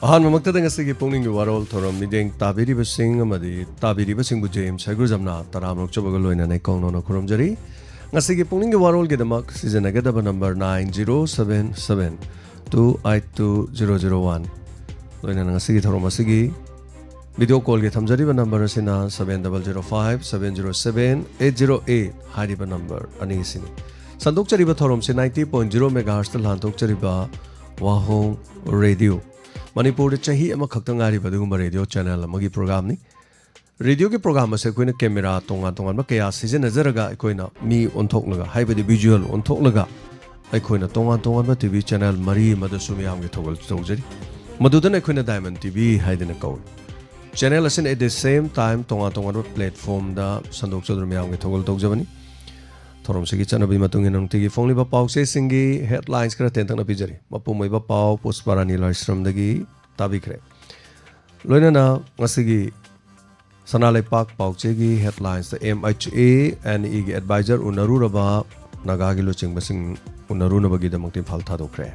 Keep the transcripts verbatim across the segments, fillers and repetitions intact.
ꯑꯍꯥꯟꯕꯃꯛꯇꯗ ꯉꯁꯤꯒꯤ ꯄꯨꯛꯅꯤꯡꯒꯤ ꯋꯥꯔꯣꯜ ꯊꯧꯔꯝ ꯃꯤꯠꯌꯦꯡ ꯇꯥꯕꯤꯔꯤꯕꯁꯤꯡ ꯑꯃꯗꯤ ꯇꯥꯕꯤꯔꯤꯕꯁꯤꯡꯕꯨ ꯖꯦ ꯑꯦꯝ ꯁꯥꯏꯒꯨꯖꯝꯅ ꯇꯔꯥꯝꯅ ꯑꯣꯛꯆꯕꯒ ꯂꯣꯏꯅꯅ ꯏꯀꯧꯅꯧꯅ ꯈꯨꯔꯨꯝꯖꯔꯤ꯫ ꯉꯁꯤꯒꯤ ꯄꯨꯛꯅꯤꯡꯒꯤ ꯋꯥꯔꯣꯜꯒꯤꯗꯃꯛ ꯁꯤꯖꯤꯟꯅꯒꯗꯕ number nine zero seven seven two eight two zero zero one꯫ ꯂꯣꯏꯅꯅ ꯉꯁꯤꯒꯤ ꯊꯧꯔꯝ ꯑꯁꯤꯒꯤ ꯚꯤꯗꯤꯑꯣ ꯀꯣꯜꯒꯤ ꯊꯝꯖꯔꯤꯕ ꯅꯝꯕꯔ ꯑꯁꯤꯅ seven double zero five seven zero seven eight zero eight ꯍꯥꯏꯔꯤꯕ ꯅꯝꯕꯔ ꯑꯅꯤ ꯑꯁꯤꯅꯤ꯫ ꯁꯟꯗꯣꯛꯆꯔꯤꯕ ꯊꯧꯔꯝꯁꯤ ninety point zero megahertzꯇ ꯂꯥꯟꯊꯣꯛꯆꯔꯤꯕ ꯋꯥꯍꯣꯡ ꯔꯦꯗꯤꯑꯣ, ꯃꯅꯤꯄꯨꯔꯗ ꯆꯍꯤ ꯑꯃꯈꯛꯇ ꯉꯥꯏꯔꯤꯕ ꯑꯗꯨꯒꯨꯝꯕ ꯔꯦꯗꯤꯑꯣ ꯆꯦꯅꯦꯜ ꯑꯃꯒꯤ ꯄ꯭ꯔꯣꯒ꯭ꯔꯥꯝꯅꯤ꯫ ꯔꯦꯗꯤꯑꯣꯒꯤ ꯄ꯭ꯔꯣꯒ꯭ꯔꯥꯝ ꯑꯁꯦ ꯑꯩꯈꯣꯏꯅ ꯀꯦꯃꯦꯔꯥ ꯇꯣꯉꯥꯟ ꯇꯣꯉꯥꯟꯕ ꯀꯌꯥ ꯁꯤꯖꯤꯟꯅꯖꯔꯒ ꯑꯩꯈꯣꯏꯅ ꯃꯤ ꯑꯣꯟꯊꯣꯛꯂꯒ, ꯍꯥꯏꯕꯗꯤ ꯚꯤꯖꯨꯑꯦꯜ ꯑꯣꯟꯊꯣꯛꯂꯒ, ꯑꯩꯈꯣꯏꯅ ꯇꯣꯉꯥꯟ ꯇꯣꯉꯥꯟꯕ ꯇꯤ ꯚꯤ ꯆꯦꯅꯦꯜ ꯃꯔꯤ ꯑꯃꯗꯁꯨ ꯃꯤꯌꯥꯝꯒꯤ ꯊꯧꯒꯜ ꯇꯧꯖꯔꯤ꯫ ꯃꯗꯨꯗꯅ ꯑꯩꯈꯣꯏꯅ ꯗꯥꯏꯃꯟ ꯇꯤ ꯚꯤ ꯍꯥꯏꯗꯅ ꯀꯧꯏ꯫ ꯆꯦꯅꯦꯜ ꯑꯁꯤꯅ at the same time ꯇꯣꯉꯥꯟ ꯇꯣꯉꯥꯟꯕ ꯄ꯭ꯂꯦꯠꯐꯣꯝꯗ ꯁꯟꯗꯣꯛꯆꯗꯨꯅ ꯃꯤꯌꯥꯝꯒꯤ ꯊꯧꯒꯜ ꯇꯧꯖꯕꯅꯤ꯫ ꯊꯧꯔꯝꯁꯤꯒꯤ ꯆꯠꯅꯕꯤ ꯃꯇꯨꯡ ꯏꯟꯅ ꯅꯨꯡꯇꯤꯒꯤ ꯐꯣꯡꯂꯤꯕ ꯄꯥꯎꯆꯦꯁꯤꯡꯒꯤ ꯍꯦꯗꯂꯥꯏꯟꯁ ꯈꯔ ꯇꯦꯟꯇꯛꯅ ꯄꯤꯖꯔꯤ꯫ ꯃꯄꯨꯝ ꯑꯣꯏꯕ ꯄꯥꯎ ꯄꯨꯁꯄꯥꯔꯥꯅꯤ ꯂꯥꯏꯁ꯭ꯔꯝꯗꯒꯤ ꯇꯥꯕꯤꯈ꯭ꯔꯦ꯫ ꯂꯣꯏꯅꯅ ꯉꯁꯤꯒꯤ ꯁꯅꯥ ꯂꯩꯄꯥꯛ ꯄꯥꯎꯆꯦꯒꯤ ꯍꯦꯗꯂꯥꯏꯟꯁꯇ ꯑꯦꯝ ꯑꯩꯆ ꯑꯦ ꯑꯦꯟ ꯏꯒꯤ ꯑꯦꯗꯚꯥꯏꯖꯔ ꯎꯅꯔꯨꯔꯕ ꯅꯥꯒꯥꯒꯤ ꯂꯨꯆꯤꯡꯕꯁꯤꯡ ꯎꯅꯔꯨꯅꯕꯒꯤꯗꯃꯛꯇ ꯏꯝꯐꯥꯜ ꯊꯥꯗꯣꯛꯈ꯭ꯔꯦ꯫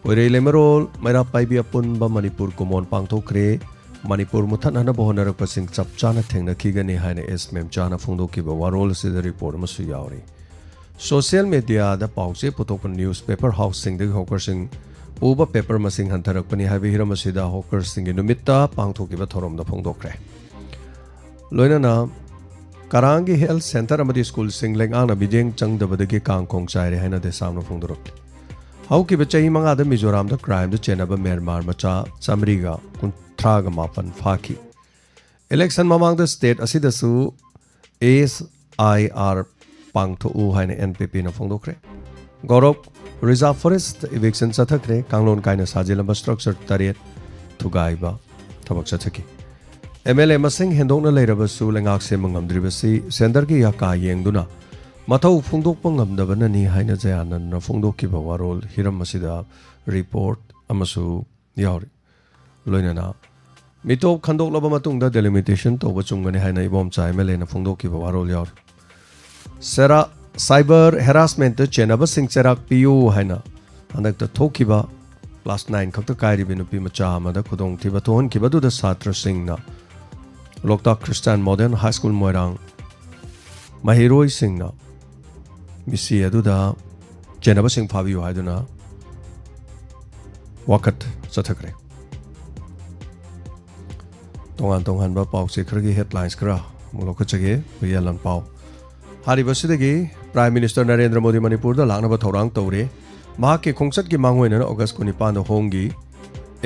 ꯀꯣꯏꯔꯩ ꯂꯩꯃꯔꯣꯜ ꯃꯩꯔꯥ ꯄꯥꯏꯕꯤ ꯑꯄꯨꯟꯕ ꯃꯅꯤꯄꯨꯔ ꯀꯨꯃꯣꯟ ꯄꯥꯡꯊꯣꯛꯈ꯭ꯔꯦ꯫ ꯃꯅꯤꯄꯨꯔ ꯃꯨꯠꯊꯠꯅꯅꯕ ꯍꯣꯠꯅꯔꯛꯄꯁꯤꯡ ꯆꯞ ꯆꯥꯅ ꯊꯦꯡꯅꯈꯤꯒꯅꯤ ꯍꯥꯏꯅ ꯑꯦꯁ ꯃꯦꯝꯆꯥꯅ ꯐꯣꯡꯗꯣꯛꯈꯤꯕ ꯋꯥꯔꯣꯜ ꯑꯁꯤꯗ ꯔꯤꯄꯣꯔꯠ ꯑꯃꯁꯨ ꯌꯥꯎꯔꯤ꯫ ꯁꯣꯁꯤꯌꯦꯜ ꯃꯤꯗꯤꯌꯥꯗ ꯄꯥꯎꯆꯦ ꯄꯨꯊꯣꯛꯄ ꯅ꯭ꯌꯨꯁ ꯄꯦꯄꯔ ꯍꯥꯎꯁꯁꯤꯡꯗꯒꯤ ꯍꯣꯀꯔꯁꯤꯡ ꯄꯨꯕ ꯄꯦꯄꯔ ꯃꯁꯤꯡ ꯍꯟꯊꯔꯛꯄꯅꯤ ꯍꯥꯏꯕ ꯍꯤꯔꯝ ꯑꯁꯤꯗ ꯍꯣꯀꯔꯁꯤꯡꯒꯤ ꯅꯨꯃꯤꯠꯇ ꯄꯥꯡꯊꯣꯛꯈꯤꯕ ꯊꯧꯔꯝꯗ ꯐꯣꯡꯗꯣꯛꯈ꯭ꯔꯦ꯫ ꯂꯣꯏꯅꯅ ꯀꯔꯥꯡꯒꯤ ꯍꯦꯜꯊ ꯁꯦꯟꯇꯔ ꯑꯃꯗꯤ ꯁ꯭ꯀꯨꯜꯁꯤꯡ ꯂꯩꯉꯥꯛꯅ ꯃꯤꯠꯌꯦꯡ ꯆꯪꯗꯕꯗꯒꯤ ꯀꯥꯡ ꯈꯣꯡ ꯆꯥꯏꯔꯦ ꯍꯥꯏꯅ ꯗꯦꯁꯥꯝꯅ ꯐꯣꯡꯗꯣꯔꯛꯂꯤ꯫ ꯍꯧꯈꯤꯕ ꯆꯍꯤ ꯃꯉꯥꯗ ꯃꯤꯖꯣꯔꯥꯝꯗ ꯀ꯭ꯔꯥꯏꯝꯗ ꯆꯦꯟꯅꯕ ꯃ꯭ꯌꯥꯟꯃꯥꯔ ꯃꯆꯥ ꯆꯥꯃꯔꯤꯒ ꯀꯨꯟꯊ꯭ꯔꯥꯒ ꯃꯥꯄꯟ ꯐꯥꯈꯤ꯫ ꯏꯂꯦꯛꯁꯟ ꯃꯃꯥꯡꯗ ꯁ꯭ꯇꯦꯠ ꯑꯁꯤꯗꯁꯨ ꯑꯦꯁ ꯑꯥꯏ ꯑꯥꯔ ꯄꯥꯡꯊꯣꯛꯎ ꯍꯥꯏꯅ ꯑꯦꯟ ꯄꯤ ꯄꯤꯅ ꯐꯣꯡꯗꯣꯛꯈ꯭ꯔꯦ꯫ ꯒꯧꯔꯣꯛ ꯔꯤꯖꯥꯔꯚ ꯐꯣꯔꯦꯁꯇ ꯏꯚꯤꯛꯁꯟ ꯆꯠꯊꯈ꯭ꯔꯦ꯫ ꯀꯥꯡꯂꯣꯟ ꯀꯥꯏꯅ ꯁꯥꯖꯤꯜꯂꯝꯕ ꯁ꯭ꯇ꯭ꯔꯛꯆꯔ ꯇꯔꯦꯠ ꯊꯨꯒꯥꯏꯕ ꯊꯕꯛ ꯆꯠꯊꯈꯤ꯫ ꯑꯦꯝ ꯑꯦꯜ ꯑꯦ ꯃꯁꯤꯡ ꯍꯦꯟꯗꯣꯛꯅ ꯂꯩꯔꯕꯁꯨ ꯂꯩꯉꯥꯛ ꯁꯦꯝꯕ ꯉꯝꯗ꯭ꯔꯤꯕꯁꯤ ꯁꯦꯟꯇꯔꯒꯤ ꯌꯥꯀꯥ ꯌꯦꯡꯗꯨꯅ ꯃꯊꯧ ꯐꯣꯡꯗꯣꯛꯄ ꯉꯝꯗꯕꯅꯅꯤ ꯍꯥꯏꯅ ꯖꯌꯥꯅꯟꯗꯅ ꯐꯣꯡꯗꯣꯛꯈꯤꯕ ꯋꯥꯔꯣꯜ ꯍꯤꯔꯝ ꯑꯁꯤꯗ ꯔꯤꯄꯣꯔꯠ ꯑꯃꯁꯨ ꯌꯥꯎꯔꯤ꯫ ꯂꯣꯏꯅꯅ ꯃꯤꯇꯣꯞ ꯈꯟꯗꯣꯛꯂꯕ ꯃꯇꯨꯡꯗ ꯗꯦꯂꯤꯃꯤꯇꯦꯁꯟ ꯇꯧꯕ ꯆꯨꯝꯒꯅꯤ ꯍꯥꯏꯅ ꯏꯕꯣꯝꯆꯥ ꯑꯦꯝ ꯑꯦꯜ ꯑꯦꯅ ꯐꯣꯡꯗꯣꯛꯈꯤꯕ ꯋꯥꯔꯣꯜ ꯌꯥꯎꯔꯤ꯫ ꯁꯦꯔꯥ ꯁꯥꯏꯕꯔ ꯍꯦꯔꯥꯁꯃꯦꯟꯇ ꯆꯦꯟꯅꯕꯁꯤꯡ ꯆꯩꯔꯥꯛ ꯄꯤꯌꯨ ꯍꯥꯏꯅ ꯍꯟꯗꯛꯇ ꯊꯣꯛꯈꯤꯕ class nine ꯈꯛꯇ ꯀꯥꯏꯔꯤꯕ ꯅꯨꯄꯤ ꯃꯆꯥ ꯑꯃꯗ ꯈꯨꯗꯣꯡꯊꯤꯕ ꯊꯣꯛꯍꯟꯈꯤꯕꯗꯨꯗ ꯁꯥꯇ꯭ꯔꯁꯤꯡꯅ ꯂꯣꯛꯇꯥꯛ ꯈ꯭ꯔꯤꯁꯇꯥꯟ ꯃꯣꯗꯦꯜ ꯍꯥꯏ ꯁ꯭ꯀꯨꯜ ꯃꯣꯏꯔꯥꯡ ꯃꯍꯩꯔꯣꯏꯁꯤꯡꯅ ꯃꯤꯁꯤ ꯑꯗꯨꯗ ꯆꯦꯟꯅꯕꯁꯤꯡ ꯐꯥꯕꯤꯌꯨ ꯍꯥꯏꯗꯨꯅ ꯋꯥꯀꯠ ꯆꯠꯊꯈ꯭ꯔꯦ꯫ ꯇꯣꯉꯥꯟ ꯇꯣꯉꯥꯟꯕ ꯄꯥꯎꯆꯦ ꯈꯔꯒꯤ headlines ꯈꯔ ꯑꯃꯨꯛ ꯂꯧꯈꯠꯆꯒꯦ꯫ ꯍꯨꯏꯌꯦꯟ ꯂꯥꯟꯄꯥꯎ꯫ ꯍꯥꯏꯔꯤꯕꯁꯤꯗꯒꯤ Prime Minister ꯅꯔꯦꯟꯗ꯭ꯔ ꯃꯣꯗꯤ ꯃꯅꯤꯄꯨꯔꯗ ꯂꯥꯛꯅꯕ ꯊꯧꯔꯥꯡ ꯇꯧꯔꯦ꯫ ꯃꯍꯥꯛꯀꯤ ꯈꯣꯡꯆꯠꯀꯤ ꯃꯥꯡꯑꯣꯏꯅꯅ ꯑꯣꯒꯁ ꯀꯨꯟꯅꯤꯄꯥꯟꯗ ꯍꯣꯝꯒꯤ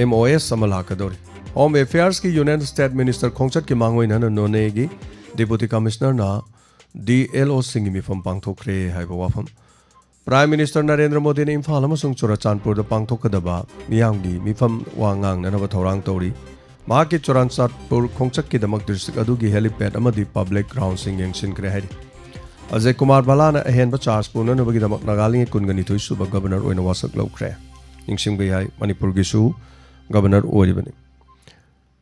M O S ꯑꯃ ꯂꯥꯛꯀꯗꯧꯔꯤ꯫ Home Affairsꯀꯤ Union State Minister ꯈꯣꯡꯆꯠꯀꯤ ꯃꯥꯡꯑꯣꯏꯅꯅ ꯅꯣꯅꯦꯒꯤ Deputy Commissionerꯅ D L Oꯁꯤꯡꯒꯤ ꯃꯤꯐꯝ ꯄꯥꯡꯊꯣꯛꯈ꯭ꯔꯦ ꯍꯥꯏꯕ ꯋꯥꯐꯝ꯫ Prime Minister ꯅꯔꯦꯟꯗ꯭ꯔ ꯃꯣꯗꯤꯅ ꯏꯝꯐꯥꯜ ꯑꯃꯁꯨꯡ ꯆꯨꯔꯆꯥꯟꯄꯨꯔꯗ ꯄꯥꯡꯊꯣꯛꯀꯗꯕ ꯃꯤꯌꯥꯝꯒꯤ ꯃꯤꯐꯝ ꯋꯥ ꯉꯥꯡꯅꯅꯕ ꯊꯧꯔꯥꯡ ꯇꯧꯔꯤ꯫ ꯃꯍꯥꯛꯀꯤ ꯆꯨꯔꯆꯥꯟꯄꯨꯔ ꯈꯣꯡꯆꯠꯀꯤꯗꯃꯛ district ꯑꯗꯨꯒꯤ helipad ꯑꯃꯗꯤ public groundꯁꯤꯡ ꯌꯦꯡꯁꯤꯟꯈ꯭ꯔꯦ ꯍꯥꯏꯔꯤ꯫ ꯑꯖꯌ ꯀꯨꯃꯥꯔ ꯚꯜꯂꯥꯅ ꯑꯍꯦꯟꯕ charge ꯄꯨꯅꯅꯕꯒꯤꯗꯃꯛ ꯅꯥꯒꯥꯂꯦꯟꯒꯤ ꯀꯨꯟꯒ ꯅꯤꯊꯣꯏ ꯁꯨꯕ Governor ꯑꯣꯏꯅ ꯋꯥꯁꯛ ꯂꯧꯈ꯭ꯔꯦ꯫ ꯅꯤꯡꯁꯤꯡꯕ ꯌꯥꯏ, ꯃꯅꯤꯄꯨꯔꯒꯤꯁꯨ Governor ꯑꯣꯏꯔꯤꯕꯅꯤ꯫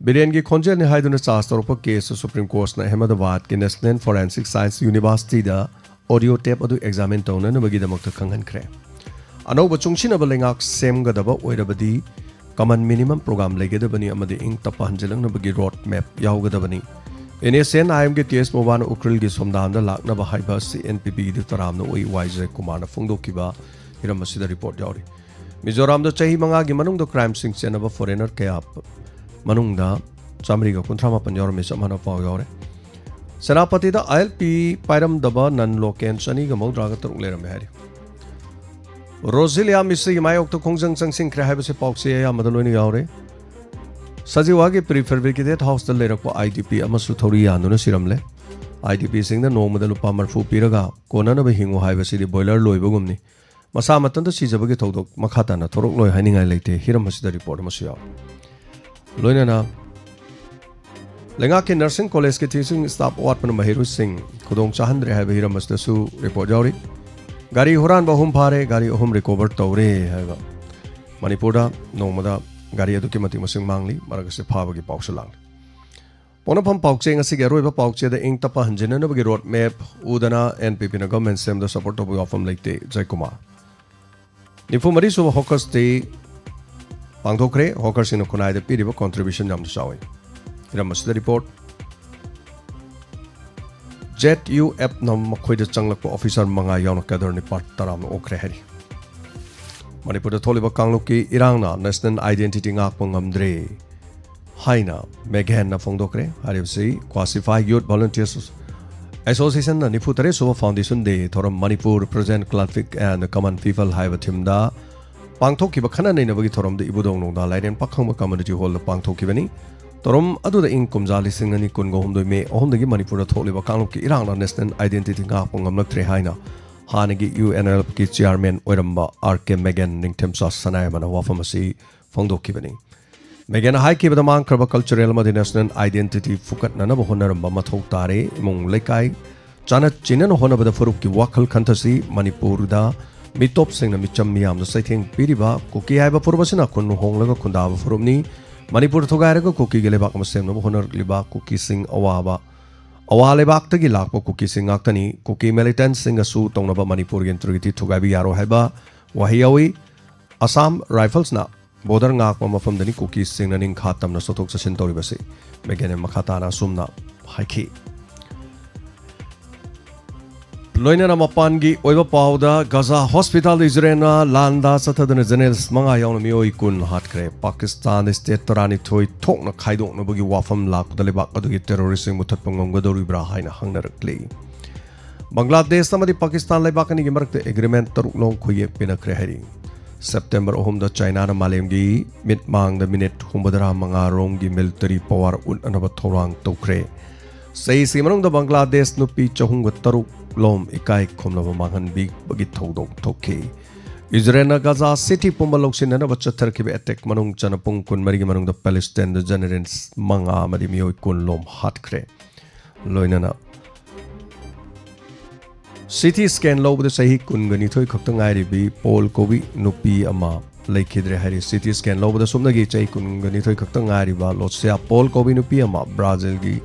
ꯕꯤꯔꯦꯟꯒꯤ ꯈꯣꯟꯖꯦꯜꯅꯤ ꯍꯥꯏꯗꯨꯅ charge ꯇꯧꯔꯛꯄ caseꯇ Supreme Courtꯅ ꯑꯍꯃꯗꯕꯥꯗꯀꯤ National Forensic Science Universityꯗ audio tape ꯑꯗꯨ examine ꯇꯧꯅꯅꯕꯒꯤꯗꯃꯛꯇ ꯈꯪꯍꯟꯈ꯭ꯔꯦ꯫ ꯑꯅꯧꯕ ꯆꯨꯡꯁꯤꯟꯅꯕ ꯂꯩꯉꯥꯛ ꯁꯦꯝꯒꯗꯕ ꯑꯣꯏꯔꯕꯗꯤ common minimum program ꯂꯩꯒꯗꯕꯅꯤ ꯑꯃꯗꯤ ꯏꯪ ꯇꯞꯄ ꯍꯟꯖꯤꯜꯂꯛꯅꯕꯒꯤ road map ꯌꯥꯎꯒꯗꯕꯅꯤ꯫ NSCN IMꯒꯤ T S ꯃꯣꯕꯥꯅ ꯎꯈ꯭ꯔꯨꯜꯒꯤ ꯁꯣꯝꯗꯥꯝꯗ ꯂꯥꯛꯅꯕ ꯍꯥꯏꯕ CNPPꯒꯤꯗꯨ ꯇꯔꯥꯝꯅ ꯎꯏ, ꯋꯥꯏ ꯖꯌꯀꯨꯃꯥꯔꯅ ꯐꯣꯡꯗꯣꯛꯈꯤꯕ ꯍꯤꯔꯝ ꯑꯁꯤꯗ report ꯌꯥꯎꯔꯤ꯫ ꯃꯤꯖꯣꯔꯥꯝꯗ ꯆꯍꯤ ꯃꯉꯥꯒꯤ ꯃꯅꯨꯡꯗ crimeꯁꯤꯡ ꯆꯦꯟꯅꯕ foreigner ꯀꯌꯥ ꯄ-, ꯃꯅꯨꯡꯗ ꯆꯥꯃꯔꯤꯒ ꯀꯨꯟꯊ꯭ꯔꯥ ꯃꯥꯄꯟ ꯌꯥꯎꯔꯝꯃꯤ, ꯆꯞ ꯃꯥꯟꯅꯕ ꯄꯥꯎ ꯌꯥꯎꯔꯦ꯫ ꯁꯦꯅꯥꯄꯇꯤꯗ ILP ꯄꯥꯏꯔꯝꯗꯕ non local ꯆꯅꯤꯒ ꯃꯧꯗ꯭ꯔꯥꯒ ꯇꯔꯨꯛ ꯂꯩꯔꯝꯃꯦ ꯍꯥꯏꯔꯤ꯫ ꯔꯣꯖꯤꯂꯤꯌꯥ ꯃꯤꯁ꯭ꯔꯤꯒꯤ ꯃꯥꯌꯣꯛꯇ ꯈꯣꯡꯖꯪ ꯆꯪꯁꯤꯟꯈ꯭ꯔꯦ ꯍꯥꯏꯕꯁꯤ ꯄꯥꯎꯆꯦ ꯑꯌꯥꯝꯕꯗ ꯂꯣꯏꯅ ꯌꯥꯎꯔꯦ꯫ ꯁꯖꯤꯋꯥꯒꯤ prefabricated houseꯇ ꯂꯩꯔꯛꯄ IDP ꯑꯃꯁꯨ ꯊꯧꯔꯤ ꯌꯥꯟꯗꯨꯅ ꯁꯤꯔꯝꯂꯦ꯫ IDPꯁꯤꯡꯗ ꯅꯣꯡꯃꯗ ꯂꯨꯄꯥ ꯃꯔꯤꯐꯨ ꯄꯤꯔꯒ ꯀꯣꯟꯅꯅꯕ ꯍꯤꯡꯉꯨ ꯍꯥꯏꯕꯁꯤꯗꯤ boiler ꯂꯣꯏꯕꯒꯨꯝꯅꯤ꯫ ꯃꯁꯥ ꯃꯊꯟꯇ ꯁꯤꯖꯕꯒꯤ ꯊꯧꯗꯣꯛ ꯃꯈꯥ ꯇꯥꯅ ꯊꯣꯔꯛꯂꯣꯏ ꯍꯥꯏꯅꯤꯡꯉꯥꯏ ꯂꯩꯇꯦ꯫ ꯍꯤꯔꯝ ꯑꯁꯤꯗ report ꯑꯃꯁꯨ ꯌꯥꯎꯔꯤ꯫ ꯂꯣꯏꯅꯅ ꯂꯩꯉꯥꯛꯀꯤ nursing collegeꯀꯤ teaching staff ꯑꯋꯥꯠꯄꯅ ꯃꯍꯩꯔꯣꯏꯁꯤꯡ ꯈꯨꯗꯣꯡ ꯆꯥꯍꯟꯗ꯭ꯔꯦ ꯍꯥꯏꯕ ꯍꯤꯔꯝ ꯑꯁꯤꯗꯁꯨ report ꯌꯥꯎꯔꯤ꯫ ꯒꯥꯔꯤ ꯍꯨꯔꯥꯟꯕ ꯑꯍꯨꯝ ꯐꯥꯔꯦ, ꯒꯥꯔꯤ ꯑꯍꯨꯝ recover ꯇꯧꯔꯦ ꯍꯥꯏꯕ꯫ ꯃꯅꯤꯄꯨꯔꯗ ꯅꯣꯡꯃꯗ ꯒꯥꯔꯤ ꯑꯗꯨꯛꯀꯤ ꯃꯇꯤꯛ ꯃꯁꯤꯡ ꯃꯥꯡꯂꯤ, ꯃꯔꯛ ꯑꯁꯤ ꯐꯥꯕꯒꯤ ꯄꯥꯎꯁꯨ ꯂꯥꯛꯂꯤ꯫ ꯄꯣꯛꯅꯐꯝ ꯄꯥꯎꯆꯦ ꯉꯁꯤꯒꯤ ꯑꯔꯣꯏꯕ ꯄꯥꯎꯆꯦꯗ ꯏꯪ ꯇꯞꯄ ꯍꯟꯖꯤꯟꯅꯅꯕꯒꯤ road map ꯎꯗꯅ NPPꯅ government ꯁꯦꯝꯗ support ꯇꯧꯕꯒꯤ ꯋꯥꯐꯝ ꯂꯩꯇꯦ, ꯖꯌꯀꯨꯃꯥꯔ꯫ ꯅꯤꯐꯨ ꯃꯔꯤ ꯁꯨꯕ hawkers day ꯄꯥꯡꯊꯣꯛꯈ꯭ꯔꯦ꯫ ꯍꯣꯀꯔꯁꯤꯡꯅ ꯈꯨꯟꯅꯥꯏꯗ ꯄꯤꯔꯤꯕ ꯀꯣꯟꯇ꯭ꯔꯤꯕ꯭ꯌꯨꯁꯟ ꯌꯥꯝꯅ ꯆꯥꯎꯏ꯫ ꯏꯔꯝ ꯑꯁꯤꯗ ꯔꯤꯄꯣꯔꯠ꯫ ꯖꯦꯠ ꯌꯨ ꯑꯦꯐꯅ ꯃꯈꯣꯏꯗ ꯆꯪꯂꯛꯄ ꯑꯣꯐꯤꯁꯥꯔ ꯃꯉꯥ ꯌꯥꯎꯅ ꯀꯦꯗꯔ ꯅꯤꯄꯥ ꯇꯔꯥ ꯑꯃ ꯑꯣꯛꯈ꯭ꯔꯦ ꯍꯥꯏꯔꯤ꯫ ꯃꯅꯤꯄꯨꯔꯗ ꯊꯣꯛꯂꯤꯕ ꯀꯥꯡꯂꯨꯞꯀꯤ ꯏꯔꯥꯡꯅ ꯅꯦꯁꯅꯦꯜ ꯑꯥꯏꯗꯦꯟꯇꯤꯇꯤ ꯉꯥꯛꯄ ꯉꯝꯗ꯭ꯔꯦ ꯍꯥꯏꯅ ꯃꯦꯒꯍꯦꯟꯅ ꯐꯣꯡꯗꯣꯛꯈ꯭ꯔꯦ꯫ ꯍꯥꯏꯔꯤꯕꯁꯤ ꯀ꯭ꯋꯥꯁꯤꯐꯥꯏ ꯌꯨꯠ ꯚꯣꯂꯨꯟꯇꯤꯌꯔꯁ ꯑꯦꯁꯣꯁꯤꯌꯦꯁꯟꯅ ꯅꯤꯐꯨ ꯇꯔꯦꯠ ꯁꯨꯕ ꯐꯥꯎꯟꯗꯦꯁꯟ ꯗꯦ ꯊꯧꯔꯝ ꯃꯅꯤꯄꯨꯔ ꯄ꯭ꯔꯖꯦꯟ ꯀ꯭ꯂꯥꯟꯐꯤꯛ ꯑꯦꯟ ꯀꯃꯟ ꯄꯤꯄꯜ ꯍꯥꯏꯕ ꯊꯤꯝꯗ ꯄꯥꯡꯊꯣꯛꯈꯤꯕ ꯈꯟꯅ ꯅꯩꯅꯕꯒꯤ ꯊꯧꯔꯝꯗ ꯏꯕꯨꯙꯧ ꯅꯣꯡꯗꯥ ꯂꯥꯏꯔꯦꯟ ꯄꯥꯈꯪꯕ ꯀꯝꯃ꯭ꯌꯨꯅꯤꯇꯤ ꯍꯣꯜꯗ ꯄꯥꯡꯊꯣꯛꯈꯤꯕꯅꯤ꯫ ꯊꯧꯔꯝ ꯑꯗꯨꯗ ꯏꯪ ꯀꯨꯝꯖꯥ ꯂꯤꯁꯤꯡ ꯑꯅꯤ ꯀꯨꯟꯒ ꯍꯨꯝꯗꯣꯏ ꯃꯦ ꯑꯍꯨꯝꯗꯒꯤ ꯃꯅꯤꯄꯨꯔꯗ ꯊꯣꯛꯂꯤꯕ ꯀꯥꯡꯂꯨꯞꯀꯤ ꯏꯔꯥꯡꯅ ꯅꯦꯁꯅꯦꯜ ꯑꯥꯏꯗꯦꯟꯇꯤꯇꯤ ꯉꯥꯛꯄ ꯉꯝꯂꯛꯇ꯭ꯔꯦ ꯍꯥꯏꯅ ꯍꯥꯟꯅꯒꯤ ꯌꯨ ꯑꯦꯟ ꯑꯦꯜ ꯑꯦꯐꯀꯤ ꯆꯤꯌꯥꯔꯃꯦꯟ ꯑꯣꯏꯔꯝꯕ ꯑꯥꯔ ꯀꯦ ꯃꯦꯒꯦꯟ ꯅꯤꯡꯊꯦꯝꯆꯥ ꯁꯅꯥꯌꯥꯝꯕꯅ ꯋꯥꯐꯝ ꯑꯁꯤ ꯐꯣꯡꯗꯣꯛꯈꯤꯕꯅꯤ꯫ ꯃꯦꯒꯦꯟꯅ ꯍꯥꯏꯈꯤꯕꯗ ꯃꯥꯡꯈ꯭ꯔꯕ ꯀꯜꯆꯔꯦꯜ ꯑꯃꯗꯤ ꯅꯦꯁꯅꯦꯜ ꯑꯥꯏꯗꯦꯟꯇꯤꯇꯤ ꯐꯨꯀꯠꯅꯅꯕ ꯍꯣꯠꯅꯔꯝꯕ ꯃꯊꯧ ꯇꯥꯔꯦ꯫ ꯏꯃꯨꯡ ꯂꯩꯀꯥꯏ ꯆꯥꯅ ꯆꯤꯟꯅꯅ ꯍꯣꯠꯅꯕꯗ ꯐꯨꯔꯨꯞꯀꯤ ꯋꯥꯈꯜ ꯈꯟꯊꯁꯤ꯫ ꯃꯅꯤꯄꯨꯔꯗ ꯃꯤꯇꯣꯞꯁꯤꯡꯅ ꯃꯤꯆꯝ ꯃꯤꯌꯥꯝꯗ ꯆꯩꯊꯦꯡ ꯄꯤꯔꯤꯕ ꯀꯨꯀꯤ ꯍꯥꯏꯕ ꯐꯨꯔꯨꯞ ꯑꯁꯤꯅ ꯈꯨꯟ ꯍꯣꯡꯂꯒ ꯈꯨꯟꯗꯥꯕ ꯐꯨꯔꯨꯞꯅꯤ꯫ ꯃꯅꯤꯄꯨꯔ ꯊꯨꯒꯥꯏꯔꯒ ꯀꯨꯀꯤꯒꯤ ꯂꯩꯕꯥꯛ ꯑꯃ ꯁꯦꯝꯅꯕ ꯍꯣꯠꯅꯔꯛꯂꯤꯕ ꯀꯨꯀꯤꯁꯤꯡ ꯑꯋꯥꯕ, ꯑꯋꯥ ꯂꯩꯕꯥꯛꯇꯒꯤ ꯂꯥꯛꯄ ꯀꯨꯀꯤꯁꯤꯡ ꯉꯥꯛꯇꯅꯤ꯫ ꯀꯨꯀꯤ ꯃꯤꯂꯤꯇꯦꯟꯠꯁꯤꯡꯒꯁꯨ ꯇꯧꯅꯕ ꯃꯅꯤꯄꯨꯔꯒꯤ ꯏꯟꯇꯤꯒ꯭ꯔꯤꯇꯤ ꯊꯨꯒꯥꯏꯕ ꯌꯥꯔꯣꯏ ꯍꯥꯏꯕ ꯋꯥꯍꯩ ꯌꯥꯎꯏ꯫ ꯑꯁꯥꯝ ꯔꯥꯏꯐꯜꯁꯅ ꯕꯣꯔꯗꯔ ꯉꯥꯛꯄ ꯃꯐꯝꯗꯅꯤ ꯀꯨꯀꯤꯁꯤꯡꯅ ꯅꯤꯡꯈꯥ ꯇꯝꯅ ꯆꯠꯊꯣꯛ ꯆꯠꯁꯤꯟ ꯇꯧꯔꯤꯕꯁꯤ꯫ ꯃꯦꯒꯦꯟꯅ ꯃꯈꯥ ꯇꯥꯅ ꯑꯁꯨꯝꯅ ꯍꯥꯏꯈꯤ꯫ ꯂꯣꯏꯅꯅ ꯃꯄꯥꯟꯒꯤ ꯑꯣꯏꯕ ꯄꯥꯎꯗ, ꯒꯥꯖꯥ ꯍꯣꯁꯄꯤꯇꯥꯜꯗ ꯏꯖꯔꯦꯜꯅ ꯂꯥꯟꯗꯥ ꯆꯠꯊꯗꯨꯅ ꯖꯔꯅꯦꯂꯤꯁ ꯃꯉꯥ ꯌꯥꯎꯅ ꯃꯤꯑꯣꯏ ꯀꯨꯟ ꯍꯥꯠꯈ꯭ꯔꯦ꯫ ꯄꯥꯀꯤꯁꯇꯥꯟ ꯁ꯭ꯇꯦꯠ ꯇꯔꯥꯅꯤꯊꯣꯏ ꯊꯣꯛꯅ ꯈꯥꯏꯗꯣꯛꯅꯕꯒꯤ ꯋꯥꯐꯝ ꯂꯥꯛꯄꯗ ꯂꯩꯕꯥꯛ ꯑꯗꯨꯒꯤ ꯇꯦꯔꯣꯔꯤꯁ꯭ꯠꯁꯤꯡ ꯃꯨꯊꯠꯄ ꯉꯝꯒꯗꯧꯔꯤꯕ꯭ꯔꯥ ꯍꯥꯏꯅ ꯍꯪꯅꯔꯛꯂꯤ꯫ ꯕꯪꯒ꯭ꯂꯥꯗꯦꯁ ꯑꯃꯗꯤ ꯄꯥꯀꯤꯁꯇꯥꯟ ꯂꯩꯕꯥꯛ ꯑꯅꯤꯒꯤ ꯃꯔꯛꯇ ꯑꯦꯒ꯭ꯔꯤꯃꯦꯟ ꯇꯔꯨꯛ ꯂꯣꯝ ꯈꯣꯏꯌꯦꯛ ꯄꯤꯅꯈ꯭ꯔꯦ ꯍꯥꯏꯔꯤ꯫ ꯁꯦꯞꯇꯦꯝꯕꯔ ꯑꯍꯨꯝꯗ ꯆꯥꯏꯅꯥꯅ ꯃꯥꯂꯦꯝꯒꯤ ꯃꯤꯠꯃꯥꯡꯗ ꯃꯤꯅꯤꯠ ꯍꯨꯝꯐꯨꯇꯔꯥ ꯃꯉꯥ ꯔꯣꯝꯒꯤ ꯃꯤꯂꯤꯇꯔꯤ ꯄꯋꯥꯔ ꯎꯠꯅꯅꯕ ꯊꯧꯔꯥꯡ ꯇꯧꯈ꯭ꯔꯦ꯫ ꯆꯍꯤꯁꯤꯒꯤ ꯃꯅꯨꯡꯗ ꯕꯪꯒ꯭ꯂꯥꯗꯦꯁ ꯅꯨꯄꯤ ꯆꯍꯨꯝꯒ ꯇꯔꯨꯛ ꯂꯣꯝ ꯏꯀꯥꯏ ꯈꯨꯝꯅꯕ ꯃꯥꯡꯍꯟꯕꯤꯕꯒꯤ ꯊꯧꯗꯣꯛ ꯊꯣꯛꯈꯤ꯫ ꯏꯖꯔꯦꯜꯅ ꯒꯥꯖꯥ ꯁꯤꯇꯤ ꯄꯨꯝꯕ ꯂꯧꯁꯤꯟꯅꯅꯕ ꯆꯠꯊꯔꯛꯈꯤꯕ ꯑꯦꯇꯦꯛ ꯃꯅꯨꯡ ꯆꯟꯅ ꯄꯨꯡ ꯀꯨꯟꯃꯔꯤꯒꯤ ꯃꯅꯨꯡꯗ ꯄꯦꯂꯦꯁꯇꯥꯏꯟꯗ ꯖꯦꯅꯦꯔꯦꯜꯁ ꯃꯉꯥ ꯑꯃꯗꯤ ꯃꯤꯑꯣꯏ ꯀꯨꯟ ꯂꯣꯝ ꯍꯥꯠꯈ꯭ꯔꯦ꯫ ꯂꯣꯏꯅꯅ ꯁꯤꯇꯤ ꯁ꯭ꯀꯦꯟ ꯂꯧꯕꯗ ꯆꯍꯤ ꯀꯨꯟꯒ ꯅꯤꯊꯣꯏ ꯈꯛꯇ ꯉꯥꯏꯔꯤꯕꯤ ꯄꯣꯜ ꯀꯧꯕꯤ ꯅꯨꯄꯤ ꯑꯃ ꯂꯩꯈꯤꯗ꯭ꯔꯦ ꯍꯥꯏꯔꯤ꯫ ꯁꯤꯇꯤ ꯁ꯭ꯀꯦꯟ ꯂꯧꯕꯗ ꯁꯨꯞꯅꯒꯤ ꯆꯍꯤ ꯀꯨꯟꯒ ꯅꯤꯊꯣꯏ ꯈꯛꯇ ꯉꯥꯏꯔꯤꯕ ꯂꯣꯁꯤꯌꯥ ꯄꯣꯜ ꯀꯧꯕꯤ ꯅꯨꯄꯤ ꯑꯃ ꯕ꯭ꯔꯥꯖꯤꯜꯒꯤ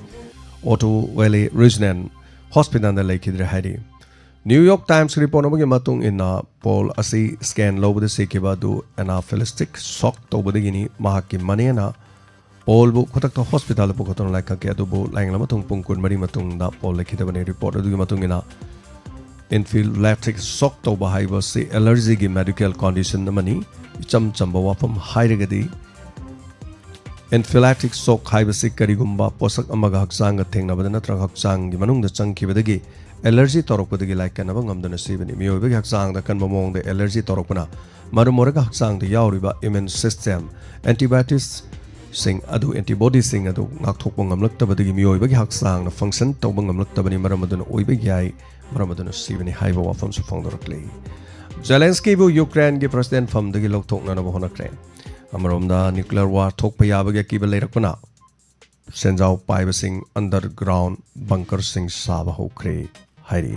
ꯑꯣꯇꯣ ꯋꯦꯂꯤ ꯔꯤꯖꯅꯦꯜ ꯍꯣꯁꯄꯤꯇꯥꯜꯗ ꯂꯩꯈꯤꯗ꯭ꯔꯦ ꯍꯥꯏꯔꯤ꯫ ꯅ꯭ꯌꯨ ꯌꯣꯔꯛ ꯇꯥꯏꯝꯁ ꯔꯤꯄꯣꯔꯠ ꯑꯃꯒꯤ ꯃꯇꯨꯡ ꯏꯟꯅ, ꯄꯣꯜ ꯑꯁꯤ ꯁ꯭ꯀꯦꯟ ꯂꯧꯕꯗ ꯁꯤꯈꯤꯕ ꯑꯗꯨ ꯑꯦꯅꯥꯐꯤꯂꯤꯁꯇꯤꯛ ꯁꯣꯛ ꯇꯧꯕꯗꯒꯤꯅꯤ꯫ ꯃꯍꯥꯛꯀꯤ ꯃꯅꯦꯅ ꯄꯣꯜꯕꯨ ꯈꯨꯗꯛꯇ ꯍꯣꯁꯄꯤꯇꯥꯜꯗ ꯄꯨꯈꯠꯇꯨꯅ ꯂꯥꯏꯀꯠꯈꯤ, ꯑꯗꯨꯕꯨ ꯂꯥꯏꯌꯦꯡꯂꯕ ꯃꯇꯨꯡ ꯄꯨꯡ ꯀꯨꯟꯃꯔꯤ ꯃꯇꯨꯡꯗ ꯄꯣꯜ ꯂꯩꯈꯤꯗꯕꯅꯤ꯫ ꯔꯤꯄꯣꯔꯠ ꯑꯗꯨꯒꯤ ꯃꯇꯨꯡ ꯏꯟꯅ, ꯏꯟꯐꯤꯂꯥꯇꯤꯛ ꯁꯣꯛ ꯇꯧꯕ ꯍꯥꯏꯕꯁꯤ ꯑꯦꯂꯔꯖꯤꯒꯤ ꯃꯦꯗꯤꯀꯦꯜ ꯀꯣꯟꯗꯤꯁꯟ ꯑꯃꯅꯤ꯫ ꯏꯆꯝ ꯆꯝꯕ ꯋꯥꯐꯝ ꯍꯥꯏꯔꯒꯗꯤ, ꯏꯟꯐꯤꯂꯥꯇꯤꯛ ꯁꯣꯛ ꯍꯥꯏꯕꯁꯤ ꯀꯔꯤꯒꯨꯝꯕ ꯄꯣꯠꯁꯛ ꯑꯃꯒ ꯍꯛꯆꯥꯡꯒ ꯊꯦꯡꯅꯕꯗ ꯅꯠꯇ꯭ꯔꯒ ꯍꯛꯆꯥꯡꯒꯤ ꯃꯅꯨꯡꯗ ꯆꯪꯈꯤꯕꯗꯒꯤ ꯑꯦꯂꯔꯖꯤ ꯇꯧꯔꯛꯄꯗꯒꯤ ꯂꯥꯏꯀꯠꯅꯕ ꯉꯝꯗꯅ ꯁꯤꯕꯅꯤ꯫ ꯃꯤꯑꯣꯏꯕꯒꯤ ꯍꯛꯆꯥꯡꯗ ꯑꯀꯟꯕ ꯃꯑꯣꯡꯗ ꯑꯦꯂꯔꯖꯤ ꯇꯧꯔꯛꯄꯅ ꯃꯔꯝ ꯑꯣꯏꯔꯒ ꯍꯛꯆꯥꯡꯗ ꯌꯥꯎꯔꯤꯕ ꯏꯃ꯭ꯌꯨꯟ ꯁꯤꯁꯇꯦꯝ, ꯑꯦꯟꯇꯤꯕꯥꯏꯑꯣꯇꯤꯛꯁꯁꯤꯡ ꯑꯗꯨ, ꯑꯦꯟꯇꯤꯕꯣꯗꯤꯁꯤꯡ ꯑꯗꯨ ꯉꯥꯛꯊꯣꯛꯄ ꯉꯝꯂꯛꯇꯕꯗꯒꯤ ꯃꯤꯑꯣꯏꯕꯒꯤ ꯍꯛꯆꯥꯡꯅ ꯐꯪꯁꯟ ꯇꯧꯕ ꯉꯝꯂꯛꯇꯕꯅꯤ, ꯃꯔꯝ ꯑꯗꯨꯅ ꯑꯣꯏꯕ ꯌꯥꯏ, ꯃꯔꯝ ꯑꯗꯨꯅ ꯁꯤꯕꯅꯤ ꯍꯥꯏꯕ ꯋꯥꯐꯝꯁꯨ ꯐꯣꯡꯗꯣꯔꯛꯂꯤ꯫ ꯖꯦꯂꯦꯟꯁꯀꯤꯕꯨ ꯌꯨꯀ꯭ꯔꯦꯟꯒꯤ ꯄ꯭ꯔꯁꯤꯗꯦꯟ ꯐꯝꯗꯒꯤ ꯂꯧꯊꯣꯛꯅꯅꯕ ꯍꯣꯠꯅꯈ꯭ꯔꯦ꯫ ꯑꯃꯔꯣꯝꯗ, ꯅ꯭ꯌꯨꯀ꯭ꯂꯤꯌꯔ ꯋꯥꯔ ꯊꯣꯛꯄ ꯌꯥꯕꯒꯤ ꯑꯀꯤꯕ ꯂꯩꯔꯛꯄꯅ ꯁꯦꯟꯖꯥꯎ ꯄꯥꯏꯕꯁꯤꯡ ꯑꯟꯗꯔꯒ꯭ꯔꯥꯎꯟ ꯕꯪꯀꯔꯁꯤꯡ ꯁꯥꯕ ꯍꯧꯈ꯭ꯔꯦ ꯍꯥꯏꯔꯤ꯫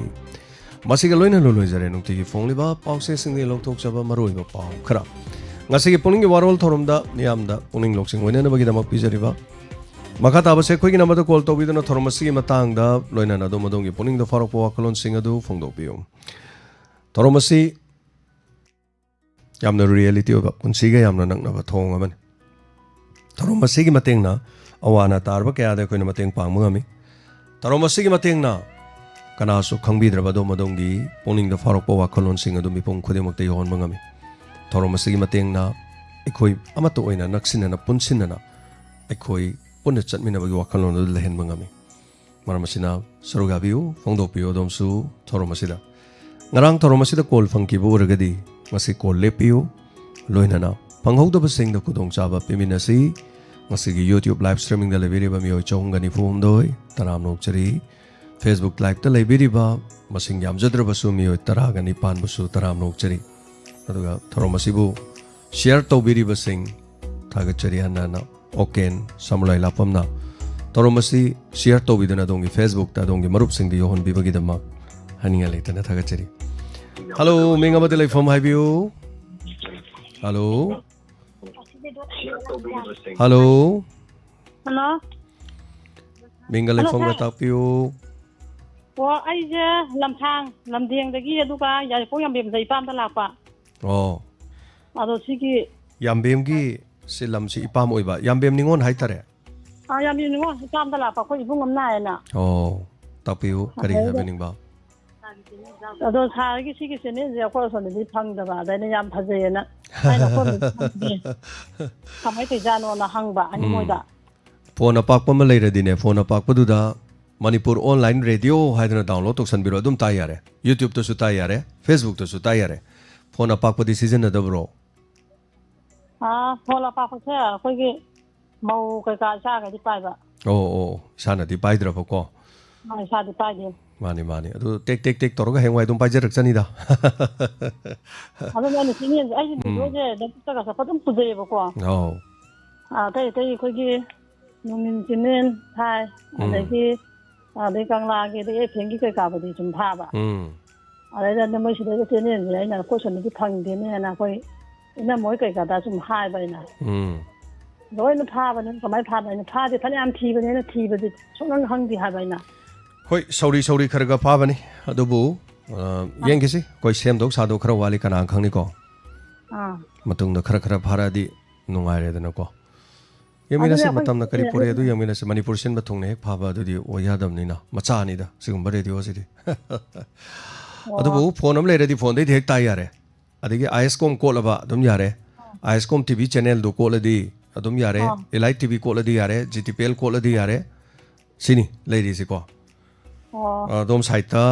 ꯃꯁꯤꯒ ꯂꯣꯏꯅꯅ ꯂꯣꯏꯖꯔꯦ ꯅꯨꯡꯇꯤꯒꯤ ꯐꯣꯡꯂꯤꯕ ꯄꯥꯎꯆꯦꯁꯤꯡꯗꯒꯤ ꯂꯧꯊꯣꯛꯆꯕ ꯃꯔꯨꯑꯣꯏꯕ ꯄꯥꯎ ꯈꯔ꯫ ꯉꯁꯤꯒꯤ ꯄꯨꯛꯅꯤꯡꯒꯤ ꯋꯥꯔꯣꯜ ꯊꯧꯔꯝꯗ ꯃꯤꯌꯥꯝꯗ ꯄꯨꯛꯅꯤꯡ ꯂꯧꯁꯤꯡ ꯑꯣꯏꯅꯅꯕꯒꯤꯗꯃꯛ ꯄꯤꯖꯔꯤꯕ꯫ ꯃꯈꯥ ꯇꯥꯕꯁꯦ ꯑꯩꯈꯣꯏꯒꯤ ꯅꯝꯕꯔꯗ ꯀꯣꯜ ꯇꯧꯕꯤꯗꯨꯅ ꯊꯧꯔꯝ ꯑꯁꯤꯒꯤ ꯃꯇꯥꯡꯗ ꯂꯣꯏꯅꯅ ꯑꯗꯣꯝ ꯑꯗꯣꯝꯒꯤ ꯄꯨꯛꯅꯤꯡꯗ ꯐꯥꯎꯔꯛꯄ ꯋꯥꯈꯜꯂꯣꯟꯁꯤꯡ ꯑꯗꯨ ꯐꯣꯡꯗꯣꯛꯄꯤꯌꯨ꯫ ꯊꯧꯔꯝ ꯑꯁꯤ ꯌꯥꯝꯅ ꯔꯤꯌꯦꯂꯤꯇꯤ ꯑꯣꯏꯕ, ꯄꯨꯟꯁꯤꯒ ꯌꯥꯝꯅ ꯅꯛꯅꯕ ꯊꯧꯑꯣꯡ ꯑꯃꯅꯤ꯫ ꯊꯧꯔꯝ ꯑꯁꯤꯒꯤ ꯃꯇꯦꯡꯅ ꯑꯋꯥ ꯑꯅꯥ ꯇꯥꯔꯕ ꯀꯌꯥꯗ ꯑꯩꯈꯣꯏꯅ ꯃꯇꯦꯡ ꯄꯥꯡꯕ ꯉꯝꯃꯤ꯫ ꯊꯧꯔꯝ ꯑꯁꯤꯒꯤ ꯃꯇꯦꯡꯅ ꯀꯅꯥꯁꯨ ꯈꯪꯕꯤꯗ꯭ꯔꯕ ꯑꯗꯣꯝ ꯑꯗꯣꯝꯒꯤ ꯄꯨꯛꯅꯤꯡꯗ ꯐꯥꯎꯔꯛꯄ ꯋꯥꯈꯜꯂꯣꯟꯁꯤꯡ ꯑꯗꯨ ꯃꯤꯄꯨꯝ ꯈꯨꯗꯤꯡꯃꯛꯇ ꯌꯧꯍꯟꯕ ꯉꯝꯃꯤ꯫ ꯊꯧꯔꯝ ꯑꯁꯤꯒꯤ ꯃꯇꯦꯡꯅ ꯑꯩꯈꯣꯏ ꯑꯃꯠꯇ ꯑꯣꯏꯅ ꯅꯛꯁꯤꯟꯅꯅ, ꯄꯨꯟꯁꯤꯟꯅꯅ ꯑꯩꯈꯣꯏ ꯄꯨꯟꯅ ꯆꯠꯃꯤꯟꯅꯕꯒꯤ ꯋꯥꯈꯜꯂꯣꯟ ꯑꯗꯨ ꯂꯩꯍꯟꯕ ꯉꯝꯃꯤ꯫ ꯃꯔꯝ ꯑꯁꯤꯅ ꯁꯔꯨꯛ ꯌꯥꯕꯤꯌꯨ, ꯐꯣꯡꯗꯣꯛꯄꯤꯌꯨ ꯑꯗꯣꯝꯁꯨ ꯊꯧꯔꯝ ꯑꯁꯤꯗ꯫ ꯉꯔꯥꯡ ꯊꯧꯔꯝ ꯑꯁꯤꯗ ꯀꯣꯜ ꯐꯪꯈꯤꯕ ꯑꯣꯏꯔꯒꯗꯤ ꯉꯁꯤ ꯀꯣꯜ ꯂꯦꯞꯄꯤꯌꯨ꯫ ꯂꯣꯏꯅꯅ ꯐꯪꯍꯧꯗꯕꯁꯤꯡꯗ ꯈꯨꯗꯣꯡꯆꯥꯕ ꯄꯤꯃꯤꯟꯅꯁꯤ꯫ ꯉꯁꯤꯒꯤ YouTube live streamingꯗ ꯂꯩꯕꯤꯔꯤꯕ ꯃꯤꯑꯣꯏ ꯆꯍꯨꯝꯒ ꯅꯤꯐꯨ ꯍꯨꯝꯗꯣꯏ, ꯇꯔꯥꯝꯅ ꯑꯣꯛꯆꯔꯤ꯫ Facebook liveꯇ ꯂꯩꯕꯤꯔꯤꯕ ꯃꯁꯤꯡ ꯌꯥꯝꯖꯗ꯭ꯔꯕꯁꯨ ꯃꯤꯑꯣꯏ ꯇꯔꯥꯒ ꯅꯤꯄꯥꯟꯕꯨꯁꯨ ꯇꯔꯥꯝꯅ ꯑꯣꯛꯆꯔꯤ꯫ ꯑꯗꯨꯒ ꯊꯧꯔꯝ ꯑꯁꯤꯕꯨ share ꯇꯧꯕꯤꯔꯤꯕꯁꯤꯡ ꯊꯥꯒꯠꯆꯔꯤ ꯍꯟꯅ ꯍꯟꯅ꯫ ꯑꯣꯀꯦꯟ ꯁꯃꯨꯂꯥꯏ ꯂꯥꯛꯄꯝꯅ ꯊꯧꯔꯝ ꯑꯁꯤ share ꯇꯧꯕꯤꯗꯨꯅ ꯑꯗꯣꯝꯒꯤ Facebookꯇ ꯑꯗꯣꯝꯒꯤ ꯃꯔꯨꯞꯁꯤꯡꯗ ꯌꯧꯍꯟꯕꯤꯕꯒꯤꯗꯃꯛ ꯍꯥꯏꯅꯤꯡꯉꯥꯏ ꯂꯩꯇꯅ ꯊꯥꯒꯠꯆꯔꯤ꯫ ꯍꯜꯂꯣ, ꯃꯤꯡ ꯑꯃꯗꯤ ꯂꯩꯐꯝ ꯍꯥꯏꯕꯤꯌꯨ꯫ ꯍꯜꯂꯣ꯫ ꯍꯜꯂꯣ꯫ ꯍꯜꯂꯣ꯫ ꯃꯤꯡꯒ ꯍꯜꯂꯣ, ꯂꯩꯐꯝꯒ ꯁꯥꯔ꯫ ꯇꯥꯛꯄꯤꯌꯨ꯫ ꯑꯣ, ꯑꯩꯁꯦ ꯂꯝꯁꯥꯡ, ꯂꯝꯗꯦꯡꯗꯒꯤ, ꯑꯗꯨꯒ ꯌꯥꯏꯔꯤꯄꯣꯛ ꯌꯥꯝꯕꯦꯝꯗ ꯏꯄꯥꯝꯗ ꯂꯥꯛꯄ꯫ ꯑꯣ꯫ ꯑꯗꯣ ꯁꯤꯒꯤ ꯌꯥꯝꯕꯦꯝꯒꯤ ꯁꯤ ꯂꯝꯁꯤ ꯏꯄꯥꯝ ꯑꯣꯏꯕ꯫ ꯌꯥꯝꯕꯦꯝ ꯅꯤꯉꯣꯜ ꯍꯥꯏꯇꯥꯔꯦ꯫ ꯑꯥ, ꯌꯥꯝꯕꯦꯝ ꯅꯤꯉꯣꯜ ꯏꯄꯥꯝꯗ ꯂꯥꯛꯄ, ꯑꯩꯈꯣꯏ ꯏꯕꯨꯡ ꯑꯃ ꯅꯥꯏꯌꯦꯅ꯫ ꯑꯣ, ꯇꯥꯛꯄꯤꯌꯨ, ꯀꯔꯤ ꯑꯗꯩꯗ ꯍꯥꯏꯕ ꯅꯤꯡꯕ? ꯑꯗꯣ ꯁꯥꯔꯒꯤ ꯁꯤꯒꯤ ꯆꯦꯅꯦꯜꯁꯦ ꯑꯩꯈꯣꯏ ꯑꯁꯣꯝꯗꯗꯤ ꯐꯪꯗꯕ, ꯑꯗ ꯑꯩꯅ ꯌꯥꯝ ꯐꯖꯩꯌꯦꯅ ꯑꯩꯅ ꯑꯩꯈꯣꯏ ꯑꯁꯣꯝꯗꯗꯤ ꯐꯪꯗꯦ, ꯀꯃꯥꯏꯅ ꯇꯧꯔꯤꯖꯥꯠꯅꯣꯅ ꯍꯪꯕ ꯑꯩꯅ ꯎꯝ꯫ ꯃꯣꯏꯗ꯫ ꯐꯣꯟ ꯑꯄꯥꯛꯄ ꯑꯃ ꯂꯩꯔꯗꯤꯅꯦ, ꯐꯣꯟ ꯑꯄꯥꯛꯄꯗꯨꯗ ꯃꯅꯤꯄꯨꯔ ꯑꯣꯟꯂꯥꯏꯟ ꯔꯦꯗꯤꯑꯣ ꯍꯥꯏꯗꯅ ꯗꯥꯎꯟꯂꯣꯗ ꯇꯧꯁꯟꯕꯤꯔꯣ, ꯑꯗꯨꯝ ꯇꯥ ꯌꯥꯔꯦ꯫ ꯌꯨꯇ꯭ꯌꯨꯕꯇꯁꯨ ꯇꯥ ꯌꯥꯔꯦ, ꯐꯦꯁꯕꯨꯛꯇꯁꯨ ꯇꯥ ꯌꯥꯔꯦ꯫ ꯐꯣꯟ ꯑꯄꯥꯛꯄꯗꯤ ꯁꯤꯖꯤꯟꯅꯗꯕ꯭ꯔꯣ? ꯑꯥ, ꯐꯣꯟ ꯑꯄꯥꯛꯄꯁꯦ ꯑꯩꯈꯣꯏꯒꯤ ꯃꯧ ꯀꯩꯀꯥ ꯏꯆꯥꯈꯩꯗꯤ ꯄꯥꯏꯕ꯫ ꯑꯣ ꯑꯣ, ꯏꯁꯥꯅꯗꯤ ꯄꯥꯏꯗ꯭ꯔꯕꯀꯣ꯫ ꯑꯥ, ꯏꯁꯥꯗꯤ ꯄꯥꯏꯗꯦ꯫ ꯃꯥꯅꯤ ꯃꯥꯅꯤ, ꯑꯗꯨ ꯇꯦꯛ ꯇꯦꯛ ꯇꯦꯛ ꯇꯧꯔꯒ ꯍꯌꯦꯡꯋꯥꯏ ꯑꯗꯨꯝ ꯄꯥꯏꯖꯔꯛꯆꯅꯤꯗ꯫ ꯑꯗꯨꯅ ꯑꯩꯅ ꯆꯦꯅꯦꯜꯁꯦ, ꯑꯩꯒꯤ ꯎꯝ꯫ ꯚꯤꯗꯤꯑꯣꯁꯦ ꯂꯧꯕꯨꯛꯇꯒ ꯆꯠꯄ ꯑꯗꯨꯝ ꯄꯨꯖꯩꯌꯦꯕꯀꯣ꯫ ꯑꯧ꯫ ꯑꯥ, ꯑꯇꯩ ꯑꯇꯩ ꯑꯩꯈꯣꯏꯒꯤ ꯅꯣꯡꯏꯟ ꯆꯦꯅꯦꯜ ꯊꯥꯏ, ꯎꯝ꯫ ꯑꯗꯒꯤ ꯑꯗꯩ ꯀꯪꯂꯥꯒꯤ, ꯑꯗꯩ ꯑꯦꯐ ꯑꯦꯝꯒꯤ ꯀꯩꯀꯥꯕꯨꯗꯤ ꯁꯨꯝ ꯊꯥꯕ꯫ ꯎꯝ꯫ ꯑꯗꯩꯗ ꯃꯣꯏ ꯁꯤꯗꯩꯗ ꯆꯦꯅꯦꯜꯁꯦ ꯑꯩꯅ ꯑꯩꯈꯣꯏ ꯁꯣꯝꯗꯗꯤ ꯐꯪꯗꯦꯅꯦꯅ ꯑꯩꯈꯣꯏ ꯏꯅꯝꯃ ꯍꯣꯏ ꯀꯩꯀꯥꯗ ꯁꯨꯝ ꯍꯥꯏꯕ ꯑꯩꯅ꯫ ꯎꯝ꯫ ꯂꯣꯏꯅ ꯐꯥꯕꯅꯤ, ꯀꯃꯥꯏꯅ ꯐꯥꯕ? ꯑꯩꯅ ꯐꯥꯗꯦ, ꯐꯅꯌꯥꯝ ꯊꯤꯕꯅꯦ, ꯑꯩꯅ ꯊꯤꯕꯗꯤ ꯁꯨꯡꯈꯪ ꯈꯪꯗꯦ ꯍꯥꯏꯕ ꯑꯩꯅ꯫ ꯍꯣꯏ, ꯁꯧꯔꯤ ꯁꯧꯔꯤ ꯈꯔ ꯈꯔ ꯐꯥꯕꯅꯤ꯫ ꯑꯗꯨꯕꯨ, ꯑ, ꯌꯦꯡꯈꯤꯁꯤ, ꯑꯩꯈꯣꯏ ꯁꯦꯝꯗꯧ ꯁꯥꯗꯧ ꯈꯔ ꯋꯥꯠꯂꯤ, ꯀꯅꯥ ꯈꯪꯅꯤꯀꯣ꯫ ꯑꯥ꯫ ꯃꯇꯨꯡꯗ ꯈꯔ ꯈꯔ ꯐꯥꯔꯛꯑꯗꯤ ꯅꯨꯡꯉꯥꯏꯔꯦꯗꯅꯀꯣ꯫ ꯑꯗꯨꯅꯦ ꯌꯦꯡꯃꯤꯟꯅꯁꯤ, ꯑꯩꯈꯣꯏ ꯃꯇꯝꯅ ꯀꯔꯤ ꯁꯤꯗꯤ ꯄꯨꯔꯛꯑꯦ ꯑꯗꯨ ꯌꯦꯡꯃꯤꯟꯅꯁꯤ꯫ ꯃꯅꯤꯄꯨꯔ ꯁꯤꯟꯕ ꯊꯨꯡꯅ ꯍꯦꯛ ꯐꯥꯕ ꯑꯗꯨꯗꯤ ꯑꯣꯏ ꯌꯥꯗꯕꯅꯤꯅ, ꯃꯆꯥꯅꯤꯗ ꯁꯤꯒꯨꯝꯕ ꯔꯦꯗꯤꯑꯣꯁꯤꯗꯤ꯫ ꯑꯣ꯫ ꯑꯗꯨꯕꯨ ꯐꯣꯟ ꯑꯃ ꯂꯩꯔꯗꯤ ꯐꯣꯟꯗꯩꯗꯤ ꯍꯦꯛ ꯇꯥ ꯌꯥꯔꯦ꯫ ꯑꯗꯒꯤ ꯑꯥꯏ ꯑꯦꯁ ꯀꯣꯝ ꯀꯣꯠꯂꯕ ꯑꯗꯨꯝ ꯌꯥꯔꯦ꯫ ꯑꯥꯏ ꯑꯦꯁ ꯀꯣꯝ ꯇꯤ ꯚꯤ ꯆꯦꯅꯦꯜꯗꯨ ꯀꯣꯠꯂꯗꯤ ꯑꯗꯨꯝ ꯌꯥꯔꯦ꯫ ꯑꯥ꯫ ꯏꯂꯥꯏꯠ ꯇꯤ ꯚꯤ ꯀꯣꯠꯂꯗꯤ ꯌꯥꯔꯦ, ꯖꯤ ꯇꯤ ꯄꯤ ꯑꯦꯜ ꯀꯣꯠꯂꯗꯤ ꯌꯥꯔꯦ꯫ ꯁꯤꯅꯤ ꯂꯩꯔꯤꯁꯤꯀꯣ꯫ ꯑꯣ꯫ ꯑꯗꯣꯝ ꯁꯥꯏꯠꯇ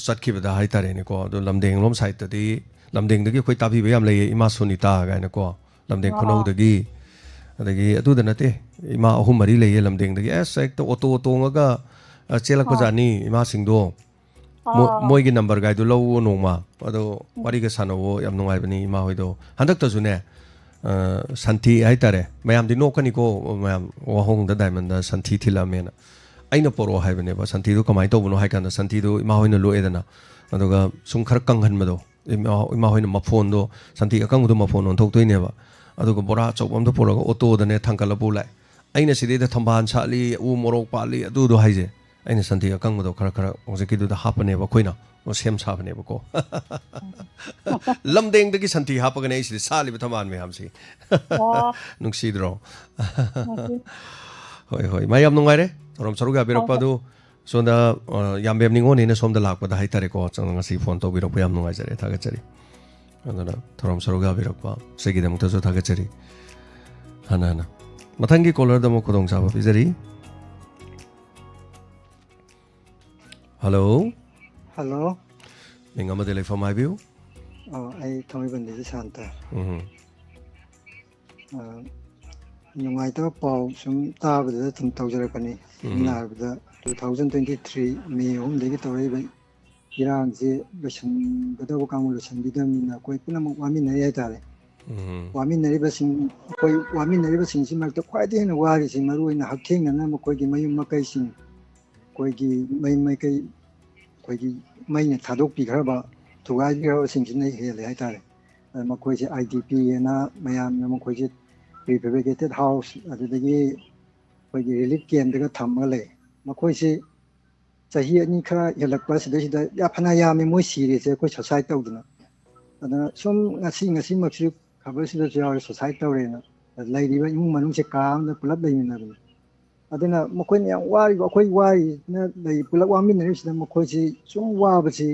ꯆꯠꯈꯤꯕꯗ ꯍꯥꯏꯇꯥꯔꯦꯅꯦꯀꯣ, ꯑꯗꯣ ꯂꯝꯗꯦꯡꯂꯣꯝ ꯁꯥꯏꯠꯇꯗꯤ, ꯂꯝꯗꯦꯡꯗꯒꯤ ꯑꯩꯈꯣꯏ ꯇꯥꯕꯤꯕ ꯌꯥꯝ ꯂꯩꯌꯦ, ꯏꯃꯥ ꯁꯣꯅꯤꯇꯥ ꯀꯥꯏꯅꯀꯣ, ꯂꯝꯗꯦꯡ ꯑꯣ꯫ ꯈꯨꯅꯧꯗꯒꯤ꯫ ꯑꯗꯒꯤ ꯑꯗꯨꯗ ꯅꯠꯇꯦ, ꯏꯃꯥ ꯑꯍꯨꯝ ꯃꯔꯤ ꯂꯩꯌꯦ ꯂꯝꯗꯦꯡꯗꯒꯤ, ꯑꯁ ꯍꯦꯛꯇ ꯑꯣꯇꯣ ꯇꯣꯡꯉꯒ, ꯑ, ꯆꯦꯜꯂꯛꯄꯖꯥꯠꯅꯤ ꯏꯃꯥꯁꯤꯡꯗꯣ꯫ ꯃꯣ-, ꯑꯣ꯫ ꯃꯣꯏꯒꯤ ꯅꯝꯕꯔꯒꯥꯏꯗꯨ ꯂꯧꯋꯣ ꯅꯣꯡꯃ, ꯑꯗꯣ ꯋꯥꯔꯤꯒ ꯁꯥꯟꯅꯧꯋꯣ, ꯌꯥꯝ ꯅꯨꯡꯉꯥꯏꯕꯅꯤ ꯏꯃꯥ ꯍꯣꯏꯗꯣ꯫ ꯍꯟꯗꯛꯇꯁꯨꯅꯦ, ꯑ, ꯁꯟꯊꯤ ꯍꯥꯏꯇꯥꯔꯦ, ꯃꯌꯥꯝꯗꯤ ꯅꯣꯛꯀꯅꯤꯀꯣ, ꯃꯌꯥꯝ ꯋꯥꯍꯣꯡꯗ ꯗꯥꯏꯃꯟꯗ ꯁꯟꯊꯤ ꯊꯤꯜꯂꯛꯑꯝꯃꯦꯅ꯫ ꯑꯩꯅ ꯄꯣꯔꯛꯑꯣ ꯍꯥꯏꯕꯅꯦꯕ꯫ ꯁꯟꯊꯤꯗꯣ ꯀꯃꯥꯏꯅ ꯇꯧꯕꯅꯣ ꯍꯥꯏ ꯀꯥꯟꯗ, ꯁꯟꯊꯤꯗꯣ ꯏꯃꯥ ꯍꯣꯏꯅ ꯂꯣꯛꯑꯦꯗꯅ, ꯑꯗꯨꯒ ꯁꯨꯝ ꯈꯔ ꯀꯪꯍꯟꯕꯗꯣ, ꯏꯃꯥ, ꯏꯃꯥ ꯍꯣꯏꯅ ꯃꯐꯣꯟꯗꯣ, ꯁꯟꯊꯤ ꯑꯀꯪꯕꯗꯣ ꯃꯐꯣꯟ ꯑꯣꯟꯊꯣꯛꯇꯣꯏꯅꯦꯕ꯫ ꯑꯗꯨꯒ ꯕꯣꯔꯥ ꯑꯆꯧꯕ ꯑꯝꯗ ꯄꯨꯔꯒ ꯑꯣꯇꯣꯗꯅꯦ ꯊꯥꯡꯀꯠꯂ ꯄꯨ ꯂꯥꯛꯑꯦ꯫ ꯑꯩꯅ ꯁꯤꯗꯩꯗ ꯊꯝꯕꯥꯜ ꯁꯥꯠꯂꯤ, ꯎ ꯃꯣꯔꯣꯛ ꯄꯥꯜꯂꯤ, ꯑꯗꯨꯗꯣ ꯍꯥꯏꯁꯦ꯫ ꯑꯩꯅ ꯁꯟꯊꯤ ꯑꯀꯪꯕꯗꯣ ꯈꯔ ꯈꯔ ꯍꯧꯖꯤꯛꯀꯤꯗꯨꯗ ꯍꯥꯞꯄꯅꯦꯕ ꯑꯩꯈꯣꯏꯅ꯫ ꯑꯣ, ꯁꯦꯝ ꯁꯥꯕꯅꯦꯕꯀꯣ꯫ ꯂꯝꯗꯦꯡꯗꯒꯤ ꯁꯟꯊꯤ ꯍꯥꯞꯄꯒꯅꯦ ꯑꯩ ꯁꯤꯗ ꯁꯥꯜꯂꯤꯕ ꯊꯝꯕꯥꯜ ꯃꯌꯥꯝꯁꯤ꯫ ꯑꯣ꯫ ꯅꯨꯡꯁꯤꯗ꯭ꯔꯣ? ꯅꯨꯡꯁꯤ꯫ ꯍꯣꯏ, ꯍꯣꯏ꯫ ꯃꯥ, ꯌꯥꯝ ꯅꯨꯡꯉꯥꯏꯔꯦ꯫ ꯊꯧꯔꯝ ꯁꯔꯨꯛ ꯌꯥꯕꯤꯔꯛꯄ ꯍꯣꯏ, ꯍꯣꯏ꯫ ꯑꯗꯨ ꯁꯣꯝꯗ, ꯑ, ꯌꯥꯝꯕꯦꯝ ꯅꯤꯉꯣꯜꯅꯤꯅ ꯁꯣꯝꯗ ꯂꯥꯛꯄꯗ ꯍꯥꯏꯇꯥꯔꯦꯀꯣ, ꯆꯪ-, ꯉꯁꯤ ꯐꯣꯟ ꯇꯧꯕꯤꯔꯛꯄ ꯌꯥꯝ ꯅꯨꯡꯉꯥꯏꯖꯔꯦ, ꯊꯥꯒꯠꯆꯔꯤ꯫ ꯑꯗꯨꯅ ꯊꯧꯔꯝ ꯁꯔꯨꯛ ꯌꯥꯕꯤꯔꯛꯄ ꯁꯤꯒꯤꯗꯃꯛꯇꯁꯨ ꯊꯥꯒꯠꯆꯔꯤ꯫ ꯍꯟꯅ ꯍꯟꯅ꯫ ꯃꯊꯪꯒꯤ caller ꯗ ꯑꯃꯨꯛ ꯈꯨꯗꯣꯡꯆꯥꯕ ꯄꯤꯖꯔꯤ꯫ ꯍꯜꯂꯣ꯫ ꯍꯜꯂꯣ꯫ ꯃꯤꯡ ꯑꯃꯗꯤ ꯂꯩꯐꯝ ꯍꯥꯏꯕꯤꯌꯨ꯫ ꯑꯣ, ꯑꯩ ꯊꯥꯡꯃꯩꯕꯟꯗꯒꯤ ꯁꯥꯟꯇ꯫ ꯎꯝ꯫ ꯑ, ꯅꯨꯡꯉꯥꯏꯇꯕ ꯄꯥꯎ ꯁꯨꯝ ꯇꯥꯕꯗꯨꯗ ꯁꯨꯝ ꯇꯧꯖꯔꯛꯄꯅꯤ꯫ ꯎꯝ꯫ ꯁꯝꯅ ꯍꯥꯏꯔꯕꯗ, two thousand twenty three May ꯑꯍꯨꯝꯗꯒꯤ ꯇꯧꯔꯛꯏꯕ ꯏꯔꯥꯡꯁꯤ ꯂꯣꯏꯁꯤꯟꯒꯗꯕ ꯀꯥꯡꯕꯨ ꯂꯣꯏꯁꯤꯟꯕꯤꯗꯕꯅꯤꯅ ꯑꯩꯈꯣꯏ ꯄꯨꯝꯅꯃꯛ ꯋꯥꯃꯤꯟꯅꯔꯤ ꯍꯥꯏꯇꯥꯔꯦ꯫ ꯎꯝ꯫ ꯋꯥꯃꯤꯟꯅꯔꯤꯕꯁꯤꯡ, ꯑꯩꯈꯣꯏ ꯋꯥꯃꯤꯟꯅꯔꯤꯕꯁꯤꯡꯁꯤ ꯃꯔꯛꯇ ꯈ꯭ꯋꯥꯏꯗꯒꯤ ꯍꯦꯟꯅ ꯋꯥꯔꯤꯁꯤ, ꯃꯔꯨ ꯑꯣꯏꯅ ꯍꯛꯊꯦꯡꯅꯅ ꯃꯈꯣꯏꯒꯤ ꯃꯌꯨꯝ ꯃꯀꯩꯁꯤꯡ, ꯑꯩꯈꯣꯏꯒꯤ ꯃꯩ ꯃꯥꯏꯀꯩ, ꯑꯩꯈꯣꯏꯒꯤ ꯃꯩꯅ ꯊꯥꯗꯣꯛꯄꯤꯈ꯭ꯔꯕ, ꯊꯨꯒꯥꯏꯕꯤꯈ꯭ꯔꯕꯁꯤꯡꯁꯤꯅ ꯍꯦꯜꯂꯦ ꯍꯥꯏꯇꯥꯔꯦ꯫ ꯑꯗ ꯃꯈꯣꯏꯁꯦ I D P ꯍꯥꯏꯅ ꯃꯌꯥꯝꯅ ꯃꯈꯣꯏꯁꯦ prefabricated house, ꯑꯗꯨꯗꯒꯤ ꯑꯩꯈꯣꯏꯒꯤ relief camp ꯇꯒ ꯊꯝꯃꯒ ꯂꯩ꯫ ꯃꯈꯣꯏꯁꯤ ꯆꯍꯤ ꯑꯅꯤ ꯈꯔ ꯍꯦꯜꯂꯛꯄ ꯁꯤꯗꯩꯁꯤꯗ ꯌꯥ-, ꯐꯅ ꯌꯥꯝꯃꯤ ꯃꯣꯏ ꯁꯤꯔꯤꯁꯦ ꯑꯩꯈꯣꯏ suicide ꯇꯧꯗꯅ꯫ ꯑꯗꯨꯅ ꯁꯨꯝ ꯉꯁꯤ, ꯉꯁꯤꯃꯛꯁꯨ ꯈꯕꯔꯁꯤꯗꯁꯨ ꯌꯥꯎꯔꯦ, suicide ꯇꯧꯔꯦꯅ꯫ ꯂꯩꯔꯤꯕ ꯏꯃꯨꯡ ꯃꯅꯨꯡꯁꯦ ꯀꯥ ꯑꯃꯗ ꯄꯨꯂꯞ ꯂꯩꯃꯤꯟꯅꯕꯅꯤ꯫ ꯑꯗꯨꯅ ꯃꯈꯣꯏꯅ ꯌꯥꯝ ꯋꯥꯔꯤꯕ, ꯑꯩꯈꯣꯏ ꯋꯥꯔꯤꯅ ꯂꯩ, ꯄꯨꯂꯞ ꯋꯥꯃꯤꯟꯅꯔꯤꯕꯁꯤꯗ ꯃꯈꯣꯏꯁꯤ ꯁꯨꯝ ꯋꯥꯕꯁꯤ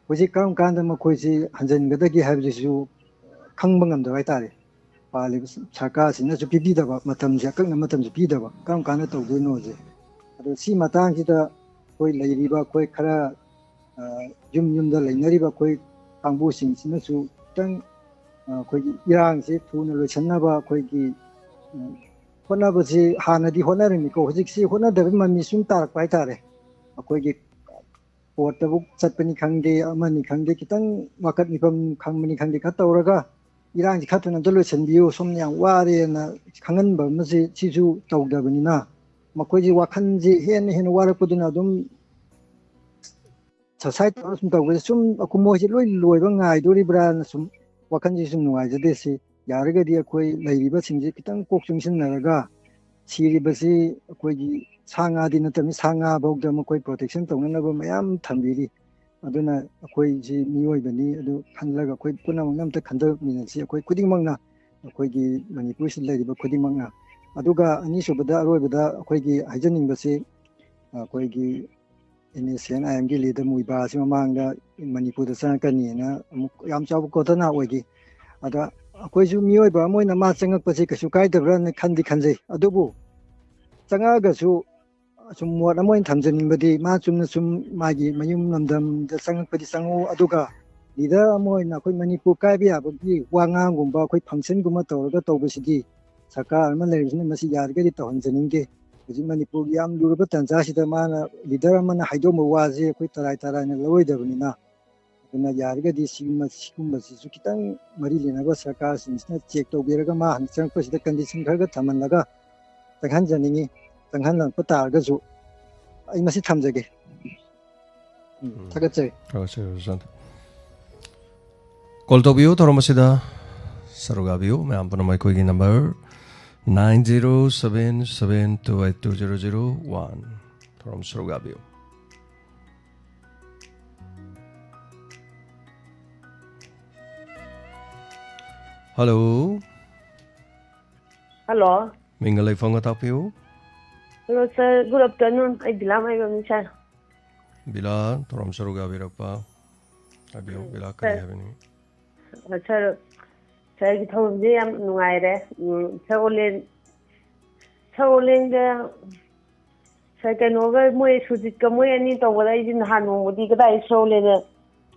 ꯍꯧꯖꯤꯛ ꯀꯔꯝ ꯀꯥꯟꯗ ꯃꯈꯣꯏꯁꯤ ꯍꯟꯖꯤꯟꯒꯗꯒꯦ ꯍꯥꯏꯕꯁꯤꯁꯨ ꯈꯪꯕ ꯉꯝꯗꯕ ꯍꯥꯏꯇꯥꯔꯦ꯫ ꯄꯥꯜꯂꯤꯕ ꯁꯔꯀꯥꯔꯁꯤꯅꯁꯨ ꯄꯤꯕꯤꯗꯕ, ꯃꯇꯝꯁꯦ, ꯑꯀꯛꯅꯕ ꯃꯇꯝꯁꯦ ꯄꯤꯗꯕ, ꯀꯔꯝ ꯀꯥꯟꯗ ꯇꯧꯗꯣꯏꯅꯣꯁꯦ꯫ ꯑꯗꯣ ꯁꯤ ꯃꯇꯥꯡꯁꯤꯗ ꯑꯩꯈꯣꯏ ꯂꯩꯔꯤꯕ ꯑꯩꯈꯣꯏ ꯈꯔ, ꯑ, ꯌꯨꯝ ꯌꯨꯝꯗ ꯂꯩꯅꯔꯤꯕ ꯑꯩꯈꯣꯏ ꯀꯥꯡꯕꯨꯁꯤꯡꯁꯤꯅꯁꯨ ꯈꯤꯇꯪ, ꯑ, ꯑꯩꯈꯣꯏꯒꯤ ꯏꯔꯥꯡꯁꯤ ꯊꯨꯅ ꯂꯣꯏꯁꯤꯟꯅꯕ ꯑꯩꯈꯣꯏꯒꯤ, ꯎꯝ, ꯍꯣꯠꯅꯕꯁꯤ ꯍꯥꯟꯅꯗꯤ ꯍꯣꯠꯅꯔꯝꯃꯤꯀꯣ, ꯍꯧꯖꯤꯛꯁꯤ ꯍꯣꯠꯅꯗꯕꯒꯤ ꯃꯃꯤ ꯁꯨꯝ ꯇꯥꯔꯛꯄ ꯍꯥꯏꯇꯥꯔꯦ꯫ ꯑꯩꯈꯣꯏꯒꯤ ꯀꯣꯔꯠꯇꯕꯨ ꯆꯠꯄꯅꯤ ꯈꯪꯗꯦ, ꯑꯃꯅꯤ ꯈꯪꯗꯦ, ꯈꯤꯇꯪ ꯋꯥꯀꯠ ꯃꯤꯐꯝ ꯈꯪꯕꯅꯤ ꯈꯪꯗꯦ, ꯈꯔ ꯇꯧꯔꯒ ꯏꯔꯥꯡꯁꯤ ꯈꯔ ꯊꯨꯅ ꯑꯝꯇ ꯂꯣꯏꯁꯤꯟꯕꯤꯌꯨ, ꯁꯣꯝꯅ ꯌꯥꯝ ꯋꯥꯔꯦꯅ ꯈꯪꯍꯟꯕ ꯑꯃꯁꯦ ꯁꯤꯁꯨ ꯇꯧꯗꯕꯅꯤꯅ, ꯃꯈꯣꯏꯁꯤ ꯋꯥꯈꯜꯁꯤ ꯍꯦꯟꯅ ꯍꯦꯟꯅ ꯋꯥꯔꯛꯄꯗꯨꯅ ꯑꯗꯨꯝ suicide ꯇꯧꯔ ꯁꯨꯝ ꯇꯧꯕꯁꯦ ꯁꯨꯝ ꯑꯩꯈꯣꯏ ꯃꯣꯏꯁꯦ ꯂꯣꯏ ꯂꯣꯏꯕ ꯉꯥꯏꯗꯣꯔꯤꯕ꯭ꯔꯥꯅ ꯁꯨꯝ ꯋꯥꯈꯜꯁꯤ ꯁꯨꯝ ꯅꯨꯡꯉꯥꯏꯖꯗꯦ꯫ ꯁꯤ ꯌꯥꯔꯒꯗꯤ ꯑꯩꯈꯣꯏ ꯂꯩꯔꯤꯕꯁꯤꯡꯁꯦ ꯈꯤꯇꯪ ꯀꯣꯛ ꯆꯨꯡꯁꯤꯟꯅꯔꯒ ꯁꯤꯔꯤꯕꯁꯤ ꯑꯩꯈꯣꯏꯒꯤ ꯁꯥ ꯉꯥꯗꯤ ꯅꯠꯇꯕꯅꯤ, ꯁꯥ ꯉꯥ ꯐꯥꯎꯗ ꯃꯈꯣꯏ protection ꯇꯧꯅꯅꯕ ꯃꯌꯥꯝ ꯊꯝꯕꯤꯔꯤ꯫ ꯑꯗꯨꯅ ꯑꯩꯈꯣꯏꯁꯤ ꯃꯤꯑꯣꯏꯕꯅꯤ, ꯑꯗꯨ ꯈꯜꯂꯒ ꯑꯩꯈꯣꯏ ꯄꯨꯝꯅꯃꯛꯅ ꯑꯝꯇ ꯈꯟꯊꯃꯤꯟꯅꯁꯤ, ꯑꯩꯈꯣꯏ ꯈꯨꯗꯤꯡꯃꯛꯅ, ꯑꯩꯈꯣꯏꯒꯤ ꯃꯅꯤꯄꯨꯔꯁꯤꯗ ꯂꯩꯔꯤꯕ ꯈꯨꯗꯤꯡꯃꯛꯅ꯫ ꯑꯗꯨꯒ ꯑꯅꯤꯁꯨꯕꯗ, ꯑꯔꯣꯏꯕꯗ ꯑꯩꯈꯣꯏꯒꯤ ꯍꯥꯏꯖꯅꯤꯡꯕꯁꯤ, ꯑꯩꯈꯣꯏꯒꯤ ꯑꯦꯟ ꯑꯦꯁ ꯑꯦꯟ ꯑꯥꯏ ꯑꯦꯝꯒꯤ ꯂꯤꯗꯔ ꯃꯨꯏꯕꯥ ꯑꯁꯤ ꯃꯃꯥꯡꯗ ꯃꯅꯤꯄꯨꯔꯗ ꯆꯪꯉꯛꯀꯅꯤꯅ ꯑꯃꯨꯛ ꯌꯥꯝ ꯆꯥꯎꯕ ꯒꯣꯊꯅꯥ ꯑꯣꯏꯈꯤ꯫ ꯑꯗ ꯑꯩꯈꯣꯏꯁꯨ ꯃꯤꯑꯣꯏꯕ ꯑꯃ ꯑꯣꯏꯅ ꯃꯥ ꯆꯪꯉꯛꯄꯁꯦ ꯀꯩꯁꯨ ꯀꯥꯏꯗꯕ꯭ꯔꯥꯅ ꯈꯟꯗꯤ ꯈꯟꯖꯩ꯫ ꯑꯗꯨꯕꯨ ꯆꯪꯉꯛꯑꯒꯁꯨ ꯁꯨꯝ ꯃꯣꯠ ꯑꯃ ꯑꯣꯏꯅ ꯊꯝꯖꯅꯤꯡꯕꯗꯤ, ꯃꯥ ꯆꯨꯝꯅ ꯁꯨꯝ ꯃꯥꯒꯤ ꯃꯌꯨꯝ ꯂꯝꯗꯝꯗ ꯆꯪꯉꯛꯄꯗꯤ ꯆꯪꯉꯛꯎ, ꯑꯗꯨꯒ ꯂꯤꯗꯔ ꯑꯃ ꯑꯣꯏꯅ ꯑꯩꯈꯣꯏ ꯃꯅꯤꯄꯨꯔ ꯀꯥꯏꯕ ꯌꯥꯕꯒꯤ ꯋꯥꯉꯥꯡꯒꯨꯝꯕ, ꯑꯩꯈꯣꯏ ꯐꯪꯁꯟꯒꯨꯝꯕ ꯇꯧꯔꯒ ꯇꯧꯕꯁꯤꯗꯤ ꯁꯔꯀꯥꯔ ꯑꯃ ꯂꯩꯔꯤꯁꯤꯅ ꯃꯁꯤ ꯌꯥꯔꯒꯗꯤ ꯇꯧꯍꯟꯖꯅꯤꯡꯗꯦ꯫ ꯍꯧꯖꯤꯛ ꯃꯅꯤꯄꯨꯔꯒꯤ ꯌꯥꯝ ꯂꯨꯔꯕ ꯇꯥꯟꯖꯥꯁꯤꯗ ꯃꯥꯅ, ꯂꯤꯗꯔ ꯑꯃꯅ ꯍꯥꯏꯗꯣꯛꯑꯝꯕ ꯋꯥꯁꯦ ꯑꯩꯈꯣꯏ ꯇꯔꯥꯏ ꯇꯔꯥꯏꯅ ꯂꯧꯔꯣꯏꯗꯕꯅꯤꯅ, ꯑꯗꯨꯅ ꯌꯥꯔꯒꯗꯤ ꯁꯤꯒꯨꯝꯕ, ꯁꯤꯒꯨꯝꯕꯁꯤꯁꯨ ꯈꯤꯇꯪ ꯃꯔꯤ ꯂꯩꯅꯕ ꯁꯔꯀꯥꯔꯁꯤꯡꯁꯤꯅ ꯆꯦꯛ ꯇꯧꯕꯤꯔꯒ ꯃꯥ ꯍꯥꯟꯅ ꯆꯪꯉꯛꯄꯁꯤꯗ ꯀꯟꯗꯤꯁꯟ ꯈꯔꯒ ꯊꯝꯍꯜꯂꯒ ꯆꯪꯍꯟꯖꯅꯤꯡꯉꯤ꯫ ꯆꯪꯍꯜꯂꯛꯄ ꯇꯥꯔꯒꯁꯨ ꯑꯩ ꯃꯁꯤ ꯊꯝꯖꯒꯦ꯫ ꯎꯝ, ꯎꯝ꯫ ꯊꯥꯒꯠꯆꯔꯤ꯫ ꯊꯥꯒꯠꯆꯔꯤ, ꯁꯥꯟꯇ꯫ ꯀꯣꯜ ꯇꯧꯕꯤꯌꯨ ꯊꯧꯔꯝ ꯑꯁꯤꯗ, ꯁꯔꯨꯛ ꯌꯥꯕꯤꯌꯨ꯫ ꯃꯌꯥꯝ ꯄꯨꯝꯅꯃꯛ ꯑꯩꯈꯣꯏꯒꯤ number nine zero seven seven two eight two zero zero one꯫ ꯊꯧꯔꯝ ꯁꯔꯨꯛ ꯌꯥꯕꯤꯌꯨ꯫ ꯍꯜꯂꯣ꯫ ꯍꯜꯂꯣ꯫ ꯃꯤꯡꯒ ꯂꯩꯐꯝꯒ ꯇꯥꯛꯄꯤꯌꯨ꯫ ꯍꯜꯂꯣ ꯁꯥꯔ, ꯒꯨꯗ ꯑꯐꯇꯔꯅꯨꯟ꯫ ꯑꯩ ꯕꯤꯂꯥ ꯃꯥꯏꯕꯝꯅꯤ ꯁꯥꯔ꯫ ꯕꯤꯂꯥ, ꯊꯧꯔꯝ ꯁꯔꯨꯛ ꯌꯥꯕꯤꯔꯛꯄ꯫ ꯍꯥꯏꯕꯤꯌꯨ, ꯎꯝ, ꯕꯤꯂꯥ, ꯀꯔꯤ ꯁꯥꯔ꯫ ꯍꯥꯏꯕꯅꯤ? ꯑ, ꯁꯥꯔ, ꯁꯥꯔꯒꯤ ꯊꯧꯔꯝꯁꯦ ꯌꯥꯝ ꯅꯨꯡꯉꯥꯏꯔꯦ꯫ ꯎꯝ, ꯁꯥꯔ ꯑꯣꯂꯦꯟ, ꯁꯥꯔ ꯑꯣꯂꯦꯟꯒ ꯁꯥꯔ ꯀꯩꯅꯣꯒ, ꯃꯣꯏ ꯁꯨꯖꯤꯠꯀ ꯃꯣꯏ ꯑꯅꯤ ꯇꯧꯕꯗ ꯑꯩꯁꯦ ꯅꯍꯥꯟ ꯅꯣꯡꯃꯗꯤ ꯀꯗꯥꯏ ꯁꯥꯔ ꯑꯣꯂꯦꯟꯅ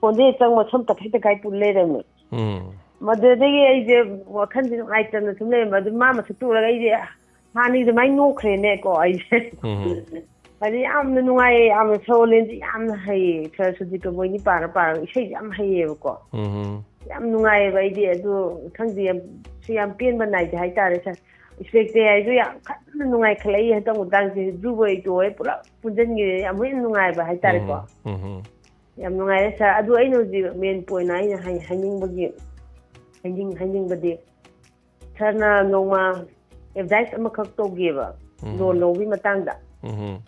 ꯐꯣꯟꯗ ꯍꯦꯛ ꯆꯪꯕ ꯁꯝ ꯇꯪꯈꯥꯏ ꯇꯪꯈꯥꯏ ꯄꯨꯜ ꯂꯩꯔꯝꯃꯦ꯫ ꯎꯝ꯫ ꯃꯗꯨꯗꯒꯤ ꯑꯩꯁꯦ ꯋꯥꯈꯜꯁꯦ ꯅꯨꯡꯉꯥꯏꯇꯅ ꯁꯨꯝ ꯂꯩꯔꯝꯕ꯫ ꯑꯗꯨ ꯃꯥ ꯃꯁꯛꯇꯨ ꯎꯔꯒ ꯑꯩꯁꯦ ꯍꯥꯟꯅꯒꯤ ꯑꯗꯨꯃꯥꯏꯅ ꯅꯣꯛꯈ꯭ꯔꯦꯅꯦꯀꯣ ꯑꯩꯁꯦ꯫ ꯎꯝ꯫ ꯍꯥꯏꯗꯤ ꯌꯥꯝꯅ ꯅꯨꯡꯉꯥꯏꯌꯦ, ꯌꯥꯝꯅ ꯁꯥꯔ ꯑꯣꯂꯦꯟꯁꯦ ꯌꯥꯝꯅ ꯍꯩꯌꯦ꯫ ꯁꯥꯔ ꯁꯨꯖꯤꯠꯀ ꯃꯣꯏꯅꯤ ꯄꯥꯔ ꯄꯥꯔꯒ ꯏꯁꯩꯁꯦ ꯌꯥꯝ ꯍꯩꯌꯦꯕꯀꯣ꯫ ꯎꯝ꯫ ꯌꯥꯝ ꯅꯨꯡꯉꯥꯏꯌꯦꯕ ꯑꯩꯗꯤ꯫ ꯑꯗꯨ ꯈꯪꯗꯦ, ꯌꯥꯝ, ꯁꯤ ꯌꯥꯝ ꯄꯦꯟꯕ ꯅꯥꯏꯗꯦ ꯍꯥꯏꯇꯥꯔꯦ ꯁꯥꯔ꯫ ꯏꯁꯄꯦꯛꯇꯦ ꯍꯥꯏꯁꯨ ꯌꯥꯝ ꯀꯟꯅ ꯅꯨꯡꯉꯥꯏꯈꯠꯂꯛꯏ ꯍꯟꯗꯛ ꯃꯇꯥꯡꯁꯦ꯫ ꯖꯨꯕꯣꯏ ꯇꯣꯏ ꯄꯨꯂꯞ ꯄꯨꯟꯁꯤꯟꯈꯤꯕ ꯌꯥꯝ ꯍꯦꯟꯅ ꯅꯨꯡꯉꯥꯏꯕ ꯍꯥꯏꯇꯥꯔꯦꯀꯣ꯫ ꯎꯝ, ꯎꯝ꯫ ꯌꯥꯝ ꯅꯨꯡꯉꯥꯏꯔꯦ ꯁꯥꯔ꯫ ꯑꯗꯨ ꯑꯩꯅ ꯍꯧꯖꯤꯛ ꯃꯦꯟ ꯄꯣꯏꯟ ꯑꯩꯅ ꯍꯥꯏ-, ꯍꯥꯏꯅꯤꯡꯕꯒꯤ, ꯍꯥꯏꯅꯤꯡ-, ꯍꯥꯏꯅꯤꯡꯕꯗꯤ, ꯁꯥꯔꯅ ꯅꯣꯡꯃ ꯑꯦꯗꯚꯥꯏꯁ ꯑꯃꯈꯛ ꯇꯧꯒꯦꯕ, ꯎꯝ. ꯂꯣꯟ ꯂꯧꯕꯒꯤ ꯃꯇꯥꯡꯗ꯫ ꯎꯝ.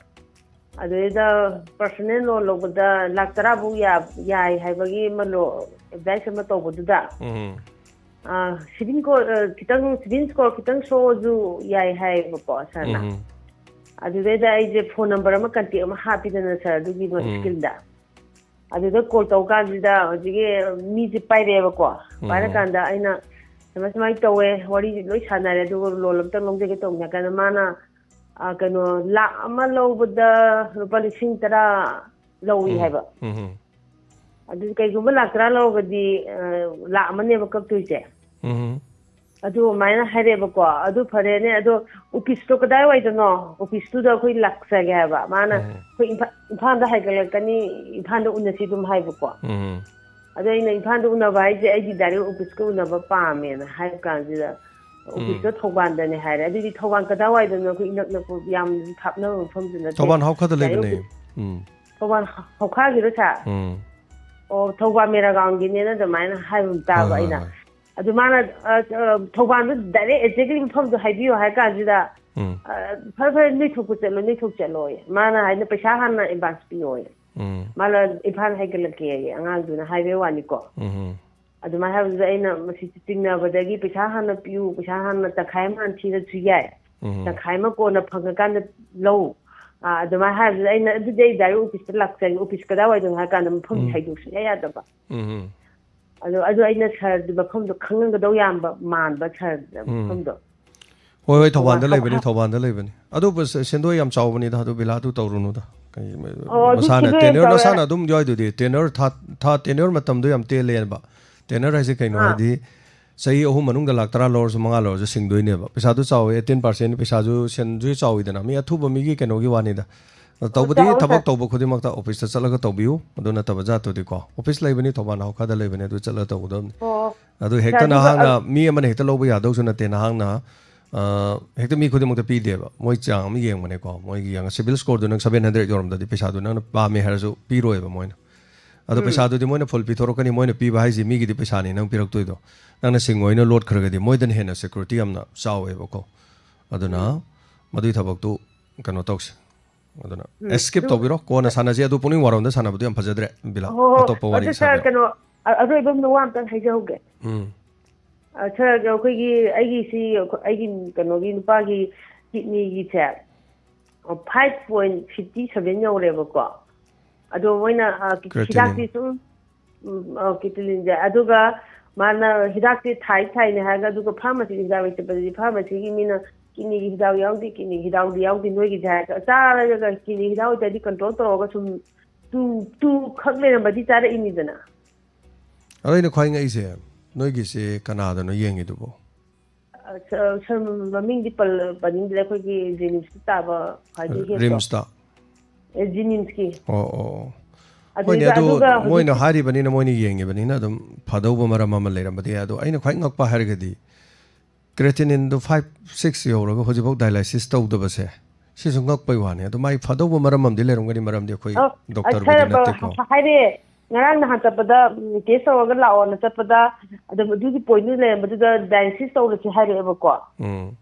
ꯑꯗꯨꯗꯩꯗ ꯄꯔꯁꯅꯦꯜ ꯂꯣꯟ ꯂꯧꯕꯗ ꯂꯥꯛ ꯇꯔꯥꯐꯧ ꯌꯥ- ꯌꯥꯏ ꯍꯥꯏꯕꯒꯤ ꯑꯃ ꯂꯣ- ꯑꯦꯗꯚꯥꯏꯁ ꯑꯃ ꯇꯧꯕꯗꯨꯗ ꯎꯝ. ꯁꯤꯚꯤꯜ ꯁ꯭ꯀꯣꯔ ꯈꯤꯇꯪ, ꯁꯤꯚꯤꯜ ꯁ꯭ꯀꯣꯔ ꯈꯤꯇꯪ ꯁꯣꯛꯑꯁꯨ ꯌꯥꯏ ꯍꯥꯏꯌꯦꯕꯀꯣ ꯁꯥꯔꯅ꯫ ꯎꯝ. ꯑꯗꯨꯗꯩꯗ ꯑꯩꯁꯦ ꯐꯣꯟ ꯅꯝꯕꯔ ꯑꯃ, ꯀꯟꯇꯦꯛ ꯑꯃ ꯍꯥꯞꯄꯤꯗꯅ ꯁꯥꯔ ꯑꯗꯨꯒꯤ ꯎꯝ. ꯁ꯭ꯀꯤꯝꯗ꯫ ꯑꯗꯨꯗ ꯀꯣꯜ ꯇꯧ ꯀꯥꯟꯁꯤꯗ ꯍꯧꯖꯤꯛꯀꯤ ꯃꯤꯁꯦ ꯄꯥꯏꯔꯛꯑꯦꯕꯀꯣ꯫ ꯎꯝ. ꯄꯥꯏꯔꯀꯥꯟꯗ ꯑꯩꯅ ꯁꯨꯃꯥꯏ ꯁꯨꯃꯥꯏꯅ ꯇꯧꯋꯦ, ꯋꯥꯔꯤꯁꯦ ꯂꯣꯏ ꯁꯥꯟꯅꯔꯦ, ꯑꯗꯨꯒ ꯂꯣꯟ ꯑꯝꯇꯪ ꯂꯧꯖꯒꯦ ꯇꯧꯕꯅꯦ ꯀꯥꯟꯗ ꯃꯥꯅ, ꯑ, ꯀꯩꯅꯣ, ꯂꯥꯛ ꯑꯃ ꯂꯧꯕꯗ ꯂꯨꯄꯥ ꯂꯤꯁꯤꯡ ꯇꯔꯥ ꯂꯧꯏ ꯎꯝ. ꯍꯥꯏꯕ꯫ ꯎꯝ. ꯑꯗꯨ ꯀꯩꯒꯨꯝꯕ ꯂꯥꯛ ꯇꯔꯥ ꯂꯧꯔꯒꯗꯤ, ꯑ, ꯂꯥꯛ ꯑꯃꯅꯦꯕ ꯀꯛꯇꯣꯏꯁꯦ꯫ ꯎꯝ. ꯑꯗꯨ ꯑꯗꯨꯃꯥꯏꯅ ꯍꯥꯏꯔꯛꯑꯦꯕꯀꯣ꯫ ꯑꯗꯨ ꯐꯔꯦꯅꯦ, ꯑꯗꯣ ꯑꯣꯐꯤꯁꯇꯣ ꯀꯗꯥꯏꯋꯥꯏꯗꯅꯣ? ꯑꯣꯐꯤꯁꯇꯨꯗ ꯑꯩꯈꯣꯏ ꯂꯥꯛꯆꯒꯦ ꯍꯥꯏꯕ꯫ ꯃꯥꯅ ꯎꯝ. ꯑꯩꯈꯣꯏ ꯏꯝꯐꯥ-, ꯏꯝꯐꯥꯜꯗ ꯍꯥꯏꯒꯠꯂꯛꯀꯅꯤ, ꯏꯝꯐꯥꯜꯗ ꯎꯅꯁꯤ ꯑꯗꯨꯝ ꯍꯥꯏꯕꯀꯣ꯫ ꯎꯝ. ꯑꯗꯣ ꯑꯩꯅ ꯏꯝꯐꯥꯜꯗ ꯎꯅꯕ ꯍꯥꯏꯁꯦ ꯑꯩꯗꯤ ꯗꯥꯏꯔꯦꯛ ꯑꯣꯐꯤꯁꯀ ꯎꯅꯕ ꯄꯥꯝꯃꯦꯅ ꯍꯥꯏꯕ ꯀꯥꯟꯁꯤꯗ, ꯑꯣꯐꯤꯁꯇꯣ ꯊꯧꯕꯥꯜꯗꯅꯦ ꯍꯥꯏꯔꯦ꯫ ꯑꯗꯨꯗꯤ ꯊꯧꯕꯥꯜ ꯀꯗꯥꯏꯋꯥꯏꯗꯅꯣ? ꯑꯩꯈꯣꯏ ꯏꯅꯛ ꯅꯛꯄ, ꯌꯥꯝ ꯊꯥꯞꯅꯕ ꯃꯐꯝꯁꯨ ꯅꯠꯇꯦ꯫ ꯊꯧꯕꯥꯜ ꯍꯧꯈꯗ ꯗꯥꯏꯔꯦꯛ ꯂꯩꯕꯅꯦ꯫ ꯑꯣꯐꯤꯁ-, ꯎꯝ. ꯊꯧꯕꯥꯜ ꯍ-, ꯍꯧꯈꯥꯒꯤꯔꯣ ꯁꯥꯔ? ꯎꯝ. ꯑꯣ, ꯊꯧꯕꯥꯜ ꯃꯦꯔꯥꯒꯥꯎꯟꯒꯤꯅꯦꯅ ꯑꯗꯨꯃꯥꯏꯅ ꯍꯥꯏꯕ ꯑꯃ ꯇꯥꯕ ꯍꯣꯏ, ꯍꯣꯏ, ꯑꯩꯅ꯫ ꯍꯣꯏ. ꯑꯗꯨ ꯃꯥꯅ, ꯑ, ꯑ, ꯊꯧꯕꯥꯜꯗꯣ ꯗꯥꯏꯔꯦꯛ ꯑꯦꯛꯖꯦꯛꯂꯤ ꯃꯐꯝꯗꯣ ꯍꯥꯏꯕꯤꯌꯣ ꯍꯥꯏ ꯀꯥꯟꯁꯤꯗ, ꯎꯝ. ꯑ, "ꯐꯔꯦ, ꯐꯔꯦ, ꯅꯣꯏ ꯊꯣꯛꯄ ꯆꯠꯂꯣ, ꯅꯣꯏ ꯊꯣꯛ ꯆꯠꯂꯣꯌꯦ"꯫ ꯃꯥꯅ ꯍꯥꯏꯅ ꯄꯩꯁꯥ ꯍꯥꯟꯅ ꯑꯦꯗꯚꯥꯟꯁ ꯄꯤꯌꯣꯌꯦ꯫ ꯎꯝ. ꯃꯥꯅ ꯏꯝꯐꯥꯜ ꯍꯥꯏꯒꯠꯂꯛꯀꯦꯌꯦ, ꯑꯉꯥꯡꯗꯨꯅ ꯍꯥꯏꯕꯩ ꯋꯥꯅꯤꯀꯣ꯫ ꯎꯝ. ꯑꯗꯨꯃꯥꯏꯅ ꯍꯥꯏꯕꯗꯨꯗ ꯑꯩꯅ ꯃꯁꯤ ꯆꯤꯡꯅꯕꯗꯒꯤ ꯄꯩꯁꯥ ꯍꯥꯟꯅ ꯄꯤꯌꯨ, ꯄꯩꯁꯥ ꯍꯥꯟꯅ ꯇꯪꯈꯥꯏ ꯑꯃ ꯍꯥꯟꯅ ꯊꯤꯔꯁꯨ ꯌꯥꯏ, ꯎꯝ. ꯇꯪꯈꯥꯏ ꯑꯃ ꯀꯣꯟꯅ ꯐꯪꯉꯀꯥꯟꯗ ꯂꯧ꯫ ꯑ, ꯑꯗꯨꯃꯥꯏꯅ ꯍꯥꯏꯕꯗꯨꯗ ꯑꯩꯅ, "ꯑꯗꯨꯗꯤ ꯑꯩ ꯗꯥꯏꯔꯦꯛ ꯑꯣꯐꯤꯁꯇ ꯂꯥꯛꯆꯒꯦ, ꯑꯣꯐꯤꯁ ꯀꯗꯥꯏꯋꯥꯏꯗꯅꯣ?" ꯍꯥꯏ ꯀꯥꯟꯗ ꯃꯐꯝꯗꯤ ꯎꯝ. ꯍꯥꯏꯗꯣꯛ ꯁꯨꯡꯌꯥ ꯌꯥꯗꯕ꯫ ꯎꯝ. ꯑꯗꯣ, ꯑꯗꯣ ꯑꯩꯅ ꯁꯥꯔꯗꯤ ꯃꯐꯝꯗꯣ ꯈꯪꯉꯝꯒꯗꯧ ꯌꯥꯝꯕ ꯃꯥꯟꯕ ꯁꯥꯔ ꯎꯝ. ꯃꯐꯝꯗꯣ꯫ ꯍꯣꯏ, ꯍꯣꯏ, ꯊꯧꯕꯥꯜꯗ ꯊꯧꯕꯥꯜ ꯂꯩꯕꯅꯤ, ꯍꯧꯈꯥ- ꯊꯧꯕꯥꯜꯗ ꯂꯩꯕꯅꯤ꯫ ꯑꯗꯨ ꯄꯩꯁꯥ-, ꯁꯦꯟꯗꯣꯏ ꯌꯥꯝ ꯆꯥꯎꯕꯅꯤꯗ, ꯑꯗꯨ ꯕꯤꯂꯥꯗꯨ ꯇꯧꯔꯨꯅꯨꯗ꯫ ꯀꯩ, ꯑꯣ, ꯑꯗꯨ ꯃꯁꯥꯅ ꯁꯦꯟꯗꯣꯏ ꯌꯥꯝ ꯇꯦꯅꯔ ꯆꯥꯎꯋꯦ꯫ ꯃꯁꯥꯅ ꯑꯗꯨꯝ ꯌꯥꯎꯏꯗꯨꯗꯤ, ꯇꯦꯅꯔ ꯊꯥ, ꯊꯥ ꯇꯦꯅꯔ ꯃꯇꯝꯗꯣ ꯌꯥꯝ ꯇꯦꯜꯂꯦꯕ꯫ ꯇꯦꯅꯔ ꯍꯥꯏꯁꯦ ꯀꯩꯅꯣ ꯑꯥ꯫ ꯍꯥꯏꯗꯤ, ꯆꯍꯤ ꯑꯍꯨꯝ ꯃꯅꯨꯡꯗ ꯂꯥꯛ ꯇꯔꯥ ꯂꯧꯔꯁꯨ ꯃꯉꯥ ꯂꯧꯔꯁꯨ ꯁꯤꯡꯗꯣꯏꯅꯦꯕ꯫ ꯄꯩꯁꯥꯗꯨ ꯆꯥꯎꯋꯦ, ten percent, ꯄꯩꯁꯥꯁꯨ, ꯁꯦꯟꯁꯨ ꯆꯥꯎꯋꯤꯗꯅ, ꯃꯤ ꯑꯊꯨꯕ ꯃꯤꯒꯤ ꯀꯩꯅꯣꯒꯤ ꯋꯥꯅꯤꯗ꯫ ꯇꯧꯕꯗꯤ ꯆꯥꯎꯋꯦ, ꯊꯕꯛ ꯁꯥꯔ꯫ ꯇꯧꯕ ꯈꯨꯗꯤꯡꯃꯛꯇ ꯑꯣꯐꯤꯁꯇ ꯆꯠꯂꯒ ꯇꯧꯕꯤꯌꯨ, ꯑꯗꯨ ꯅꯠꯇꯕ ꯖꯥꯠꯇꯨꯗꯤꯀꯣ꯫ ꯑꯣꯐꯤꯁ ꯂꯩꯕꯅꯤ, ꯊꯧꯕꯥꯜ ꯍꯧꯈꯥꯗ ꯂꯩꯕꯅꯤ, ꯑꯗꯨ ꯆꯠꯂꯒ ꯇꯧꯒꯗꯕꯅꯤ꯫ ꯑꯣ, ꯑꯗꯨ ꯍꯦꯛꯇ ꯁꯥꯔ, ꯑꯗꯨꯒ, ꯅꯍꯥꯛꯅ ꯑ- ꯃꯤ ꯑꯃꯅ ꯍꯦꯛꯇ ꯂꯧꯕ ꯌꯥꯗꯧꯁꯨ ꯅꯠꯇꯦ꯫ ꯅꯍꯥꯛꯅ, ꯑ, ꯍꯦꯛꯇ ꯃꯤ ꯈꯨꯗꯤꯡꯃꯛꯇ ꯄꯤꯗꯦꯕ꯫ ꯃꯣꯏ ꯆꯥꯡ ꯑꯃ ꯌꯦꯡꯕꯅꯦꯀꯣ꯫ ꯃꯣꯏꯒꯤ ꯌꯦꯡꯉ, ꯁꯤꯚꯤꯜ ꯁ꯭ꯀꯣꯔꯗꯨ ꯅꯪ seven hundred ꯌꯧꯔꯝꯗꯗꯤ ꯄꯩꯁꯥꯗꯨ ꯅꯪꯅ ꯄꯥꯝꯃꯦ ꯍꯥꯏꯔꯁꯨ ꯄꯤꯔꯣꯏꯕ ꯃꯣꯏꯅ꯫ ꯑꯗꯣ ꯎꯝ꯫ ꯄꯩꯁꯥꯗꯨꯗꯤ ꯃꯣꯏꯅ ꯐꯨꯜ ꯄꯤꯊꯣꯔꯛꯀꯅꯤ, ꯃꯣꯏꯅ ꯄꯤꯕ ꯍꯥꯏꯁꯦ ꯃꯤꯒꯤꯗꯤ ꯄꯩꯁꯥꯅꯤ ꯅꯪ ꯄꯤꯔꯛꯇꯣꯏꯗꯣ꯫ ꯅꯪꯅ ꯁꯤꯡ ꯑꯣꯏꯅ ꯂꯣꯠꯈ꯭ꯔꯒꯗꯤ ꯃꯣꯏꯗꯅ ꯍꯦꯟꯅ ꯁꯦꯀ꯭ꯌꯨꯔꯤꯇꯤ ꯌꯥꯝꯅ ꯆꯥꯎꯋꯦꯕꯀꯣ꯫ ꯑꯗꯨꯅ ꯃꯗꯨꯒꯤ ꯊꯕꯛꯇꯨ ꯀꯩꯅꯣ ꯇꯧꯁꯦ꯫ ꯑꯗꯨꯅ ꯎꯝ, ꯑꯦꯁꯀꯦꯞ ꯑꯗꯨ ꯇꯧꯕꯤꯔꯣ, ꯀꯣꯟꯅ ꯁꯥꯟꯅꯁꯤ꯫ ꯑꯗꯨ ꯄꯨꯛꯅꯤꯡ ꯋꯥꯔꯣꯝꯗ ꯁꯥꯟꯅꯕꯗꯨ ꯌꯥꯝ ꯐꯖꯗ꯭ꯔꯦ, ꯕꯤꯂꯥ꯫ ꯍꯣꯏ, ꯍꯣꯏ꯫ ꯑꯇꯣꯞꯄ ꯋꯥꯔꯤ ꯑꯗꯨ ꯁꯥꯔ, ꯁꯥꯕꯤꯔꯣ꯫ ꯀꯩꯅꯣ, ꯑ-, ꯑꯔꯣꯏꯕ ꯑꯃꯅ ꯋꯥ ꯑꯝꯇꯪ ꯍꯥꯏꯖꯍꯧꯒꯦ꯫ ꯎꯝ꯫ ꯑ, ꯁꯥꯔ, ꯑꯩꯈꯣꯏꯒꯤ, ꯑꯩꯒꯤꯁꯤ, ꯑꯩꯒꯤ ꯀꯩꯅꯣꯒꯤ ꯅꯨꯄꯥꯒꯤ ꯀꯤꯠꯅꯤꯒꯤꯁꯦ, ꯐꯥꯏꯚ ꯄꯣꯏꯟ ꯐꯤꯐꯇꯤ ꯁꯚꯦꯟ ꯌꯧꯔꯦꯕꯀꯣ꯫ ꯑꯗꯣ ꯃꯣꯏꯅ, ꯑ, ꯀꯤ-, creatinine꯫ ꯍꯤꯗꯥꯛꯇꯤ ꯁꯨꯝ, ꯎꯝ, ꯑ, creatineꯁꯦ꯫ ꯑꯗꯨꯒ ꯃꯥꯅ ꯍꯤꯗꯥꯛꯇꯤ ꯊꯥꯏ ꯊꯥꯏꯅꯦ ꯍꯥꯏꯔꯒ, ꯑꯗꯨꯒ ꯐꯥꯔꯃꯥꯁꯤꯒꯤ ꯍꯤꯗꯥꯛ ꯂꯩ ꯆꯠꯄꯗꯗꯤ ꯐꯥꯔꯃꯥꯁꯤꯒꯤ ꯃꯤꯅ ꯀꯤꯠꯅꯤꯒꯤ ꯍꯤꯗꯥꯛ ꯌꯥꯎꯗꯦ, ꯀꯤꯠꯅꯤꯒꯤ ꯍꯤꯗꯥꯛ ꯌꯥꯎꯗꯦ, ꯅꯣꯏꯒꯤꯁꯦ ꯍꯥꯏꯔꯒ ꯆꯥꯔꯒ ꯀꯤꯠꯅꯤ ꯍꯤꯗꯥꯛ ꯑꯣꯏꯇꯥꯔꯗꯤ ꯀꯟꯇ꯭ꯔꯣꯜ ꯇꯧꯔꯒ ꯁꯨꯝ ꯇꯨ, ꯇꯨ ꯈꯛ ꯂꯩꯔꯝꯕꯗꯤ ꯆꯥꯔꯛꯏꯅꯤꯗꯅ꯫ ꯑꯗꯣ ꯑꯩꯅ ꯈ꯭ꯋꯥꯏ ꯉꯛꯏꯁꯦ, ꯅꯣꯏꯒꯤꯁꯦ ꯀꯅꯥꯗꯅꯣ ꯌꯦꯡꯉꯤꯗꯨꯕꯣ? ꯑ, ꯁ-, ꯁ-, ꯃꯃꯤꯡꯗꯤ ꯄꯜ-, ꯄꯟꯅꯤꯡꯗ꯭ꯔꯦ, ꯑꯩꯈꯣꯏꯒꯤ ꯖꯦꯅꯤꯝꯁꯇ ꯇꯥꯕ ꯈ꯭ꯋꯥꯏꯗꯒꯤ ꯍꯦꯠꯇꯣ꯫ ꯔꯤꯝꯁꯇ? ꯑꯦ, ꯖꯦꯅꯤꯝꯁꯀꯤ꯫ ꯑꯣ, ꯑꯣ, ꯑꯣ꯫ ꯑꯗꯨꯗ, ꯍꯣꯏꯅꯦ, ꯑꯗꯨ ꯑꯗꯨꯒ ꯃꯣꯏꯅ ꯍꯧꯖꯤꯛꯀꯤ ꯍꯥꯏꯔꯤꯕꯅꯤꯅ, ꯃꯣꯏꯅ ꯌꯦꯡꯉꯤꯕꯅꯤꯅ ꯑꯗꯨꯝ ꯐꯗꯧꯕ ꯃꯔꯝ ꯑꯃ ꯂꯩꯔꯝꯕꯗꯤ ꯌꯥꯏ꯫ ꯑꯗꯣ ꯑꯩꯅ ꯈ꯭ꯋꯥꯏ ꯉꯛꯄ ꯍꯥꯏꯔꯒꯗꯤ, creatineꯗꯨ ꯐꯥꯏꯚ ꯁꯤꯛꯁ ꯌꯧꯔꯒ ꯍꯧꯖꯤꯛꯐꯥꯎ dialysis ꯇꯧꯗꯕꯁꯦ, ꯁꯤꯁꯨ ꯉꯛꯄꯩ ꯋꯥꯅꯤ꯫ ꯑꯗꯨ ꯃꯥꯏ ꯐꯗꯧꯕ ꯃꯔꯝ ꯑꯃꯗꯤ ꯂꯩꯔꯝꯒꯅꯤ, ꯃꯔꯝꯗꯤ ꯑꯩꯈꯣꯏ ꯑ, ꯑ, ꯗꯣꯛꯇꯔꯕꯨꯗꯤ ꯁꯥꯔ, ꯅꯠꯇꯦꯀꯣ꯫ ꯍꯥꯏꯔꯦ, ꯉꯔꯥꯡ ꯅꯍꯥꯟ ꯆꯠꯄꯗ, ꯎꯝ, test ꯇꯧꯔꯒ ꯂꯥꯛꯑꯣꯅ ꯆꯠꯄꯗ, ꯑꯗꯨꯝ ꯑꯗꯨꯒꯤ pointꯗꯨ ꯂꯩꯔꯝꯕꯗꯨꯗ dialysis ꯇꯧꯔꯁꯤ ꯍꯥꯏꯔꯛꯑꯦꯕꯀꯣ꯫ ꯎꯝ꯫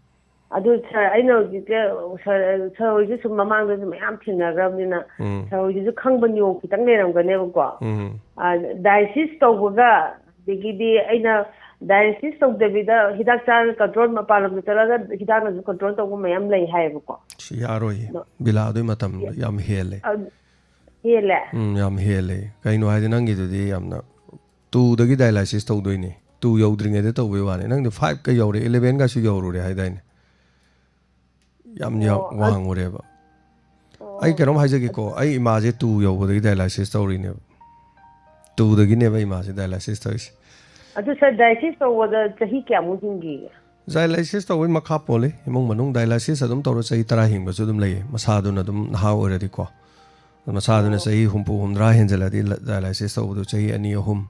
ꯑꯗꯨ ꯁꯥꯔ, ꯑꯩꯅ ꯍꯧꯖꯤꯛꯁꯦ, ꯁꯥꯔ, ꯁꯥꯔ ꯍꯣꯏꯁꯨ ꯁꯨꯝ ꯃꯃꯥꯡꯗꯁꯨ ꯃꯌꯥꯝ ꯊꯦꯡꯅꯈ꯭ꯔꯕꯅꯤꯅ, ꯎꯝ꯫ ꯁꯥꯔ ꯍꯣꯏꯒꯤꯁꯨ ꯈꯪꯕ ꯅꯤꯌꯣꯝ ꯈꯤꯇꯪ ꯂꯩꯔꯝꯒꯅꯦꯕꯀꯣ꯫ ꯎꯝ꯫ ꯑ, dialysis ꯇꯧꯕꯒ, ꯑꯗꯒꯤꯗꯤ ꯑꯩꯅ dialysis ꯇꯧꯗꯕꯤꯗ ꯍꯤꯗꯥꯛ ꯆꯥꯔꯒ control, ꯃꯄꯥꯟ ꯂꯝꯗ ꯆꯠꯂꯒ ꯍꯤꯗꯥꯛꯅꯁꯨ control ꯇꯧꯕ ꯃꯌꯥꯝ ꯂꯩ ꯍꯥꯏꯌꯦꯕꯀꯣ꯫ ꯁꯤ ꯌꯥꯔꯣꯏꯌꯦ꯫ ꯑꯗꯣ ꯕꯤꯂꯥ, ꯑꯗꯨꯒꯤ ꯃꯇꯝꯗꯣ ꯌꯥꯝ ꯍꯦꯜꯂꯦ꯫ ꯑ, ꯍꯦꯜꯂꯦ? ꯎꯝ, ꯌꯥꯝ ꯍꯦꯜꯂꯦ꯫ ꯀꯩꯅꯣ ꯍꯥꯏꯗꯤ ꯅꯪꯒꯤꯗꯨꯗꯤ ꯌꯥꯝꯅ ꯇꯨꯗꯒꯤ dialysis ꯇꯧꯗꯣꯏꯅꯦ꯫ ꯇꯨ ꯌꯧꯗ꯭ꯔꯤꯉꯩꯗ ꯇꯧꯕꯩ ꯋꯥꯅꯤ꯫ ꯅꯪꯗꯤ ꯐꯥꯏꯚꯀ ꯌꯧꯔꯦ, ꯏꯂꯦꯚꯦꯟꯒꯁꯨ ꯌꯧꯔꯨꯔꯦ ꯍꯥꯏꯗꯥꯏꯅꯦ? ꯌꯥꯝ ꯌꯥꯝ ꯑꯣ, ꯑ-, ꯋꯥꯡꯉꯨꯔꯦꯕ꯫ ꯑꯣ꯫ ꯑꯩ ꯀꯩꯅꯣꯝ ꯍꯥꯏꯖꯒꯦꯀꯣ, ꯑꯩ ꯏꯃꯥꯁꯦ ꯇꯨ ꯌꯧꯕꯗꯒꯤ dialysis ꯇꯧꯔꯤꯅꯦꯕ꯫ ꯇꯨꯗꯒꯤꯅꯦꯕ ꯏꯃꯥꯁꯦ dialysis ꯇꯧꯔꯤꯁꯦ꯫ ꯑꯗꯨ ꯁꯥꯔ, dialysis ꯇꯧꯕꯗ ꯆꯍꯤ ꯀꯌꯥꯃꯨꯛ ꯍꯤꯡꯈꯤꯒꯦ? Dialysis ꯇꯧꯕꯩ ꯃꯈꯥ ꯄꯣꯜꯂꯤ꯫ ꯏꯃꯨꯡ ꯃꯅꯨꯡ dialysis ꯑꯗꯨꯝ ꯇꯧꯔ ꯆꯍꯤ ꯇꯔꯥ ꯍꯤꯡꯕꯁꯨ ꯑꯗꯨꯝ ꯂꯩꯌꯦ, ꯃꯁꯥꯗꯨꯅ ꯑꯗꯨꯝ ꯅꯍꯥ ꯑꯣꯏꯔꯗꯤꯀꯣ꯫ ꯃꯁꯥꯗꯨꯅ ꯑꯣ꯫ ꯆꯍꯤ ꯍꯨꯝꯐꯨ, ꯍꯨꯝꯗ꯭ꯔꯥ ꯍꯦꯟꯖꯜꯂꯗꯤ ꯂ-, dialysis ꯇꯧꯕꯗꯣ ꯆꯍꯤ ꯑꯅꯤ, ꯑꯍꯨꯝ,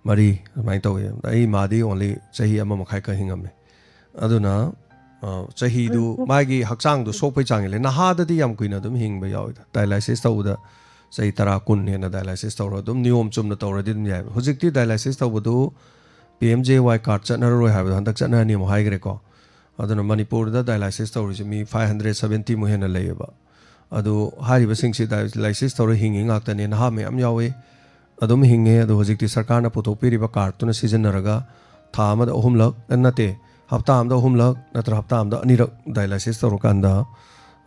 ꯃꯔꯤ ꯑꯗꯨꯃꯥꯏꯅ ꯇꯧꯋꯦ꯫ ꯑꯩ ꯏꯃꯥꯗꯤ only ꯆꯍꯤ ꯑꯃ ꯃꯈꯥꯏ ꯈꯛ ꯍꯤꯡꯉꯝꯃꯦ꯫ ꯑꯗꯨꯅ, ꯑ, ꯆꯍꯤꯗꯨ, ꯎꯝ, ꯎꯝ꯫ ꯃꯥꯒꯤ ꯍꯛꯆꯥꯡꯗꯣ ꯁꯣꯛꯄꯩ ꯆꯥꯡ ꯍꯦꯜꯂꯦ꯫ ꯅꯍꯥꯗꯗꯤ ꯌꯥꯝ ꯀꯨꯏꯅ ꯑꯗꯨꯝ ꯍꯤꯡꯕ ꯌꯥꯎꯋꯤꯗ꯫ Dialysis ꯇꯧꯕꯗ ꯆꯍꯤ ꯇꯔꯥ, ꯀꯨꯟ ꯍꯦꯟꯅ dialysis ꯇꯧꯔ ꯑꯗꯨꯝ ꯅꯤꯌꯣꯝ ꯆꯨꯝꯅ ꯇꯧꯔꯗꯤ ꯑꯗꯨꯝ ꯌꯥꯏꯕ꯫ ꯍꯧꯖꯤꯛꯇꯤ dialysis ꯇꯧꯕꯗꯨ P M J A Y card ꯆꯠꯅꯔꯔꯣꯏ ꯍꯥꯏꯕꯗꯣ ꯍꯟꯗꯛ ꯆꯠꯅꯔꯅꯤ ꯑꯃꯨꯛ ꯍꯥꯏꯈ꯭ꯔꯦꯀꯣ꯫ ꯑꯗꯨꯅ ꯃꯅꯤꯄꯨꯔꯗ dialysis ꯇꯧꯔꯤꯁꯦ ꯃꯤ five hundred seventy ꯃꯨꯛ ꯍꯦꯟꯅ ꯂꯩꯌꯦꯕ꯫ ꯑꯗꯨ ꯍꯥꯏꯔꯤꯕꯁꯤꯡꯁꯤ dialysis ꯇꯧꯔ ꯍꯤꯡꯉꯤ ꯉꯥꯛꯇꯅꯦ꯫ ꯅꯍꯥ ꯃꯌꯥꯝ ꯌꯥꯎꯏ, ꯑꯗꯨꯝ ꯍꯤꯡꯉꯦ꯫ ꯑꯗꯣ ꯍꯧꯖꯤꯛꯇꯤ ꯁꯔꯀꯥꯔꯅ ꯄꯨꯊꯣꯛꯄꯤꯔꯤꯕ cardꯇꯨꯅ ꯁꯤꯖꯤꯟꯅꯔꯒ ꯊꯥ ꯑꯃꯗ ꯑꯍꯨꯝꯂꯛ, ꯑ, ꯅꯠꯇꯦ, ꯍꯞꯇꯥ ꯑꯃꯗ ꯑꯍꯨꯝꯂꯛ ꯅꯠꯇ꯭ꯔ ꯍꯞꯇꯥ ꯑꯃꯗ ꯑꯅꯤꯔꯛ dialysis ꯇꯧꯔꯀꯥꯟꯗ,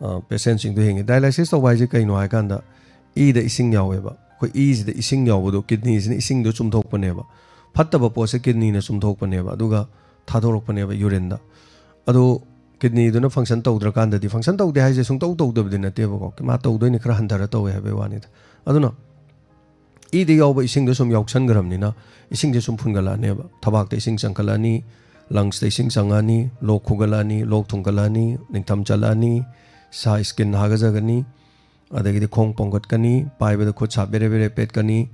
ꯑ, patientꯁꯤꯡꯗꯣ ꯍꯤꯡꯉꯤ꯫ Dialysis ꯇꯧꯕ ꯍꯥꯏꯁꯦ ꯀꯩꯅꯣ ꯍꯥꯏꯀꯥꯟꯗ, ꯏꯗ ꯏꯁꯤꯡ ꯌꯥꯎꯋꯦꯕ꯫ ꯑꯩꯈꯣꯏ ꯏꯁꯤꯗ ꯏꯁꯤꯡ ꯌꯥꯎꯕꯗꯣ, kidneyꯁꯤꯅ ꯏꯁꯤꯡꯗꯣ ꯆꯨꯝꯊꯣꯛꯄꯅꯦꯕ꯫ ꯐꯠꯇꯕ ꯄꯣꯠꯁꯦ kidneyꯅ ꯆꯨꯝꯊꯣꯛꯄꯅꯦꯕ, ꯑꯗꯨꯒ ꯊꯥꯗꯣꯔꯛꯄꯅꯦꯕ urineꯗ꯫ ꯑꯗꯣ kidneyꯗꯨꯅ function ꯇꯧꯗ꯭ꯔꯀꯥꯟꯗꯗꯤ, function ꯇꯧꯗꯦ ꯍꯥꯏꯁꯦ ꯁꯨꯡꯇꯧ ꯇꯧꯗꯕꯗꯤ ꯅꯠꯇꯦꯕꯀꯣ, ꯃꯥ ꯇꯧꯗꯣꯏꯅꯤ, ꯈꯔ ꯍꯟꯊꯔ ꯇꯧꯋꯦ ꯍꯥꯏꯕꯩ ꯋꯥꯅꯤꯗ꯫ ꯑꯗꯨꯅ ꯏꯗ ꯌꯥꯎꯕ ꯏꯁꯤꯡꯗꯣ ꯁꯨꯝ ꯌꯥꯎꯁꯟꯈ꯭ꯔꯕꯅꯤꯅ ꯏꯁꯤꯡꯁꯦ ꯁꯨꯝ ꯐꯨꯟꯒꯠꯂꯛꯑꯅꯦꯕ꯫ ꯊꯕꯥꯛꯇ ꯏꯁꯤꯡ ꯆꯪꯈꯠꯂꯛꯑꯅꯤ, lungsꯇ ꯏꯁꯤꯡ ꯆꯪꯉꯛꯑꯅꯤ, ꯂꯣꯛ ꯈꯨꯒꯠꯂꯛꯑꯅꯤ, ꯂꯣꯛ ꯊꯨꯡꯒꯠꯂꯛꯑꯅꯤ, ꯅꯤꯡꯊꯝ ꯆꯜꯂꯛꯑꯅꯤ, ꯏꯁꯥ skin ꯍꯥꯒꯖꯒꯅꯤ, ꯑꯗꯒꯤꯗꯤ ꯈꯣꯡ ꯄꯣꯝꯈꯠꯀꯅꯤ, ꯄꯥꯏꯕꯗ ꯈꯨꯠ ꯁꯥ ꯕꯦꯔꯦ ꯕꯦꯔꯦ ꯄꯦꯠꯀꯅꯤ꯫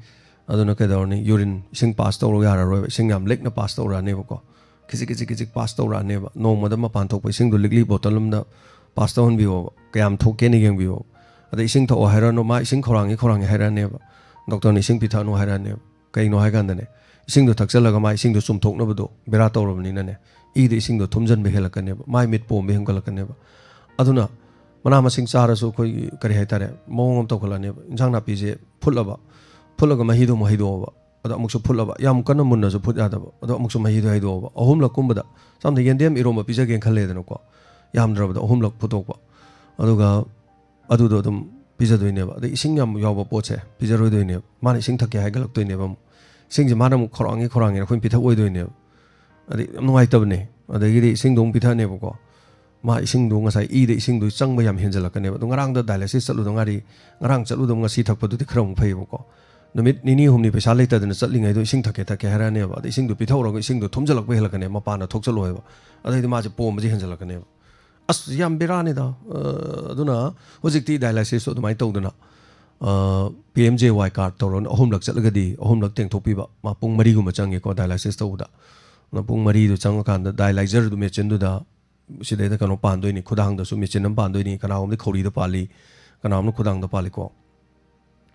ꯑꯗꯨꯅ ꯀꯩꯗꯧꯔꯅꯤ? Urine, ꯏꯁꯤꯡ pass ꯇꯧꯔꯨ ꯌꯥꯔꯔꯣꯏꯕ, ꯏꯁꯤꯡ ꯌꯥꯝ ꯂꯤꯛꯅ pass ꯇꯧꯔꯛꯑꯅꯦꯕꯀꯣ꯫ ꯈꯤꯖꯤꯛ ꯈꯤꯖꯤꯛ ꯈꯤꯖꯤꯛ pass ꯇꯧꯔꯛꯑꯅꯦꯕ꯫ ꯅꯣꯡꯃꯗ ꯃꯄꯥꯟ ꯊꯣꯛꯄ ꯏꯁꯤꯡꯗꯣ ꯂꯤꯛꯂꯤ bottle ꯑꯃꯗ pass ꯇꯧꯍꯟꯕꯤꯌꯣꯕ꯫ ꯀꯌꯥꯝ ꯊꯣꯛꯀꯦꯅ ꯌꯦꯡꯕꯤꯌꯣꯕ꯫ ꯑꯗ ꯏꯁꯤꯡ ꯊꯛꯑꯣ ꯍꯥꯏꯔꯛꯑꯅꯨ, ꯃꯥ ꯏꯁꯤꯡ ꯈꯧꯔꯥꯡꯉꯤ ꯈꯧꯔꯥꯡꯉꯤ ꯍꯥꯏꯔꯛꯑꯅꯦꯕ꯫ Doctorꯅ ꯏꯁꯤꯡ ꯄꯤꯊꯛꯑꯅꯨ ꯍꯥꯏꯔꯛꯑꯅꯦꯕ꯫ ꯀꯩꯅꯣ ꯍꯥꯏꯀꯥꯟꯗꯅꯦ, ꯏꯁꯤꯡꯗꯣ ꯊꯛꯆꯜꯂꯒ ꯃꯥ ꯏꯁꯤꯡꯗꯣ ꯆꯨꯝꯊꯣꯛꯅꯕꯗꯣ ꯕꯦꯔꯥ ꯇꯧꯔꯕꯅꯤꯅꯅꯦ, ꯏꯗ ꯏꯁꯤꯡꯗꯣ ꯊꯨꯝꯖꯟꯕ ꯍꯦꯜꯂꯛꯀꯅꯦꯕ, ꯃꯥꯏ ꯃꯤꯠ ꯄꯣꯝꯕ ꯍꯦꯟꯒꯠꯂꯛꯀꯅꯦꯕ꯫ ꯑꯗꯨꯅ ꯃꯅꯥ ꯃꯁꯤꯡ ꯆꯥꯔꯁꯨ ꯑꯩꯈꯣꯏꯒꯤ, ꯀꯔꯤ ꯍꯥꯏꯇꯥꯔꯦ, ꯃꯑꯣꯡ ꯑꯃ ꯇꯧꯈꯠꯂꯛꯑꯅꯦꯕ꯫ ꯏꯟꯁꯥꯡ ꯅꯥꯄꯤꯁꯦ ꯐꯨꯠꯂꯕ, ꯐꯨꯠꯂꯒ ꯃꯍꯤꯗꯣ ꯑꯃꯨꯛ ꯍꯩꯗꯣꯛꯑꯕ, ꯑꯗꯣ ꯑꯃꯨꯛꯁꯨ ꯐꯨꯠꯂꯕ, ꯌꯥꯝ ꯀꯟꯅ ꯃꯨꯟꯅꯁꯨ ꯐꯨꯠ ꯌꯥꯗꯕ, ꯑꯗꯣ ꯑꯃꯨꯛꯁꯨ ꯃꯍꯤꯗꯣ ꯍꯩꯗꯣꯛꯑꯕ, ꯑꯍꯨꯝꯂꯛ ꯀꯨꯝꯕꯗ, ꯁꯝꯅ ꯌꯦꯟꯗꯦꯝ ꯏꯔꯣꯝꯕ ꯄꯤꯖꯒꯦꯅ ꯈꯜꯂꯦꯗꯅꯀꯣ, ꯌꯥꯝꯗ꯭ꯔꯕꯗ ꯑꯍꯨꯝꯂꯛ ꯐꯨꯠꯇꯣꯛꯄ, ꯑꯗꯨꯒ ꯑꯗꯨꯗꯣ ꯑꯗꯨꯝ ꯄꯤꯖꯗꯣꯏꯅꯦꯕ꯫ ꯑꯗꯩ ꯏꯁꯤꯡ ꯌꯥꯝ ꯌꯥꯎꯕ ꯄꯣꯠꯁꯦ ꯄꯤꯖꯔꯣꯏꯗꯣꯏꯅꯦꯕ꯫ ꯃꯥꯅ ꯏꯁꯤꯡ ꯊꯛꯀꯦ ꯍꯥꯏꯒꯠꯂꯛꯇꯣꯏꯅꯦꯕ ꯑꯃꯨꯛ꯫ ꯏꯁꯤꯡꯁꯦ ꯃꯥꯅ ꯑꯃꯨꯛ ꯈꯧꯔꯥꯡꯉꯤ ꯈꯧꯔꯥꯡꯉꯤꯅ ꯑꯩꯈꯣꯏꯅ ꯄꯤꯊꯛꯑꯣꯏꯗꯣꯏꯅꯦꯕ꯫ ꯑꯗꯩ ꯌꯥꯝ ꯅꯨꯡꯉꯥꯏꯇꯕꯅꯦ꯫ ꯑꯗꯒꯤꯗꯤ ꯏꯁꯤꯡꯗꯣ ꯑꯃꯨꯛ ꯄꯤꯊꯛꯑꯅꯦꯕꯀꯣ꯫ ꯃꯥ ꯏꯁꯤꯡꯗꯣ ꯉꯁꯥꯏ ꯏꯗ ꯏꯁꯤꯡꯗꯣ ꯆꯪꯕ ꯌꯥꯝ ꯍꯦꯟꯖꯜꯂꯛꯀꯅꯦꯕ꯫ ꯑꯗꯣ ꯉꯔꯥꯡꯗ dialysis ꯆꯠꯂꯨꯗ ꯉꯥꯏꯔꯤ, ꯉꯔꯥꯡ ꯆꯠꯂꯨꯗ ꯉꯁꯤ ꯊꯛꯄꯗꯨꯗꯤ ꯈꯔ ꯑꯃꯨꯛ ꯐꯩꯌꯦꯕꯀꯣ꯫ ꯅꯨꯃꯤꯠ ꯅꯤꯅꯤ ꯍꯨꯝꯅꯤ ꯄꯩꯁꯥ ꯂꯩꯇꯗꯅ ꯆꯠꯂꯤꯉꯩꯗꯣ ꯏꯁꯤꯡ ꯊꯛꯀꯦ ꯊꯛꯀꯦ ꯍꯥꯏꯔꯛꯑꯅꯦꯕ꯫ ꯑꯗ ꯏꯁꯤꯡꯗꯣ ꯄꯤꯊꯛꯎꯔꯒ ꯏꯁꯤꯡꯗꯣ ꯊꯨꯝꯖꯜꯂꯛꯄ ꯍꯦꯜꯂꯛꯀꯅꯦꯕ, ꯃꯄꯥꯟꯗ ꯊꯣꯛꯆꯜꯂꯣ ꯍꯥꯏꯕ꯫ ꯑꯗꯩꯗꯤ ꯃꯥꯁꯦ ꯄꯣꯝꯕꯁꯦ ꯍꯦꯟꯖꯜꯂꯛꯀꯅꯦꯕ꯫ ꯑꯁ, ꯌꯥꯝ ꯕꯦꯔꯥꯅꯤꯗ꯫ ꯑ, ꯑꯗꯨꯅ ꯍꯧꯖꯤꯛꯇꯤ dialysisꯁꯨ ꯑꯗꯨꯃꯥꯏꯅ ꯇꯧꯗꯅ, ꯑ, P M J Y card ꯇꯧꯔꯒ ꯑꯍꯨꯝꯂꯛ ꯆꯠꯂꯒꯗꯤ ꯑꯍꯨꯝꯂꯛ ꯇꯦꯡꯊꯣꯛꯄꯤꯕ, ꯃꯥ ꯄꯨꯡ ꯃꯔꯤꯒꯨꯝꯕ ꯆꯪꯉꯦꯀꯣ dialysis ꯇꯧꯕꯗ꯫ ꯑꯗꯨꯅ ꯄꯨꯡ ꯃꯔꯤꯗꯨ ꯆꯪꯉꯀꯥꯟꯗ dialyserꯗꯨ machineꯗꯨꯗ ꯁꯤꯗꯩꯗ ꯀꯩꯅꯣ ꯄꯥꯟꯗꯣꯏꯅꯤ, ꯈꯨꯗꯥꯡꯗꯁꯨ machine ꯑꯃ ꯄꯥꯟꯗꯣꯏꯅꯤ, ꯀꯅꯥꯒꯨꯝꯕꯗꯤ ꯈꯧꯔꯤꯗ ꯄꯥꯜꯂꯤ, ꯀꯅꯥꯒꯨꯝꯕꯅ ꯈꯨꯗꯥꯡꯗ ꯄꯥꯜꯂꯤꯀꯣ꯫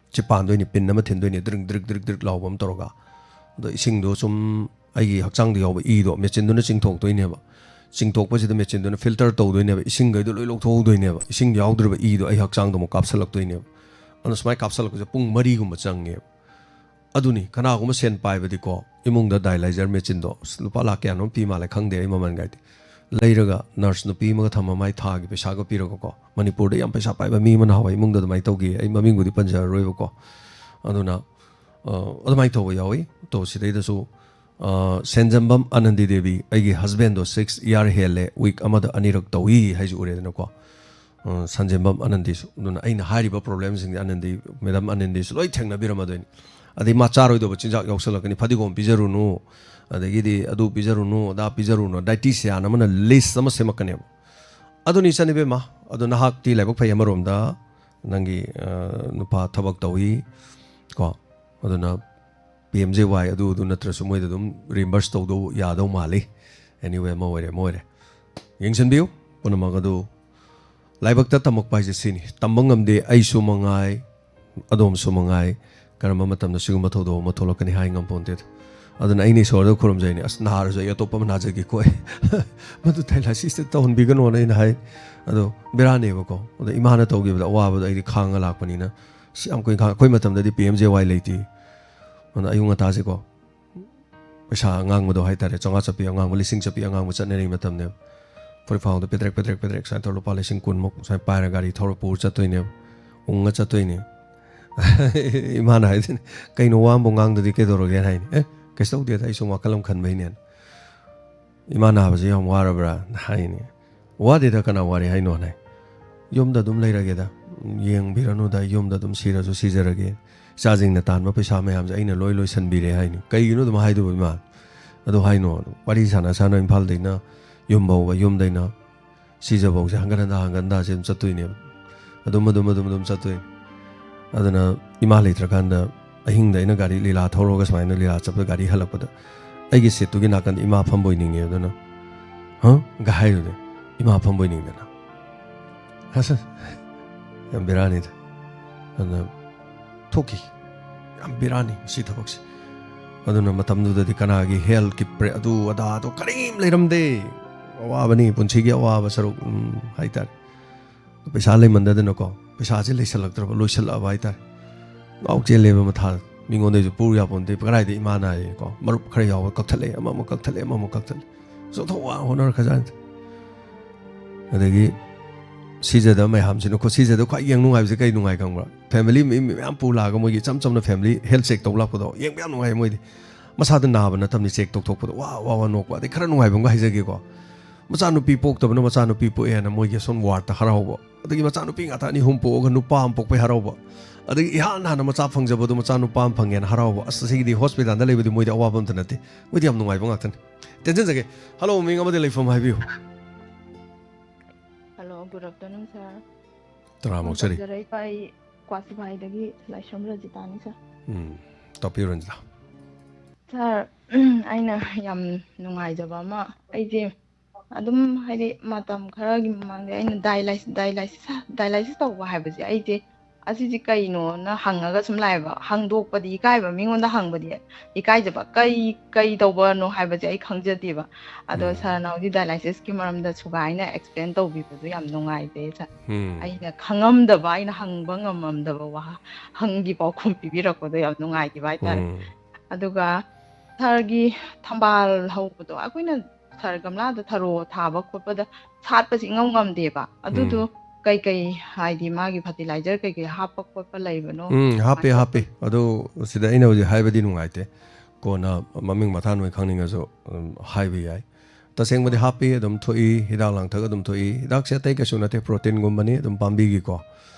ꯁꯤ ꯄꯥꯟꯗꯣꯏꯅꯤ, pin ꯑꯃ ꯊꯤꯟꯗꯣꯏꯅꯤ, ꯗ꯭ꯔꯤꯛ ꯗ꯭ꯔꯤꯛ ꯗ꯭ꯔꯤꯛ ꯗ꯭ꯔꯤꯛ ꯂꯥꯎꯕ ꯑꯃ ꯇꯧꯔꯒ꯫ ꯑꯗꯣ ꯏꯁꯤꯡꯗꯣ ꯁꯨꯝ ꯑꯩꯒꯤ ꯍꯛꯆꯥꯡꯗ ꯌꯥꯎꯕ ꯏꯗꯣ machineꯗꯨꯅ ꯆꯤꯡꯊꯣꯛꯇꯣꯏꯅꯦꯕ꯫ ꯆꯤꯡꯊꯣꯛꯄꯁꯤꯗ ꯃꯦꯆꯤꯟꯗꯨꯅ ꯐꯤꯜꯇꯔ ꯇꯧꯗꯣꯏꯅꯦꯕ, ꯏꯁꯤꯡꯈꯩꯗꯣ ꯂꯣꯏ ꯂꯧꯊꯣꯛꯍꯧꯗꯣꯏꯅꯦꯕ, ꯏꯁꯤꯡ ꯌꯥꯎꯗ꯭ꯔꯕ ꯏꯗꯣ ꯑꯩ ꯍꯛꯆꯥꯡꯗ ꯑꯃꯨꯛ ꯀꯥꯞꯁꯜꯂꯛꯇꯣꯏꯅꯦꯕ꯫ ꯑꯗꯨꯅ ꯁꯨꯃꯥꯏꯅ ꯀꯥꯞꯁꯜꯂꯛꯄꯁꯦ ꯄꯨꯡ ꯃꯔꯤꯒꯨꯝꯕ ꯆꯪꯉꯦꯕ꯫ ꯑꯗꯨꯅꯤ, ꯀꯅꯥꯒꯨꯝꯕ ꯁꯦꯟ ꯄꯥꯏꯕꯗꯤꯀꯣ, ꯏꯃꯨꯡꯗ ꯗꯥꯏꯂꯥꯏꯖꯔ ꯃꯦꯆꯤꯟꯗꯣ, ꯑꯁ, ꯂꯨꯄꯥ ꯂꯥꯛ ꯀꯌꯥꯅꯣꯝ ꯄꯤ ꯃꯥꯜꯂꯦ, ꯈꯪꯗꯦ ꯑꯩ ꯃꯃꯜꯒꯥꯏꯗꯤ, ꯂꯩꯔꯒ ꯅꯔꯁ ꯅꯨꯄꯤ ꯑꯃꯒ ꯊꯝꯃ ꯃꯥꯏ ꯊꯥꯒꯤ ꯄꯩꯁꯥꯒ ꯄꯤꯔꯒꯀꯣ, ꯃꯅꯤꯄꯨꯔꯗ ꯌꯥꯝ ꯄꯩꯁꯥ ꯄꯥꯏꯕ ꯃꯤ ꯑꯃ ꯅꯍꯥꯟꯋꯥꯏ ꯏꯃꯨꯡꯗ ꯑꯗꯨꯃꯥꯏꯅ ꯇꯧꯈꯤ꯫ ꯑꯩ ꯃꯃꯤꯡꯕꯨꯗꯤ ꯄꯟꯖꯔꯔꯣꯏꯕꯀꯣ꯫ ꯑꯗꯨꯅ, ꯑ, ꯑꯗꯨꯃꯥꯏꯅ ꯇꯧꯕ ꯌꯥꯎꯏ꯫ ꯑꯗꯣ ꯁꯤꯗꯩꯗꯁꯨ, ꯑ, ꯁꯦꯟꯖꯝꯕꯝ ꯑꯅꯟꯗꯤ ꯗꯦꯕꯤ, ꯑꯩꯒꯤ ꯍꯁꯕꯦꯟꯗꯣ ꯁꯤꯛꯁ ꯏꯌꯥꯔ ꯍꯦꯜꯂꯦ, ꯋꯤꯛ ꯑꯃꯗ ꯑꯅꯤꯔꯛ ꯇꯧꯏ ꯍꯥꯏꯁꯤ ꯎꯔꯦꯗꯅꯀꯣ꯫ ꯑ, ꯁꯟꯖꯦꯝꯕꯝ ꯑꯅꯟꯗꯤꯁꯨ꯫ ꯑꯗꯨꯅ ꯑꯩꯅ ꯍꯥꯏꯔꯤꯕ ꯄ꯭ꯔꯣꯕ꯭ꯂꯦꯝꯁꯤꯡꯁꯦ ꯑꯅꯟꯗꯤ, ꯃꯦꯗꯥꯝ ꯑꯅꯟꯗꯤꯁꯨ ꯂꯣꯏ ꯊꯦꯡꯅꯕꯤꯔꯝꯃꯗꯣꯏꯅꯤ꯫ ꯑꯗꯩ ꯃꯥ ꯆꯥꯔꯣꯏꯗꯧꯕ ꯆꯤꯟꯖꯥꯛ ꯌꯥꯎꯁꯜꯂꯛꯀꯅꯤ, ꯐꯗꯤꯒꯣꯝ ꯄꯤꯖꯔꯨꯅꯨ, ꯑꯗꯒꯤꯗꯤ ꯑꯗꯨ ꯄꯤꯖꯔꯨꯅꯨ, ꯑꯗꯥ ꯄꯤꯖꯔꯨꯅꯨ, ꯗꯥꯏꯇꯤꯁꯤꯌꯥꯟ ꯑꯃꯅ ꯂꯤꯁ ꯑꯃ ꯁꯦꯝꯃꯛꯀꯅꯦꯕ꯫ ꯑꯗꯨꯅꯤ ꯏꯆꯟ ꯏꯕꯦꯝꯃ, ꯑꯗꯣ ꯅꯍꯥꯛꯇꯤ ꯂꯥꯏꯕꯛ ꯐꯩ ꯑꯃꯔꯣꯝꯗ, ꯅꯪꯒꯤ, ꯑ, ꯅꯨꯄꯥ ꯊꯕꯛ ꯇꯧꯏ ꯀꯣ, ꯑꯗꯨꯅ ꯄꯤ ꯑꯦꯝ ꯖꯦ ꯋꯥꯏ ꯑꯗꯨ ꯑꯗꯨ ꯅꯠꯇ꯭ꯔꯁꯨ ꯃꯣꯏꯗ ꯑꯗꯨꯝ ꯔꯤꯝꯕꯔꯁ ꯇꯧꯗꯧ ꯌꯥꯗꯧ ꯃꯥꯜꯂꯤ꯫ ꯑꯦꯅꯤꯋꯦ, ꯑꯃ ꯑꯣꯏꯔꯦ ꯑꯃ ꯑꯣꯏꯔꯦ, ꯌꯦꯡꯁꯤꯟꯕꯤꯌꯨ꯫ ꯄꯨꯝꯅꯃꯛ ꯑꯗꯨ ꯂꯥꯏꯕꯛꯇ ꯇꯝꯃꯛꯄ ꯍꯥꯏꯁꯦ ꯁꯤꯅꯤ꯫ ꯇꯝꯕ ꯉꯝꯗꯦ, ꯑꯩꯁꯨ ꯃꯉꯥꯏ, ꯑꯗꯣꯝꯁꯨ ꯃꯉꯥꯏ, ꯀꯔꯝꯕ ꯃꯇꯝꯗ ꯁꯤꯒꯨꯝꯕ ꯊꯧꯗꯣꯛ ꯑꯃ ꯊꯣꯛꯂꯛꯀꯅꯤ ꯍꯥꯏ ꯉꯝꯄꯣꯟꯇꯦꯗ꯫ ꯑꯗꯨꯅ ꯑꯩꯅ ꯏꯁꯣꯔꯗ ꯈꯨꯔꯨꯝꯖꯩꯅꯦ, "ꯑꯁ, ꯅꯥꯔꯁꯨ ꯑꯩ ꯑꯇꯣꯞꯄ ꯑꯃ ꯅꯥꯖꯒꯦꯀꯣ ꯑꯩ꯫ ꯃꯗꯨ ꯗꯥꯏꯂꯥꯏꯁꯤꯁꯇ ꯇꯧꯍꯟꯕꯤꯒꯅꯣꯅ" ꯑꯩꯅ ꯍꯥꯏ꯫ ꯑꯗꯣ ꯕꯦꯔꯥꯅꯦꯕꯀꯣ꯫ ꯑꯗꯣ ꯏꯃꯥꯅ ꯇꯧꯈꯤꯕꯗ ꯑꯋꯥꯕꯗꯣ ꯑꯩꯗꯤ ꯈꯥꯡꯉ ꯂꯥꯛꯄꯅꯤꯅ, ꯁꯤ ꯌꯥꯝ ꯀꯨꯏꯅ ꯈꯥꯡ-, ꯑꯩꯈꯣꯏ ꯃꯇꯝꯗꯗꯤ ꯄꯤ ꯑꯦꯝ ꯖꯦ ꯋꯥꯏ ꯂꯩꯇꯦ꯫ ꯑꯗꯨꯅ ꯑꯌꯨꯛ ꯉꯟꯇꯥꯁꯦꯀꯣ, ꯄꯩꯁꯥ ꯑꯉꯥꯡꯕꯗꯣ ꯍꯥꯏꯇꯥꯔꯦ, ꯆꯥꯝꯃꯉꯥ ꯆꯠꯄꯤ ꯑꯉꯥꯡꯕ, ꯂꯤꯁꯤꯡ ꯆꯠꯄꯤ ꯑꯉꯥꯡꯕ ꯆꯠꯅꯔꯤꯉꯩ ꯃꯇꯝꯅꯦꯕ꯫ ꯐꯨꯔꯤꯠ ꯐꯥꯎꯗ ꯄꯦꯗ꯭ꯔꯦꯛ, ꯄꯦꯗ꯭ꯔꯦꯛ, ꯄꯦꯗ꯭ꯔꯦꯛ ꯁꯨꯃꯥꯏꯅ ꯇꯧꯔ ꯂꯨꯄꯥ ꯂꯤꯁꯤꯡ ꯀꯨꯟꯃꯨꯛ ꯁꯨꯃꯥꯏꯅ ꯄꯥꯏꯔ ꯒꯥꯔꯤ ꯊꯧꯔ ꯄꯨꯔ ꯆꯠꯇꯣꯏꯅꯦꯕ꯫ ꯎꯪꯉ ꯆꯠꯇꯣꯏꯅꯦ꯫ ꯏꯃꯥꯅ ꯍꯥꯏꯗꯣꯏꯅꯦ, "ꯀꯩꯅꯣ, ꯋꯥ ꯑꯃꯕꯨ ꯉꯥꯡꯗꯗꯤ ꯀꯩꯗꯧꯔꯒꯦꯅ?" ꯍꯥꯏꯅꯤ꯫ "ꯑꯦ, ꯀꯩꯁꯨ ꯇꯧꯗꯦꯗ, ꯑꯩ ꯁꯨꯝ ꯋꯥꯈꯜ ꯑꯃ ꯈꯟꯕꯩꯅꯦꯅ꯫" "ꯏꯃꯥ ꯅꯥꯕꯁꯦ ꯌꯥꯝ ꯋꯥꯔꯕ꯭ꯔꯥ?" ꯍꯥꯏꯅꯤ꯫ "ꯋꯥꯗꯦꯗ, ꯀꯅꯥ ꯋꯥꯔꯤ ꯍꯥꯏꯅꯣ?" ꯍꯥꯏ꯫ "ꯌꯨꯝꯗ ꯑꯗꯨꯝ ꯂꯩꯔꯒꯦꯗ, ꯌꯦꯡꯕꯤꯔꯅꯨꯗ, ꯌꯨꯝꯗ ꯑꯗꯨꯝ ꯁꯤꯔꯁꯨ ꯁꯤꯖꯔꯒꯦ꯫ ꯏꯆꯥꯁꯤꯡꯅ ꯇꯥꯟꯕ ꯄꯩꯁꯥ ꯃꯌꯥꯝꯁꯦ ꯑꯩꯅ ꯂꯣꯏ ꯂꯣꯏꯁꯟꯕꯤꯔꯦ" ꯍꯥꯏꯅꯤ꯫ "ꯀꯩꯒꯤꯅꯣ ꯑꯗꯨꯝ ꯍꯥꯏꯗꯨꯕ ꯏꯃꯥ?" "ꯑꯗꯨ ꯍꯥꯏꯅꯣ, ꯋꯥꯔꯤ ꯁꯥꯟꯅ ꯁꯥꯟꯅ ꯏꯝꯐꯥꯜꯗꯩꯅ ꯌꯨꯝ ꯐꯥꯎꯕ, ꯌꯨꯝꯗꯩꯅ ꯁꯤꯖꯐꯧꯁꯦ ꯍꯪꯒꯠ ꯍꯟꯗ, ꯍꯪꯒꯠ ꯍꯟꯗꯁꯦ ꯑꯗꯨꯝ ꯆꯠꯇꯣꯏꯅꯦꯕ꯫ ꯑꯗꯨꯝ, ꯑꯗꯨꯝ, ꯑꯗꯨꯝ, ꯑꯗꯨꯝ ꯆꯠꯇꯣꯏꯅꯦ꯫ ꯑꯗꯨꯅ ꯏꯃꯥ ꯂꯩꯇ꯭ꯔꯀꯥꯟꯗ ꯑꯍꯤꯡꯗ ꯑꯩꯅ ꯒꯥꯔꯤ ꯂꯤꯂꯥ ꯊꯧꯔꯒ ꯁꯨꯃꯥꯏꯅ ꯂꯤꯂꯥ ꯆꯠꯄꯗ ꯒꯥꯔꯤ ꯍꯜꯂꯛꯄꯗ ꯑꯩꯒꯤ ꯁꯤꯠꯇꯨꯒꯤ ꯅꯥꯀꯟꯗ ꯏꯃꯥ ꯐꯝꯕ ꯑꯣꯏꯅꯤꯡꯉꯦ꯫ ꯑꯗꯨꯅ, "ꯍ?" ꯒ ꯍꯥꯏꯔꯨꯅꯦ, "ꯏꯃꯥ ꯐꯝꯕ ꯑꯣꯏꯅꯤꯡꯗꯅ꯫" ꯑꯁ, ꯌꯥꯝ ꯕꯦꯔꯥꯅꯤꯗ꯫ ꯑꯗꯨꯅ ꯊꯣꯛꯈꯤ꯫ ꯌꯥꯝ ꯕꯦꯔꯥꯅꯤ ꯁꯤ ꯊꯕꯛꯁꯦ꯫ ꯑꯗꯨꯅ ꯃꯇꯝꯗꯨꯗꯗꯤ ꯀꯅꯥꯒꯤ ꯍꯦꯜꯊꯀꯤ ꯄ꯭ꯔꯦ-, ꯑꯗꯨ ꯑꯗꯥꯗꯣ ꯀꯔꯤꯝ ꯂꯩꯔꯝꯗꯦ꯫ ꯑꯋꯥꯕꯅꯤ, ꯄꯨꯟꯁꯤꯒꯤ ꯑꯋꯥꯕ ꯁꯔꯨꯛ, ꯎꯝ, ꯍꯥꯏꯇꯥꯔꯦ꯫ ꯄꯩꯁꯥ ꯂꯩꯃꯟꯗꯗꯅꯀꯣ, ꯄꯩꯁꯥꯁꯦ ꯂꯩꯁꯜꯂꯛꯇ꯭ꯔꯕ, ꯂꯣꯏꯁꯜꯂꯛꯑꯕ ꯍꯥꯏꯇꯥꯔꯦ꯫ ꯉꯥꯎ ꯆꯦꯜꯂꯦꯕ ꯃꯊꯥ꯫ ꯃꯤꯉꯣꯟꯗꯩꯁꯨ ꯄꯨꯔꯨ ꯌꯥꯄꯣꯟꯇꯦ, ꯀꯗꯥꯏꯗ ꯏꯃꯥꯅ ꯍꯥꯏꯌꯦꯀꯣ, ꯃꯔꯨꯞ ꯈꯔ ꯌꯥꯎꯕ ꯀꯛꯊꯠꯂꯛꯑꯦ, ꯑꯃꯃꯨꯛ ꯀꯛꯊꯠꯂꯛꯑꯦ, ꯑꯃꯃꯨꯛ ꯀꯛꯊꯠꯂꯦ꯫ ꯑꯁ, ꯑꯣꯟꯊꯣꯛ ꯋꯥ ꯍꯣꯠꯅꯔ ꯈꯖꯥꯠꯅꯤ꯫ ꯑꯗꯒꯤ ꯁꯤꯖꯗꯕ ꯃꯌꯥꯝꯁꯤꯅꯀꯣ, ꯁꯤꯖꯗ ꯈ꯭ꯋꯥꯏ ꯌꯦꯡ ꯅꯨꯡꯉꯥꯏꯕꯁꯦ ꯀꯩ ꯅꯨꯡꯉꯥꯏ ꯈꯪꯕ꯭ꯔꯥ? ꯐꯦꯃꯤꯂꯤ ꯃꯤ ꯃꯌꯥꯝ ꯄꯨ ꯂꯥꯛꯑꯒ ꯃꯣꯏꯒꯤ ꯏꯆꯝ ꯆꯝꯅ ꯐꯦꯃꯤꯂꯤ ꯍꯦꯜꯊ ꯆꯦꯛ ꯇꯧ ꯂꯥꯛꯄꯗꯣ ꯌꯦꯡꯕ ꯌꯥꯝ ꯅꯨꯡꯉꯥꯏ ꯃꯣꯏꯗꯤ꯫ ꯃꯁꯥꯗ ꯅꯥꯕ ꯅꯠꯇꯕꯅꯤ ꯆꯦꯛ ꯇꯧꯊꯣꯛꯄꯗꯣ꯫ ꯋꯥ, ꯋꯥ, ꯋꯥ ꯅꯣꯛꯄ꯫ ꯑꯗꯩ ꯈꯔ ꯅꯨꯡꯉꯥꯏꯕ ꯑꯃꯒ ꯍꯥꯏꯖꯒꯦꯀꯣ꯫ ꯃꯆꯥꯅꯨꯄꯤ ꯄꯣꯛꯇꯕꯅ ꯃꯆꯥꯅꯨꯄꯤ ꯄꯣꯛꯑꯦꯅ ꯃꯣꯏꯒꯤ ꯑꯁꯣꯝ ꯋꯥꯔꯗꯇ ꯍꯔꯥꯎꯕ꯫ ꯑꯗꯒꯤ ꯃꯆꯥꯅꯨꯄꯤ ꯉꯥꯛꯇ ꯑꯅꯤ ꯑꯍꯨꯝ ꯄꯣꯛꯑꯒ ꯅꯨꯄꯥ ꯑꯃ ꯄꯣꯛꯄꯩ ꯍꯔꯥꯎꯕ꯫ ꯑꯗꯒꯤ ꯏꯍꯥꯟ ꯍꯥꯟꯅ ꯃꯆꯥ ꯐꯪꯖꯕꯗꯣ ꯃꯆꯥꯅꯨꯄꯥ ꯑꯃ ꯐꯪꯉꯦꯅ ꯍꯔꯥꯎꯕ꯫ ꯑꯁ, ꯁꯤꯒꯤꯗꯤ ꯍꯣꯁꯄꯤꯇꯥꯜꯗ ꯂꯩꯕꯗꯤ ꯃꯣꯏꯗꯤ ꯑꯋꯥꯕ ꯑꯝꯇ ꯅꯠꯇꯦ꯫ ꯃꯣꯏꯗꯤ ꯌꯥꯝ ꯅꯨꯡꯉꯥꯏꯕ ꯉꯥꯛꯇꯅꯤ꯫ ꯇꯦꯟꯁꯤꯟꯖꯒꯦ꯫ ꯍꯜꯂꯣ, ꯃꯤꯡ ꯑꯃꯗꯤ ꯂꯩꯐꯝ ꯍꯥꯏꯕꯤꯌꯨ꯫ Hello, good afternoon, sir. ꯇꯔꯥ ꯐꯣꯟ ꯃꯥꯡꯖꯔꯦ꯫ ꯇꯧꯖꯔꯛꯏꯕ ꯑꯩ ꯀ꯭ꯋꯥꯁꯤꯐꯥꯏꯗꯒꯤ ꯂꯥꯏꯁ꯭ꯔꯝ ꯔꯖꯤꯇꯥꯅꯤ, sir. ꯎꯝ, ꯇꯥꯛꯄꯤꯌꯨ, ꯔꯟꯖꯤꯇꯥ꯫ Sir, ꯑꯩꯅ ꯌꯥꯝ ꯅꯨꯡꯉꯥꯏꯖꯕ ꯑꯃ, ꯑꯩꯁꯦ ꯑꯗꯨꯝ, ꯍꯥꯏꯗꯤ, ꯃꯇꯝ ꯈꯔꯒꯤ ꯃꯃꯥꯡꯗ ꯑꯩꯅ dialysis, dialysis, dialysis ꯇꯧꯕ ꯍꯥꯏꯕꯁꯦ, ꯑꯩꯁꯦ ꯑꯁꯤꯁꯦ ꯀꯩꯅꯣꯅ ꯍꯪꯉꯒ ꯁꯨꯝ ꯂꯥꯛꯑꯦꯕ꯫ ꯍꯪꯗꯣꯛꯄꯗꯤ ꯏꯀꯥꯏꯕ, ꯃꯤꯉꯣꯟꯗ ꯍꯪꯕꯗꯤ ꯏꯀꯥꯏꯖꯕ꯫ ꯀꯩ, ꯀꯩ ꯇꯧꯕꯅꯣ ꯍꯥꯏꯕꯁꯦ ꯑꯩ ꯈꯪꯖꯗꯦꯕ꯫ ꯑꯗꯣ ꯎꯝ꯫ Sirꯅ ꯍꯧꯖꯤꯛ dialysisꯀꯤ ꯃꯔꯝꯗ ꯁꯨꯒꯥꯏꯅ explain ꯇꯧꯕꯤꯕꯗꯣ ꯌꯥꯝ ꯅꯨꯡꯉꯥꯏꯖꯩ, sir꯫ ꯎꯝ꯫ ꯑꯩꯅ ꯈꯪꯉꯝꯗꯕ, ꯑꯩꯅ ꯍꯪꯕ ꯉꯝꯃꯝꯗꯕ ꯋꯥꯍꯪꯒꯤ ꯄꯥꯎꯈꯨꯝ ꯄꯤꯕꯤꯔꯛꯄꯗꯣ ꯌꯥꯝ ꯅꯨꯡꯉꯥꯏꯈꯤꯕ ꯍꯥꯏꯇꯥꯔꯦ꯫ ꯎꯝ꯫ ꯑꯗꯨꯒ sirꯒꯤ ꯊꯝꯕꯥꯜ ꯍꯧꯕꯗꯣ, ꯑꯩꯈꯣꯏꯅ sir ꯒꯝꯂꯥꯗ ꯊꯔꯣ ꯊꯥꯕ ꯈꯣꯠꯄꯗ ꯁꯥꯠꯄꯁꯤ ꯏꯉꯝ ꯉꯝꯗꯦꯕ꯫ ꯑꯗꯨꯗꯣ ꯎꯝ꯫ ꯀꯩꯀꯩ, ꯍꯥꯏꯗꯤ, ꯃꯥꯒꯤ fertilizer ꯀꯩꯀꯩ ꯍꯥꯞꯄ ꯈꯣꯠꯄ ꯂꯩꯕꯅꯣ? ꯎꯝ, ꯍꯥꯞꯄꯦ, ꯀꯃꯥꯏꯅ ꯍꯥꯞꯄꯦ꯫ ꯇꯧꯒꯦ? ꯑꯗꯣ ꯁꯤꯗ ꯑꯩꯅ ꯍꯧꯖꯤꯛ ꯍꯥꯏꯕꯗꯤ ꯅꯨꯡꯉꯥꯏꯇꯦ, ꯀꯣꯟꯅ ꯃꯃꯤꯡ ꯃꯊꯥ ꯅꯣꯏ ꯈꯪꯅꯤꯡꯉꯁꯨ ꯑꯗꯨꯝ ꯍꯥꯏꯕ ꯌꯥꯏ꯫ ꯇꯁꯦꯡꯕꯗꯤ ꯍꯥꯞꯄꯤ, ꯑꯗꯨꯝ ꯊꯣꯛꯏ, ꯍꯤꯗꯥꯛ ꯂꯥꯡꯊꯛ ꯑꯗꯨꯝ ꯊꯣꯛꯏ꯫ ꯍꯤꯗꯥꯛꯁꯦ ꯑꯇꯩ ꯀꯩꯁꯨ ꯅꯠꯇꯦ, proteinꯒꯨꯝꯕꯅꯤ, ꯑꯗꯨꯝ ꯄꯥꯝꯕꯤꯒꯤꯀꯣ꯫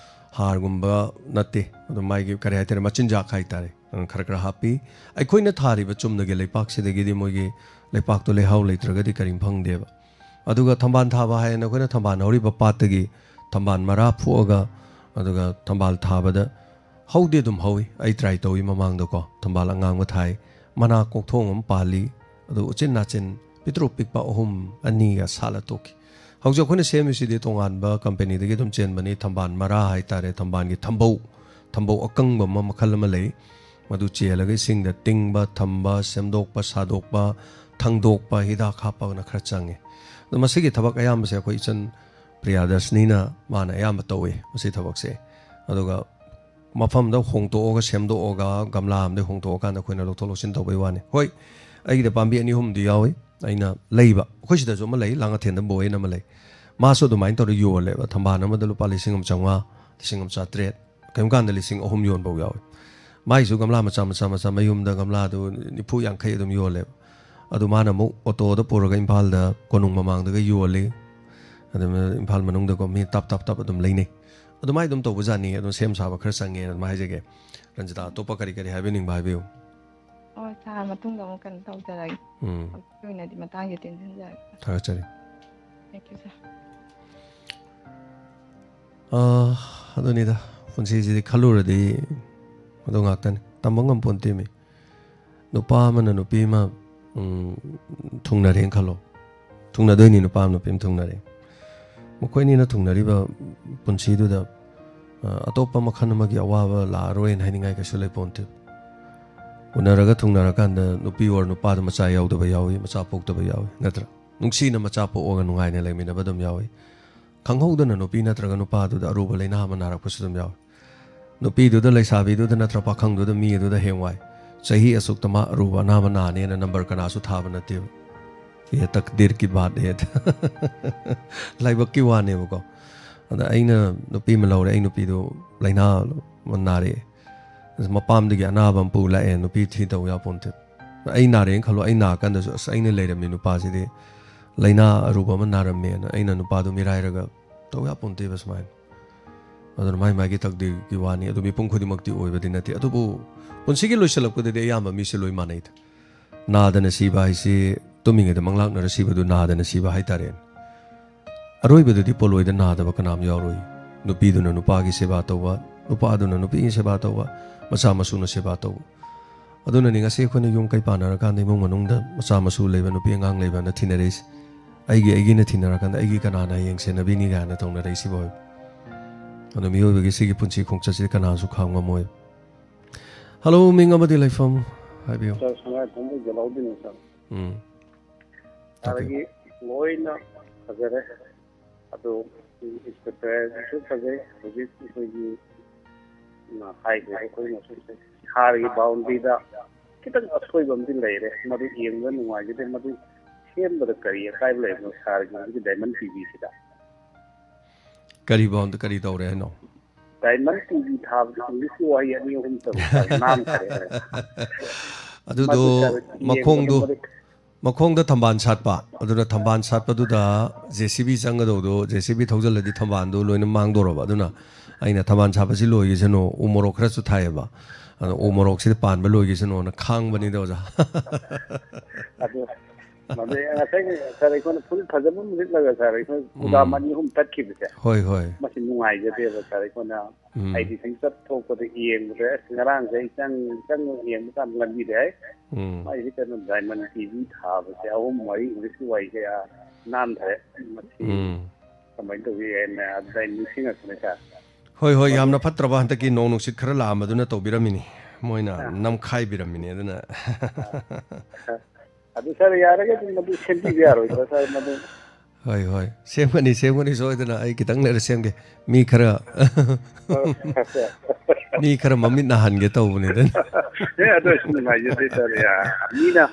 ꯍꯥꯔꯒꯨꯝꯕ ꯅꯠꯇꯦ, ꯑꯗꯨꯝ ꯃꯥꯒꯤ, ꯀꯔꯤ ꯍꯥꯏꯇꯥꯔꯦ, ꯃꯆꯤꯟꯖꯥꯛ ꯍꯥꯏꯇꯥꯔꯦ, ꯑꯗꯨꯝ ꯈꯔ ꯈꯔ ꯍꯥꯞꯄꯤ꯫ ꯑꯩꯈꯣꯏꯅ ꯊꯥꯔꯤꯕ ꯆꯨꯝꯅꯒꯤ ꯂꯩꯄꯥꯛꯁꯤꯗꯒꯤꯗꯤ ꯃꯣꯏꯒꯤ ꯂꯩꯄꯥꯛꯇꯣ ꯂꯩꯍꯥꯎ ꯂꯩꯇ꯭ꯔꯒꯗꯤ ꯀꯔꯤꯝ ꯐꯪꯗꯦꯕ꯫ ꯑꯗꯨꯒ ꯊꯝꯕꯥꯜ ꯊꯥꯕ ꯍꯥꯏꯅ ꯑꯩꯈꯣꯏꯅ ꯊꯝꯕꯥꯜ ꯍꯧꯔꯤꯕ ꯄꯥꯠꯇꯒꯤ ꯊꯝꯕꯥꯜ ꯃꯔꯥ ꯐꯨꯛꯑꯒ, ꯑꯗꯨꯒ ꯊꯝꯕꯥꯜ ꯊꯥꯕꯗ ꯍꯧꯗꯤ ꯑꯗꯨꯝ ꯍꯧꯏ꯫ ꯑꯩ try ꯇꯧꯏ ꯃꯃꯥꯡꯗꯀꯣ, ꯊꯝꯕꯥꯜ ꯑꯉꯥꯡꯕ ꯊꯥꯏ, ꯃꯅꯥ ꯀꯣꯛꯊꯣꯡ ꯑꯃ ꯄꯥꯜꯂꯤ, ꯑꯗꯨ ꯎꯆꯤꯟ ꯅꯥꯆꯤꯟ ꯄꯤꯛꯇ꯭ꯔꯨ ꯄꯤꯛꯄ ꯑꯍꯨꯝ ꯑꯅꯤꯒ ꯁꯥꯠꯂ ꯇꯣꯛꯈꯤ꯫ ꯍꯧꯖꯤꯛ ꯑꯩꯈꯣꯏꯅ ꯁꯦꯝꯃꯤꯁꯤꯗꯤ ꯇꯣꯉꯥꯟꯕ companyꯗꯒꯤ ꯑꯗꯨꯝ ꯆꯦꯟꯕꯅꯤ, ꯊꯝꯕꯥꯜ ꯃꯔꯥ ꯍꯥꯏꯇꯥꯔꯦ, ꯊꯝꯕꯥꯜꯒꯤ ꯊꯝꯕꯧ, ꯊꯝꯕꯧ ꯑꯀꯪꯕ ꯑꯃ ꯃꯈꯜ ꯑꯃ ꯂꯩ, ꯃꯗꯨ ꯆꯦꯜꯂꯒ ꯏꯁꯤꯡꯗ ꯇꯤꯡꯕ, ꯊꯝꯕ, ꯁꯦꯝꯗꯣꯛꯄ, ꯁꯥꯗꯣꯛꯄ, ꯊꯪꯗꯣꯛꯄ, ꯍꯤꯗꯥꯛ ꯍꯥꯞꯄꯒꯅ ꯈꯔ ꯆꯪꯉꯤ꯫ ꯑꯗꯣ ꯃꯁꯤꯒꯤ ꯊꯕꯛ ꯑꯌꯥꯝꯕꯁꯦ ꯑꯩꯈꯣꯏ ꯏꯆꯟ ꯄ꯭ꯔꯤꯌꯥꯗꯔꯁꯅꯤꯅ, ꯃꯥꯅ ꯑꯌꯥꯝꯕ ꯇꯧꯋꯤ ꯃꯁꯤ ꯊꯕꯛꯁꯦ꯫ ꯑꯗꯨꯒ ꯃꯐꯝꯗ ꯍꯣꯡꯇꯣꯛꯑꯒ, ꯁꯦꯝꯗꯣꯛꯑꯒ, ꯒꯝꯂꯥ ꯑꯃꯗ ꯍꯣꯡꯇꯣꯛꯑꯀꯥꯟꯗ ꯑꯩꯈꯣꯏꯅ ꯂꯧꯊꯣꯛ ꯂꯧꯁꯤꯟ ꯇꯧꯕꯩ ꯋꯥꯅꯤ꯫ ꯍꯣꯏ, ꯑꯩꯒꯤꯗ ꯄꯥꯝꯕꯤ ꯑꯅꯤ ꯑꯍꯨꯝꯗꯤ ꯌꯥꯎꯏ ꯑꯩꯅ ꯂꯩꯕ꯫ ꯑꯩꯈꯣꯏ ꯁꯤꯗꯁꯨ ꯑꯃ ꯂꯩ, ꯂꯥꯡꯉꯊꯦꯟꯗ ꯕꯣꯏ ꯑꯅ ꯑꯃ ꯂꯩ꯫ ꯃꯥꯁꯨ ꯑꯗꯨꯃꯥꯏꯅ ꯇꯧꯔꯒ ꯌꯣꯜꯂꯦꯕ, ꯊꯝꯕꯥꯜ ꯑꯃꯗ ꯂꯨꯄꯥ ꯂꯤꯁꯤꯡ ꯑꯃ ꯆꯥꯝꯃꯉꯥ, ꯂꯤꯁꯤꯡ ꯑꯃ ꯆꯥꯇ꯭ꯔꯦꯠ, ꯀꯔꯤꯒꯨꯝꯕ ꯀꯥꯟꯗ ꯂꯤꯁꯤꯡ ꯑꯍꯨꯝ ꯌꯣꯟꯐꯧ ꯌꯥꯎꯏ꯫ ꯃꯥꯏꯁꯨ ꯒꯝꯂꯥ ꯃꯆꯥ ꯃꯆꯥ ꯃꯆꯥ, ꯃꯌꯨꯝꯗ ꯒꯝꯂꯥꯗꯨ ꯅꯤꯐꯨ ꯌꯥꯡꯈꯩ ꯑꯗꯨꯝ ꯌꯣꯜꯂꯦꯕ꯫ ꯑꯗꯨ ꯃꯥꯅ ꯑꯃꯨꯛ ꯑꯣꯇꯣꯗ ꯄꯨꯔꯒ ꯏꯝꯐꯥꯜꯗ, ꯀꯣꯅꯨꯡ ꯃꯃꯥꯡꯗꯒ ꯌꯣꯜꯂꯤ꯫ ꯑꯗꯨꯝ ꯏꯝꯐꯥꯜ ꯃꯅꯨꯡꯗꯀꯣ ꯃꯤ ꯇꯞ ꯇꯞ ꯇꯞ ꯑꯗꯨꯝ ꯂꯩꯅꯩ꯫ ꯑꯗꯨꯃꯥꯏꯅ ꯑꯗꯨꯝ ꯇꯧꯕꯖꯥꯠꯅꯤ꯫ ꯑꯗꯨꯝ ꯁꯦꯝ ꯁꯥꯕ ꯈꯔ ꯆꯪꯉꯦꯅ ꯑꯗꯨꯝ ꯍꯥꯏꯖꯒꯦ꯫ ꯔꯟꯖꯤꯇꯥ, ꯑꯇꯣꯞꯄ ꯀꯔꯤ ꯀꯔꯤ ꯍꯥꯏꯕꯤꯅꯤꯡꯕ ꯍꯥꯏꯕꯤꯌꯨ꯫ ꯑꯣ, ꯁꯥꯔ, ꯃꯇꯨꯡꯗ ꯑꯃꯨꯛ ꯀꯩꯅꯣ ꯇꯧꯖꯔꯒꯦ꯫ ꯎꯝ꯫ ꯍꯧꯖꯤꯛꯀꯤ ꯑꯣꯏꯅꯗꯤ ꯃꯇꯥꯡꯁꯦ ꯇꯦꯟꯁꯤꯟꯖꯔꯒꯦ꯫ ꯊꯥꯒꯠꯆꯔꯤ꯫ Thank you, ꯁꯥꯔ꯫ ꯑꯥ, ꯑꯗꯨꯅꯤꯗ, ꯄꯨꯟꯁꯤꯁꯤꯗꯤ ꯈꯜꯂꯨꯔꯗꯤ ꯑꯗꯨ ꯉꯥꯛꯇꯅꯤ꯫ ꯇꯝꯕ ꯉꯝꯄꯣꯟꯇꯦ ꯃꯤ꯫ ꯅꯨꯄꯥ ꯑꯃꯅ ꯅꯨꯄꯤ ꯑꯃ, ꯎꯝ, ꯊꯨꯡꯅꯔꯦꯅ ꯈꯜꯂꯣ꯫ ꯊꯨꯡꯅꯗꯣꯏꯅꯤ, ꯅꯨꯄꯥ ꯑꯃ ꯅꯨꯄꯤ ꯑꯃ ꯊꯨꯡꯅꯔꯦ꯫ ꯃꯈꯣꯏꯅꯤꯅ ꯊꯨꯡꯅꯔꯤꯕ ꯄꯨꯟꯁꯤꯗꯨꯗ, ꯑ, ꯑꯇꯣꯞꯄ ꯃꯈꯜ ꯑꯃꯒꯤ ꯑꯋꯥꯕ ꯂꯥꯛꯑꯔꯣꯏꯅ ꯍꯥꯏꯅꯤꯡꯉꯥꯏ ꯀꯩꯁꯨ ꯂꯩꯄꯣꯟꯇꯦ꯫ ꯎꯅꯔꯒ ꯊꯨꯡꯅꯔꯀꯥꯟꯗ ꯅꯨꯄꯤ ꯑꯣꯔ ꯅꯨꯄꯥꯗ ꯃꯆꯥ ꯌꯥꯎꯗꯕ ꯌꯥꯎꯏ, ꯃꯆꯥ ꯄꯣꯛꯇꯕ ꯌꯥꯎꯏ, ꯅꯠꯇ꯭ꯔꯥ? ꯅꯨꯡꯁꯤꯅ ꯃꯆꯥ ꯄꯣꯛꯑꯒ ꯅꯨꯡꯉꯥꯏꯅ ꯂꯩꯃꯤꯟꯅꯕ ꯑꯗꯨꯝ ꯌꯥꯎꯏ꯫ ꯈꯪꯍꯧꯗꯅ ꯅꯨꯄꯤ ꯅꯠꯇ꯭ꯔꯒ ꯅꯨꯄꯥꯗꯨꯗ ꯑꯔꯨꯕ ꯂꯩꯅꯥ ꯑꯃ ꯅꯥꯔꯛꯄꯁꯨ ꯑꯗꯨꯝ ꯌꯥꯎꯏ꯫ ꯅꯨꯄꯤꯗꯨꯗ, ꯂꯩꯁꯥꯕꯤꯗꯨꯗ ꯅꯠꯇ꯭ꯔ ꯄꯥꯈꯪꯗꯨꯗ, ꯃꯤ ꯑꯗꯨꯗ ꯍꯌꯦꯡꯋꯥꯏ ꯆꯍꯤ ꯑꯁꯨꯛꯇ ꯃꯥ ꯑꯔꯨꯕ ꯑꯅꯥꯕ ꯅꯥꯅꯦꯅ ꯅꯝꯕꯔ ꯀꯅꯥꯁꯨ ꯊꯥꯕ ꯅꯠꯇꯦꯕ꯫ "ꯌꯦ ꯇꯛꯗꯤꯔ ꯀꯤ ꯕꯥꯠ ꯍꯦ"꯫ ꯂꯥꯏꯕꯛꯀꯤ ꯋꯥꯅꯦꯕꯀꯣ꯫ ꯑꯗ ꯑꯩꯅ ꯅꯨꯄꯤ ꯑꯃ ꯂꯧꯔꯦ, ꯑꯩ ꯅꯨꯄꯤꯗꯨ ꯂꯥꯏꯅꯥ ꯑꯃ ꯅꯥꯔꯛꯑꯦ꯫ ꯑꯁ, ꯃꯄꯥꯝꯗꯒꯤ ꯑꯅꯥꯕ ꯑꯃ ꯄꯨ ꯂꯥꯛꯑꯦ, ꯅꯨꯄꯤ ꯊꯤ ꯇꯧ ꯌꯥꯄꯣꯟꯇꯦ꯫ ꯑꯩ ꯅꯥꯔꯦꯅ ꯈꯜꯂꯣ, ꯑꯩ ꯅꯥꯔꯀꯥꯟꯗꯁꯨ, "ꯑꯁ, ꯑꯩꯅ ꯂꯩꯔꯝꯃꯤ ꯅꯨꯄꯥꯁꯤꯗꯤ ꯂꯥꯏꯅꯥ ꯑꯔꯨꯕ ꯑꯃ ꯅꯥꯔꯝꯃꯦꯅ" ꯑꯩꯅ ꯅꯨꯄꯥꯗꯨ ꯃꯤꯔꯥꯏꯔꯒ ꯇꯧ ꯌꯥꯄꯣꯟꯇꯦꯕ ꯁꯨꯃꯥꯏꯅ꯫ ꯑꯗꯨꯅ ꯃꯥꯏ ꯃꯥꯏꯒꯤ ꯇꯛꯗꯤꯔꯒꯤ ꯋꯥꯅꯤ꯫ ꯑꯗꯨ ꯃꯤꯄꯨꯝ ꯈꯨꯗꯤꯡꯃꯛꯇꯤ ꯑꯣꯏꯕꯗꯤ ꯅꯠꯇꯦ꯫ ꯑꯗꯨꯕꯨ ꯄꯨꯟꯁꯤꯒꯤ ꯂꯣꯏꯁꯤꯜꯂꯛꯄꯗꯗꯤ ꯑꯌꯥꯝꯕ ꯃꯤꯁꯦ ꯂꯣꯏ ꯃꯥꯟꯅꯩꯗ꯫ ꯅꯥꯗꯅ ꯁꯤꯕ ꯍꯥꯏꯁꯤ, ꯇꯨꯝꯃꯤꯉꯩꯗ ꯃꯪꯂꯥꯛꯅꯔ ꯁꯤꯕꯗꯨ ꯅꯥꯗꯅ ꯁꯤꯕ ꯍꯥꯏꯇꯥꯔꯦꯅꯦ꯫ ꯑꯔꯣꯏꯕꯗꯗꯤ ꯄꯣꯠꯂꯣꯏꯗ ꯅꯥꯗꯕ ꯀꯅꯥꯝ ꯌꯥꯎꯔꯣꯏ꯫ ꯅꯨꯄꯤꯗꯨꯅ ꯅꯨꯄꯥꯒꯤ ꯁꯦꯕꯥ ꯇꯧꯕ, ꯅꯨꯄꯥꯗꯨꯅ ꯅꯨꯄꯤꯒꯤ ꯁꯦꯕꯥ ꯇꯧꯕ, ꯃꯆꯥ ꯃꯁꯨꯅ ꯁꯦꯕꯥ ꯇꯧꯕ꯫ ꯑꯗꯨꯅꯅꯤ ꯉꯁꯤ ꯑꯩꯈꯣꯏꯅ ꯌꯨꯝ ꯀꯩ ꯄꯥꯟꯅꯔꯀꯥꯟꯗ ꯏꯃꯨꯡ ꯃꯅꯨꯡꯗ ꯃꯆꯥ ꯃꯁꯨ ꯂꯩꯕ ꯅꯨꯄꯤ ꯑꯉꯥꯡ ꯂꯩꯕꯅ ꯊꯤꯅꯔꯛꯏꯁꯦ꯫ "ꯑꯩꯒꯤ, ꯑꯩꯒꯤꯅ ꯊꯤꯅꯔꯀꯥꯟꯗ ꯑꯩꯒꯤ ꯀꯅꯥꯅ ꯍꯌꯦꯡ ꯁꯦꯟꯅꯕꯤꯅꯤ?" ꯀꯥꯏꯅ ꯇꯧꯅꯔꯛꯏꯁꯤꯕꯨ ꯍꯥꯏꯕ꯫ ꯑꯗꯣ ꯃꯤꯑꯣꯏꯕꯒꯤ ꯁꯤꯒꯤ ꯄꯨꯟꯁꯤ ꯈꯣꯡꯆꯠꯁꯤꯗꯤ ꯀꯅꯥꯁꯨ ꯈꯥꯡ ꯉꯝꯃꯣꯏ꯫ ꯍꯜꯂꯣ, ꯃꯤꯡ ꯑꯃꯗꯤ ꯂꯩꯐꯝ ꯍꯥꯏꯕꯤꯌꯨ꯫ ꯁꯥꯔ, ꯁꯉꯥꯏ ꯄꯨꯡꯕ ꯖꯂꯥꯎꯗꯤꯟꯅꯤ, ꯁꯥꯔ꯫ ꯎꯝ꯫ ꯇꯥꯛꯄꯤꯌꯨ꯫ ꯑꯗꯒꯤ ꯂꯣꯏꯅ ꯐꯖꯔꯦ꯫ ꯑꯗꯣ ꯏꯟꯁꯄꯦꯛꯇꯔꯁꯨ ꯐꯖꯩ꯫ ꯍꯧꯖꯤꯛ ꯑꯩꯈꯣꯏꯒꯤ, ꯎꯝ, ꯍꯥꯏꯈ꯭ꯔꯦ ꯑꯩꯈꯣꯏꯅꯁꯨ, ꯁꯥꯔꯒꯤ ꯕꯥꯎꯟꯗ꯭ꯔꯤꯗ ꯈꯤꯇꯪ ꯑꯁꯣꯏꯕ ꯑꯃꯗꯤ ꯂꯩꯔꯦ꯫ ꯃꯗꯨ ꯌꯦꯡꯕꯗ ꯅꯨꯡꯉꯥꯏꯖꯗꯦ꯫ ꯃꯗꯨ ꯁꯦꯝꯕꯗ ꯀꯔꯤ ꯑꯀꯥꯏꯕ ꯂꯩꯕꯅꯣ ꯁꯥꯔꯒꯤ ꯍꯧꯖꯤꯛꯀꯤ ꯗꯥꯏꯃꯟ ꯇꯤꯚꯤꯁꯤꯗ? ꯀꯔꯤ ꯕꯥꯎꯟꯗ-, ꯀꯔꯤ ꯇꯧꯔꯦ ꯍꯥꯏꯅꯣ? ꯗꯥꯏꯃꯟ ꯇꯤꯚꯤ ꯊꯥꯕꯗ ꯏꯪꯂꯤꯁꯀꯤ ꯋꯥꯍꯩ ꯑꯅꯤ ꯑꯍꯨꯝ ꯇꯧꯔꯤ ꯁꯥꯔ, ꯅꯥꯟꯈꯔꯦ ꯍꯥꯏꯔꯦ꯫ ꯑꯗꯨꯗꯣ ꯃꯗꯨ ꯁꯥꯔ ꯌꯦꯡꯕꯗ ꯃꯈꯣꯡꯗꯣ, ꯃꯗꯨ ꯃꯈꯣꯡꯗ ꯊꯝꯕꯥꯜ ꯁꯥꯠꯄ, ꯑꯗꯨꯅ ꯊꯝꯕꯥꯜ ꯁꯥꯠꯄꯗꯨꯗ ꯖꯦ ꯁꯤ ꯕꯤ ꯆꯪꯒꯗꯧꯗꯣ, ꯖꯦ ꯁꯤ ꯕꯤ ꯊꯧꯖꯤꯜꯂꯗꯤ ꯊꯝꯕꯥꯜꯗꯣ ꯂꯣꯏꯅ ꯃꯥꯡꯗꯧꯔꯕ꯫ ꯑꯗꯨꯅ ꯑꯩꯅ ꯊꯝꯕꯥꯜ ꯁꯥꯠꯄꯁꯤ ꯂꯣꯏꯈꯤꯁꯅꯨ, ꯎ ꯃꯣꯔꯣꯛ ꯈꯔꯁꯨ ꯊꯥꯏꯌꯦꯕ, ꯑꯗꯣ ꯎ ꯃꯣꯔꯣꯛꯁꯤꯗ ꯄꯥꯟꯕ ꯂꯣꯏꯈꯤꯁꯅꯨꯅ ꯈꯥꯡꯕꯅꯤꯗ, ꯑꯣꯖꯥ꯫ ꯑꯗꯨ ꯃꯗꯨ ꯉꯁꯥꯏꯒꯤ ꯁꯥꯔ, ꯑꯩꯈꯣꯏꯅ ꯐꯨꯔꯤꯠ ꯐꯖꯕ ꯑꯃ ꯂꯤꯠꯂꯒ ꯁꯥꯔ, ꯑꯩꯈꯣꯏ ꯎꯝ꯫ ꯄ꯭ꯔꯣꯒ꯭ꯔꯥꯝ ꯑꯅꯤ ꯑꯍꯨꯝ ꯇꯠꯈꯤꯕꯁꯦ, ꯍꯣꯏ, ꯍꯣꯏ꯫ ꯃꯁꯤ ꯅꯨꯡꯉꯥꯏꯖꯗꯦꯕ ꯁꯥꯔ꯫ ꯑꯩꯈꯣꯏꯅ ꯎꯝ꯫ ꯑꯩꯗꯤ ꯁꯨꯝ ꯆꯠꯊꯣꯛꯄꯗ ꯌꯦꯡꯕꯗ, ꯑꯁ, ꯉꯔꯥꯡꯁꯦ ꯑꯩ ꯆꯪ-, ꯆꯪꯉꯒ ꯌꯦꯡꯕ ꯀꯥꯟꯗ ꯂꯝꯕꯤꯗ, ꯑꯦ, ꯎꯝ꯫ ꯃꯥꯏꯁꯦ ꯀꯩꯅꯣ, ꯗꯥꯏꯃꯟ ꯇꯤꯚꯤ ꯊꯥꯕꯁꯦ ꯑꯍꯨꯝ ꯃꯔꯤ ꯏꯪꯂꯤꯁꯀꯤ ꯋꯥꯍꯩꯁꯦ, ꯑꯥ, ꯅꯥꯟꯊꯔꯦ꯫ ꯃꯁꯤ ꯎꯝ꯫ ꯀꯃꯥꯏꯅ ꯇꯧꯒꯦ ꯍꯥꯏꯅ ꯑꯗꯨꯗ ꯑꯩ ꯅꯤꯡꯁꯤꯡꯉꯛꯄꯅꯦ ꯁꯥꯔ꯫ ꯍꯣꯏ, ꯍꯣꯏ, ꯃꯗꯨ ꯌꯥꯝꯅ ꯐꯠꯇ꯭ꯔꯕ, ꯍꯟꯗꯛꯀꯤ ꯅꯣꯡ ꯅꯨꯡꯁꯤꯠ ꯈꯔ ꯂꯥꯛꯑꯝꯕꯗꯨꯅ ꯇꯧꯕꯤꯔꯝꯃꯤꯅꯤ꯫ ꯃꯣꯏꯅ ꯑꯥ꯫ ꯅꯝꯈꯥꯏꯕꯤꯔꯝꯃꯤꯅꯤ, ꯑꯗꯨꯅ꯫ ꯑꯥ꯫ ꯑꯗꯨ ꯁꯥꯔ, ꯌꯥꯔꯒꯗꯤ ꯃꯗꯨ ꯁꯦꯝꯕꯤꯕ ꯌꯥꯔꯣꯏꯗ꯭ꯔꯥ ꯁꯥꯔ? ꯃꯗꯨ ꯍꯣꯏ, ꯍꯣꯏ꯫ ꯁꯦꯝꯒꯅꯤ, ꯁꯦꯝꯒꯅꯤ, ꯁꯣꯏꯗꯅ꯫ ꯑꯩ ꯈꯤꯇꯪ ꯂꯩꯔ ꯁꯦꯝꯒꯦ꯫ ꯃꯤ ꯈꯔ, ꯃꯤ ꯈꯔ ꯃꯃꯤꯠ ꯅꯥꯍꯟꯒꯦ ꯇꯧꯕꯅꯤꯗ꯫ ꯑꯦ, ꯑꯗꯨ ꯑꯣꯏꯁꯨ ꯅꯨꯡꯉꯥꯏꯖꯗꯦ ꯁꯥꯔ꯫ ꯌꯥ, ꯃꯤꯅ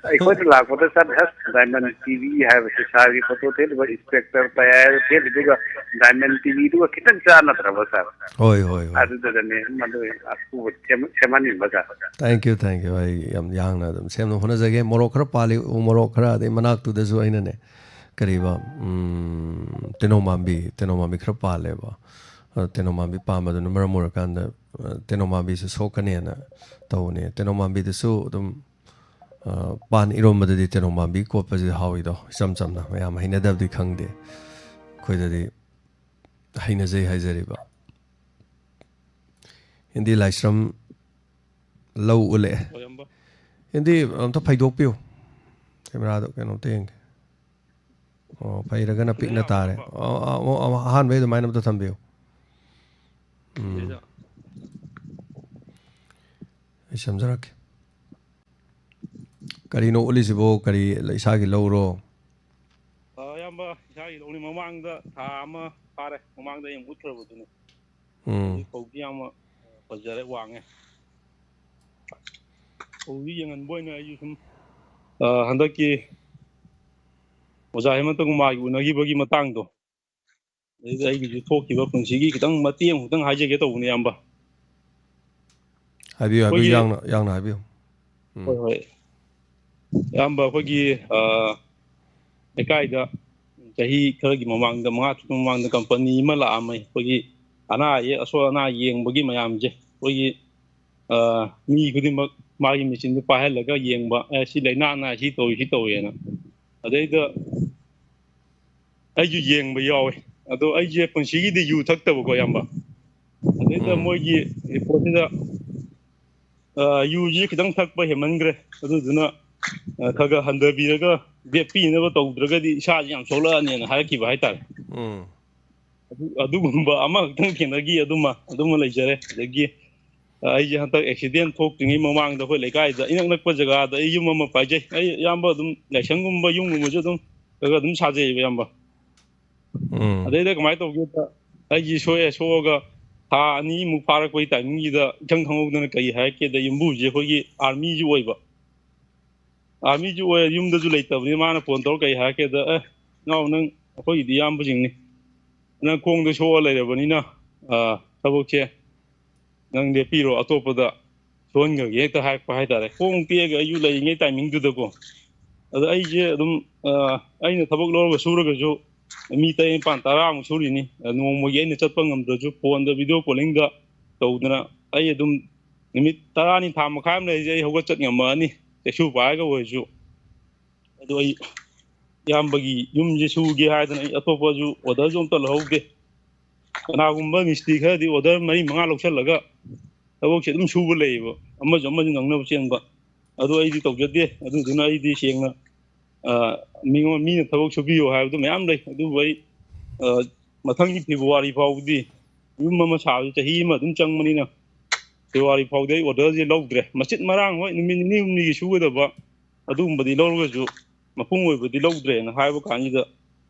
ꯑꯩꯈꯣꯏꯗ ꯂꯥꯛꯄꯗ ꯁꯥꯔ, "ꯍꯁ, ꯗꯥꯏꯃꯟ ꯇꯤꯚꯤ ꯍꯥꯏꯕꯁꯤ ꯁꯥꯔꯒꯤ ꯐꯣꯇꯣ ꯊꯦꯠꯂꯤꯕ ꯏꯟꯁꯄꯦꯛꯇꯔ ꯄꯌꯥꯔ ꯊꯦꯠꯂꯤꯗꯨꯒ ꯗꯥꯏꯃꯟ ꯇꯤꯚꯤꯗꯨꯒ ꯈꯤꯇꯪ ꯆꯥꯟꯅꯗ꯭ꯔꯕ ꯁꯥꯔ?" ꯍꯣꯏ, ꯍꯣꯏ, ꯍꯣꯏ꯫ ꯑꯗꯨꯗꯨꯒꯅꯦ ꯃꯗꯨ ꯑꯊꯨꯕ ꯁꯦꯝ-, ꯁꯦꯝꯍꯟꯅꯤꯡꯕ ꯁꯥꯔ꯫ Thank you, thank you꯫ ꯑꯩ ꯌꯥꯝ ꯌꯥꯡꯅ ꯑꯗꯨꯝ ꯁꯦꯝꯅꯕ ꯍꯣꯠꯅꯖꯒꯦ꯫ ꯃꯣꯔꯣꯛ ꯈꯔ ꯄꯥꯜꯂꯤ, ꯎ ꯃꯣꯔꯣꯛ ꯈꯔ, ꯑꯗꯩ ꯃꯅꯥꯛꯇꯨꯗꯁꯨ ꯑꯩꯅꯅꯦ, ꯀꯔꯤꯕ, ꯎꯝ, ꯇꯦꯅꯧ ꯃꯥꯟꯕꯤ, ꯇꯦꯅꯧ ꯃꯥꯟꯕꯤ ꯈꯔ ꯄꯥꯜꯂꯦꯕ꯫ ꯑꯗꯣ ꯇꯦꯅꯧ ꯃꯥꯟꯕꯤ ꯄꯥꯟꯕꯗꯨꯅ ꯃꯔꯝ ꯑꯣꯏꯔꯀꯥꯟꯗ, ꯑ, ꯇꯦꯅꯧ ꯃꯥꯟꯕꯤꯁꯨ ꯁꯣꯛꯀꯅꯦꯅ ꯇꯧꯕꯅꯦ꯫ ꯇꯦꯅꯧ ꯃꯥꯟꯕꯤꯗꯨꯁꯨ ꯑꯗꯨꯝ, ꯑ, ꯄꯥꯟ ꯏꯔꯣꯝꯕꯗꯗꯤ ꯇꯦꯅꯧ ꯃꯥꯟꯕꯤ ꯀꯣꯠꯄꯁꯤꯗꯤ ꯍꯥꯎꯋꯤꯗꯣ, ꯏꯆꯝ ꯆꯝꯅ꯫ ꯃꯌꯥꯝ ꯍꯩꯅꯗꯕꯗꯤ ꯈꯪꯗꯦ, ꯑꯩꯈꯣꯏꯗꯗꯤ ꯍꯩꯅꯖꯩ ꯍꯥꯏꯖꯔꯤꯕ꯫ ꯍꯤꯟꯗꯤ ꯂꯥꯏꯁ꯭ꯔꯝ ꯂꯧ ꯎꯠꯂꯛꯑꯦ꯫ ꯑꯣꯏꯔꯝꯕ꯫ ꯍꯤꯟꯗꯤ ꯑꯝꯇ ꯐꯩꯗꯣꯛꯄꯤꯌꯨ, ꯀꯦꯃꯦꯔꯥꯗꯣ ꯀꯩꯅꯣꯝꯇ ꯌꯦꯡꯒꯦ꯫ ꯑꯣ, ꯐꯩꯔꯒꯅ ꯄꯤꯛꯅ ꯇꯥꯔꯦ꯫ ꯑꯣ, ꯑꯣ, ꯑꯣ, ꯑꯍꯥꯟꯕꯩ ꯑꯗꯨꯃꯥꯏꯅ ꯑꯝꯇ ꯊꯝꯕꯤꯌꯨ꯫ ꯎꯝ꯫ ꯁꯤꯗ꯫ ꯑꯩ ꯁꯦꯝꯖꯔꯛꯀꯦ꯫ ꯀꯔꯤꯅꯣ ꯎꯠꯂꯤꯁꯤꯕꯣ? ꯀꯔꯤ, ꯏꯁꯥꯒꯤ ꯂꯧꯔꯣ? ꯏꯁꯥꯒꯤ ꯂꯧꯅꯤ꯫ ꯃꯃꯥꯡꯗ ꯊꯥ ꯑꯃ ꯐꯥꯔꯦ, ꯃꯃꯥꯡꯗ ꯑꯩ ꯑꯃꯨꯛ ꯎꯠꯈ꯭ꯔꯕꯗꯨꯅꯤ꯫ ꯎꯝ ꯍꯧꯖꯤꯛ ꯐꯧꯗꯤ ꯌꯥꯝꯅ ꯐꯖꯔꯦ, ꯋꯥꯡꯉꯦ꯫ ꯐꯧꯗꯤ ꯌꯦꯡꯍꯟꯕ ꯑꯣꯏꯅ ꯑꯩꯁꯨ ꯁꯨꯝ, ꯑ, ꯍꯟꯗꯛꯀꯤ ꯑꯣꯖꯥ ꯍꯦꯃꯟꯇ ꯀꯨꯃꯥꯔꯒꯤ ꯎꯅꯈꯤꯕꯒꯤ ꯃꯇꯥꯡꯗꯣ, ꯑꯗꯩꯗ ꯑꯩꯒꯤꯁꯨ ꯊꯣꯛꯈꯤꯕ ꯄꯨꯟꯁꯤꯒꯤ ꯈꯤꯇꯪ ꯃꯇꯦꯛ ꯑꯃꯈꯛꯇꯪ ꯍꯥꯏꯖꯒꯦ ꯇꯧꯕꯅꯦ, ꯏꯌꯥꯝꯕ꯫ ꯍꯥꯏꯕꯤꯌꯨ, ꯍꯥꯏꯕꯤꯌꯨ꯫ ꯑꯩꯈꯣꯏꯒꯤ ꯌꯥꯡꯅ ꯌꯥꯡꯅ ꯍꯥꯏꯕꯤꯌꯨ꯫ ꯎꯝ ꯍꯣꯏ, ꯍꯣꯏ꯫ ꯏꯌꯥꯝꯕ, ꯑꯩꯈꯣꯏꯒꯤ, ꯑ, ꯂꯩꯀꯥꯏꯗ ꯆꯍꯤ ꯈꯔꯒꯤ ꯃꯃꯥꯡꯗ, ꯃꯉꯥ ꯇꯔꯨꯛ ꯃꯃꯥꯡꯗ ꯀꯝꯄꯅꯤ ꯑꯃ ꯂꯥꯛꯑꯝꯃꯦ꯫ ꯑꯩꯈꯣꯏꯒꯤ ꯑꯅꯥ ꯑꯌꯦꯛ, ꯑꯁꯣꯏ ꯑꯅꯥ ꯌꯦꯡꯕꯒꯤ ꯃꯌꯥꯝꯁꯦ, ꯑꯩꯈꯣꯏꯒꯤ, ꯑ, ꯃꯤ ꯈꯨꯗꯤꯡꯃꯛ ꯃꯥꯒꯤ ꯃꯦꯆꯤꯟꯗꯨ ꯄꯥꯏꯍꯜꯂꯒ ꯌꯦꯡꯕ, "ꯑꯦ, ꯁꯤ ꯂꯥꯏꯅꯥ ꯅꯥꯏ, ꯁꯤ ꯇꯧꯏ, ꯁꯤ ꯇꯧꯏꯅ"꯫ ꯑꯗꯩꯗ ꯑꯩꯁꯨ ꯌꯦꯡꯕ ꯌꯥꯎꯋꯦ꯫ ꯑꯗꯣ ꯑꯩꯁꯦ ꯄꯨꯟꯁꯤꯒꯤꯗꯤ ꯌꯨ ꯊꯛꯇꯕꯀꯣ, ꯏꯌꯥꯝꯕ꯫ ꯑꯗꯩꯗ ꯎꯝ ꯃꯣꯏꯒꯤ ꯔꯤꯄꯣꯔꯠꯁꯤꯗ, ꯑ, ꯌꯨꯁꯤ ꯈꯤꯇꯪ ꯊꯛꯄ ꯍꯦꯟꯃꯟꯈ꯭ꯔꯦ, ꯑꯗꯨꯗꯨꯅ, ꯑ, ꯈꯔ ꯈꯔ ꯍꯟꯊꯕꯤꯔꯒ ꯂꯦꯞꯄꯤꯅꯕ ꯇꯧꯗ꯭ꯔꯒꯗꯤ ꯏꯁꯥꯁꯦ ꯌꯥꯝ ꯁꯣꯛꯂꯛꯑꯅꯤꯅ ꯍꯥꯏꯔꯛꯈꯤꯕ ꯍꯥꯏꯇꯥꯔꯦ꯫ ꯎꯝ ꯑꯗꯨ-, ꯑꯗꯨꯒꯨꯝꯕ ꯑꯃꯈꯛꯇꯪ ꯊꯦꯡꯅꯈꯤ꯫ ꯑꯗꯨꯃ, ꯑꯗꯨꯃ ꯂꯩꯖꯔꯦ꯫ ꯑꯗꯒꯤ, ꯑ, ꯑꯩꯁꯦ ꯍꯟꯗꯛ ꯑꯦꯛꯁꯤꯗꯦꯟ ꯊꯣꯛꯇ꯭ꯔꯤꯉꯩ ꯃꯃꯥꯡꯗ ꯑꯩꯈꯣꯏ ꯂꯩꯀꯥꯏꯗ ꯏꯅꯛ ꯅꯛꯄ ꯖꯒꯥꯗ ꯑꯩ ꯌꯨꯝ ꯑꯃ ꯄꯥꯏꯖꯩ꯫ ꯑꯩ, ꯏꯌꯥꯝꯕ, ꯑꯗꯨꯝ ꯂꯥꯏꯁꯪꯒꯨꯝꯕ, ꯌꯨꯝꯒꯨꯝꯕꯁꯨ ꯑꯗꯨꯝ ꯈꯔ ꯈꯔ ꯑꯗꯨꯝ ꯁꯥꯖꯩꯌꯦꯕ, ꯏꯌꯥꯝꯕ꯫ ꯎꯝ ꯑꯗꯩꯗ ꯀꯃꯥꯏꯅ ꯇꯧꯒꯦꯗ, ꯑꯩꯒꯤ ꯁꯣꯛꯑꯦ, ꯁꯣꯛꯑꯒ ꯊꯥ ꯑꯅꯤꯃꯨꯛ ꯐꯥꯔꯛꯄꯒꯤ ꯇꯥꯏꯃꯤꯡꯁꯤꯗ ꯏꯈꯪ ꯈꯪꯍꯧꯗꯅ ꯀꯔꯤ ꯍꯥꯏꯔꯛꯀꯦꯗ, ꯌꯨꯝꯕꯨꯁꯦ ꯑꯩꯈꯣꯏꯒꯤ ꯑꯥꯔꯃꯤꯁꯨ ꯑꯣꯏꯕ, ꯑꯥꯔꯃꯤꯁꯨ ꯑꯣꯏ, ꯌꯨꯝꯗꯁꯨ ꯂꯩꯇꯕꯅꯤ꯫ ꯃꯥꯅ ꯐꯣꯟ ꯇꯧꯔ ꯀꯔꯤ ꯍꯥꯏꯔꯛꯀꯦꯗ, "ꯑꯦ, ꯏꯅꯥꯎ, ꯅꯪ ꯑꯩꯈꯣꯏꯒꯤꯗꯤ ꯏꯌꯥꯝꯕꯁꯤꯡꯅꯤ, ꯅꯪ ꯈꯣꯡꯗ ꯁꯣꯛꯑ ꯂꯩꯔꯕꯅꯤꯅ, ꯑ, ꯊꯕꯛꯁꯦ ꯅꯪ ꯂꯦꯞꯄꯤꯔꯣ, ꯑꯇꯣꯞꯄꯗ ꯁꯨꯍꯟꯈ꯭ꯔꯒꯦ" ꯍꯦꯛꯇ ꯍꯥꯏꯔꯛꯄ ꯍꯥꯏꯇꯥꯔꯦ꯫ ꯈꯣꯡ ꯇꯦꯛꯑꯒ ꯑꯩꯁꯨ ꯂꯩꯔꯤꯉꯩ ꯇꯥꯏꯃꯤꯡꯗꯨꯗꯀꯣ꯫ ꯑꯗ ꯑꯩꯁꯦ ꯑꯗꯨꯝ, ꯑ, ꯑꯩꯅ ꯊꯕꯛ ꯂꯧꯔꯒ ꯁꯨꯔꯒꯁꯨ ꯃꯤ ꯇꯔꯦꯠ ꯅꯤꯄꯥꯟ ꯇꯔꯥꯃꯨꯛ ꯁꯨꯔꯤꯅꯤ꯫ ꯑ, ꯅꯣꯡꯃꯒꯤ ꯑꯩꯅ ꯆꯠꯄ ꯉꯝꯗ꯭ꯔꯁꯨ ꯐꯣꯟꯗ ꯚꯤꯗꯤꯑꯣ ꯀꯣꯂꯤꯡꯗ ꯇꯧꯗꯅ ꯑꯩ ꯑꯗꯨꯝ ꯅꯨꯃꯤꯠ ꯇꯔꯥꯅꯤ, ꯊꯥ ꯃꯈꯥꯏ ꯑꯃ ꯂꯩꯔꯤꯁꯦ ꯑꯩ ꯍꯧꯒꯠ ꯆꯠ ꯉꯝꯃꯛꯑꯅꯤ, ꯆꯩꯁꯨ ꯄꯥꯏꯔꯒ ꯑꯣꯏꯔꯁꯨ꯫ ꯑꯗꯣ ꯑꯩ ꯏꯌꯥꯝꯕꯒꯤ ꯌꯨꯝꯁꯦ ꯁꯨꯒꯦ ꯍꯥꯏꯗꯅ ꯑꯩ ꯑꯇꯣꯞꯄꯁꯨ ꯑꯣꯔꯗꯔꯁꯨ ꯑꯝꯇ ꯂꯧꯍꯧꯗꯦ꯫ ꯀꯅꯥꯒꯨꯝꯕ ꯃꯤꯁꯇ꯭ꯔꯤ ꯈꯔꯗꯤ ꯑꯣꯔꯗꯔ ꯃꯔꯤ ꯃꯉꯥ ꯂꯧꯁꯜꯂꯒ ꯊꯕꯛꯁꯦ ꯑꯗꯨꯝ ꯁꯨꯕ ꯂꯩꯌꯦꯕ, ꯑꯃꯁꯨ ꯑꯃꯁꯨ ꯅꯪꯅꯕ ꯆꯦꯟꯕ꯫ ꯑꯗꯨ ꯑꯩꯗꯤ ꯇꯧꯖꯗꯦ꯫ ꯑꯗꯨꯗꯨꯅ ꯑꯩꯗꯤ ꯁꯦꯡꯅ, ꯑ, ꯃꯤꯉꯣꯟ, ꯃꯤꯅ ꯊꯕꯛ ꯁꯨꯕꯤꯌꯨ ꯍꯥꯏꯕꯗꯨ ꯃꯌꯥꯝ ꯂꯩ, ꯑꯗꯨꯕꯨ ꯑꯩ, ꯑ, ꯃꯊꯪꯒꯤ ꯐꯦꯕ꯭ꯔꯨꯋꯥꯔꯤ ꯐꯥꯎꯕꯗꯤ, ꯌꯨꯝ ꯑꯃ ꯁꯥꯕꯁꯤ ꯆꯍꯤ ꯑꯃ ꯑꯗꯨꯝ ꯆꯪꯕꯅꯤꯅ, ꯐꯦꯕ꯭ꯔꯨꯋꯥꯔꯤ ꯐꯥꯎꯗꯤ ꯑꯩ ꯑꯣꯔꯗꯔꯁꯦ ꯂꯧꯗ꯭ꯔꯦ꯫ ꯃꯆꯤꯠ ꯃꯔꯥꯡ, ꯍꯣꯏ, ꯅꯨꯃꯤꯠ ꯅꯤꯅꯤ ꯍꯨꯝꯅꯤꯒꯤ ꯁꯨꯒꯗꯕ ꯑꯗꯨꯒꯨꯝꯕꯗꯤ ꯂꯧꯔꯒꯁꯨ, ꯃꯄꯨꯡ ꯑꯣꯏꯕꯗꯤ ꯂꯧꯗ꯭ꯔꯦꯅ ꯍꯥꯏꯕ ꯀꯥꯟꯁꯤꯗ,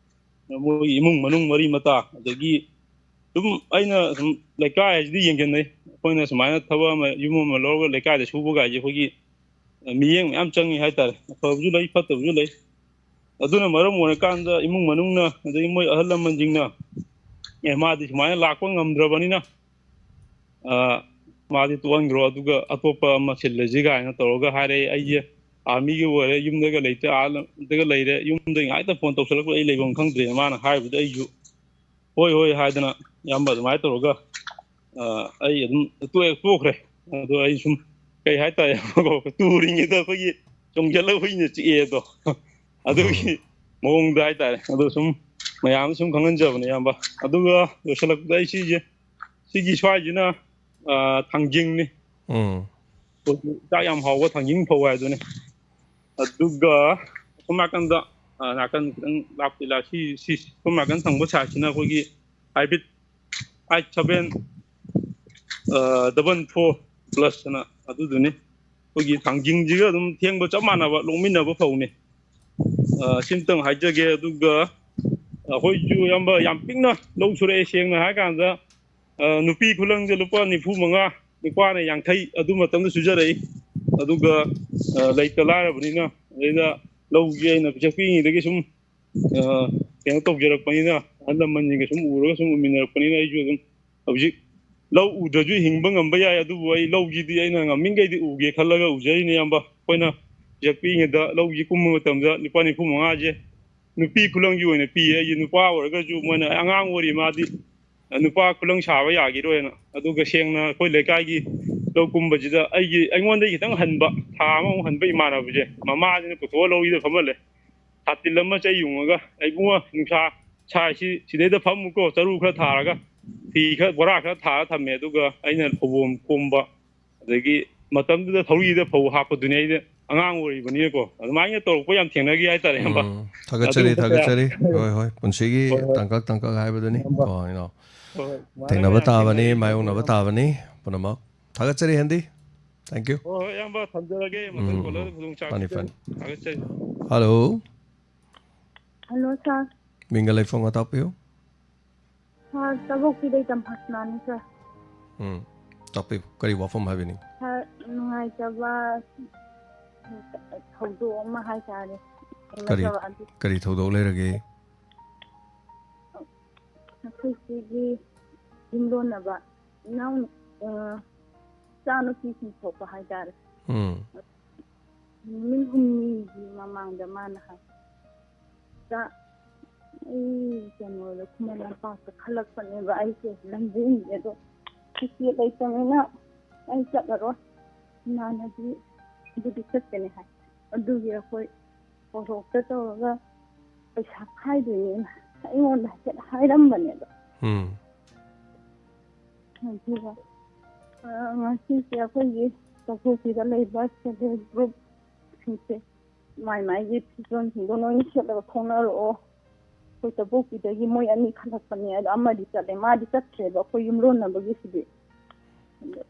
ꯃꯣꯏꯒꯤ ꯏꯃꯨꯡ ꯃꯅꯨꯡ ꯃꯔꯤ ꯃꯇꯥ, ꯑꯗꯒꯤ ꯁꯨꯝ ꯑꯩꯅ ꯁꯨꯝ ꯂꯩꯀꯥꯏ ꯍꯥꯏꯁꯤꯗꯤ ꯌꯦꯡꯁꯤꯟꯅꯩ꯫ ꯑꯩꯈꯣꯏꯅ ꯁꯨꯃꯥꯏꯅ ꯊꯕꯛ ꯑꯃ, ꯌꯨꯝ ꯑꯃ ꯂꯧꯔꯒ ꯂꯩꯀꯥꯏꯗ ꯁꯨꯕꯒꯥꯏꯁꯦ ꯑꯩꯈꯣꯏꯒꯤ ꯃꯤꯠꯌꯦꯡ ꯃꯌꯥꯝ ꯆꯪꯉꯤ ꯍꯥꯏꯇꯥꯔꯦ꯫ ꯑꯐꯕꯁꯨ ꯂꯩ, ꯐꯠꯇꯕꯁꯨ ꯂꯩ꯫ ꯑꯗꯨꯅ ꯃꯔꯝ ꯑꯣꯏꯔꯀꯥꯟꯗ ꯏꯃꯨꯡ ꯃꯅꯨꯡꯅ, ꯑꯗꯒꯤ ꯃꯣꯏ ꯑꯍꯜ ꯂꯃꯟꯁꯤꯡꯅ, "ꯑꯦ, ꯃꯥꯗꯤ ꯁꯨꯃꯥꯏꯅ ꯂꯥꯛꯄ ꯉꯝꯗ꯭ꯔꯕꯅꯤꯅ, ꯑ, ꯃꯥꯗꯤ ꯇꯣꯛꯍꯟꯈ꯭ꯔꯣ, ꯑꯗꯨꯒ ꯑꯇꯣꯞꯄ ꯑꯃ ꯁꯤꯜꯂꯁꯤ" ꯀꯥꯏꯅ ꯇꯧꯔꯒ ꯍꯥꯏꯔꯛꯑꯦ꯫ ꯑꯩꯁꯦ ꯑꯥꯔꯃꯤꯒꯤ ꯑꯣꯏꯔꯦ, ꯌꯨꯝꯗꯒ ꯂꯩꯇꯦ, ꯑꯥ ꯂꯝꯗꯒ ꯂꯩꯔꯦ, ꯌꯨꯝꯗꯒꯤ ꯉꯥꯏꯍꯥꯛꯇ ꯐꯣꯟ ꯇꯧꯁꯜꯂꯛꯄ, ꯑꯩ ꯂꯩꯐꯝ ꯈꯪꯗ꯭ꯔꯦ꯫ ꯃꯥꯅ ꯍꯥꯏꯕꯗ ꯑꯩꯁꯨ "ꯍꯣꯏ, ꯍꯣꯏ" ꯍꯥꯏꯗꯅ, ꯏꯌꯥꯝꯕ, ꯑꯗꯨꯃꯥꯏꯅ ꯇꯧꯔꯒ, ꯑ, ꯑꯩ ꯑꯗꯨꯝ ꯇꯣꯛꯑꯦ, ꯇꯣꯛꯈ꯭ꯔꯦ꯫ ꯑꯗꯣ ꯑꯩ ꯁꯨꯝ, ꯀꯩ ꯍꯥꯏꯇꯥꯔꯦ, ꯇꯨꯔꯤꯉꯩꯗ ꯑꯩꯈꯣꯏꯒꯤ ꯆꯣꯡꯁꯤꯜꯂꯒ ꯍꯨꯏꯅ ꯆꯤꯛꯑꯦ ꯑꯗꯣ꯫ ꯑꯗꯨꯒꯤ ꯃꯑꯣꯡꯗ ꯍꯥꯏꯇꯥꯔꯦ꯫ ꯑꯗꯣ ꯁꯨꯝ ꯃꯌꯥꯝꯗ ꯁꯨꯝ ꯈꯪꯍꯟꯖꯕꯅꯦ, ꯏꯌꯥꯝꯕ꯫ ꯑꯗꯨꯒ ꯂꯣꯏꯁꯤꯜꯂꯛꯄꯗ ꯑꯩ ꯁꯤꯁꯦ, ꯁꯤꯒꯤ ꯁ꯭ꯋꯥꯏꯁꯤꯅ, ꯑ, ꯊꯥꯡꯖꯤꯡꯅꯤ꯫ ꯎꯝ꯫ ꯑꯩꯈꯣꯏꯒꯤ ꯆꯥꯛ ꯌꯥꯝ ꯍꯥꯎꯕ ꯊꯥꯡꯖꯤꯡ ꯐꯧ ꯍꯥꯏꯗꯨꯅꯤ꯫ ꯑꯗꯨꯒ ꯑꯁꯣꯝ ꯅꯥꯀꯟꯗ, ꯑ, ꯅꯥꯀꯟ ꯈꯤꯇꯪ ꯂꯥꯞꯇꯤ ꯂꯥꯞ-, ꯁꯤ, ꯁꯤ, ꯁꯣꯝ ꯅꯥꯀꯟ ꯊꯪꯕ ꯁꯥꯏꯠꯁꯤꯅ ꯑꯩꯈꯣꯏꯒꯤ hybrid eight seven, ꯑ, double four plus ꯑꯅ ꯑꯗꯨꯗꯨꯅꯤ꯫ ꯑꯩꯈꯣꯏꯒꯤ ꯊꯥꯡꯖꯤꯡꯁꯤꯒ ꯑꯗꯨꯝ ꯊꯦꯡꯕ ꯆꯞ ꯃꯥꯟꯅꯕ, ꯂꯣꯛꯃꯤꯟꯅꯕ ꯐꯧꯅꯤ꯫ ꯑ, ꯁꯤꯝꯇꯪ ꯍꯥꯏꯖꯒꯦ꯫ ꯑꯗꯨꯒ ꯑꯩꯈꯣꯏꯁꯨ, ꯏꯌꯥꯝꯕ, ꯌꯥꯝ ꯄꯤꯛꯅ ꯂꯧ ꯁꯨꯔꯛꯑꯦ, ꯁꯦꯡꯅ ꯍꯥꯏꯔꯀꯥꯟꯗ꯫ ꯑ, ꯅꯨꯄꯤ ꯈꯨꯂꯪꯁꯦ ꯂꯨꯄꯥ ꯅꯤꯐꯨ ꯃꯉꯥ, ꯅꯨꯄꯥꯅ ꯌꯥꯡꯈꯩ, ꯑꯗꯨ ꯃꯇꯝꯗ ꯁꯨꯖꯔꯛꯏ꯫ ꯑꯗꯨꯒ, ꯑ, ꯂꯩꯇ ꯂꯥꯏꯔꯕꯅꯤꯅ, ꯑꯗꯩꯗ ꯂꯧꯁꯦ ꯑꯩꯅ ꯄꯤꯁꯛ ꯄꯤꯛꯏꯉꯩꯗꯒꯤ ꯁꯨꯝ, ꯑ, ꯀꯩꯅꯣ ꯇꯧꯖꯔꯛꯄꯅꯤꯅ, ꯑꯍꯜ ꯂꯃꯟꯁꯤꯡꯒ ꯁꯨꯝ ꯎꯔꯒ ꯁꯨꯝ ꯎꯃꯤꯟꯅꯔꯛꯄꯅꯤꯅ, ꯑꯩꯁꯨ ꯑꯗꯨꯝ ꯍꯧꯖꯤꯛ ꯂꯧ ꯎꯗ꯭ꯔꯁꯨ ꯍꯤꯡꯕ ꯉꯝꯕ ꯌꯥꯏ, ꯑꯗꯨꯕꯨ ꯑꯩ ꯂꯧꯁꯤꯗꯤ ꯑꯩꯅ ꯉꯝꯃꯤꯈꯩꯗꯤ ꯎꯒꯦ ꯈꯜꯂꯒ ꯎꯖꯔꯤꯅꯦ, ꯏꯌꯥꯝꯕ꯫ ꯑꯩꯈꯣꯏꯅ ꯄꯤꯁꯛ ꯄꯤꯛꯏꯉꯩꯗ ꯂꯧꯁꯤ ꯀꯨꯝꯕ ꯃꯇꯝꯗ ꯂꯨꯄꯥ ꯅꯤꯐꯨ ꯃꯉꯥꯁꯦ ꯅꯨꯄꯤ ꯈꯨꯂꯪꯒꯤ ꯑꯣꯏꯅ ꯄꯤꯌꯦ꯫ ꯑꯩꯁꯦ ꯅꯨꯄꯥ ꯑꯣꯏꯔꯒꯁꯨ ꯃꯣꯏꯅ, "ꯑꯉꯥꯡ ꯑꯣꯏꯔꯤ ꯃꯥꯗꯤ, ꯅꯨꯄꯥ ꯈꯨꯂꯪ ꯁꯥꯕ ꯌꯥꯈꯤꯔꯣꯏꯅ"꯫ ꯑꯗꯨꯒ ꯁꯦꯡꯅ ꯑꯩꯈꯣꯏ ꯂꯩꯀꯥꯏꯒꯤ ꯂꯧ ꯀꯨꯝꯕꯁꯤꯗ ꯑꯩꯒꯤ, ꯑꯩꯉꯣꯟꯗꯒꯤ ꯈꯤꯇꯪ ꯍꯟꯕ, ꯊꯥ ꯑꯃꯃꯨꯛ ꯍꯟꯕ ꯏꯃꯥꯟꯅꯕꯁꯦ, ꯃꯃꯥꯁꯤꯅ ꯄꯨꯊꯣꯛꯑ ꯂꯧꯔꯤꯗ ꯐꯝꯍꯜꯂꯦ꯫ ꯁꯥꯇꯤꯟ ꯑꯃ ꯆꯩ ꯌꯨꯡꯉꯒ, "ꯏꯕꯨꯡꯉꯣ, ꯅꯨꯡꯁꯥ ꯁꯥꯏꯁꯤ, ꯁꯤꯗꯩꯗ ꯐꯝꯃꯨꯀꯣ", ꯆꯔꯨ ꯈꯔ ꯊꯥꯔꯒ, ꯐꯤ ꯈꯔ, ꯕꯣꯔꯥ ꯈꯔ ꯊꯥꯔ ꯊꯝꯃꯦ꯫ ꯑꯗꯨꯒ ꯑꯩꯅ ꯐꯧꯕꯣꯝ ꯈꯣꯝꯕ, ꯑꯗꯒꯤ ꯃꯇꯝꯗꯨꯗ ꯊꯧꯔꯤꯗ ꯐꯧ ꯍꯥꯞꯄꯗꯨꯅꯤ꯫ ꯑꯩꯅ ꯑꯉꯥꯡ ꯑꯣꯏꯔꯤꯕꯅꯤꯅꯀꯣ, ꯑꯗꯨꯃꯥꯏꯅ ꯇꯧꯔꯛꯄ ꯌꯥꯝ ꯊꯦꯡꯅꯈꯤ ꯍꯥꯏꯇꯥꯔꯦ, ꯏꯌꯥꯝꯕ꯫ ꯎꯝ, ꯊꯥꯒꯠꯆꯔꯤ, ꯑꯗꯨꯒꯨꯝꯕ ꯀꯌꯥ ꯊꯥꯒꯠꯆꯔꯤ꯫ ꯍꯣꯏ, ꯍꯣꯏ, ꯄꯨꯟꯁꯤꯒꯤ ꯍꯣꯏ, ꯍꯣꯏ, ꯇꯥꯡꯀꯛ ꯇꯥꯡꯀꯛ ꯍꯥꯏꯕꯗꯨꯅꯤ꯫ ꯏꯌꯥꯝꯕ꯫ ꯀꯣ, ꯏꯅꯥꯎ꯫ ꯍꯣꯏ, ꯍꯣꯏ꯫ ꯑꯗꯨꯃꯥꯏꯅ ꯊꯦꯡꯅꯕ ꯃꯌꯥꯝ ꯇꯥꯕꯅꯤ, ꯊꯦꯡꯅꯈꯤ, ꯃꯥꯌꯣꯛꯅꯕ ꯏꯌꯥꯝꯕ꯫ ꯇꯥꯕꯅꯤ ꯄꯨꯝꯅꯃꯛ꯫ ꯊꯥꯒꯠꯆꯔꯤ, ꯍꯦꯟꯗꯤ꯫ Thank you꯫ ꯍꯣꯏ, ꯍꯣꯏ, ꯏꯌꯥꯝꯕ, ꯊꯝꯖꯔꯒꯦ꯫ ꯃꯊꯪ ꯎꯝ, ꯎꯝ, ꯎꯝ꯫ ꯈꯨꯗꯤꯡꯃꯛ ꯐꯅꯤ, ꯐꯅꯤ꯫ ꯊꯥꯒꯠꯆꯔꯤ꯫ ꯍꯜꯂꯣ꯫ ꯍꯜꯂꯣ, ꯁꯥꯔ꯫ ꯃꯤꯡꯒ ꯂꯩꯐꯝꯒ ꯇꯥꯛꯄꯤꯌꯨ꯫ ꯁꯥꯔ, ꯇꯕꯣꯛꯄꯤꯗꯩ ꯇꯝꯐꯥꯁꯅꯥꯅꯤ ꯁꯥꯔ꯫ ꯎꯝ, ꯇꯥꯛꯄꯤꯌꯨ, ꯀꯔꯤ ꯋꯥꯐꯝ ꯍꯥꯏꯕꯤꯅꯤꯡ? ꯁꯥꯔ, ꯅꯨꯡꯉꯥꯏꯇꯕ ꯊꯧꯗꯣꯛ ꯑꯃ ꯍꯥꯏꯇꯥꯔꯦ꯫ ꯀꯔꯤ? ꯊꯦꯡꯅꯖꯕ ꯑꯗꯨ ꯀꯔꯤ ꯊꯧꯗꯣꯛ ꯂꯩꯔꯒꯦ? ꯑꯩꯈꯣꯏ ꯁꯤꯒꯤ ꯌꯨꯝꯂꯣꯟꯅꯕ ꯏꯅꯥꯎ, ꯑ, ꯏꯆꯥꯅꯨꯄꯤꯁꯤꯡ ꯊꯣꯛꯄ ꯍꯥꯏꯇꯥꯔꯦ꯫ ꯎꯝ, ꯅꯨꯃꯤꯠ ꯍꯨꯝꯅꯤꯒꯤ ꯃꯃꯥꯡꯗ ꯃꯥꯅ ꯍꯥꯏ, "ꯏꯆꯥ, ꯑꯩ ꯀꯩꯅꯣꯗ ꯈꯨꯃꯟ ꯂꯝꯄꯥꯛꯇ ꯈꯜꯂꯛꯄꯅꯦꯕ, ꯑꯩꯁꯦ ꯂꯝꯖꯦꯟꯒꯤ, ꯑꯗꯣ ꯇꯤꯀꯦꯠ ꯂꯩꯇꯕꯅꯤꯅ ꯑꯩ ꯆꯠꯂꯔꯣꯏ, ꯏꯃꯥꯟꯅꯕꯤ ꯑꯗꯨꯗꯤ ꯆꯠꯀꯅꯤ" ꯍꯥꯏ꯫ ꯑꯗꯨꯒꯤ ꯑꯩꯈꯣꯏ ꯁꯣꯔꯣꯛꯇ ꯇꯧꯔꯒ ꯄꯩꯁꯥ ꯈꯥꯏꯗꯣꯏꯅꯦꯅ ꯑꯩꯉꯣꯟꯗ ꯍꯥꯏꯐꯦꯠ ꯍꯥꯏꯔꯝꯕꯅꯦꯕ꯫ ꯎꯝ, ꯑꯗꯨꯒ, ꯑ, ꯉꯁꯤꯁꯦ ꯑꯩꯈꯣꯏꯒꯤ ꯆꯠꯊꯣꯛꯄꯤꯗ ꯂꯩꯕ ꯁꯦꯜꯐ ꯍꯦꯜꯞ ꯒ꯭ꯔꯨꯞꯁꯤꯡꯁꯦ ꯃꯥꯏ ꯃꯥꯏꯒꯤ ꯐꯤꯖꯣꯜꯁꯤꯡꯗꯣ ꯂꯣꯏꯅ ꯁꯦꯠꯂꯒ ꯊꯣꯛꯅꯔꯛꯑꯣ, ꯑꯩꯈꯣꯏ ꯆꯠꯊꯣꯛꯄꯤꯗꯒꯤ ꯃꯣꯏ ꯑꯅꯤ ꯈꯜꯂꯛꯄꯅꯦ, ꯑꯗꯣ ꯑꯃꯗꯤ ꯆꯠꯂꯦ, ꯃꯥꯗꯤ ꯆꯠꯇ꯭ꯔꯦꯕ, ꯑꯩꯈꯣꯏ ꯌꯨꯝꯂꯣꯟꯅꯕꯒꯤꯁꯤꯗꯤ꯫ ꯑꯗꯣ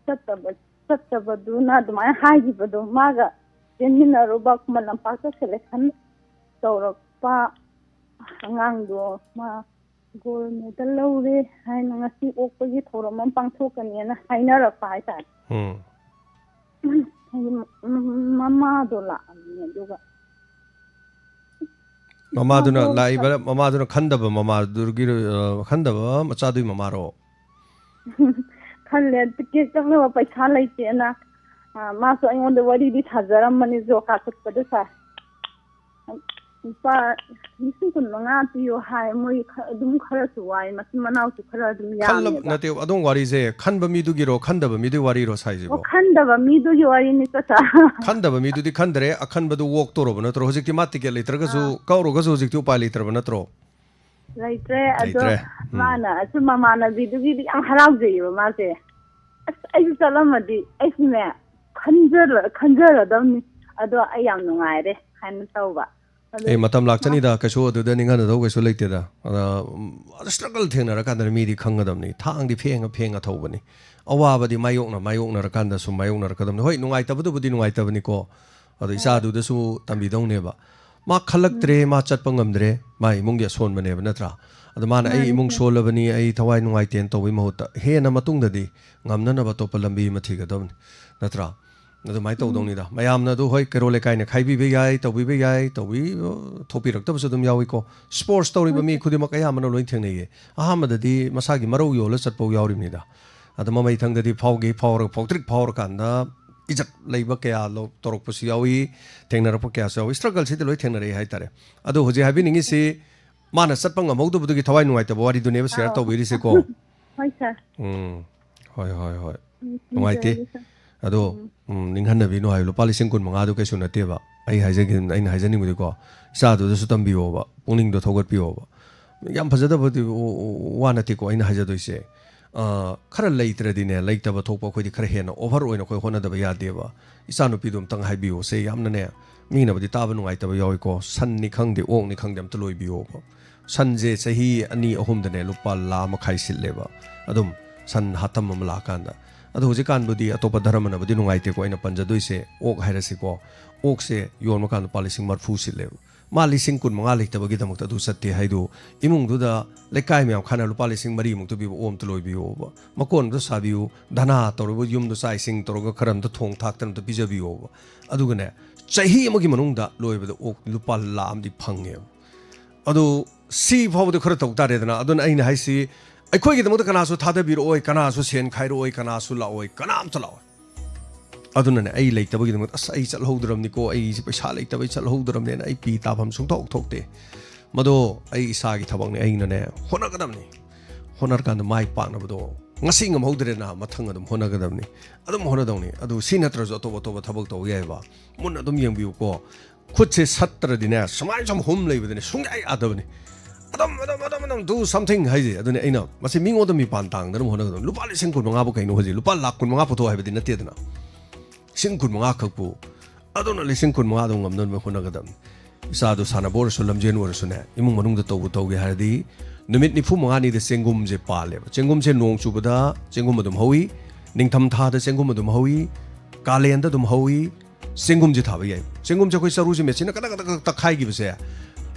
ꯆꯠꯇꯕ ꯆꯠꯇꯕꯗꯨꯅ ꯑꯗꯨꯃꯥꯏꯅ ꯍꯥꯏꯈꯤꯕꯗꯣ, ꯃꯥꯒ ꯆꯦꯟꯃꯤꯟꯅꯔꯨꯕ ꯈꯨꯃꯟ ꯂꯝꯄꯥꯛꯇ ꯁꯦꯂꯦꯛꯁꯟ ꯇꯧꯔꯛꯄ ꯑꯉꯥꯡꯗꯣ ꯃꯥ ꯒꯣꯜ ꯃꯦꯗꯜ ꯂꯧꯔꯦ ꯍꯥꯏꯅ ꯉꯁꯤ ꯑꯣꯛꯄꯒꯤ ꯊꯧꯔꯝ ꯑꯃ ꯄꯥꯡꯊꯣꯛꯀꯅꯤꯅ ꯍꯥꯏꯅꯔꯛꯄ ꯍꯥꯏꯇꯥꯔꯦ꯫ ꯎꯝ꯫ ꯍꯥꯏꯗꯤ ꯃ-, ꯃ-, ꯃꯃꯥꯗꯣ ꯂꯥꯛꯑꯝꯃꯦ, ꯑꯗꯨꯒ ꯃꯃꯥꯗꯨꯅ ꯃꯥꯗꯣ ꯂꯥꯛꯏꯕ, ꯃꯃꯥꯗꯨꯅ ꯈꯟꯗꯕ ꯃꯃꯥꯗꯨꯒꯤ, ꯑ, ꯈꯟꯗꯕ ꯃꯆꯥꯗꯨꯒꯤ ꯃꯃꯥꯔꯣ? ꯈꯜꯂꯦ, ꯇꯤꯀꯦꯠ ꯀꯛꯅꯕ ꯄꯩꯁꯥ ꯂꯩꯇꯦꯅ꯫ ꯑ, ꯃꯥꯁꯨ ꯑꯩꯉꯣꯟꯗ ꯋꯥꯔꯤꯗꯤ ꯁꯥꯖꯔꯝꯕꯅꯤ ꯖꯣꯕ ꯀꯥꯔꯗ ꯀꯛꯄꯗ ꯁꯥꯔ꯫ ꯂꯨꯄꯥ ꯂꯤꯁꯤꯡ ꯀꯨꯟ ꯃꯉꯥ ꯄꯤꯌꯣ ꯍꯥꯏ꯫ ꯃꯣꯏ ꯈ-, ꯑꯗꯨꯝ ꯈꯔꯁꯨ ꯋꯥꯏ, ꯃꯆꯤꯟ ꯃꯅꯥꯎꯁꯨ ꯈꯔ ꯑꯗꯨꯝ ꯈꯜꯂꯕ ꯌꯥꯝꯃꯦꯕ꯫ ꯅꯠꯇꯦ, ꯑꯗꯨꯝ ꯋꯥꯔꯤꯁꯦ ꯈꯟꯕ ꯃꯤꯗꯨꯒꯤꯔꯣ, ꯈꯟꯗꯕ ꯃꯤꯗꯨꯒꯤ ꯋꯥꯔꯤꯔꯣ ꯑꯣ, ꯁꯥꯏꯁꯤꯕꯣ? ꯈꯟꯗꯕ ꯃꯤꯗꯨꯒꯤ ꯋꯥꯔꯤꯅꯤ ꯆꯠ ꯁꯥꯔ꯫ ꯈꯟꯗꯕ ꯃꯤꯗꯨꯗꯤ ꯈꯟꯗ꯭ꯔꯦ, ꯑꯈꯟꯕꯗꯨ ꯋꯣꯛ ꯇꯧꯔꯕ ꯅꯠꯇ꯭ꯔꯣ? ꯍꯧꯖꯤꯛꯇꯤ ꯃꯥ ꯇꯤꯀꯦꯠ ꯂꯩꯇ꯭ꯔꯒꯁꯨ, ꯑꯥ꯫ ꯀꯛꯎꯔꯒꯁꯨ ꯍꯧꯖꯤꯛꯇꯤ ꯎꯄꯥꯏ ꯂꯩꯇ꯭ꯔꯕ ꯅꯠꯇ꯭ꯔꯣ? ꯂꯩꯇ꯭ꯔꯦ꯫ ꯑꯗꯣ ꯂꯩꯇ꯭ꯔꯦ꯫ ꯎꯝ꯫ ꯃꯥꯅ ꯑꯁꯨꯝ ꯃꯃꯥꯟꯅꯕꯤꯗꯨꯒꯤꯗꯤ ꯌꯥꯝ ꯍꯔꯥꯎꯖꯩꯌꯦꯕ ꯃꯥꯁꯦ꯫ "ꯑꯁ, ꯑꯩꯁꯨ ꯆꯠꯂꯝꯃꯗꯤ ꯑꯩꯁꯨꯅꯦ ꯈꯟꯖꯔ-, ꯈꯟꯖꯔꯗꯝꯅꯤ꯫ ꯑꯗꯣ ꯑꯩ ꯌꯥꯝ ꯅꯨꯡꯉꯥꯏꯔꯦ" ꯍꯥꯏꯅ ꯇꯧꯕ꯫ ꯑꯗꯣ ꯑꯦ, ꯃꯇꯝ ꯂꯥꯛꯆꯅꯤꯗ, ꯀꯩꯁꯨ ꯑꯗꯨꯗ ꯅꯤꯡꯍꯟꯅꯗꯧ ꯀꯩꯁꯨ ꯂꯩꯇꯦꯗ꯫ ꯑꯗ, ꯎꯝ, ꯑꯗ struggle ꯊꯦꯡꯅꯔꯀꯥꯟꯗꯅ ꯃꯤꯗꯤ ꯈꯪꯒꯗꯕꯅꯤ꯫ ꯊꯥꯡꯗꯤ ꯐꯦꯡꯉ ꯐꯦꯡꯉ ꯊꯧꯕꯅꯤ꯫ ꯑꯋꯥꯕꯗꯤ ꯃꯥꯌꯣꯛꯅ ꯃꯥꯌꯣꯛꯅꯔꯀꯥꯟꯗ ꯁꯨꯝ ꯃꯥꯌꯣꯛꯅꯔꯛꯀꯗꯕꯅꯤ꯫ ꯍꯣꯏ, ꯅꯨꯡꯉꯥꯏꯇꯕꯗꯨꯕꯨꯗꯤ ꯅꯨꯡꯉꯥꯏꯇꯕꯅꯤꯀꯣ꯫ ꯑꯗꯣ ꯏꯆꯥꯗꯨꯗꯁꯨ ꯇꯝꯕꯤꯗꯧꯅꯦꯕ꯫ ꯃꯥ ꯈꯜꯂꯛꯇ꯭ꯔꯦ, ꯃꯥ ꯆꯠꯄ ꯉꯝꯗ꯭ꯔꯦ, ꯃꯥ ꯏꯃꯨꯡꯒꯤ ꯑꯁꯣꯟꯕꯅꯦꯕ, ꯅꯠꯇ꯭ꯔꯥ? ꯑꯗ ꯃꯥꯅ "ꯑꯩ ꯃꯥꯅꯤ, ꯏꯃꯨꯡ ꯁꯥꯔ꯫ ꯁꯣꯜꯂꯕꯅꯤ, ꯑꯩ ꯊꯋꯥꯏ ꯅꯨꯡꯉꯥꯏꯇꯦꯅ" ꯇꯧꯕꯩ ꯃꯍꯨꯠꯇ ꯍꯦꯟꯅ ꯃꯇꯨꯡꯗꯗꯤ ꯉꯝꯅꯅꯕ ꯑꯇꯣꯞꯄ ꯂꯝꯕꯤ ꯑꯃ ꯊꯤꯒꯗꯕꯅꯤ, ꯅꯠꯇ꯭ꯔꯥ? ꯑꯗꯨꯃꯥꯏꯅ ꯇꯧꯗꯧꯅꯤꯗ꯫ ꯃꯌꯥꯝꯅ ꯑꯗꯨ, ꯍꯣꯏ, ꯀꯩꯔꯣꯜ ꯂꯩꯀꯥꯏꯅ ꯈꯥꯏꯕꯤꯕ ꯌꯥꯏ, ꯇꯧꯕꯤꯕ ꯌꯥꯏ, ꯇꯧꯕꯤ-, ꯊꯣꯛꯄꯤꯔꯛꯇꯕꯁꯨ ꯑꯗꯨꯝ ꯌꯥꯎꯏꯀꯣ꯫ ꯁ꯭ꯄꯣꯔꯠꯁ ꯇꯧꯔꯤꯕ ꯍꯣꯏ, ꯃꯤ ꯁꯥꯔ꯫ ꯈꯨꯗꯤꯡꯃꯛ ꯑꯌꯥꯝꯕꯅ ꯂꯣꯏ ꯊꯦꯡꯅꯩꯌꯦ꯫ ꯑꯍꯥꯟꯕꯗꯗꯤ ꯃꯁꯥꯒꯤ ꯃꯔꯧ ꯌꯣꯜꯂ ꯆꯠꯄ ꯌꯥꯎꯔꯤꯕꯅꯤꯗ꯫ ꯑꯗ ꯃꯃꯩꯊꯪꯗꯗꯤ ꯐꯥꯎꯒꯩ ꯐꯥꯎꯔꯒ, ꯐꯥꯎꯇ꯭ꯔꯤꯛ ꯐꯥꯎꯔꯀꯥꯟꯗ ꯏꯖꯠ ꯂꯩꯕ ꯀꯌꯥ ꯂꯧ-, ꯇꯧꯔꯛꯄꯁꯨ ꯌꯥꯎꯏ, ꯊꯦꯡꯅꯔꯛꯄ ꯀꯌꯥꯁꯨ ꯌꯥꯎꯏ꯫ ꯁ꯭ꯇ꯭ꯔꯒꯜꯁꯤꯗꯤ ꯂꯣꯏ ꯊꯦꯡꯅꯔꯛꯏ ꯍꯥꯏꯇꯥꯔꯦ꯫ ꯑꯗꯣ ꯍꯧꯖꯤꯛ ꯍꯥꯏꯕꯤꯅꯤꯡꯉꯤꯁꯤ, ꯃꯥꯅ ꯆꯠꯄ ꯉꯝꯍꯧꯗꯕꯗꯨꯒꯤ ꯊꯋꯥꯏ ꯅꯨꯡꯉꯥꯏꯇꯕ ꯋꯥꯔꯤꯗꯨꯅꯦꯕ ꯁꯤꯌꯥꯔ ꯑꯥꯎ꯫ ꯇꯧꯕꯤꯔꯤꯁꯦꯀꯣ꯫ ꯍꯣꯏ, ꯁꯥꯔ꯫ ꯎꯝ, ꯍꯣꯏ, ꯍꯣꯏ, ꯍꯣꯏ꯫ ꯎꯝ, ꯅꯨꯡꯉꯥꯏꯇꯦ꯫ ꯊꯤꯟꯖꯔꯒꯦ, ꯁꯥꯔ꯫ ꯑꯗꯣ, ꯎꯝ꯫ ꯎꯝ, ꯅꯤꯡꯍꯟꯅꯕꯤꯅꯨ ꯍꯥꯏꯌꯨ, ꯂꯨꯄꯥ ꯂꯤꯁꯤꯡ ꯀꯨꯟ ꯃꯉꯥꯗꯨ ꯀꯩꯁꯨ ꯅꯠꯇꯦꯕ꯫ ꯑꯩ ꯍꯥꯏꯖꯒꯦ, ꯑꯩꯅ ꯍꯥꯏꯖꯅꯤꯡꯕꯗꯤꯀꯣ, ꯏꯆꯥꯗꯨꯗꯁꯨ ꯇꯝꯕꯤꯌꯣꯕ, ꯄꯨꯛꯅꯤꯡꯗꯣ ꯊꯧꯒꯠꯄꯤꯌꯣꯕ꯫ ꯌꯥꯝ ꯐꯖꯗꯕꯗꯤ ꯎ-, ꯎ-, ꯋꯥ ꯅꯠꯇꯦꯀꯣ ꯑꯩꯅ ꯍꯥꯏꯖꯗꯣꯏꯁꯦ꯫ ꯑ, ꯈꯔ ꯂꯩꯇ꯭ꯔꯗꯤꯅꯦ, ꯂꯩꯇꯕ ꯊꯣꯛꯄ ꯑꯩꯈꯣꯏꯗꯤ ꯈꯔ ꯍꯦꯟꯅ ꯑꯣꯚꯔ ꯑꯣꯏꯅ ꯑꯩꯈꯣꯏ ꯍꯣꯠꯅꯗꯕ ꯌꯥꯗꯦꯕ꯫ ꯏꯆꯥꯅꯨꯄꯤꯗꯣ ꯑꯝꯇꯪ ꯍꯥꯏꯕꯤꯌꯨꯁꯦ, ꯌꯥꯝꯅꯅꯦ, ꯃꯤꯅꯕꯨꯗꯤ ꯇꯥꯕ ꯅꯨꯡꯉꯥꯏꯇꯕ ꯌꯥꯎꯏꯀꯣ, ꯁꯟꯅꯤ ꯈꯪꯗꯦ, ꯑꯣꯛꯅꯤ ꯈꯪꯗꯦ, ꯑꯝꯇ ꯂꯣꯏꯕꯤꯌꯣꯕ꯫ ꯁꯟꯁꯦ ꯆꯍꯤ ꯑꯅꯤ ꯑꯍꯨꯝꯗꯅꯦ ꯂꯨꯄꯥ ꯂꯥꯈ ꯃꯈꯥꯏ ꯁꯤꯠꯂꯦꯕ, ꯑꯗꯨꯝ ꯁꯟ ꯍꯥꯇꯝ ꯑꯃ ꯂꯥꯛꯑꯀꯥꯟꯗ꯫ ꯑꯗꯣ ꯍꯧꯖꯤꯛꯀꯥꯟꯕꯨꯗꯤ ꯑꯇꯣꯞꯄ ꯙꯔꯃꯅꯕꯨꯗꯤ ꯅꯨꯡꯉꯥꯏꯇꯦꯀꯣ, ꯑꯩꯅ ꯄꯟꯖꯗꯣꯏꯁꯦ ꯑꯣꯛ ꯍꯥꯏꯔꯁꯤꯀꯣ, ꯑꯣꯛꯁꯦ ꯌꯣꯟꯕ ꯀꯥꯟꯗ ꯂꯨꯄꯥ ꯂꯤꯁꯤꯡ ꯃꯔꯤꯐꯨ ꯁꯤꯠꯂꯦꯕ꯫ ꯃꯥ ꯂꯤꯁꯤꯡ ꯀꯨꯟ ꯃꯉꯥ ꯂꯩꯇꯕꯒꯤꯗꯃꯛꯇ ꯑꯗꯨ ꯆꯠꯇꯦ ꯍꯥꯏꯗꯨ, ꯏꯃꯨꯡꯗꯨꯗ ꯂꯩꯀꯥꯏ ꯃꯌꯥꯝ ꯈꯥꯅ ꯂꯨꯄꯥ ꯂꯤꯁꯤꯡ ꯃꯔꯤꯃꯨꯛꯇ ꯄꯤꯕ ꯑꯣꯛ ꯑꯝꯇ ꯂꯣꯏꯕꯤꯌꯣꯕ꯫ ꯃꯀꯣꯟ ꯑꯝꯇ ꯁꯥꯕꯤꯌꯨ, ꯙꯅꯥ ꯇꯧꯔꯕ ꯌꯨꯝꯗꯣ ꯆꯥꯛ ꯏꯁꯤꯡ ꯇꯧꯔꯒ ꯈꯔ ꯑꯝꯇ ꯊꯣꯡ ꯊꯥꯛꯇꯅ ꯑꯝꯇ ꯄꯤꯖꯕꯤꯌꯣꯕ꯫ ꯑꯗꯨꯒꯅꯦ, ꯆꯍꯤ ꯑꯃꯒꯤ ꯃꯅꯨꯡꯗ ꯂꯣꯏꯕꯗ ꯑꯣꯛ ꯂꯨꯄꯥ ꯂꯥꯈ ꯑꯃꯗꯤ ꯐꯪꯉꯦꯕ꯫ ꯑꯗꯨ ꯁꯤ ꯐꯥꯎꯕꯗꯤ ꯈꯔ ꯇꯧ ꯇꯥꯔꯦꯗꯅ꯫ ꯑꯗꯨꯅ ꯑꯩꯅ ꯍꯥꯏꯁꯤ, ꯑꯩꯈꯣꯏꯒꯤꯗꯃꯛꯇ ꯀꯅꯥꯁꯨ ꯊꯥꯗꯕꯤꯔꯛꯑꯣꯏ, ꯀꯅꯥꯁꯨ ꯁꯦꯟ ꯈꯥꯏꯔꯛꯑꯣꯏ, ꯀꯅꯥꯁꯨ ꯂꯥꯛꯑꯣꯏ, ꯀꯅꯥꯝꯇ ꯂꯥꯛꯑꯣꯏ꯫ ꯑꯗꯨꯅꯅꯦ, ꯑꯩ ꯂꯩꯇꯕꯒꯤꯗꯃꯛꯇ, "ꯑꯁ, ꯑꯩ ꯆꯠꯍꯧꯗ꯭ꯔꯕꯅꯤꯀꯣ, ꯑꯩꯁꯦ ꯄꯩꯁꯥ ꯂꯩꯇꯕꯩ ꯆꯠꯍꯧꯗ꯭ꯔꯕꯅꯦꯅ" ꯑꯩ ꯄꯤ ꯇꯥꯐꯝ ꯁꯨꯡꯊꯣꯛ ꯊꯣꯛꯇꯦ꯫ ꯃꯗꯣ ꯑꯩ ꯏꯁꯥꯒꯤ ꯊꯕꯛꯅꯤ, ꯑꯩꯅꯅꯦ ꯍꯣꯠꯅꯒꯗꯕꯅꯤ, ꯍꯣꯠꯅꯔꯀꯥꯟꯗ ꯃꯥꯏ ꯄꯥꯛꯅꯕꯗꯣ꯫ ꯉꯁꯤ ꯉꯝꯍꯧꯗ꯭ꯔꯦꯅ ꯃꯊꯪ ꯑꯗꯨꯝ ꯍꯣꯠꯅꯒꯗꯕꯅꯤ, ꯑꯗꯨꯝ ꯍꯣꯠꯅꯗꯧꯅꯤ꯫ ꯑꯗꯨ ꯁꯤ ꯅꯠꯇ꯭ꯔꯁꯨ ꯑꯇꯣꯞ ꯑꯇꯣꯞꯄ ꯊꯕꯛ ꯇꯧꯕ ꯌꯥꯏꯕ꯫ ꯃꯨꯟꯅ ꯑꯗꯨꯝ ꯌꯦꯡꯕꯤꯌꯨꯀꯣ꯫ ꯈꯨꯠꯁꯦ ꯁꯠꯇ꯭ꯔꯗꯤꯅꯦ, ꯁꯨꯃꯥꯏꯅ ꯁꯨꯝ ꯍꯨꯝ ꯂꯩꯕꯗꯅꯦ ꯁꯨꯡꯌꯥ ꯌꯥꯗꯕꯅꯤ꯫ ꯑꯗꯨꯝ, ꯑꯗꯨꯝ, ꯑꯗꯨꯝ, ꯑꯗꯨꯝ do something ꯍꯥꯏꯁꯦ꯫ ꯑꯗꯨꯅꯦ ꯑꯩꯅ ꯃꯁꯤ ꯃꯤꯉꯣꯟꯗ ꯃꯤꯄꯥꯟ ꯇꯥꯡꯗꯅ ꯍꯣꯠꯅꯒꯗꯕꯅꯤ꯫ ꯂꯨꯄꯥ ꯂꯤꯁꯤꯡ ꯀꯨꯟ ꯃꯉꯥꯕꯨ ꯀꯩꯅꯣ ꯍꯧꯖꯤꯛ? ꯂꯨꯄꯥ ꯂꯥꯈ ꯀꯨꯟ ꯃꯉꯥ ꯄꯨꯊꯣꯛ ꯍꯥꯏꯕꯗꯤ ꯅꯠꯇꯦꯗꯅ꯫ ꯂꯤꯁꯤꯡ ꯀꯨꯟ ꯃꯉꯥ ꯈꯛꯄꯨ꯫ ꯑꯗꯨꯅ ꯂꯤꯁꯤꯡ ꯀꯨꯟ ꯃꯉꯥꯗꯣ ꯉꯝꯅꯕ ꯍꯣꯠꯅꯒꯗꯕꯅꯤ꯫ ꯏꯆꯥꯗꯣ ꯁꯥꯟꯅꯕ ꯑꯣꯏꯔꯁꯨ, ꯂꯝꯖꯦꯟ ꯑꯣꯏꯔꯁꯨꯅꯦ, ꯏꯃꯨꯡ ꯃꯅꯨꯡꯗ ꯇꯧꯕ ꯇꯧꯒꯦ ꯍꯥꯏꯔꯗꯤ ꯅꯨꯃꯤꯠ ꯅꯤꯐꯨ ꯃꯉꯥꯅꯤꯗ ꯆꯦꯡꯒꯨꯝꯁꯦ ꯄꯥꯜꯂꯦꯕ꯫ ꯆꯦꯡꯒꯨꯝꯁꯦ ꯅꯣꯡ ꯆꯨꯕꯗ ꯆꯦꯡꯒꯨꯝ ꯑꯗꯨꯝ ꯍꯧꯏ, ꯅꯤꯡꯊꯝ ꯊꯥꯗ ꯆꯦꯡꯒꯨꯝ ꯑꯗꯨꯝ ꯍꯧꯏ, ꯀꯥꯂꯦꯟꯗ ꯑꯗꯨꯝ ꯍꯧꯏ, ꯆꯦꯡꯒꯨꯝꯁꯦ ꯊꯥꯕ ꯌꯥꯏ꯫ ꯆꯦꯡꯒꯨꯝꯁꯦ ꯑꯩꯈꯣꯏ ꯆꯔꯨꯁꯦ ꯃꯦꯆꯤꯟꯅ ꯀꯗꯛ ꯀꯗꯛ ꯀꯗꯛ ꯇꯛꯈꯥꯏꯈꯤꯕꯁꯦ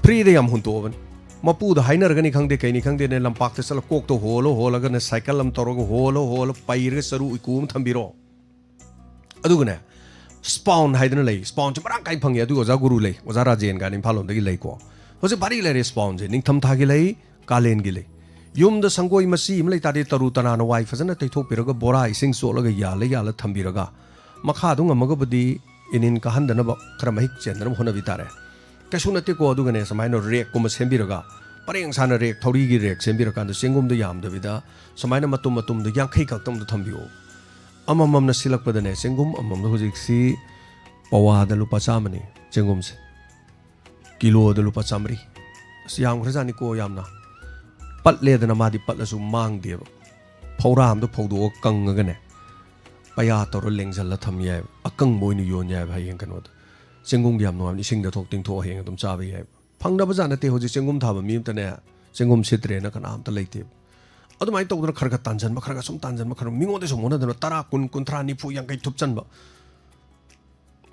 ꯐ꯭ꯔꯤꯗ ꯌꯥꯝ ꯍꯨꯟꯇꯣꯛꯑꯕꯅꯤ꯫ ꯃꯄꯨꯗ ꯍꯥꯏꯅꯔꯒꯅꯤ ꯈꯪꯗꯦ, ꯀꯩꯅꯤ ꯈꯪꯗꯦꯅꯦ, ꯂꯝꯄꯥꯛꯇ ꯆꯠꯂ ꯀꯣꯛꯇ ꯍꯣꯜꯂ ꯍꯣꯜꯂꯒꯅꯦ, ꯁꯥꯏꯀꯜ ꯑꯃ ꯇꯧꯔꯒ ꯍꯣꯜꯂ ꯍꯣꯜꯂ ꯄꯩꯔꯒ ꯆꯔꯨ ꯏꯀꯨ ꯑꯃ ꯊꯝꯕꯤꯔꯣ꯫ ꯑꯗꯨꯒꯅꯦ, ꯁ꯭ꯄꯥꯎꯟ ꯍꯥꯏꯗꯅ ꯂꯩ꯫ ꯁ꯭ꯄꯥꯎꯟꯁꯦ ꯃꯔꯥꯡ ꯀꯥꯏꯅ ꯐꯪꯉꯦ꯫ ꯑꯗꯨꯒꯤ ꯑꯣꯖꯥ ꯒꯨꯔꯨ ꯂꯩ, ꯑꯣꯖꯥ ꯔꯥꯖꯦꯟ ꯀꯥꯏꯅ ꯏꯝꯐꯥꯜ ꯂꯣꯝꯗꯒꯤ ꯂꯩꯀꯣ꯫ ꯍꯧꯖꯤꯛ ꯚꯥꯔꯤ ꯂꯩꯔꯦ ꯁ꯭ꯄꯥꯎꯟꯁꯦ꯫ ꯅꯤꯡꯊꯝꯊꯥꯒꯤ ꯂꯩ, ꯀꯥꯂꯦꯟꯒꯤ ꯂꯩ꯫ ꯌꯨꯝꯗ ꯁꯪꯒꯣꯏ ꯃꯆꯤ ꯑꯃ ꯂꯩ ꯇꯥꯔꯗꯤ, ꯇꯔꯨ ꯇꯅꯥꯟꯅ ꯋꯥꯏ ꯐꯖꯅ ꯇꯩꯊꯣꯛꯄꯤꯔꯒ, ꯕꯣꯔꯥ ꯏꯁꯤꯡ ꯆꯣꯠꯂꯒ ꯌꯥꯜꯂ ꯌꯥꯜꯂ ꯊꯝꯕꯤꯔꯒ, ꯃꯈꯥꯗꯣ ꯉꯝꯃꯒꯕꯨꯗꯤ ꯏꯅꯤꯟ ꯀꯥꯍꯟꯗꯅꯕ, ꯈꯔ ꯃꯍꯤꯛ ꯆꯦꯟꯗꯅꯕ ꯍꯣꯠꯅꯕꯤ ꯇꯥꯔꯦ꯫ ꯀꯩꯁꯨ ꯅꯠꯇꯦꯀꯣ꯫ ꯑꯗꯨꯒꯅꯦ, ꯁꯨꯃꯥꯏꯅ ꯔꯦꯛꯀꯨꯝꯕ ꯁꯦꯝꯕꯤꯔꯒ, ꯄꯔꯦꯡ ꯁꯥꯅ ꯔꯦꯛ, ꯊꯧꯔꯤꯒꯤ ꯔꯦꯛ ꯁꯦꯝꯕꯤꯔꯀꯥꯟꯗ, ꯆꯦꯡꯒꯨꯝꯗꯣ ꯌꯥꯝꯗꯕꯤꯗ ꯁꯨꯃꯥꯏꯅ ꯃꯇꯨꯝ ꯃꯇꯨꯝꯗꯣ ꯌꯥꯡꯈꯩ ꯈꯛꯇꯪꯗ ꯊꯝꯕꯤꯌꯣ꯫ ꯑꯃꯃꯝꯅ ꯁꯤꯜꯂꯛꯄꯗꯅꯦ, ꯆꯦꯡꯒꯨꯝ ꯑꯃꯃꯝꯗ ꯍꯧꯖꯤꯛꯁꯤ ꯄꯋꯥꯗ ꯂꯨꯄꯥ ꯆꯥꯝꯃꯅꯤ ꯆꯦꯡꯒꯨꯝꯁꯦ, ꯀꯤꯂꯣꯗ ꯂꯨꯄꯥ ꯆꯥꯝꯃꯔꯤ꯫ ꯑꯁ, ꯌꯥꯝꯈ꯭ꯔꯖꯥꯠꯅꯤꯀꯣ ꯌꯥꯝꯅ꯫ ꯄꯠꯂꯦꯗꯅ, ꯃꯥꯗꯤ ꯄꯠꯂꯁꯨ ꯃꯥꯡꯗꯦꯕ꯫ ꯐꯧꯔꯥ ꯑꯝꯗ ꯐꯧꯗꯣꯛꯑꯒ ꯀꯪꯉꯒꯅꯦ, ꯄꯩꯌꯥ ꯇꯧꯔ ꯂꯦꯡꯁꯜꯂ ꯊꯝ ꯌꯥꯏꯕ, ꯑꯀꯪꯕ ꯑꯣꯏꯅ ꯌꯣꯟ ꯌꯥꯏꯕ꯫ ꯍꯌꯦꯡ ꯀꯩꯅꯣꯗ, ꯆꯦꯡꯒꯨꯝꯒꯤ ꯌꯥꯝ ꯅꯨꯡꯉꯥꯏꯕꯅꯤ, ꯏꯁꯤꯡꯗ ꯊꯣꯛ ꯇꯤꯡꯊꯣꯛꯑ ꯍꯌꯦꯡ ꯑꯗꯨꯝ ꯆꯥꯕ ꯌꯥꯏꯕ꯫ ꯐꯪꯗꯕ ꯖꯥꯠ ꯅꯠꯇꯦ ꯍꯧꯖꯤꯛ ꯆꯦꯡꯒꯨꯝ ꯊꯥꯕ ꯃꯤ ꯑꯝꯇꯅꯦ, ꯆꯦꯡꯒꯨꯝ ꯁꯤꯠꯇ꯭ꯔꯦꯅ ꯀꯅꯥꯝꯇ ꯂꯩꯇꯦꯕ꯫ ꯑꯗꯨꯃꯥꯏꯅ ꯇꯧꯗꯅ ꯈꯔ ꯈꯔ ꯇꯥꯟꯁꯤꯟꯕ, ꯈꯔ ꯈꯔ ꯁꯨꯝ ꯇꯥꯟꯁꯤꯟꯕ, ꯈꯔ ꯃꯤꯉꯣꯟꯗꯩ ꯁꯨꯝ ꯍꯣꯠꯅꯗꯅ ꯇꯔꯥ, ꯀꯨꯟ, ꯀꯨꯟꯊ꯭ꯔꯥ, ꯅꯤꯐꯨ, ꯌꯥꯡꯈꯩ ꯊꯨꯞꯆꯟꯕ꯫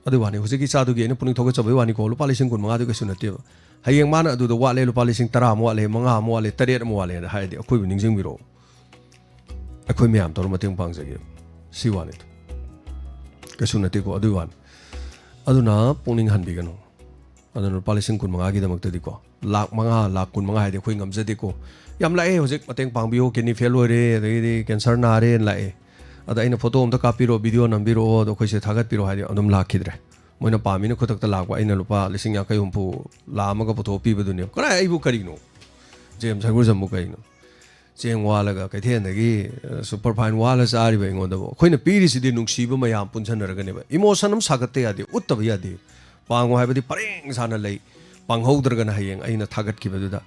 ꯑꯗꯨ ꯋꯥꯅꯤ, ꯍꯧꯖꯤꯛꯀꯤ ꯏꯆꯥꯗꯨꯒꯤ ꯑꯩꯅ ꯄꯨꯛꯅꯤꯡ ꯊꯧꯒꯠꯆꯕꯒꯤ ꯋꯥꯅꯤꯀꯣ, ꯂꯨꯄꯥ ꯂꯤꯁꯤꯡ ꯀꯨꯟ ꯃꯉꯥꯗꯨ ꯀꯩꯁꯨ ꯅꯠꯇꯦꯕ꯫ ꯍꯌꯦꯡ ꯃꯥꯅ ꯑꯗꯨꯗ ꯋꯥꯠꯂꯦ, ꯂꯨꯄꯥ ꯂꯤꯁꯤꯡ ꯇꯔꯥ ꯑꯃ ꯋꯥꯠꯂꯦ, ꯃꯉꯥ ꯑꯃ ꯋꯥꯠꯂꯦ, ꯇꯔꯦꯠ ꯑꯃ ꯋꯥꯠꯂꯦꯅ ꯍꯥꯏꯔꯗꯤ, ꯑꯩꯈꯣꯏꯕꯨ ꯅꯤꯡꯁꯤꯡꯕꯤꯔꯛꯑꯣ꯫ ꯑꯩꯈꯣꯏ ꯃꯌꯥꯝ ꯇꯧꯔ ꯃꯇꯦꯡ ꯄꯥꯡꯖꯒꯦ꯫ ꯁꯤ ꯋꯥꯅꯤꯗ, ꯀꯩꯁꯨ ꯅꯠꯇꯦꯀꯣ, ꯑꯗꯨꯒꯤ ꯋꯥꯅꯤ꯫ ꯑꯗꯨꯅ ꯄꯨꯛꯅꯤꯡ ꯍꯟꯕꯤꯒꯅꯨ꯫ ꯑꯗꯨꯅ ꯂꯨꯄꯥ ꯂꯤꯁꯤꯡ ꯀꯨꯟ ꯃꯉꯥꯒꯤꯗꯃꯛꯇꯗꯤꯀꯣ, ꯂꯥꯛ ꯃꯉꯥ, ꯂꯥꯛ ꯀꯨꯟ ꯃꯉꯥ ꯍꯥꯏꯗꯤ ꯑꯩꯈꯣꯏ ꯉꯝꯖꯗꯦꯀꯣ꯫ ꯌꯥꯝ ꯂꯥꯛꯑꯦ ꯍꯧꯖꯤꯛ, ꯃꯇꯦꯡ ꯄꯥꯡꯕꯤꯌꯣ, ꯀꯤꯗꯅꯤ ꯐꯦꯜ ꯑꯣꯏꯔꯦ, ꯑꯗꯒꯤꯗꯤ ꯀꯦꯟꯁꯔ ꯅꯥꯔꯦꯅ ꯂꯥꯛꯑꯦ꯫ ꯑꯗ ꯑꯩꯅ ꯐꯣꯇꯣ ꯑꯝꯇ ꯀꯥꯞꯄꯤꯔꯣ, ꯚꯤꯗꯤꯑꯣ ꯅꯝꯕꯤꯔꯛꯑꯣ, ꯑꯗꯣ ꯑꯩꯈꯣꯏꯁꯦ ꯊꯥꯒꯠꯄꯤꯔꯣ ꯍꯥꯏꯗꯤ ꯑꯗꯨꯝ ꯂꯥꯛꯈꯤꯗ꯭ꯔꯦ꯫ ꯃꯣꯏꯅ ꯄꯥꯝꯃꯤꯅ ꯈꯨꯗꯛꯇ ꯂꯥꯛꯄ, ꯑꯩꯅ ꯂꯨꯄꯥ ꯂꯤꯁꯤꯡ ꯌꯥꯡꯈꯩ ꯍꯨꯝꯐꯨ, ꯂꯥꯛ ꯑꯃꯒ ꯄꯨꯊꯣꯛꯄꯤꯕꯗꯨꯅꯦꯕ꯫ ꯀꯗꯥꯏ ꯑꯩꯕꯨ ꯀꯔꯤꯅꯣ? ꯖꯦꯝꯁ ꯍꯩꯒ꯭ꯔꯨꯖꯝꯕꯨ ꯀꯔꯤꯅꯣ? ꯆꯦꯡ ꯋꯥꯜꯂꯒ ꯀꯩꯊꯦꯜꯗꯒꯤ, ꯑ, ꯁꯨꯄꯔ ꯐꯥꯏꯟ ꯋꯥꯜꯂ ꯆꯥꯔꯤꯕ ꯑꯩꯉꯣꯟꯗꯕꯨ꯫ ꯑꯩꯈꯣꯏꯅ ꯄꯤꯔꯤꯁꯤꯗꯤ ꯅꯨꯡꯁꯤꯕ ꯃꯌꯥꯝ ꯄꯨꯟꯁꯟꯅꯔꯒꯅꯦꯕ꯫ ꯏꯃꯣꯁꯟ ꯑꯃ ꯁꯥꯒꯠꯇ ꯌꯥꯗꯦ, ꯎꯠꯇꯕ ꯌꯥꯗꯦ꯫ ꯄꯥꯡꯉꯣ ꯍꯥꯏꯕꯗꯤ ꯄꯔꯦꯡ ꯁꯥꯅ ꯂꯩ꯫ ꯄꯥꯡꯍꯧꯗ꯭ꯔꯒꯅ ꯍꯌꯦꯡ ꯑꯩꯅ ꯊꯥꯒꯠꯈꯤꯕꯗꯨꯗ,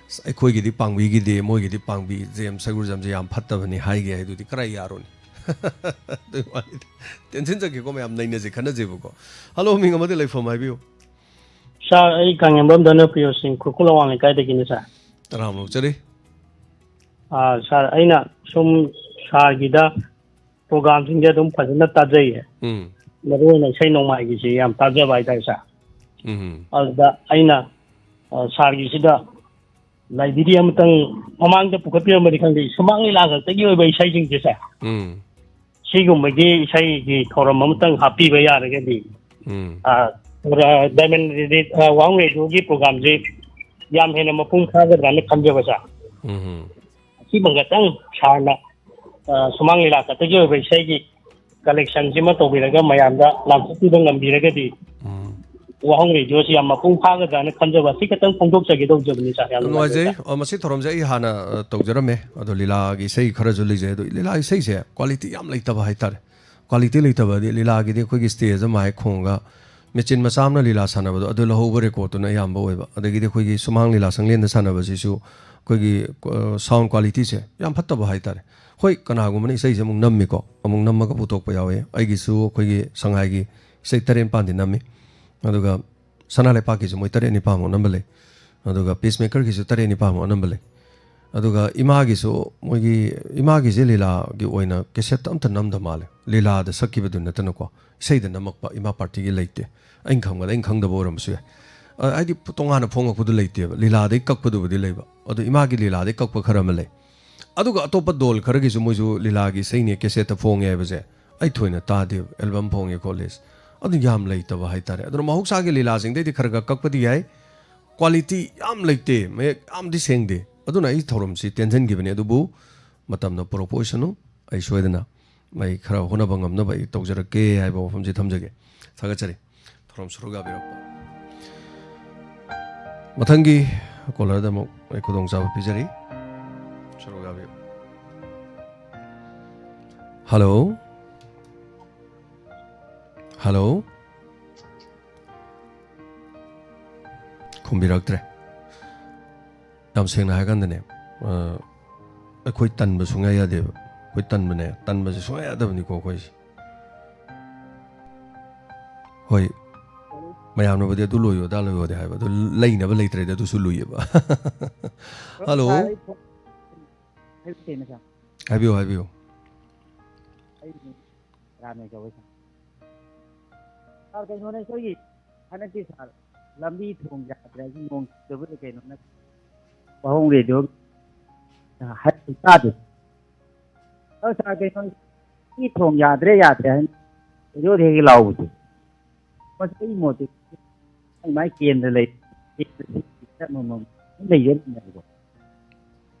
"ꯑꯁ, ꯑꯩꯈꯣꯏꯒꯤꯗꯤ ꯄꯥꯡꯕꯤꯈꯤꯗꯦ, ꯃꯣꯏꯒꯤꯗꯤ ꯄꯥꯡꯕꯤ, ꯖꯦꯝꯁ ꯁꯩꯒꯨꯔꯖꯝꯁꯦ ꯌꯥꯝ ꯐꯠꯇꯕꯅꯤ" ꯍꯥꯏꯒꯦ ꯍꯥꯏꯗꯨꯗꯤ ꯀꯔꯥꯏ ꯌꯥꯔꯣꯅꯤ? ꯑꯗꯨꯏ ꯋꯥꯅꯤꯗ꯫ ꯇꯦꯟꯁꯤꯟ ꯆꯠꯀꯦꯀꯣ ꯃꯌꯥꯝ, ꯅꯩꯅꯁꯦ, ꯈꯟꯅꯁꯦꯕꯀꯣ꯫ ꯍꯜꯂꯣ, ꯃꯤꯡ ꯑꯃꯗꯤ ꯂꯩꯐꯝ ꯍꯥꯏꯕꯤꯌꯨ꯫ ꯁꯥꯔ, ꯑꯩ ꯀꯪꯂꯦꯟꯕꯝ ꯙꯅꯄ꯭ꯔꯤꯌꯣ ꯁꯤꯡ, ꯈꯨꯔꯈꯨꯜ ꯑꯋꯥꯡ ꯂꯩꯀꯥꯏꯗꯒꯤꯅꯦ ꯁꯥꯔ꯫ ꯇꯔꯥꯝ ꯂꯧꯖꯔꯤ꯫ ꯑꯥ, ꯁꯥꯔ, ꯑꯩꯅ ꯁꯨꯝ ꯁꯥꯔꯒꯤꯗ ꯄ꯭ꯔꯣꯒꯥꯝꯁꯤꯡꯁꯦ ꯑꯗꯨꯝ ꯐꯖꯅ ꯇꯥꯖꯩꯌꯦ꯫ ꯎꯝ꯫ ꯃꯔꯨꯑꯣꯏꯅ ꯏꯁꯩ ꯅꯣꯡꯃꯥꯏꯒꯤꯁꯤ ꯌꯥꯝ ꯇꯥꯖꯕ ꯍꯥꯏꯇꯥꯔꯦ ꯁꯥꯔ꯫ ꯎꯝ꯫ ꯑꯗꯨꯗ ꯑꯩꯅ, ꯑ, ꯁꯥꯔꯒꯤꯁꯤꯗ ꯂꯥꯏꯕ꯭ꯔꯦꯔꯤ ꯑꯃꯇꯪ ꯃꯃꯥꯡꯗ ꯄꯨꯈꯠꯄꯤꯔꯝꯕꯗꯤ ꯈꯪꯗꯦ, ꯁꯨꯃꯥꯡ ꯂꯤꯂꯥ ꯈꯛꯇꯒꯤ ꯑꯣꯏꯕ ꯏꯁꯩꯁꯤꯡꯁꯦ ꯁꯥꯔ, ꯎꯝ꯫ ꯁꯤꯒꯨꯝꯕꯒꯤ ꯏꯁꯩꯒꯤ ꯊꯧꯔꯝ ꯑꯃꯇꯪ ꯍꯥꯞꯄꯤꯕ ꯌꯥꯔꯒꯗꯤ, ꯎꯝ꯫ ꯑ, ꯄꯨꯔꯥ Diamond Radio, ꯑ, ꯋꯥꯍꯪ ꯔꯦꯗꯤꯑꯣꯒꯤ ꯄ꯭ꯔꯣꯒꯥꯝꯁꯦ ꯌꯥꯝ ꯍꯦꯟꯅ ꯃꯄꯨꯡ ꯐꯥꯒꯗ꯭ꯔꯥꯅ ꯈꯟꯖꯕ ꯁꯥꯔ꯫ ꯎꯝ꯫ ꯑꯁꯤꯃ ꯈꯛꯇꯪ ꯁꯥꯔꯅ, ꯑ, ꯁꯨꯃꯥꯡ ꯂꯤꯂꯥ ꯈꯛꯇꯒꯤ ꯑꯣꯏꯕ ꯏꯁꯩꯒꯤ ꯀꯂꯦꯛꯁꯟꯁꯤꯃ ꯇꯧꯕꯤꯔꯒ ꯃꯌꯥꯝꯗ ꯂꯥꯟꯊꯣꯛꯄꯤꯕ ꯉꯝꯕꯤꯔꯒꯗꯤ, ꯎꯝ꯫ ꯋꯥꯍꯪ ꯔꯦꯗꯤꯑꯣꯁꯤ ꯌꯥꯝ ꯃꯄꯨꯡ ꯐꯥꯒꯗ꯭ꯔꯥꯅ ꯈꯟꯖꯕ, ꯑꯁꯤ ꯈꯛꯇꯪ ꯐꯣꯡꯗꯣꯛꯆꯒꯦ ꯇꯧꯖꯕꯅꯤ ꯁꯥꯔ꯫ ꯌꯥꯝ ꯌꯥꯝ ꯅꯨꯡꯉꯥꯏꯖꯩ ꯅꯨꯡꯉꯥꯏꯖꯩ꯫ ꯁꯥꯔ꯫ ꯑ, ꯃꯁꯤ ꯊꯧꯔꯝꯁꯦ ꯑꯩ ꯍꯥꯟꯅ, ꯑ, ꯇꯧꯖꯔꯝꯃꯦ꯫ ꯑꯗꯣ ꯂꯤꯂꯥꯒꯤ ꯏꯁꯩ ꯈꯔꯁꯨ ꯂꯩꯖꯩ꯫ ꯑꯗꯣ ꯂꯤꯂꯥ ꯏꯁꯩꯁꯦ ꯀ꯭ꯋꯥꯂꯤꯇꯤ ꯌꯥꯝ ꯂꯩꯇꯕ ꯍꯥꯏꯇꯥꯔꯦ꯫ ꯀ꯭ꯋꯥꯂꯤꯇꯤ ꯂꯩꯇꯕꯗꯤ ꯂꯤꯂꯥꯒꯤꯗꯤ ꯑꯩꯈꯣꯏꯒꯤ ꯁ꯭ꯇꯦꯖ ꯑꯃ ꯍꯦꯛ ꯈꯣꯡꯉꯒ ꯃꯦꯆꯤꯟ ꯃꯆꯥ ꯑꯃꯅ ꯂꯤꯂꯥ ꯁꯥꯟꯅꯕꯗꯣ ꯑꯗꯨ ꯂꯧꯍꯧꯕ ꯔꯦꯀꯣꯔꯠꯇꯨꯅ ꯑꯌꯥꯝꯕ ꯑꯣꯏꯕ꯫ ꯑꯗꯒꯤꯗꯤ ꯑꯩꯈꯣꯏꯒꯤ ꯁꯨꯃꯥꯡ ꯂꯤꯂꯥ ꯁꯪꯂꯦꯟꯗ ꯁꯥꯟꯅꯕꯁꯤꯁꯨ ꯑꯩꯈꯣꯏꯒꯤ, ꯑ, ꯁꯥꯎꯟ ꯀ꯭ꯋꯥꯂꯤꯇꯤꯁꯦ ꯌꯥꯝ ꯐꯠꯇꯕ ꯍꯥꯏꯇꯥꯔꯦ꯫ ꯍꯣꯏ, ꯀꯅꯥꯒꯨꯝꯕꯅ ꯏꯁꯩꯁꯦ ꯑꯃꯨꯛ ꯅꯝꯃꯤꯀꯣ, ꯑꯃꯨꯛ ꯅꯝꯃꯒ ꯄꯨꯊꯣꯛꯄ ꯌꯥꯎꯋꯦ꯫ ꯑꯩꯒꯤꯁꯨ ꯑꯩꯈꯣꯏꯒꯤ ꯁꯉꯥꯏꯒꯤ ꯏꯁꯩ ꯇꯔꯦꯠ ꯅꯤꯄꯥꯟꯗꯤ ꯅꯝꯃꯤ꯫ ꯑꯗꯨꯒ ꯁꯅꯥ ꯂꯩꯄꯥꯛꯀꯤꯁꯨ ꯃꯣꯏ ꯇꯔꯦꯠ ꯅꯤꯄꯥꯟꯃꯨꯛ ꯑꯅꯝꯕ ꯂꯩ꯫ ꯑꯗꯨꯒ Peacemaker ꯒꯤꯁꯨ ꯇꯔꯦꯠ ꯅꯤꯄꯥꯟꯃꯨꯛ ꯑꯅꯝꯕ ꯂꯩ꯫ ꯑꯗꯨꯒ ꯏꯃꯥꯒꯤꯁꯨ ꯃꯣꯏꯒꯤ, ꯏꯃꯥꯒꯤꯁꯦ ꯂꯤꯂꯥꯒꯤ ꯑꯣꯏꯅ ꯀꯦꯁꯦꯠꯇ ꯑꯝꯇ ꯅꯝꯗ ꯃꯥꯜꯂꯦ꯫ ꯂꯤꯂꯥꯗ ꯁꯛꯈꯤꯕꯗꯨ ꯅꯠꯇꯅꯀꯣ, ꯏꯁꯩꯗ ꯅꯝꯃꯛꯄ ꯏꯃꯥ ꯄꯥꯔꯇꯤꯒꯤ ꯂꯩꯇꯦ꯫ ꯑꯩꯅ ꯈꯪꯕꯗ, ꯑꯩꯅ ꯈꯪꯗꯕ ꯑꯣꯏꯔꯝꯕꯁꯨ ꯌꯥꯏ꯫ ꯑ, ꯍꯥꯏꯗꯤ ꯇꯣꯉꯥꯟꯅ ꯐꯣꯡꯉꯛꯄꯗꯨ ꯂꯩꯇꯦꯕ꯫ ꯂꯤꯂꯥꯗꯩ ꯀꯛꯄꯗꯨꯕꯨꯗꯤ ꯂꯩꯕ꯫ ꯑꯗꯣ ꯏꯃꯥꯒꯤ ꯂꯤꯂꯥꯗꯩ ꯀꯛꯄ ꯈꯔ ꯑꯃ ꯂꯩ꯫ ꯑꯗꯨꯒ ꯑꯇꯣꯞꯄ ꯗꯣꯜ ꯈꯔꯒꯤꯁꯨ ꯃꯣꯏꯁꯨ ꯂꯤꯂꯥꯒꯤ ꯏꯁꯩꯅꯦ ꯀꯦꯁꯦꯠꯇ ꯐꯣꯡꯉꯦ ꯍꯥꯏꯕꯁꯦ ꯑꯩ ꯊꯣꯏꯅ ꯇꯥꯗꯦꯕ, ꯑꯦꯜꯕꯝ ꯐꯣꯡꯉꯦ ꯈꯣꯠꯂꯦ꯫ ꯑꯗꯨ ꯌꯥꯝ ꯂꯩꯇꯕ ꯍꯥꯏꯇꯥꯔꯦ꯫ ꯑꯗꯨꯅ ꯃꯍꯧꯁꯥꯒꯤ ꯂꯤꯂꯥꯁꯤꯡꯗꯩꯗꯤ ꯈꯔ ꯈꯔ ꯀꯛꯄꯗꯤ ꯌꯥꯏ, ꯀ꯭ꯋꯥꯂꯤꯇꯤ ꯌꯥꯝ ꯂꯩꯇꯦ, ꯃꯌꯦꯛ ꯌꯥꯝꯗꯤ ꯁꯦꯡꯗꯦ꯫ ꯑꯗꯨꯅ ꯑꯩ ꯊꯧꯔꯝꯁꯤ ꯇꯦꯟꯁꯤꯟꯈꯤꯕꯅꯤ, ꯑꯗꯨꯕꯨ ꯃꯇꯝꯅ ꯄꯨꯔꯛꯄ ꯑꯣꯏꯁꯅꯨ꯫ ꯑꯩ ꯁꯣꯏꯗꯅ ꯑꯩ ꯈꯔ ꯍꯣꯠꯅꯕ ꯉꯝꯅꯕ ꯑꯩ ꯇꯧꯖꯔꯛꯀꯦ ꯍꯥꯏꯕ ꯋꯥꯐꯝꯁꯤ ꯊꯝꯖꯒꯦ꯫ ꯊꯥꯒꯠꯆꯔꯤ꯫ ꯊꯧꯔꯝ ꯁꯔꯨꯛ ꯌꯥꯕꯤꯔꯛꯄ꯫ ꯃꯊꯪꯒꯤ ꯀꯣꯂꯔꯗ ꯑꯃꯨꯛ ꯑꯩ ꯈꯨꯗꯣꯡꯆꯥꯕ ꯄꯤꯖꯔꯤ꯫ ꯁꯔꯨꯛ ꯌꯥꯕꯤꯌꯨ꯫ ꯍꯜꯂꯣ? ꯍꯜꯂꯣ? ꯈꯨꯝꯕꯤꯔꯛꯇ꯭ꯔꯦ꯫ ꯌꯥꯝ ꯁꯦꯡꯅ ꯍꯥꯏꯔꯀꯥꯟꯗꯅꯦ, ꯑ, ꯑꯩꯈꯣꯏ ꯇꯟꯕ ꯁꯨꯡꯌꯥ ꯌꯥꯗꯦꯕ꯫ ꯑꯩꯈꯣꯏ ꯇꯟꯕꯅꯦ, ꯇꯟꯕꯁꯦ ꯁꯨꯡꯌꯥ ꯌꯥꯗꯕꯅꯤꯀꯣ ꯑꯩꯈꯣꯏꯁꯦ꯫ ꯍꯣꯏ, ꯃꯌꯥꯝꯅꯕꯨꯗꯤ ꯑꯗꯨ ꯂꯣꯏꯌꯣ, ꯑꯗꯥ ꯂꯣꯏꯌꯣꯗꯤ ꯍꯥꯏꯕ, ꯑꯗꯨ ꯂꯩꯅꯕ ꯂꯩꯇ꯭ꯔꯗꯤ ꯑꯗꯨꯁꯨ ꯂꯨꯏꯌꯦꯕ꯫ ꯍꯜꯂꯣ? ꯁꯥꯔ, ꯑꯩ ꯐꯣꯟ ꯍꯥꯏꯕꯤꯌꯨ, ꯁꯥꯔ꯫ ꯍꯥꯏꯕꯤꯌꯨ, ꯍꯥꯏꯕꯤꯌꯨ꯫ ꯑꯩ ꯔꯥꯝꯅ ꯀꯧꯋꯦ, ꯁꯥꯔ꯫ ꯁꯥꯔ, ꯀꯩꯅꯣꯅꯦ, ꯑꯩꯈꯣꯏꯒꯤ ꯍꯟꯗꯛꯇꯤ, ꯁꯥꯔ, ꯂꯝꯕꯤ ꯊꯣꯡ ꯌꯥꯗ꯭ꯔꯦ, ꯍꯥꯏꯗꯤ ꯅꯣꯡ ꯆꯨꯗꯕꯗ ꯀꯩꯅꯣꯅ ꯋꯥꯍꯣꯡ ꯔꯦꯗꯤꯑꯣ ꯍꯥꯏ ꯇꯥꯗꯦ꯫ ꯑ, ꯁꯥꯔ, ꯀꯩꯅꯣ, ꯂꯝꯕꯤ ꯊꯣꯡ ꯌꯥꯗ꯭ꯔꯦ, ꯌꯥꯗ꯭ꯔꯦ ꯍꯥꯏꯅ ꯔꯦꯗꯤꯑꯣꯗ ꯍꯦꯛ ꯂꯥꯎꯕꯁꯦ, ꯃꯁꯤ ꯑꯩ ꯃꯣꯠꯇꯗꯤ ꯃꯥꯏ ꯃꯥꯏ ꯀꯦꯟꯗ꯭ꯔ ꯂꯩ, ꯀꯦꯟꯗ꯭ꯔꯁꯤ ꯑꯃꯃꯝ ꯂꯩꯖꯔꯤꯕꯅꯦꯕꯀꯣ꯫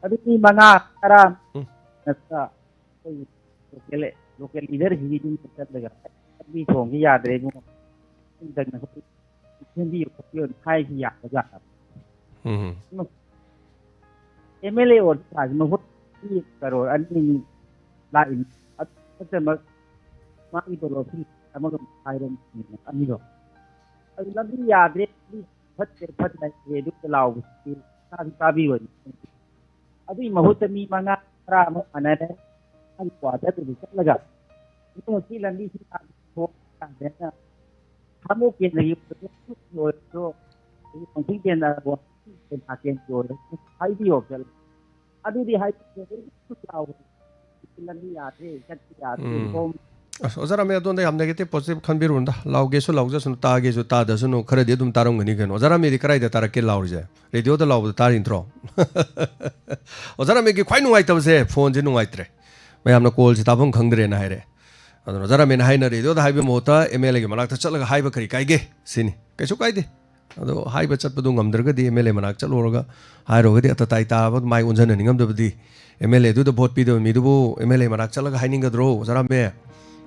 ꯑꯗꯨ ꯃꯤ ꯃꯉꯥ, ꯇꯔꯥ ꯎꯝ꯫ ꯅꯠꯇ꯭ꯔ ꯑꯩꯈꯣꯏꯒꯤ ꯂꯣꯀꯦꯜ, ꯂꯣꯀꯦꯜ ꯂꯤꯗꯔꯁꯤꯒꯤ ꯌꯨꯝꯗ ꯆꯠꯂꯒ, "ꯂꯝꯕꯤ ꯊꯣꯡꯁꯤ ꯌꯥꯗ꯭ꯔꯦ ꯏꯕꯨꯡꯉꯣ, ꯌꯨꯝꯗꯪꯅ ꯁꯦꯝꯕꯤꯌꯨ ꯈꯣꯠꯄꯤꯌꯨ" ꯍꯥꯏꯁꯤ ꯌꯥꯕꯖꯥꯠꯂ? ꯎꯝ꯫ ꯑꯦꯝ ꯑꯦꯜ ꯑꯦ ꯑꯣꯏꯔꯗꯤ ꯃꯍꯨꯠ ꯀꯔꯣꯔ ꯑꯅꯤ ꯂꯥꯛꯏꯅꯤ꯫ ꯑꯗꯨ ꯅꯠꯇꯃꯛ ꯃꯥꯒꯤ ꯇꯣꯂꯣꯞꯁꯤ ꯑꯃꯒ ꯃꯈꯥꯏꯔꯣꯝ ꯑꯅꯤꯔꯣꯝ꯫ ꯑꯗꯨ ꯂꯝꯕꯤ ꯌꯥꯗ꯭ꯔꯦ, ꯂꯝꯕꯤ ꯐꯠꯇ꯭ꯔꯦ, ꯐꯠꯇ꯭ꯔꯦ, ꯑꯗꯨꯒ ꯂꯥꯎꯕꯁꯤꯗꯤ ꯇꯥꯗꯤ ꯇꯥꯕꯤꯔꯣꯏ꯫ ꯑꯗꯨꯒꯤ ꯃꯍꯨꯠꯇ ꯃꯤ ꯃꯉꯥ, ꯇꯔꯥ ꯑꯃ ꯃꯥꯟꯅꯔꯦ, ꯃꯥꯒꯤ ꯀ꯭ꯋꯥꯇꯔꯗꯨꯗ ꯆꯠꯂꯒ, "ꯏꯕꯨꯡꯉꯣ, ꯁꯤ ꯂꯝꯕꯤ ꯁꯤ ꯌꯥꯗ꯭ꯔꯦꯅ ꯈꯥꯃꯣꯛ ꯀꯦꯟꯗ꯭ꯔꯒꯤ ꯑꯣꯏꯔꯁꯨ, ꯑꯗꯒꯤ ꯄꯪꯊꯤꯡ ꯀꯦꯟꯗ꯭ꯔ, ꯀꯦꯟꯗ꯭ꯔ ꯀꯦꯟꯗ꯭ꯔ ꯑꯣꯏꯔꯁꯨ ꯍꯥꯏꯕꯤꯌꯣ" ꯆꯠꯂ꯫ ꯑꯗꯨꯗꯤ ꯍꯥꯏꯕꯤꯌꯣ, ꯌꯥꯎꯕꯅꯤ꯫ ꯂꯝꯕꯤ ꯌꯥꯗ꯭ꯔꯦ, ꯆꯠꯄ ꯌꯥꯗ꯭ꯔꯦ, ꯎꯝ꯫ ꯁꯣꯝ ꯑꯁ, ꯑꯣꯖꯥ ꯔꯥꯃꯦ, ꯑꯗꯣꯝꯗ ꯌꯥꯝ negative positive ꯈꯟꯕꯤꯔꯨꯅꯨꯗ꯫ ꯂꯥꯎꯒꯦꯁꯨ ꯂꯥꯎꯖꯁꯅꯨ, ꯇꯥꯒꯦꯁꯨ ꯇꯥꯗꯁꯅꯨ, ꯈꯔꯗꯤ ꯑꯗꯨꯝ ꯇꯥꯔꯝꯒꯅꯤ ꯀꯩꯅꯣ꯫ ꯑꯣꯖꯥ ꯔꯥꯃꯦꯗꯤ ꯀꯗꯥꯏꯗ ꯇꯥꯔꯛꯀꯦ ꯂꯥꯎꯔꯤꯁꯦ? ꯔꯦꯗꯤꯑꯣꯗ ꯂꯥꯎꯕꯗ ꯇꯥꯔꯤ ꯅꯠꯇ꯭ꯔꯣ? ꯑꯣꯖꯥ ꯔꯥꯃꯦꯒꯤ ꯈ꯭ꯋꯥꯏ ꯅꯨꯡꯉꯥꯏꯇꯕꯁꯦ, ꯐꯣꯟꯁꯦ ꯅꯨꯡꯉꯥꯏꯇ꯭ꯔꯦ꯫ ꯃꯌꯥꯝꯅ ꯀꯣꯜꯁꯦ ꯇꯥꯐꯝ ꯈꯪꯗ꯭ꯔꯦꯅ ꯍꯥꯏꯔꯦ꯫ ꯑꯗꯨꯅ ꯑꯣꯖꯥ ꯔꯥꯃꯦꯅ ꯍꯥꯏꯅ ꯔꯦꯗꯤꯑꯣꯗ ꯍꯥꯏꯕꯒꯤ ꯃꯍꯨꯠꯇ ꯑꯦꯝ ꯑꯦꯜ ꯑꯦꯒꯤ ꯃꯅꯥꯛꯇ ꯆꯠꯂꯒ ꯍꯥꯏꯕ ꯀꯔꯤ ꯀꯥꯏꯒꯦ ꯁꯤꯅꯤ꯫ ꯀꯩꯁꯨ ꯀꯥꯏꯗꯦ꯫ ꯑꯗꯣ ꯍꯥꯏꯕ ꯆꯠꯄꯗꯨ ꯉꯝꯗ꯭ꯔꯒꯗꯤ ꯑꯦꯝ ꯑꯦꯜ ꯑꯦ ꯃꯅꯥꯛ ꯆꯠꯂꯨꯔꯒ ꯍꯥꯏꯔꯨꯔꯒꯗꯤ ꯑꯇꯇꯥꯏ ꯇꯥꯕ ꯃꯥꯏ ꯑꯣꯟꯁꯤꯟꯅꯅꯤꯡꯉꯝꯗꯕꯗꯤ, ꯑꯦꯝ ꯑꯦꯜ ꯑꯦꯗꯨꯗ ꯚꯣꯠ ꯄꯤꯗꯕ ꯃꯤꯗꯨꯕꯨ ꯑꯦꯝ ꯑꯦꯜ ꯑꯦ ꯃꯅꯥꯛ ꯆꯠꯂꯒ ꯍꯥꯏꯅꯤꯡꯒꯗ꯭ꯔꯣ, ꯑꯣꯖꯥ ꯔꯥꯃꯦ?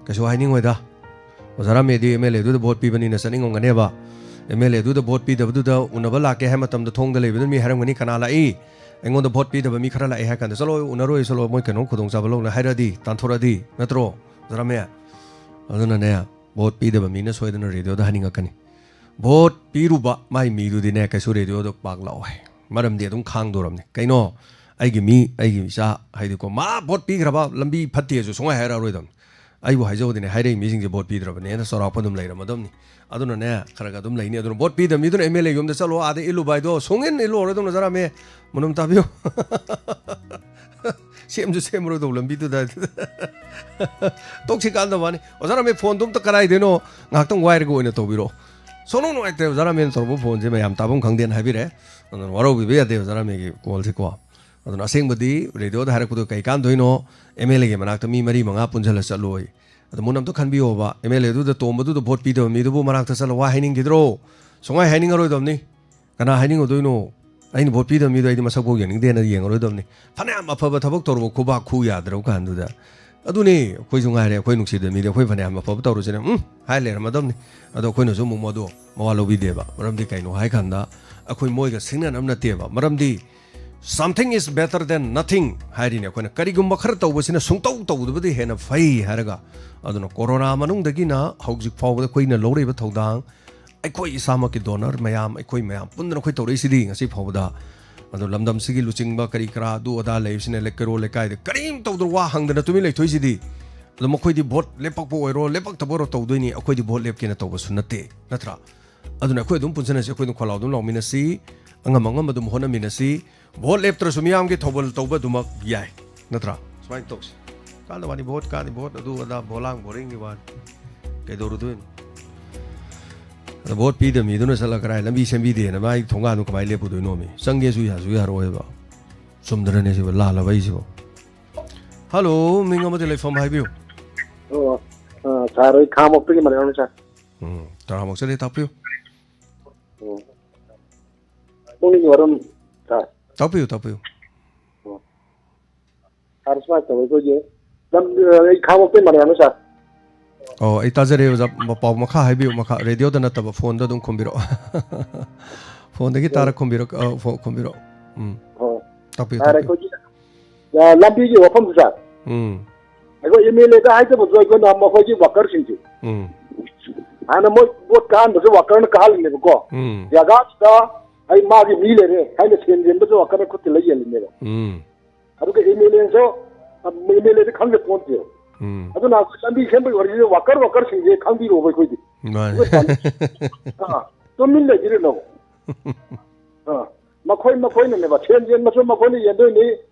ꯀꯩꯁꯨ ꯍꯥꯏꯅꯤꯡꯉꯣꯏꯗ꯫ ꯑꯣꯖꯥ ꯔꯥꯃꯦꯗꯤ ꯑꯦꯝ ꯑꯦꯜ ꯑꯦꯗꯨꯗ ꯚꯣꯠ ꯄꯤꯕꯅꯤꯅ ꯆꯠꯅꯤꯡꯉꯝꯒꯅꯦꯕ꯫ ꯑꯦꯝ ꯑꯦꯜ ꯑꯦꯗꯨꯗ ꯚꯣꯠ ꯄꯤꯗꯕꯗꯨꯗ ꯎꯅꯕ ꯂꯥꯛꯀꯦ ꯍꯥꯏꯕ ꯃꯇꯝꯗ ꯊꯣꯡꯗ ꯂꯩꯕꯗꯨꯅ ꯃꯤ ꯍꯥꯏꯔꯝꯒꯅꯤ, "ꯀꯅꯥ ꯂꯥꯛꯏ? ꯑꯩꯉꯣꯟꯗ ꯚꯣꯠ ꯄꯤꯗꯕ ꯃꯤ ꯈꯔ ꯂꯥꯛꯑꯦ" ꯍꯥꯏ ꯀꯥꯟꯗ, "ꯆꯠꯂꯣ, ꯎꯅꯔꯣꯏ, ꯆꯠꯂꯣ, ꯃꯣꯏ ꯀꯩꯅꯣꯝ ꯈꯨꯗꯣꯡꯆꯥꯕ ꯂꯧꯅ" ꯍꯥꯏꯔꯗꯤ, ꯇꯥꯟꯊꯣꯔꯛꯑꯗꯤ, ꯅꯠꯇ꯭ꯔꯣ, ꯑꯣꯖꯥ ꯔꯥꯃꯦ? ꯑꯗꯨꯅꯅꯦ, ꯚꯣꯠ ꯄꯤꯗꯕ ꯃꯤꯅ ꯁꯣꯏꯗꯅ ꯔꯦꯗꯤꯑꯣꯗ ꯍꯥꯏꯅꯤꯡꯉꯛꯀꯅꯤ꯫ ꯚꯣꯠ ꯄꯤꯔꯨꯕ ꯃꯥꯏ ꯃꯤꯗꯨꯗꯤꯅꯦ, ꯀꯩꯁꯨ ꯔꯦꯗꯤꯑꯣꯗ ꯄꯥꯛ ꯂꯥꯛꯑꯣꯏ꯫ ꯃꯔꯝꯗꯤ ꯑꯗꯨꯝ ꯈꯥꯡꯗꯣꯔꯕꯅꯤ꯫ ꯀꯩꯅꯣ? ꯑꯩꯒꯤ ꯃꯤ, ꯑꯩꯒꯤ ꯏꯆꯥ, ꯍꯥꯏꯗꯤꯀꯣ, ꯃꯥ ꯚꯣꯠ ꯄꯤꯈ꯭ꯔꯕ, ꯂꯝꯕꯤ ꯐꯠꯇꯦꯁꯨ ꯁꯨꯡꯍꯥꯏ ꯍꯥꯏꯔꯛꯑꯔꯣꯏꯗꯕꯅꯤ꯫ ꯑꯩꯕꯨ ꯍꯥꯏꯖꯧꯗꯤꯅꯦ, ꯍꯥꯏꯔꯛꯏ ꯃꯤꯁꯤꯡꯁꯦ ꯚꯣꯠ ꯄꯤꯗ꯭ꯔꯕꯅꯦꯅ ꯆꯥꯎꯔꯥꯛꯄ ꯑꯗꯨꯝ ꯂꯩꯔꯝꯃꯗꯕꯅꯤ꯫ ꯑꯗꯨꯅꯅꯦ, ꯈꯔ ꯈꯔ ꯑꯗꯨꯝ ꯂꯩꯅꯤ꯫ ꯑꯗꯨꯅ ꯚꯣꯠ ꯄꯤꯗꯕ ꯃꯤꯗꯨꯅ ꯑꯦꯝ ꯑꯦꯜ ꯑꯦ ꯌꯨꯝꯗ ꯆꯠꯂꯣ, ꯑꯥꯗ ꯏꯜꯂꯨꯕ ꯍꯥꯏꯗꯣ ꯁꯨꯡꯏꯟ ꯏꯜꯂꯨꯔꯣꯏꯗꯧꯅ, ꯑꯣꯖꯥ ꯔꯥꯃꯦ꯫ ꯃꯨꯟꯅ ꯇꯥꯕꯤꯌꯨ꯫ ꯁꯦꯝꯁꯨ ꯁꯦꯝꯃꯔꯣꯏꯗꯧꯕ ꯂꯝꯕꯤꯗꯨꯗ꯫ ꯇꯣꯛꯁꯤ ꯀꯥꯟꯗ ꯋꯥꯅꯤ꯫ ꯑꯣꯖꯥ ꯔꯥꯃꯦ, ꯐꯣꯟꯗꯣ ꯑꯝꯇ ꯀꯗꯥꯏꯗꯩꯅꯣ ꯉꯥꯏꯍꯥꯛꯇꯪ ꯋꯥꯏꯔꯒ ꯑꯣꯏꯅ ꯇꯧꯕꯤꯔꯛꯑꯣ꯫ ꯁꯣꯅꯣ ꯅꯨꯡꯉꯥꯏꯇꯦ ꯑꯣꯖꯥ ꯔꯥꯃꯦꯅ ꯇꯧꯔꯛꯄ ꯐꯣꯟꯁꯦ, ꯃꯌꯥꯝ ꯇꯥꯐꯝ ꯈꯪꯗꯦꯅ ꯍꯥꯏꯕꯤꯔꯛꯑꯦ꯫ ꯑꯗꯨꯅ ꯋꯥꯔꯧꯕꯤꯕ ꯌꯥꯗꯦ ꯑꯣꯖꯥ ꯔꯥꯃꯦꯒꯤ ꯀꯣꯜꯁꯦꯀꯣ꯫ ꯑꯗꯨꯅ ꯑꯁꯦꯡꯕꯗꯤ ꯔꯦꯗꯤꯑꯣꯗ ꯍꯥꯏꯔꯛꯄꯗꯣ ꯀꯩ ꯀꯥꯟꯗꯣꯏꯅꯣ? ꯑꯦꯝ ꯑꯦꯜ ꯑꯦꯒꯤ ꯃꯅꯥꯛꯇ ꯃꯤ ꯃꯔꯤ ꯃꯉꯥ ꯄꯨꯟꯁꯤꯜꯂ ꯆꯠꯂꯣꯏ꯫ ꯑꯗꯣ ꯃꯨꯟꯅ ꯑꯝꯇ ꯈꯟꯕꯤꯌꯣꯕ, ꯑꯦꯝ ꯑꯦꯜ ꯑꯦꯗꯨꯗ ꯇꯣꯝꯕꯗꯨꯗ ꯚꯣꯠ ꯄꯤꯗꯕ ꯃꯤꯗꯨꯕꯨ ꯃꯅꯥꯛꯇ ꯆꯠꯂ ꯋꯥ ꯍꯥꯏꯅꯤꯡꯈꯤꯗ꯭ꯔꯣ? ꯁꯨꯡꯍꯥꯏ ꯍꯥꯏꯅꯤꯡꯉꯔꯣꯏꯗꯕꯅꯤ꯫ ꯀꯅꯥ ꯍꯥꯏꯅꯤꯡꯉꯨꯗꯣꯏꯅꯣ? ꯑꯩꯅ ꯚꯣꯠ ꯄꯤꯗꯕ ꯃꯤꯗꯣ ꯑꯩꯗꯤ ꯃꯁꯛ ꯐꯥꯎ ꯌꯦꯡꯅꯤꯡꯗꯦꯅ ꯌꯦꯡꯉꯔꯣꯏꯗꯕꯅꯤ꯫ ꯐꯅꯌꯥꯝ ꯑꯐꯕ ꯊꯕꯛ ꯇꯧꯔꯕ ꯈꯨꯕꯥꯛ ꯈꯨ ꯌꯥꯗ꯭ꯔꯕ ꯀꯥꯟꯗꯨꯗ꯫ ꯑꯗꯨꯅꯤ, ꯑꯩꯈꯣꯏꯁꯨ ꯉꯥꯏꯔꯦ, ꯑꯩꯈꯣꯏ ꯅꯨꯡꯁꯤꯗꯕ ꯃꯤꯗꯤ ꯑꯩꯈꯣꯏ ꯐꯅꯌꯥꯝ ꯑꯐꯕ ꯇꯧꯔꯨꯁꯤꯅꯦ, ꯎꯝ, ꯍꯥꯏ ꯂꯩꯔꯝꯃꯗꯕꯅꯤ꯫ ꯑꯗꯣ ꯑꯩꯈꯣꯏꯅꯁꯨ ꯑꯃꯨꯛ ꯃꯗꯨ ꯃꯋꯥ ꯂꯧꯕꯤꯗꯦꯕ꯫ ꯃꯔꯝꯗꯤ ꯀꯩꯅꯣ ꯍꯥꯏꯀꯥꯟꯗ, ꯑꯩꯈꯣꯏ ꯃꯣꯏꯒ ꯁꯤꯡꯅꯅꯕ ꯅꯠꯇꯦꯕ꯫ ꯃꯔꯝꯗꯤ something is better than nothing ꯍꯥꯏꯔꯤꯅꯦ ꯑꯩꯈꯣꯏꯅ꯫ ꯀꯔꯤꯒꯨꯝꯕ ꯈꯔ ꯇꯧꯕꯁꯤꯅ ꯁꯨꯡꯇꯧ ꯇꯧꯗꯕꯗꯤ ꯍꯦꯟꯅ ꯐꯩ ꯍꯥꯏꯔꯒ꯫ ꯑꯗꯨꯅ ꯀꯣꯔꯣꯅꯥ ꯃꯅꯨꯡꯗꯒꯤꯅ ꯍꯧꯖꯤꯛ ꯐꯥꯎꯕꯗ ꯑꯩꯈꯣꯏꯅ ꯂꯧꯔꯛꯏꯕ ꯊꯧꯗꯥꯡ, ꯑꯩꯈꯣꯏ ꯏꯁꯥꯃꯛꯀꯤ ꯗꯣꯅꯔ ꯃꯌꯥꯝ, ꯑꯩꯈꯣꯏ ꯃꯌꯥꯝ ꯄꯨꯟꯗꯅ ꯑꯩꯈꯣꯏ ꯇꯧꯔꯛꯏꯁꯤꯗꯤ ꯉꯁꯤ ꯐꯥꯎꯕꯗ꯫ ꯑꯗꯣ ꯂꯝꯗꯝꯁꯤꯒꯤ ꯂꯨꯆꯤꯡꯕ ꯀꯔꯤ ꯀꯔꯥ ꯑꯗꯨ ꯑꯗꯥ ꯂꯩꯕꯁꯤꯅ ꯂꯩ-, ꯀꯩꯔꯣꯜ ꯂꯩꯀꯥꯏꯗ ꯀꯔꯤꯝ ꯇꯧꯗꯅ ꯋꯥ ꯍꯪꯗꯅ ꯇꯨꯃꯤꯟ ꯂꯩꯊꯣꯛꯏꯁꯤꯗꯤ꯫ ꯑꯗꯣ ꯃꯈꯣꯏꯗꯤ ꯚꯣꯠ ꯂꯦꯞꯄꯛꯄ ꯑꯣꯏꯔꯣ, ꯂꯦꯞꯄꯛꯇꯕ ꯑꯣꯏꯔꯣ ꯇꯧꯗꯣꯏꯅꯤ, ꯑꯩꯈꯣꯏꯗꯤ ꯚꯣꯠ ꯂꯦꯞꯀꯦꯅ ꯇꯧꯕꯁꯨ ꯅꯠꯇꯦ, ꯅꯠꯇ꯭ꯔꯥ? ꯑꯗꯨꯅ ꯑꯩꯈꯣꯏ ꯑꯗꯨꯝ ꯄꯨꯟꯁꯤꯟꯅꯁꯤ, ꯑꯩꯈꯣꯏ ꯑꯗꯨꯝ ꯈꯣꯜꯂꯥꯎ ꯑꯗꯨꯝ ꯂꯥꯎꯃꯤꯟꯅꯁꯤ, ꯑꯉꯝ ꯑꯉꯝꯕ ꯑꯗꯨꯝ ꯍꯣꯠꯅꯃꯤꯟꯅꯁꯤ꯫ ꯚꯣꯠ ꯂꯦꯞꯇ꯭ꯔꯁꯨ ꯃꯤꯌꯥꯝꯒꯤ ꯊꯧꯒꯜ ꯇꯧꯕ ꯑꯗꯨꯃꯛ ꯌꯥꯏ, ꯅꯠꯇ꯭ꯔꯥ? ꯁꯨꯃꯥꯏꯅ ꯇꯧꯁꯤ꯫ ꯀꯥꯟꯗ ꯋꯥꯅꯤ, ꯚꯣꯠ ꯀꯥꯅꯤ, ꯚꯣꯠ ꯑꯗꯨ ꯑꯗꯥ, ꯕꯣꯂꯥꯡ ꯕꯣꯔꯤꯡꯒꯤ ꯋꯥꯅꯤ꯫ ꯀꯩꯗꯧꯔꯨꯗꯣꯏꯅꯣ? ꯑꯗ ꯚꯣꯠ ꯄꯤꯗꯕ ꯃꯤꯗꯨꯅ ꯆꯠꯂꯒ ꯀꯔꯥꯏ ꯂꯝꯕꯤ ꯁꯦꯝꯕꯤꯗꯦꯅ ꯃꯥꯒꯤ ꯊꯣꯡꯒꯥꯟꯗꯨ ꯀꯃꯥꯏꯅ ꯂꯦꯞꯄꯨꯗꯣꯏꯅꯣꯃꯤ? ꯆꯪꯒꯦꯁꯨ ꯌꯥꯁꯨ ꯌꯥꯔꯣꯏꯕ꯫ ꯆꯨꯝꯗ꯭ꯔꯅꯦ ꯁꯤꯕꯨ? ꯂꯥꯜꯂꯕ ꯑꯩꯁꯤꯕꯨ? ꯍꯜꯂꯣ, ꯃꯤꯡ ꯑꯃꯗꯤ ꯂꯩꯐꯝ ꯍꯥꯏꯕꯤꯌꯨ꯫ ꯑꯣ, ꯑ, ꯁꯥꯔ, ꯑꯩ ꯈꯥꯉꯕꯣꯛꯇꯒꯤ ꯃꯔꯤꯌꯥꯅ, ꯁꯥꯔ꯫ ꯎꯝ, ꯇꯔꯥꯃꯨꯛ ꯆꯠꯂꯦ, ꯇꯥꯛꯄꯤꯌꯨ꯫ ꯎꯝ꯫ ꯄꯨꯡꯒꯤ ꯋꯥꯔꯝ, ꯁꯥꯔ꯫ ꯇꯥꯛꯄꯤꯌꯨ, ꯇꯥꯛꯄꯤꯌꯨ꯫ ꯎꯝ꯫ ꯁꯥꯔ, ꯁꯨꯃꯥꯏꯅ ꯇꯧꯋꯤ, ꯑꯩꯈꯣꯏꯒꯤ ꯂꯝ-, ꯑꯩ ꯈꯥꯉꯕꯣꯛꯇꯒꯤ ꯃꯔꯤꯌꯥꯅ, ꯁꯥꯔ꯫ ꯑꯣ, ꯑꯩ ꯇꯥꯖꯔꯦ, ꯑꯣꯖꯥ꯫ ꯃ-, ꯄꯥꯎ ꯃꯈꯥ ꯍꯥꯏꯕꯤꯌꯨ, ꯃꯈꯥ꯫ ꯔꯦꯗꯤꯑꯣꯗ ꯅꯠꯇꯕ, ꯐꯣꯟꯗ ꯑꯗꯨꯝ ꯈꯨꯝꯕꯤꯔꯛꯑꯣ꯫ ꯐꯣꯟꯗꯒꯤ ꯎꯝ꯫ ꯇꯥꯔ ꯈꯨꯝꯕꯤꯔꯛ-, ꯑ, ꯐꯣ-, ꯈꯨꯝꯕꯤꯔꯛꯑꯣ꯫ ꯎꯝ꯫ ꯍꯣꯏ꯫ ꯇꯥꯛꯄꯤꯌꯨ, ꯁꯥꯔ, ꯇꯥꯛꯄꯤꯌꯨ꯫ ꯑꯩꯈꯣꯏꯒꯤ, ꯑ, ꯂꯝꯕꯤꯒꯤ ꯋꯥꯐꯝꯁꯦ, ꯁꯥꯔ꯫ ꯎꯝ꯫ ꯑꯩꯈꯣꯏ ꯑꯦꯝ ꯑꯦꯜ ꯑꯦꯗ ꯍꯥꯏꯖꯕꯁꯨ ꯑꯩꯈꯣꯏꯅ ꯃꯈꯣꯏꯒꯤ ꯋꯥꯀꯔꯁꯤꯡꯁꯦ꯫ ꯎꯝ꯫ ꯍꯥꯟꯅ ꯃꯣꯏ ꯚꯣꯠ ꯀꯥꯍꯟꯕꯁꯦ ꯋꯥꯀꯔꯅ ꯀꯥꯍꯜꯂꯤꯅꯦꯕꯀꯣ꯫ ꯎꯝ꯫ ꯖꯒꯥꯁꯤꯗ ꯑꯩ ꯃꯥꯒꯤ ꯃꯤ ꯂꯩꯔꯦ ꯍꯥꯏꯅ ꯁꯦꯟ ꯌꯦꯟꯕꯁꯨ ꯋꯥꯀꯔꯅ ꯈꯨꯠ ꯊꯤꯜꯂ ꯌꯦꯜꯂꯤꯅꯦꯕ꯫ ꯎꯝ꯫ ꯑꯗꯨꯒ ꯑꯦꯝ ꯑꯦꯜ ꯑꯦꯁꯨ, ꯑꯦꯝ ꯑꯦꯜ ꯑꯦꯗꯤ ꯈꯪꯗꯦ ꯄꯣꯟꯇꯦ꯫ ꯎꯝ꯫ ꯑꯗꯨꯅ ꯑꯩꯈꯣꯏ ꯂꯝꯕꯤ ꯁꯦꯝꯕꯒꯤ ꯋꯥꯔꯤꯁꯦ ꯋꯥꯀꯔ, ꯋꯥꯀꯔꯁꯤꯡꯁꯦ ꯈꯪꯕꯤꯔꯣꯕ ꯑꯩꯈꯣꯏꯗꯤ꯫ ꯃꯥꯅꯦ꯫ ꯑꯩꯈꯣꯏ ꯄꯥꯝꯃꯤ-, ꯑꯥ, ꯇꯨꯃꯤꯟ ꯂꯩꯕꯤꯔꯨꯅꯣ꯫ ꯑꯥ, ꯃꯈꯣꯏ ꯃꯈꯣꯏꯅꯅꯦꯕ, ꯁꯦꯟ ꯌꯦꯟꯕꯁꯨ ꯃꯈꯣꯏꯅ ꯌꯦꯟꯗꯣꯏꯅꯤ,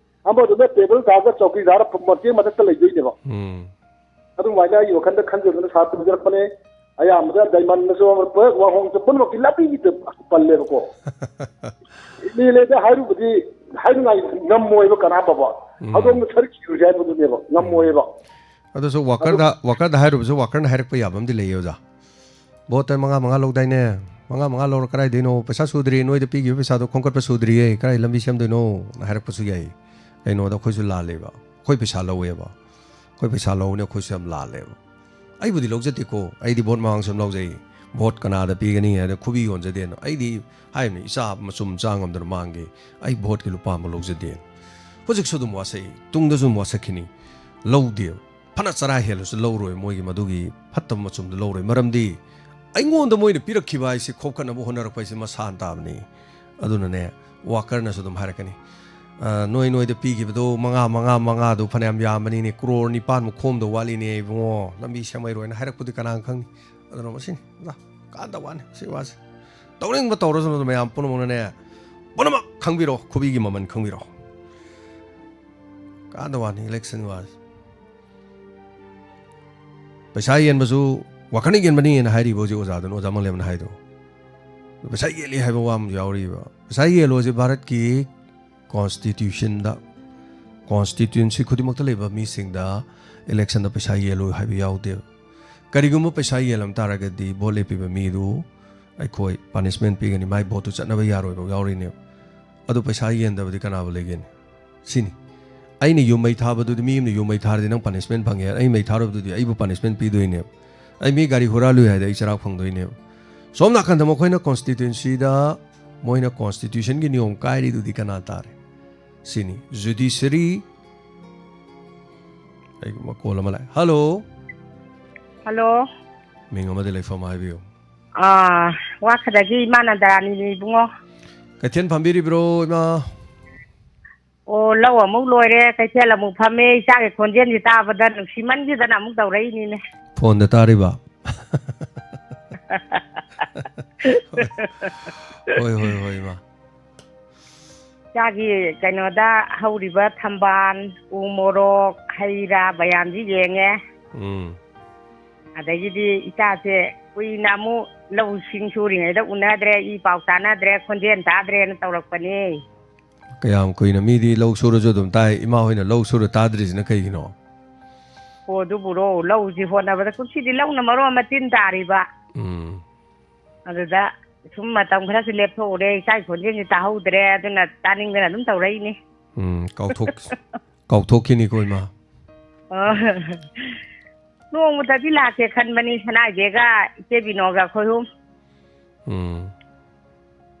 ꯑꯃꯗꯨꯅ ꯇꯦꯕꯜ ꯊꯥꯔꯒ ꯆꯧꯀꯤꯗꯥꯔ ꯃꯇꯦꯛ ꯃꯊꯛꯇ ꯂꯩꯗꯣꯏꯅꯦꯕ꯫ ꯎꯝ꯫ ꯑꯗꯨꯃꯥꯏꯅ ꯑꯩꯒꯤ ꯋꯥꯈꯜꯗ ꯈꯟꯖꯗꯨꯅ ꯁꯥꯔ ꯇꯧꯖꯔꯛꯄꯅꯦ꯫ ꯑꯌꯥꯝꯕꯗ ꯗꯥꯏꯃꯟꯗꯁꯨ ꯄꯨꯔꯥ ꯋꯥꯍꯣꯡꯁꯦ ꯄꯨꯝꯅꯃꯛꯀꯤ ꯂꯝꯕꯤꯒꯤꯗ ꯄꯜꯂꯦꯕꯀꯣ꯫ ꯃꯦꯂꯦꯗ ꯍꯥꯏꯔꯨꯕꯗꯤ ꯍꯥꯏꯅꯤꯡꯉꯥꯏ ꯉꯝꯃꯣꯏꯕ ꯀꯅꯥ ꯐꯕ꯫ ꯎꯝ꯫ ꯑꯗꯣꯝꯗ ꯁꯔꯨꯛ ꯈꯤꯔꯨꯁꯦ ꯍꯥꯏꯕꯗꯨꯅꯦꯕ, ꯉꯝꯃꯣꯏꯕ꯫ ꯑꯗꯨꯁꯨ ꯑꯗꯨ ꯋꯥꯀꯔꯗ, ꯋꯥꯀꯔꯗ ꯍꯥꯏꯔꯨꯕꯁꯨ ꯋꯥꯀꯔꯅ ꯍꯥꯏꯔꯛꯄ ꯌꯥꯕ ꯑꯃꯗꯤ ꯂꯩꯌꯦ, ꯑꯣꯖꯥ꯫ ꯚꯣꯠꯇ ꯃꯉꯥ ꯃꯉꯥ ꯂꯧꯗꯥꯏꯅꯦ? ꯃꯉꯥ ꯃꯉꯥ ꯂꯧꯔ ꯀꯗꯥꯏꯗꯩꯅꯣ? ꯄꯩꯁꯥ ꯁꯨꯗ꯭ꯔꯤ, ꯅꯣꯏꯗ ꯄꯤꯈꯤꯕ ꯄꯩꯁꯥꯗꯣ ꯈꯣꯝꯒꯠꯄ ꯁꯨꯗ꯭ꯔꯤꯌꯦ, ꯀꯗꯥꯏ ꯂꯝꯕꯤ ꯁꯦꯝꯗꯣꯏꯅꯣ? ꯅ ꯍꯥꯏꯔꯛꯄꯁꯨ ꯌꯥꯏ꯫ ꯀꯩꯅꯣꯗ ꯑꯩꯈꯣꯏꯁꯨ ꯂꯥꯜꯂꯦꯕ, ꯑꯩꯈꯣꯏ ꯄꯩꯁꯥ ꯂꯧꯋꯦꯕ, ꯑꯩꯈꯣꯏ ꯄꯩꯁꯥ ꯂꯧꯕꯅꯦ, ꯑꯩꯈꯣꯏꯁꯨ ꯌꯥꯝ ꯂꯥꯜꯂꯦꯕ꯫ ꯑꯩꯕꯨꯗꯤ ꯂꯧꯖꯗꯦꯀꯣ, ꯑꯩꯗꯤ ꯚꯣꯠ ꯃꯃꯥꯡꯁꯨ ꯌꯥꯝ ꯂꯧꯖꯩ꯫ ꯚꯣꯠ ꯀꯅꯥꯗ ꯄꯤꯒꯅꯤ ꯍꯥꯏꯅ ꯈꯨꯕꯤ ꯌꯣꯟꯖꯗꯦꯅ ꯑꯩꯗꯤ ꯍꯥꯏꯕꯅꯤ, ꯏꯆꯥ ꯃꯆꯨꯝ ꯆꯥ ꯉꯝꯗꯅ ꯃꯥꯡꯒꯦ, ꯑꯩ ꯚꯣꯠꯀꯤ ꯂꯨꯄꯥ ꯑꯃ ꯂꯧꯖꯗꯦ꯫ ꯍꯧꯖꯤꯛꯁꯨ ꯑꯗꯨꯝ ꯋꯥꯁꯛꯏ, ꯇꯨꯡꯗꯁꯨ ꯑꯗꯨꯝ ꯋꯥꯁꯛꯈꯤꯅꯤ꯫ ꯂꯧꯗꯦꯕ꯫ ꯐꯅ ꯆꯔꯥ ꯍꯦꯜꯂꯁꯨ ꯂꯧꯔꯣꯏ, ꯃꯣꯏꯒꯤ ꯃꯗꯨꯒꯤ ꯐꯠꯇꯕ ꯃꯆꯨꯝꯗꯨ ꯂꯧꯔꯣꯏ꯫ ꯃꯔꯝꯗꯤ ꯑꯩꯉꯣꯟꯗ ꯃꯣꯏꯅ ꯄꯤꯔꯛꯈꯤꯕ ꯍꯥꯏꯁꯤ ꯈꯣꯝꯀꯠꯅꯕ ꯍꯣꯠꯅꯔꯛꯄ ꯍꯥꯏꯁꯤ ꯃꯁꯥꯅ ꯇꯥꯕꯅꯤ꯫ ꯑꯗꯨꯅꯅꯦ, ꯋꯥꯀꯔꯅꯁꯨ ꯑꯗꯨꯝ ꯍꯥꯏꯔꯛꯀꯅꯤ, "ꯑ, ꯅꯣꯏ ꯅꯣꯏꯗ ꯄꯤꯈꯤꯕꯗꯣ ꯃꯉꯥ, ꯃꯉꯥ, ꯃꯉꯥꯗꯣ ꯐꯅꯌꯥꯝ ꯌꯥꯝꯕꯅꯤꯅꯦ, ꯀ꯭ꯔꯣꯔ ꯅꯤꯄꯥꯟꯃꯨꯛ ꯈꯣꯝꯗꯧ ꯋꯥꯠꯂꯤꯅꯦ ꯏꯕꯨꯡꯉꯣ, ꯂꯝꯕꯤ ꯁꯦꯝꯍꯩꯔꯣꯏꯅ" ꯍꯥꯏꯔꯛꯄꯗꯤ ꯀꯅꯥꯅ ꯈꯪꯅꯤ? ꯑꯗꯨꯅ ꯃꯁꯤꯅꯤ, ꯑꯣꯖꯥ, ꯀꯥꯟꯗ ꯋꯥꯅꯤ ꯁꯤ ꯋꯥꯁꯦ꯫ ꯇꯧꯅꯤꯡꯕ ꯇꯧꯔꯁꯅꯨ, ꯃꯌꯥꯝ ꯄꯨꯝꯅꯃꯛꯅꯅꯦ, ꯄꯨꯝꯅꯃꯛ ꯈꯪꯕꯤꯔꯣ, ꯈꯨꯕꯤꯒꯤ ꯃꯃꯜ ꯈꯪꯕꯤꯔꯣ꯫ ꯀꯥꯟꯗ ꯋꯥꯅꯤ election ꯋꯥꯁꯦ꯫ ꯄꯩꯁꯥ ꯌꯦꯟꯕꯁꯨ ꯋꯥꯈꯜꯅ ꯌꯦꯟꯕꯅꯤꯅ ꯍꯥꯏꯔꯤꯕ ꯍꯧꯖꯤꯛ ꯑꯣꯖꯥꯗꯨꯅ, ꯑꯣꯖꯥ ꯃꯪꯂꯦꯝꯅ ꯍꯥꯏꯗꯣ꯫ ꯄꯩꯁꯥ ꯌꯦꯜꯂꯤ ꯍꯥꯏꯕ ꯋꯥ ꯑꯃꯁꯨ ꯌꯥꯎꯔꯤꯕ꯫ ꯄꯩꯁꯥ ꯌꯦꯜꯂꯣꯁꯦ ꯚꯥꯔꯠꯀꯤ constitutionꯗ, constituency ꯈꯨꯗꯤꯡꯃꯛꯇ ꯂꯩꯕ ꯃꯤꯁꯤꯡꯗ electionꯗ ꯄꯩꯁꯥ ꯌꯦꯜꯂꯨ ꯍꯥꯏꯕ ꯌꯥꯎꯗꯦꯕ꯫ ꯀꯔꯤꯒꯨꯝꯕ ꯄꯩꯁꯥ ꯌꯦꯜꯂꯝ ꯇꯥꯔꯒꯗꯤ vote ꯂꯦꯞꯄꯤꯕ ꯃꯤꯗꯨ ꯑꯩꯈꯣꯏ punishment ꯄꯤꯒꯅꯤ, ꯃꯥꯏ voteꯇꯨ ꯆꯠꯅꯕ ꯌꯥꯔꯣꯏꯕ ꯌꯥꯎꯔꯤꯅꯦꯕ꯫ ꯑꯗꯨ ꯄꯩꯁꯥ ꯌꯦꯟꯗꯕꯗꯤ ꯀꯅꯥꯕꯨ ꯂꯩꯒꯦꯅꯦ? ꯁꯤꯅꯤ꯫ ꯑꯩꯅ ꯌꯨꯝ ꯃꯩ ꯊꯥꯕꯗꯨꯗꯤ, ꯃꯤ ꯑꯃꯅ ꯌꯨꯝ ꯃꯩ ꯊꯥꯔꯗꯤ ꯅꯪ punishment ꯐꯪꯉꯦ, ꯑꯩ ꯃꯩ ꯊꯥꯔꯨꯕꯗꯨꯗꯤ ꯑꯩꯕꯨ punishment ꯄꯤꯗꯣꯏꯅꯦꯕ꯫ ꯑꯩ ꯃꯤ ꯒꯥꯔꯤ ꯍꯨꯔꯥꯜꯂꯨꯏ ꯍꯥꯏꯗꯤ ꯑꯩ ꯆꯔꯥꯛ ꯐꯪꯗꯣꯏꯅꯦꯕ꯫ ꯁꯣꯝ ꯅꯥꯀꯟꯗ ꯃꯈꯣꯏꯅ constituencyꯗ ꯃꯣꯏꯅ constitutionꯒꯤ ꯅꯤꯌꯣꯝ ꯀꯥꯏꯔꯤꯗꯨꯗꯤ ꯀꯅꯥ ꯇꯥꯔꯦ? ꯁꯤꯅꯤ꯫ Judiciary, ꯑꯩ call ꯑꯃ ꯂꯥꯛꯑꯦ꯫ Hello꯫ Hello꯫ ꯃꯤꯡ ꯑꯃꯗꯤ ꯂꯩꯐꯝ ꯍꯥꯏꯕꯤꯌꯨ꯫ ꯑꯥ, ꯋꯥꯈꯗꯒꯤ ꯏꯃꯥ ꯅꯟꯗꯔꯥꯅꯤꯅꯦ ꯏꯕꯨꯡꯉꯣ꯫ ꯀꯩꯊꯦꯜ ꯐꯝꯕꯤꯔꯤꯕ꯭ꯔꯣ ꯏꯃꯥ? ꯑꯣ, ꯂꯧ ꯑꯃꯨꯛ ꯂꯣꯏꯔꯦ, ꯀꯩꯊꯦꯜ ꯑꯃꯨꯛ ꯐꯝꯃꯦ, ꯏꯆꯥꯒꯤ ꯈꯣꯟꯖꯦꯜꯁꯤ ꯇꯥꯕꯗ ꯅꯨꯡꯁꯤꯃꯟꯈꯤꯗꯅ ꯑꯃꯨꯛ ꯇꯧꯔꯛꯏꯅꯤꯅꯦ꯫ Phoneꯗ ꯇꯥꯔꯤꯕ? ꯍꯣꯏ, ꯍꯣꯏ, ꯍꯣꯏ, ꯏꯃꯥ꯫ ꯏꯆꯥꯒꯤ ꯀꯩꯅꯣꯗ ꯍꯧꯔꯤꯕ ꯊꯝꯕꯥꯜ, ꯎ ꯃꯣꯔꯣꯛ, ꯍꯩ ꯔꯥ ꯃꯌꯥꯝꯁꯤ ꯌꯦꯡꯉꯦ꯫ ꯎꯝ꯫ ꯑꯗꯒꯤꯗꯤ ꯏꯆꯥꯁꯦ ꯀꯨꯏꯅ ꯑꯃꯨꯛ ꯂꯧꯁꯤꯡ ꯁꯨꯔꯤꯉꯩꯗ ꯎꯅꯗ꯭ꯔꯦ, ꯏ ꯄꯥꯎ ꯇꯥꯅꯗ꯭ꯔꯦ, ꯈꯣꯟꯖꯦꯜ ꯇꯥꯗ꯭ꯔꯦꯅ ꯇꯧꯔꯛꯄꯅꯦ꯫ ꯀꯌꯥꯝ ꯀꯨꯏꯅ? ꯃꯤꯗꯤ ꯂꯧ ꯁꯨꯔꯁꯨ ꯑꯗꯨꯝ ꯇꯥꯏ, ꯏꯃꯥ ꯍꯣꯏꯅ ꯂꯧ ꯁꯨꯔ ꯇꯥꯗ꯭ꯔꯤꯁꯤꯅ ꯀꯩꯒꯤꯅꯣ? ꯑꯣ, ꯑꯗꯨꯕꯨꯔꯣ, ꯂꯧꯁꯤ ꯍꯣꯠꯅꯕꯗ ꯀꯨꯝꯁꯤꯗꯤ ꯂꯧꯅ ꯃꯔꯣꯟ ꯑꯃ ꯇꯤꯟ ꯇꯥꯔꯤꯕ꯫ ꯎꯝ꯫ ꯑꯗꯨꯗ ꯁꯨꯝ ꯃꯇꯝ ꯈꯔꯁꯨ ꯂꯦꯞꯊꯣꯛꯎꯔꯦ, ꯏꯆꯥꯒꯤ ꯈꯣꯟꯖꯦꯜꯁꯤ ꯇꯥꯍꯧꯗ꯭ꯔꯦ, ꯑꯗꯨꯅ ꯇꯥꯅꯤꯡꯗꯅ ꯑꯗꯨꯝ ꯇꯧꯔꯛꯏꯅꯤ꯫ ꯎꯝ, ꯀꯥꯎꯊꯣꯛ-, ꯀꯥꯎꯊꯣꯛꯈꯤꯅꯤꯀꯣ, ꯏꯃꯥ꯫ ꯑꯣ꯫ ꯅꯣꯡꯃꯇꯗꯤ ꯂꯥꯛꯀꯦ ꯈꯟꯕꯅꯤ, ꯁꯅꯥꯏꯕꯦꯒ ꯏꯆꯦ ꯕꯤꯅꯣꯒ ꯑꯩꯈꯣꯏ ꯑꯍꯨꯝ꯫ ꯎꯝ꯫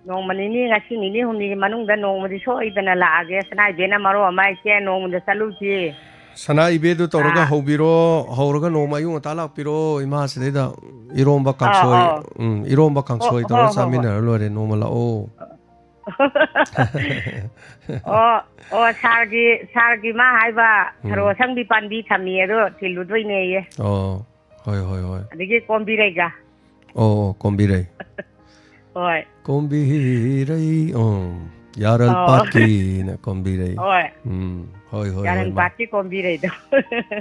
ꯅꯣꯡꯃ ꯅꯤꯅꯤ, ꯉꯁꯤ ꯅꯤꯅꯤ ꯍꯨꯝꯅꯤꯒꯤ ꯃꯅꯨꯡꯗ ꯅꯣꯡꯃꯗꯤ ꯁꯣꯏꯗꯅ ꯂꯥꯛꯑꯒꯦ꯫ ꯁꯅꯥꯏꯕꯦꯅ ꯃꯔꯣꯟ ꯑꯃ, "ꯏꯆꯦ, ꯅꯣꯡꯃꯗ ꯆꯠꯂꯨꯁꯤ"꯫ ꯁꯅꯥ ꯏꯕꯦꯗꯨ ꯇꯧꯔꯒ ꯑꯥ꯫ ꯍꯧꯕꯤꯔꯣ, ꯍꯧꯔꯒ ꯅꯣꯡꯃ ꯑꯌꯨꯛ ꯉꯟꯇꯥ ꯂꯥꯛꯄꯤꯔꯣ, ꯏꯃꯥ ꯁꯤꯗꯩꯗ ꯏꯔꯣꯝꯕ ꯑꯥ, ꯀꯥꯡꯁꯣꯏ, ꯑꯥ꯫ ꯎꯝ, ꯏꯔꯣꯝꯕ ꯍꯣ, ꯀꯥꯡꯁꯣꯏ ꯍꯣ, ꯇꯧꯔ ꯍꯣ, ꯍꯣ꯫ ꯆꯥꯃꯤꯟꯅꯔ ꯂꯣꯏꯔꯦ, ꯅꯣꯡꯃ ꯂꯥꯛꯑꯣ꯫ ꯑꯣ, ꯑꯣ, ꯁꯥꯔꯒꯤ, ꯁꯥꯔꯒꯤ ꯃꯥ ꯍꯥꯏꯕ ꯎꯝ꯫ ꯊꯔꯣ ꯑꯁꯪꯕꯤ ꯄꯥꯟꯕꯤ ꯊꯝꯃꯤ, ꯑꯗꯣ ꯊꯤꯜꯂꯨꯗꯣꯏꯅꯦꯌꯦ꯫ ꯑꯣ, ꯍꯣꯏ, ꯍꯣꯏ, ꯍꯣꯏ꯫ ꯑꯗꯒꯤ ꯀꯣꯝꯕꯤꯔꯩꯒ꯫ ꯑꯣ, ꯑꯣ, ꯀꯣꯝꯕꯤꯔꯩ꯫ ꯍꯣꯏ꯫ ꯀꯣꯝꯕꯤꯔꯩ, ꯑꯣ, ꯌꯥꯔꯜ ꯑꯣ꯫ ꯄꯥꯠꯀꯤꯅ ꯀꯣꯝꯕꯤꯔꯩ꯫ ꯍꯣꯏ꯫ ꯎꯝ, ꯍꯣꯏ, ꯍꯣꯏ, ꯍꯣꯏ, ꯌꯥꯔꯜ ꯃꯥ-, ꯄꯥꯠꯀꯤ ꯀꯣꯝꯕꯤꯔꯩꯗꯣ꯫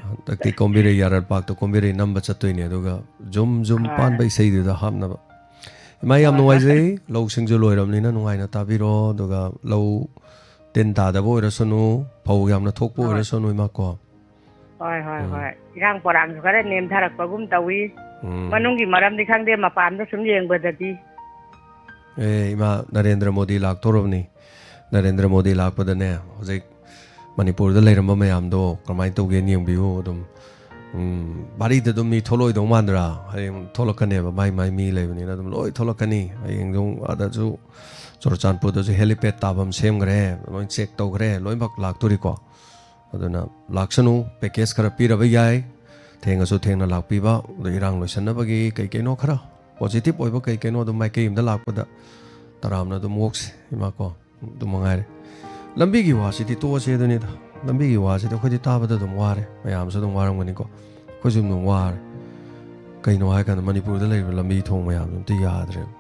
ꯍꯟꯗꯛꯇꯤ ꯀꯣꯝꯕꯤꯔꯩ ꯌꯥꯔꯜ ꯄꯥꯠꯇ ꯀꯣꯝꯕꯤꯔꯩ ꯅꯝꯕ ꯆꯠꯇꯣꯏꯅꯦ, ꯑꯗꯨꯒ ꯖꯨꯝ ꯖꯨꯝ ꯍꯣꯏ꯫ ꯄꯥꯟꯕ ꯏꯁꯩꯗꯨꯗ ꯍꯥꯞꯅꯕ꯫ ꯏꯃꯥ, ꯌꯥꯝ ꯍꯣꯏ, ꯍꯣꯏ꯫ ꯅꯨꯡꯉꯥꯏꯖꯩ꯫ ꯂꯧꯁꯤꯡꯁꯨ ꯂꯣꯏꯔꯕꯅꯤꯅ ꯅꯨꯡꯉꯥꯏꯅ ꯇꯥꯕꯤꯔꯣ, ꯑꯗꯨꯒ ꯂꯧ ꯇꯤꯟ ꯇꯥꯗꯕ ꯑꯣꯏꯔꯁꯅꯨ, ꯐꯧ ꯌꯥꯝꯅ ꯊꯣꯛꯄ ꯍꯣꯏ꯫ ꯑꯣꯏꯔꯁꯅꯨ, ꯏꯃꯥ ꯀꯣ꯫ ꯍꯣꯏ, ꯍꯣꯏ, ꯎꯝ꯫ ꯍꯣꯏ꯫ ꯏꯔꯥꯡ ꯄꯣꯔꯥꯡꯁꯨ ꯈꯔ ꯅꯦꯝꯊꯔꯛꯄꯒꯨꯝ ꯇꯧꯏ꯫ ꯎꯝ꯫ ꯃꯅꯨꯡꯒꯤ ꯃꯔꯝꯗꯤ ꯈꯪꯗꯦ, ꯃꯄꯥꯟꯗ ꯁꯨꯝ ꯌꯦꯡꯕꯗꯗꯤ꯫ ꯑꯦ, ꯏꯃꯥ, ꯅꯔꯦꯟꯗ꯭ꯔ ꯃꯣꯗꯤ ꯂꯥꯛꯇꯣꯔꯕꯅꯤ꯫ ꯅꯔꯦꯟꯗ꯭ꯔ ꯃꯣꯗꯤ ꯂꯥꯛꯄꯗꯅꯦ, ꯍꯧꯖꯤꯛ ꯃꯅꯤꯄꯨꯔꯗ ꯂꯩꯔꯝꯕ ꯃꯌꯥꯝꯗꯣ ꯀꯃꯥꯏꯅ ꯇꯧꯒꯦꯅ ꯌꯦꯡꯕꯤꯌꯨ꯫ ꯑꯗꯨꯝ, ꯎꯝ, ꯚꯥꯔꯤꯗ ꯑꯗꯨꯝ ꯃꯤ ꯊꯣꯛꯂꯛꯑꯣꯏꯗꯧ ꯃꯥꯟꯗ꯭ꯔꯥ? ꯍꯌꯦꯡ ꯊꯣꯛꯂꯛꯀꯅꯦꯕ, ꯃꯥꯏ ꯃꯥꯏ ꯃꯤ ꯂꯩꯕꯅꯤꯅ ꯑꯗꯨꯝ ꯂꯣꯏ ꯊꯣꯛꯂꯛꯀꯅꯤ꯫ ꯍꯌꯦꯡ ꯑꯗꯨꯝ ꯑꯥꯗꯁꯨ, ꯆꯨꯔꯆꯥꯟꯄꯨꯔꯗꯁꯨ helipad ꯇꯥꯐꯝ ꯁꯦꯝꯈ꯭ꯔꯦ, ꯂꯣꯏ check ꯇꯧꯈ꯭ꯔꯦ, ꯂꯣꯏꯅꯃꯛ ꯂꯥꯛꯇꯣꯔꯤꯀꯣ꯫ ꯑꯗꯨꯅ ꯂꯥꯛꯁꯅꯨ, package ꯈꯔ ꯄꯤꯔꯕ ꯌꯥꯏ, ꯊꯦꯡꯉꯁꯨ ꯊꯦꯡꯅ ꯂꯥꯛꯄꯤꯕ, ꯑꯗꯣ ꯏꯔꯥꯡ ꯂꯣꯏꯁꯟꯅꯕꯒꯤ ꯀꯩ ꯀꯩꯅꯣ ꯈꯔ positive ꯑꯣꯏꯕ ꯀꯩ ꯀꯩꯅꯣ ꯑꯗꯨꯝ ꯃꯥꯏꯀꯩ ꯑꯃꯗ ꯂꯥꯛꯄꯗ ꯇꯔꯥꯝꯅ ꯑꯗꯨꯝ ꯑꯣꯛꯁꯤ, ꯏꯃꯥ ꯀꯣ, ꯑꯗꯨ ꯃꯉꯥꯏꯔꯦ꯫ ꯂꯝꯕꯤꯒꯤ ꯋꯥꯁꯤꯗꯤ ꯇꯣꯛꯑꯁꯦ ꯑꯗꯨꯅꯤꯗ, ꯂꯝꯕꯤꯒꯤ ꯋꯥꯁꯤꯗꯤ ꯑꯩꯈꯣꯏꯗꯤ ꯇꯥꯕꯗ ꯑꯗꯨꯝ ꯋꯥꯔꯦ, ꯃꯌꯥꯝꯁꯨ ꯑꯗꯨꯝ ꯋꯥꯔꯝꯒꯅꯤꯀꯣ, ꯑꯩꯈꯣꯏꯁꯨ ꯑꯗꯨꯝ ꯋꯥꯔꯦ꯫ ꯀꯩꯅꯣ ꯍꯥꯏꯀꯥꯟꯗ ꯃꯅꯤꯄꯨꯔꯗ ꯂꯩꯔꯤꯕ ꯂꯝꯕꯤ ꯊꯣꯡ ꯃꯌꯥꯝꯁꯦ ꯑꯝꯇ ꯌꯥꯗ꯭ꯔꯦꯕ꯫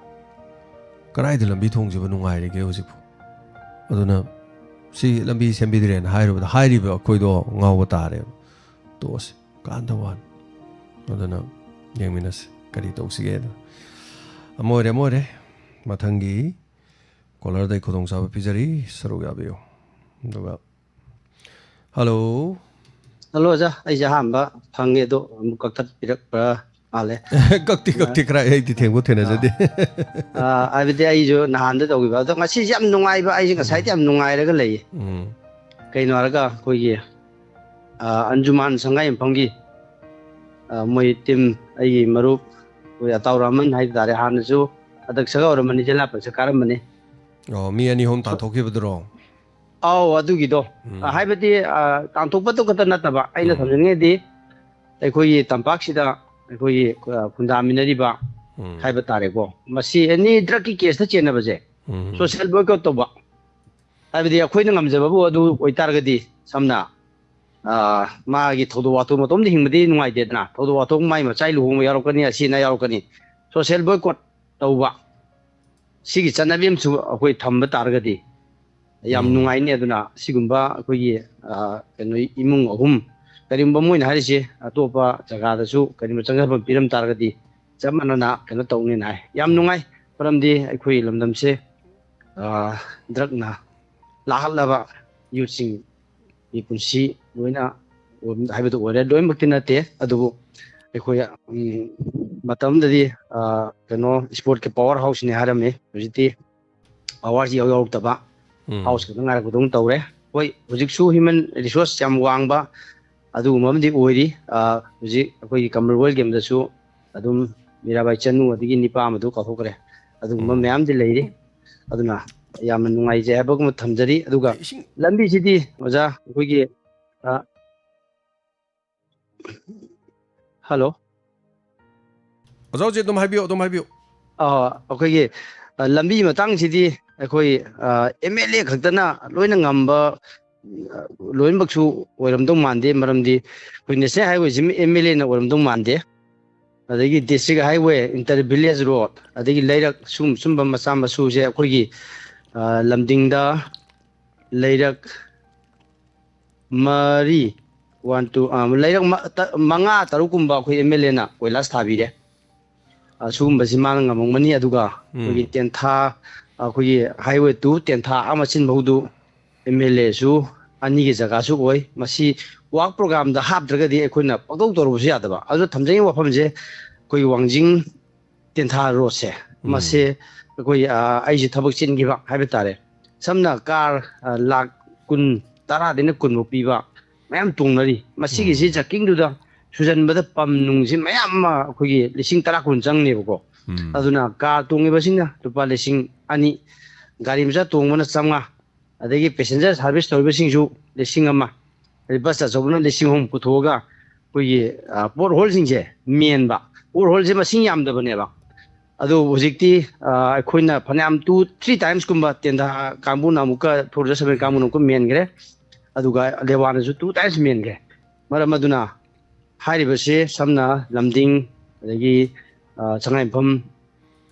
ꯀꯗꯥꯏꯗ ꯂꯝꯕꯤ ꯊꯣꯡꯁꯤꯕꯨ ꯅꯨꯡꯉꯥꯏꯔꯤꯒꯦ ꯍꯧꯖꯤꯛꯄꯨ? ꯑꯗꯨꯅ ꯁꯤ ꯂꯝꯕꯤ ꯁꯦꯝꯕꯤꯗ꯭ꯔꯦꯅ ꯍꯥꯏꯔꯨꯕꯗ ꯍꯥꯏꯔꯤꯕ ꯑꯩꯈꯣꯏꯗꯣ ꯉꯥꯎꯕ ꯇꯥꯔꯦꯕ꯫ ꯇꯣꯛꯑꯁꯤ, ꯀꯥꯟꯗ ꯋꯥꯅꯤ꯫ ꯑꯗꯨꯅ ꯌꯦꯡꯃꯤꯟꯅꯁꯤ ꯀꯔꯤ ꯇꯧꯁꯤꯒꯦꯗꯣ꯫ ꯑꯃ ꯑꯣꯏꯔꯦ, ꯑꯃ ꯑꯣꯏꯔꯦ꯫ ꯃꯊꯪꯒꯤ ꯀꯣꯂꯔꯗ ꯑꯩ ꯈꯨꯗꯣꯡꯆꯥꯕ ꯄꯤꯖꯔꯤ, ꯁꯔꯨꯛ ꯌꯥꯕꯤꯌꯨ꯫ ꯑꯗꯨꯒ, ꯍꯜꯂꯣ꯫ ꯍꯜꯂꯣ ꯑꯣꯖꯥ, ꯑꯩꯁꯦ ꯑꯍꯥꯟꯕ ꯐꯪꯉꯦ, ꯑꯗꯣ ꯑꯃꯨꯛ ꯀꯛꯊꯠꯄꯤꯔꯛꯄ꯭ꯔꯥ ꯃꯥꯜꯂꯦ꯫ ꯀꯛꯇꯤ ꯀꯛꯇꯤ ꯈꯔ ꯑꯩꯗꯤ ꯊꯦꯡꯕꯨ ꯊꯦꯡꯅꯖꯗꯦ꯫ ꯑꯥ, ꯍꯥꯏꯕꯗꯤ ꯑꯩꯁꯨ ꯅꯍꯥꯟꯗ ꯇꯧꯈꯤꯕ, ꯑꯗꯣ ꯉꯁꯤꯁꯦ ꯌꯥꯝ ꯅꯨꯡꯉꯥꯏꯕ, ꯑꯩꯁꯦ ꯉꯁꯥꯏꯗꯤ ꯌꯥꯝ ꯅꯨꯡꯉꯥꯏꯔꯒ ꯂꯩꯌꯦ꯫ ꯎꯝ꯫ ꯀꯩꯅꯣ ꯍꯥꯏꯔꯒ ꯑꯩꯈꯣꯏꯒꯤ, ꯑꯥ, ꯑꯟꯖꯨꯃꯥꯟ ꯁꯪꯒꯥꯏ ꯌꯨꯝꯐꯝꯒꯤ, ꯑꯥ, ꯃꯣꯏ ꯇꯤꯝ, ꯑꯩꯒꯤ ꯃꯔꯨꯞ ꯑꯩꯈꯣꯏ ꯑꯇꯥꯎ ꯔꯥꯃꯟ ꯍꯥꯏꯕ ꯇꯥꯔꯦ, ꯍꯥꯟꯅꯁꯨ ꯑꯗꯛꯁꯒ ꯑꯣꯏꯔꯝꯕꯅꯤ, ꯖꯤꯂꯥ ꯄꯔꯤꯁꯠ ꯀꯥꯔꯝꯕꯅꯤ꯫ ꯑꯣ, ꯃꯤ ꯑꯅꯤ ꯑꯍꯨꯝ ꯇꯥꯟꯊꯣꯛꯈꯤꯕꯗꯨꯔꯣ? ꯑꯧ, ꯑꯗꯨꯒꯤꯗꯣ꯫ ꯎꯝ꯫ ꯑ, ꯍꯥꯏꯕꯗꯤ, ꯑ, ꯇꯥꯟꯊꯣꯛꯄꯗꯨ ꯈꯛꯇ ꯅꯠꯇꯕ, ꯑꯩꯅ ꯎꯝ꯫ ꯊꯝꯖꯅꯤꯡꯉꯤꯗꯤ ꯑꯩꯈꯣꯏꯒꯤ ꯇꯝꯄꯥꯛꯁꯤꯗ ꯑꯩꯈꯣꯏꯒꯤ, ꯑ, ꯈꯨꯟꯗꯥꯃꯤꯟꯅꯔꯤꯕ ꯎꯝ꯫ ꯍꯥꯏꯕ ꯇꯥꯔꯦꯀꯣ, ꯃꯁꯤ ꯑꯦꯅꯤ ꯗ꯭ꯔꯒꯀꯤ ꯀꯦꯁꯇ ꯆꯦꯟꯅꯕꯁꯦ ꯎꯝ꯫ ꯁꯣꯁꯤꯌꯦꯜ ꯕꯣꯏꯀꯣꯠ ꯇꯧꯕ꯫ ꯍꯥꯏꯕꯗꯤ ꯑꯩꯈꯣꯏꯅ ꯉꯝꯖꯕꯕꯨ ꯑꯗꯨ ꯑꯣꯏꯇꯥꯔꯒꯗꯤ, ꯁꯝꯅ, ꯑ, ꯃꯥꯒꯤ ꯊꯧꯗꯣꯛ ꯋꯥꯊꯣꯛ ꯃꯇꯣꯝꯗ ꯍꯤꯡꯕꯗꯤ ꯅꯨꯡꯉꯥꯏꯇꯦꯗꯅ, ꯊꯧꯗꯣꯛ ꯋꯥꯊꯣꯛ ꯃꯥꯏ ꯃꯆꯥꯏ ꯂꯨꯍꯣꯡꯕ ꯌꯥꯎꯔꯛꯀꯅꯤ, ꯑꯁꯤ ꯑꯅꯥ ꯌꯥꯎꯔꯛꯀꯅꯤ, ꯁꯣꯁꯤꯌꯦꯜ ꯕꯣꯏꯀꯣꯠ ꯇꯧꯕ꯫ ꯁꯤꯒꯤ ꯆꯠꯅꯕꯤ ꯑꯃꯁꯨ ꯑꯩꯈꯣꯏ ꯊꯝꯕ ꯇꯥꯔꯒꯗꯤ ꯌꯥꯝ ꯎꯝ꯫ ꯅꯨꯡꯉꯥꯏꯅꯤ꯫ ꯑꯗꯨꯅ ꯁꯤꯒꯨꯝꯕ ꯑꯩꯈꯣꯏꯒꯤ, ꯑ, ꯀꯩꯅꯣ, ꯏꯃꯨꯡ ꯑꯍꯨꯝ, ꯀꯔꯤꯒꯨꯝꯕ ꯃꯣꯏꯅ ꯍꯥꯏꯔꯤꯁꯦ ꯑꯇꯣꯞꯄ ꯖꯒꯥꯗꯁꯨ ꯀꯔꯤꯒꯨꯝꯕ ꯆꯪꯖꯐꯝ ꯄꯤꯔꯝ ꯇꯥꯔꯒꯗꯤ ꯆꯞ ꯃꯥꯟꯅꯅ ꯀꯩꯅꯣ ꯇꯧꯅꯤꯅ ꯍꯥꯏ꯫ ꯌꯥꯝ ꯎꯝ꯫ ꯅꯨꯡꯉꯥꯏ, ꯃꯔꯝꯗꯤ ꯑꯩꯈꯣꯏ ꯂꯝꯗꯝꯁꯦ, ꯑ, ꯗ꯭ꯔꯒꯅ ꯂꯥꯛꯍꯜꯂꯕ ꯌꯨꯠꯁꯤꯡꯒꯤ ꯄꯨꯟꯁꯤ ꯂꯣꯏꯅ ꯍꯥꯏꯕꯗꯨ ꯑꯣꯏꯔꯦ꯫ ꯂꯣꯏꯅꯃꯛꯇꯤ ꯅꯠꯇꯦ, ꯑꯗꯨꯕꯨ ꯑꯩꯈꯣꯏ, ꯎꯝ, ꯃꯇꯝꯗꯗꯤ, ꯑ, ꯀꯩꯅꯣ, ꯏꯁꯄꯣꯔꯠꯀꯤ ꯄꯋꯥꯔ ꯍꯥꯎꯁꯅꯤ ꯍꯥꯏꯔꯝꯃꯤ꯫ ꯍꯧꯖꯤꯛꯇꯤ ꯄꯋꯥꯔꯁꯤ ꯌꯥꯎ ꯌꯥꯎꯔꯛꯇꯕ, ꯎꯝ꯫ ꯍꯥꯎꯁ ꯈꯛꯇ ꯉꯥꯏꯔꯛꯄꯗꯧꯅ ꯇꯧꯔꯦ꯫ ꯍꯣꯏ, ꯍꯧꯖꯤꯛꯁꯨ ꯍ꯭ꯌꯨꯃꯦꯟ ꯔꯤꯁꯣꯔꯁ ꯌꯥꯝ ꯋꯥꯡꯕ ꯑꯗꯨꯒꯨꯝꯕ ꯑꯃꯗꯤ ꯑꯣꯏꯔꯤ꯫ ꯑ, ꯍꯧꯖꯤꯛ ꯑꯩꯈꯣꯏꯒꯤ ꯀꯃꯟꯋꯦꯜꯊ ꯒꯦꯝꯗꯁꯨ ꯑꯗꯨꯝ ꯃꯤꯔꯥꯕꯥꯏ ꯆꯅꯨ, ꯑꯗꯒꯤ ꯅꯤꯄꯥ ꯑꯃꯗꯨ ꯀꯥꯎꯊꯣꯛꯈ꯭ꯔꯦ, ꯑꯗꯨꯒꯨꯝꯕ ꯎꯝ꯫ ꯃꯌꯥꯝꯗꯤ ꯂꯩꯔꯤ꯫ ꯑꯗꯨꯅ ꯌꯥꯝꯅ ꯅꯨꯡꯉꯥꯏꯖꯩ ꯍꯥꯏꯕꯒꯨꯝꯕ ꯊꯝꯖꯔꯤ꯫ ꯑꯗꯨꯒ ꯏꯁꯤꯡ ꯂꯝꯕꯤꯁꯤꯗꯤ ꯑꯣꯖꯥ ꯑꯩꯈꯣꯏꯒꯤ, ꯑ, ꯍꯜꯂꯣ꯫ ꯑꯣꯖꯥ ꯍꯧꯖꯤꯛ ꯑꯗꯨꯝ ꯍꯥꯏꯕꯤꯌꯨ, ꯑꯗꯨꯝ ꯍꯥꯏꯕꯤꯌꯨ꯫ ꯑ, ꯑꯩꯈꯣꯏꯒꯤ, ꯑ, ꯂꯝꯕꯤ ꯃꯇꯥꯡꯁꯤꯗꯤ ꯑꯩꯈꯣꯏ, ꯑ, ꯑꯦꯝ ꯑꯦꯜ ꯑꯦ ꯈꯛꯇꯅ ꯂꯣꯏꯅ ꯉꯝꯕ, ꯑ, ꯂꯣꯏꯅꯃꯛꯁꯨ ꯑꯣꯏꯔꯝꯗꯧ ꯃꯥꯟꯗꯦ꯫ ꯃꯔꯝꯗꯤ ꯑꯩꯈꯣꯏ ꯅꯦꯁꯅꯦꯜ ꯍꯥꯏꯋꯦꯁꯤ ꯑꯦꯝ ꯑꯦꯜ ꯑꯦꯅ ꯑꯣꯏꯔꯝꯗꯧ ꯃꯥꯟꯗꯦ꯫ ꯑꯗꯒꯤ district highway, inter village road, ꯑꯗꯒꯤ ꯂꯩꯔꯛ, ꯁꯨꯝ-, ꯁꯨꯝꯕ ꯃꯆꯥ ꯃꯁꯨꯁꯦ ꯑꯩꯈꯣꯏꯒꯤ, ꯑ, ꯂꯝꯗꯤꯡꯗ, ꯂꯩꯔꯛ ꯃꯔꯤ, ꯋꯥꯟ ꯇꯨ, ꯑꯥ, ꯂꯩꯔꯛ ꯃ-, ꯇ-, ꯃꯉꯥ ꯇꯔꯨꯛꯀꯨꯝꯕ ꯑꯩꯈꯣꯏ ꯑꯦꯝ ꯑꯦꯜ ꯑꯦꯅ ꯀꯣꯏꯂꯥꯁ ꯊꯥꯕꯤꯔꯦ꯫ ꯑꯁꯤꯒꯨꯝꯕꯁꯤ ꯃꯥꯅ ꯉꯝꯃꯝꯒꯅꯤ꯫ ꯑꯗꯨꯒ ꯑꯩꯈꯣꯏꯒꯤ ꯎꯝ꯫ ꯇꯦꯟꯊꯥ, ꯑꯩꯈꯣꯏꯒꯤ highway to ꯇꯦꯟꯊꯥ ꯑꯃ ꯆꯤꯟꯕ ꯐꯥꯎꯗꯨ ꯑꯦꯝ ꯑꯦꯜ ꯑꯦꯁꯨ ꯑꯅꯤꯒꯤ ꯖꯒꯥꯁꯨ ꯑꯣꯏ꯫ ꯃꯁꯤ work programꯗ ꯍꯥꯞꯇ꯭ꯔꯒꯗꯤ ꯑꯩꯈꯣꯏꯅ ꯄꯪꯇꯧ ꯇꯧꯔꯨꯕꯁꯨ ꯌꯥꯗꯕ꯫ ꯑꯗꯨ ꯊꯝꯖꯅꯤꯡꯕ ꯋꯥꯐꯝꯁꯦ, ꯑꯩꯈꯣꯏꯒꯤ ꯋꯥꯡꯖꯤꯡ ꯇꯦꯟꯊꯥ ꯔꯣꯗꯁꯦ, ꯎꯝ꯫ ꯃꯁꯦ ꯑꯩꯈꯣꯏ, ꯑ, ꯑꯩꯁꯦ ꯊꯕꯛ ꯆꯤꯟꯈꯤꯕ ꯍꯥꯏꯕ ꯇꯥꯔꯦ꯫ ꯁꯝꯅ ꯀꯥꯔ, ꯑ, ꯂꯥꯈ ꯀꯨꯟ, ꯇꯔꯥꯗꯩꯅ ꯀꯨꯟꯐꯥꯎ ꯄꯤꯕ ꯃꯌꯥꯝ ꯇꯣꯡꯅꯔꯤ꯫ ꯃꯁꯤꯒꯤꯁꯤ ꯎꯝ꯫ ꯆꯥꯛꯀꯤꯡꯗꯨꯗ ꯁꯨꯖꯟꯕꯗ ꯄꯝ ꯅꯨꯡꯁꯤ ꯃꯌꯥꯝ ꯑꯃ ꯑꯩꯈꯣꯏꯒꯤ ꯂꯤꯁꯤꯡ ꯇꯔꯥ ꯀꯨꯟ ꯆꯪꯅꯦꯕꯀꯣ꯫ ꯎꯝ꯫ ꯑꯗꯨꯅ ꯀꯥꯔ ꯇꯣꯡꯉꯤꯕꯁꯤꯡꯅ ꯂꯨꯄꯥ ꯂꯤꯁꯤꯡ ꯑꯅꯤ, ꯒꯥꯔꯤ ꯃꯆꯥ ꯇꯣꯡꯕꯅ ꯆꯥꯝꯃꯉꯥ, ꯑꯗꯒꯤ passenger service ꯇꯧꯔꯤꯕꯁꯤꯡꯁꯨ ꯂꯤꯁꯤꯡ ꯑꯃ, ꯑꯗꯩ ꯕꯁ ꯑꯆꯧꯕꯅ ꯂꯤꯁꯤꯡ ꯑꯍꯨꯝ ꯄꯨꯊꯣꯛꯑꯒ ꯑꯩꯈꯣꯏꯒꯤ, ꯑ, pothole ꯁꯤꯡꯁꯦ ꯃꯦꯟꯕ꯫ Pothole ꯁꯦ ꯃꯁꯤꯡ ꯌꯥꯝꯗꯕꯅꯦꯕ꯫ ꯑꯗꯨ ꯍꯧꯖꯤꯛꯇꯤ, ꯑ, ꯑꯩꯈꯣꯏꯅ ꯐꯅꯌꯥꯝ two, three times ꯀꯨꯝꯕ ꯇꯦꯟꯊꯥ ꯀꯥꯡꯕꯨꯅ ꯑꯃꯨꯛꯀ, ꯐꯣꯔ ꯋꯤꯂꯔ ꯁꯕꯦꯟ ꯀꯥꯡꯕꯨꯅ ꯑꯃꯨꯛꯀ ꯃꯦꯟꯈ꯭ꯔꯦ꯫ ꯑꯗꯨꯒ ꯂꯦꯋꯥꯅꯁꯨ two times ꯃꯦꯟꯈ꯭ꯔꯦ꯫ ꯃꯔꯝ ꯑꯗꯨꯅ ꯍꯥꯏꯔꯤꯕꯁꯤ ꯁꯝꯅ ꯂꯝꯗꯤꯡ, ꯑꯗꯒꯤ, ꯑ, ꯁꯉꯥꯏꯌꯨꯝꯐꯝ,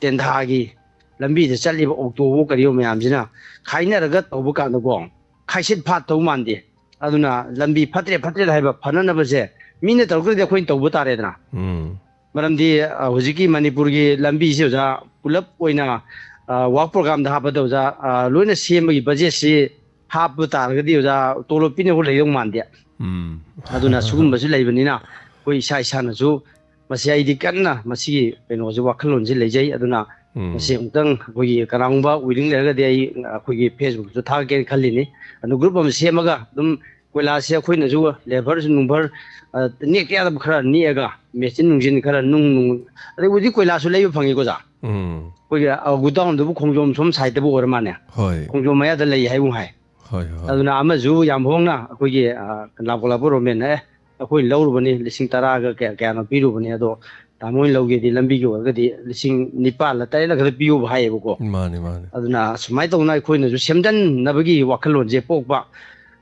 ꯇꯦꯟꯊꯥꯒꯤ ꯂꯝꯕꯤꯗ ꯆꯠꯂꯤꯕ ꯑꯣꯛꯇꯣꯋꯣ ꯀꯔꯤꯋꯣ ꯃꯌꯥꯝꯁꯤꯅ ꯈꯥꯏꯅꯔꯒ ꯇꯧꯕ ꯀꯥꯟꯗꯀꯣ, ꯈꯥꯏꯁꯤꯠ ꯐꯥꯠꯇꯧ ꯃꯥꯟꯗꯦ꯫ ꯑꯗꯨꯅ ꯂꯝꯕꯤ ꯐꯠꯇ꯭ꯔꯦ ꯐꯠꯇ꯭ꯔꯦ ꯍꯥꯏꯕ ꯐꯅꯅꯕꯁꯦ ꯃꯤꯅ ꯇꯧꯔꯛꯇ꯭ꯔꯗꯤ ꯑꯩꯈꯣꯏꯅ ꯇꯧꯕ ꯇꯥꯔꯦꯗꯅ꯫ ꯎꯝ꯫ ꯃꯔꯝꯗꯤ, ꯑ, ꯍꯧꯖꯤꯛꯀꯤ ꯃꯅꯤꯄꯨꯔꯒꯤ ꯂꯝꯕꯤꯁꯤ ꯑꯣꯖꯥ ꯄꯨꯂꯞ ꯑꯣꯏꯅ, ꯑ, work programꯗ ꯍꯥꯞꯄꯗ ꯑꯣꯖꯥ, ꯑ, ꯂꯣꯏꯅ ꯁꯦꯝꯕꯒꯤ budgetꯁꯤ ꯍꯥꯞꯄ ꯇꯥꯔꯒꯗꯤ ꯑꯣꯖꯥ ꯇꯣꯂꯣꯞ ꯄꯤꯅꯕ ꯂꯩꯗꯧ ꯃꯥꯟꯗꯦ꯫ ꯎꯝ꯫ ꯑꯗꯨꯅ ꯁꯤꯒꯨꯝꯕꯁꯨ ꯂꯩꯕꯅꯤꯅ ꯑꯩꯈꯣꯏ ꯏꯁꯥ ꯏꯁꯥꯅꯁꯨ ꯃꯁꯤ ꯑꯩꯗꯤ ꯀꯟꯅ ꯃꯁꯤꯒꯤ ꯀꯩꯅꯣꯁꯦ, ꯋꯥꯈꯜꯂꯣꯟꯁꯦ ꯂꯩꯖꯩ꯫ ꯑꯗꯨꯅ ꯎꯝ꯫ ꯃꯁꯤ ꯑꯃꯨꯛꯇꯪ ꯑꯩꯈꯣꯏꯒꯤ ꯀꯅꯥꯒꯨꯝꯕ willing ꯂꯩꯔꯒꯗꯤ ꯑꯩ ꯑꯩꯈꯣꯏꯒꯤ Facebookꯇ ꯊꯥꯒꯠꯀꯦꯅ ꯈꯜꯂꯤꯅꯤ꯫ ꯑꯗꯨ group ꯑꯃ ꯁꯦꯝꯃꯒ ꯑꯗꯨꯝ ꯀꯣꯏꯂꯥꯁꯁꯦ ꯑꯩꯈꯣꯏꯅꯁꯨ labourꯁꯨ ꯅꯨꯡꯕꯔ, ꯑ, ꯅꯦꯛꯇ ꯌꯥꯗꯕ ꯈꯔ ꯅꯦꯛꯑꯒ, ꯃꯦꯆꯤꯟ ꯅꯨꯡꯖꯤꯟ ꯈꯔ, ꯅꯨꯡ, ꯅꯨꯡ, ꯑꯗꯩ ꯍꯧꯖꯤꯛ ꯀꯣꯏꯂꯥꯁꯁꯨ ꯂꯩꯕ ꯐꯪꯉꯤꯀꯣ ꯑꯣꯖꯥ꯫ ꯎꯝ꯫ ꯑꯩꯈꯣꯏꯒꯤ, ꯑ, ꯒꯣꯗꯥꯎꯟꯗꯨꯕꯨ ꯈꯣꯡꯖꯣꯝ ꯁꯣꯝ ꯁꯥꯏꯠꯇꯕꯨ ꯑꯣꯏꯔ ꯃꯥꯅꯦ꯫ ꯍꯣꯏ꯫ ꯈꯣꯡꯖꯣꯝ ꯃꯌꯥꯗ ꯂꯩ ꯍꯥꯏꯕꯨ ꯍꯥꯏ꯫ ꯍꯣꯏ, ꯍꯣꯏ꯫ ꯑꯗꯨꯅ ꯑꯃꯁꯨ ꯌꯥꯝ ꯍꯣꯡꯅ ꯑꯩꯈꯣꯏꯒꯤ, ꯑ, ꯂꯥꯡꯒꯣꯜ ꯂꯥꯛꯄ ꯔꯣꯃꯦꯟꯅ, "ꯑꯦ, ꯑꯩꯈꯣꯏ ꯂꯧꯔꯨꯕꯅꯤ, ꯂꯤꯁꯤꯡ ꯇꯔꯥꯒ ꯀꯌꯥ ꯀꯌꯥꯅꯣ ꯄꯤꯔꯨꯕꯅꯤ, ꯑꯗꯣ ꯇꯥꯃꯣ ꯍꯣꯏꯅ ꯂꯧꯒꯦꯗꯤ ꯂꯝꯕꯤꯒꯤ ꯑꯣꯏꯔꯒꯗꯤ ꯂꯤꯁꯤꯡ ꯅꯤꯄꯥꯜꯂ ꯇꯔꯦꯠꯂ ꯈꯛꯇ ꯄꯤꯌꯣꯕ" ꯍꯥꯏꯌꯦꯕꯀꯣ꯫ ꯃꯥꯅꯤ, ꯃꯥꯅꯤ꯫ ꯑꯗꯨꯅ ꯁꯨꯃꯥꯏꯅ ꯇꯧꯅ ꯑꯩꯈꯣꯏꯅꯁꯨ ꯁꯦꯝꯖꯤꯟꯅꯕꯒꯤ ꯋꯥꯈꯜꯂꯣꯟꯁꯦ ꯄꯣꯛꯄ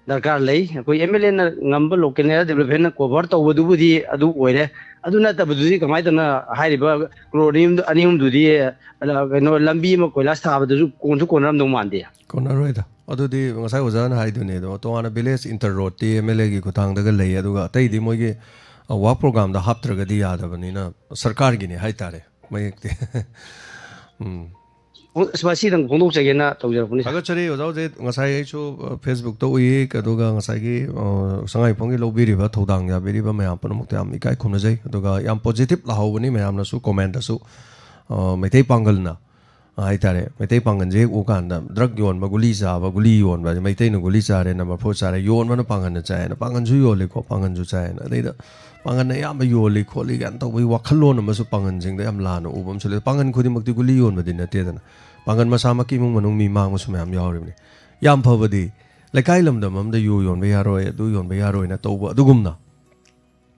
ꯗꯔꯀꯥꯔ ꯂꯩ꯫ ꯑꯩꯈꯣꯏ ꯑꯦꯝ ꯑꯦꯜ ꯑꯦꯅ ꯉꯝꯕ local area developmentꯅ cover ꯇꯧꯕꯗꯨꯕꯨꯗꯤ ꯑꯗꯨ ꯑꯣꯏꯔꯦ꯫ ꯑꯗꯨ ꯅꯠꯇꯕꯗꯨꯗꯤ ꯀꯃꯥꯏꯅ ꯇꯧꯅ ꯍꯥꯏꯔꯤꯕ ꯀ꯭ꯔꯣꯔ ꯑꯅꯤ ꯑꯍꯨꯝꯗꯨ-, ꯑꯅꯤ ꯑꯍꯨꯝꯗꯨꯗꯤ, ꯑ, ꯀꯩꯅꯣ, ꯂꯝꯕꯤ ꯑꯃ ꯀꯣꯏꯂꯥꯁ ꯊꯥꯕꯗꯁꯨ ꯀꯣꯟꯁꯨ ꯀꯣꯟꯅꯔꯝꯗꯧ ꯃꯥꯟꯗꯦ꯫ ꯀꯣꯟꯅꯔꯣꯏꯗ꯫ ꯑꯗꯨꯗꯤ ꯉꯁꯥꯏ ꯑꯣꯖꯥꯅ ꯍꯥꯏꯗꯨꯅꯦ, ꯑꯗꯣ ꯇꯣꯉꯥꯟꯅ ꯚꯤꯂꯦꯖ ꯏꯟꯇꯔ ꯔꯣꯗꯇꯤ ꯑꯦꯝ ꯑꯦꯜ ꯑꯦꯒꯤ ꯈꯨꯠꯊꯥꯡꯗꯒ ꯂꯩ, ꯑꯗꯨꯒ ꯑꯇꯩꯗꯤ ꯃꯣꯏꯒꯤ ꯋꯥꯛ ꯄ꯭ꯔꯣꯒ꯭ꯔꯥꯝꯗ ꯍꯥꯞꯇ꯭ꯔꯒꯗꯤ ꯌꯥꯗꯕꯅꯤꯅ ꯁꯔꯀꯥꯔꯒꯤꯅꯤ ꯍꯥꯏꯇꯥꯔꯦ ꯃꯌꯦꯛꯇꯤ꯫ ꯎꯝ꯫ ꯑꯁ, ꯃꯁꯤꯗꯪ ꯐꯣꯡꯗꯣꯛꯆꯒꯦꯅ ꯇꯧꯖꯔꯛꯄꯅꯤ, ꯁꯥꯔ꯫ ꯊꯥꯒꯠꯆꯔꯤ ꯑꯣꯖꯥ꯫ ꯍꯧꯖꯤꯛ ꯉꯁꯥꯏ ꯑꯩꯁꯨ ꯐꯦꯁꯕꯨꯛꯇ ꯎꯏ, ꯑꯗꯨꯒ ꯉꯁꯥꯏꯒꯤ ꯑ, ꯁꯉꯥꯏꯌꯨꯝꯐꯝꯒꯤ ꯂꯧꯕꯤꯔꯤꯕ ꯊꯧꯗꯥꯡ ꯌꯥꯕꯤꯔꯤꯕ ꯃꯌꯥꯝ ꯄꯨꯝꯅꯃꯛꯇ ꯌꯥꯝ ꯏꯀꯥꯏ ꯈꯨꯝꯅꯖꯩ꯫ ꯑꯗꯨꯒ ꯌꯥꯝ ꯄꯣꯖꯤꯇꯤꯞ ꯂꯥꯍꯧꯕꯅꯤ ꯃꯌꯥꯝꯅꯁꯨ ꯀꯣꯃꯦꯟꯗꯁꯨ, ꯑ, ꯃꯩꯇꯩ ꯄꯥꯡꯒꯜꯅ, ꯑ, ꯍꯥꯏꯇꯥꯔꯦ, ꯃꯩꯇꯩ ꯄꯥꯡꯒꯜꯁꯦ ꯍꯦꯛ ꯎꯀꯥꯟꯗ ꯗ꯭ꯔꯛ ꯌꯣꯟꯕ, ꯒꯨꯂꯤ ꯆꯥꯕ, ꯒꯨꯂꯤ ꯌꯣꯟꯕ, ꯃꯩꯇꯩꯅ ꯒꯨꯂꯤ ꯆꯥꯔꯦ, ꯅꯝꯕꯔ ꯐꯣꯔ ꯆꯥꯔꯦ, ꯌꯣꯟꯕꯅ ꯄꯥꯡꯒꯜꯅ ꯆꯥꯏꯅ, ꯄꯥꯡꯒꯜꯁꯨ ꯌꯣꯜꯂꯤꯀꯣ, ꯄꯥꯡꯒꯜꯁꯨ ꯆꯥꯏꯅ, ꯑꯗꯩꯗ ꯄꯥꯡꯒꯜꯅ ꯑꯌꯥꯝꯕ ꯌꯣꯜꯂꯤ ꯈꯣꯠꯂꯤ ꯀꯥꯏꯅ ꯇꯧꯕꯒꯤ ꯋꯥꯈꯜꯂꯣꯟ ꯑꯃꯁꯨ ꯄꯥꯡꯒꯜꯁꯤꯡꯗ ꯌꯥꯝ ꯂꯥꯟꯅ ꯎꯕ ꯑꯃꯁꯨ ꯂꯩ꯫ ꯄꯥꯡꯒꯜ ꯈꯨꯗꯤꯡꯃꯛꯇꯤ ꯒꯨꯂꯤ ꯌꯣꯟꯕꯗꯤ ꯅꯠꯇꯦꯗꯅ, ꯄꯥꯡꯒꯜ ꯃꯁꯥꯃꯛꯀꯤ ꯏꯃꯨꯡ ꯃꯅꯨꯡ ꯃꯤ ꯃꯥꯡꯕꯁꯨ ꯃꯌꯥꯝ ꯌꯥꯎꯔꯤꯕꯅꯤ꯫ ꯌꯥꯝ ꯐꯕꯗꯤ ꯂꯩꯀꯥꯏ ꯂꯝꯗꯝ ꯑꯃꯗ ꯌꯨ ꯌꯣꯟꯕ ꯌꯥꯔꯣꯏ, ꯑꯗꯨ ꯌꯣꯟꯕ ꯌꯥꯔꯣꯏꯅ ꯇꯧꯕ ꯑꯗꯨꯒꯨꯝꯅ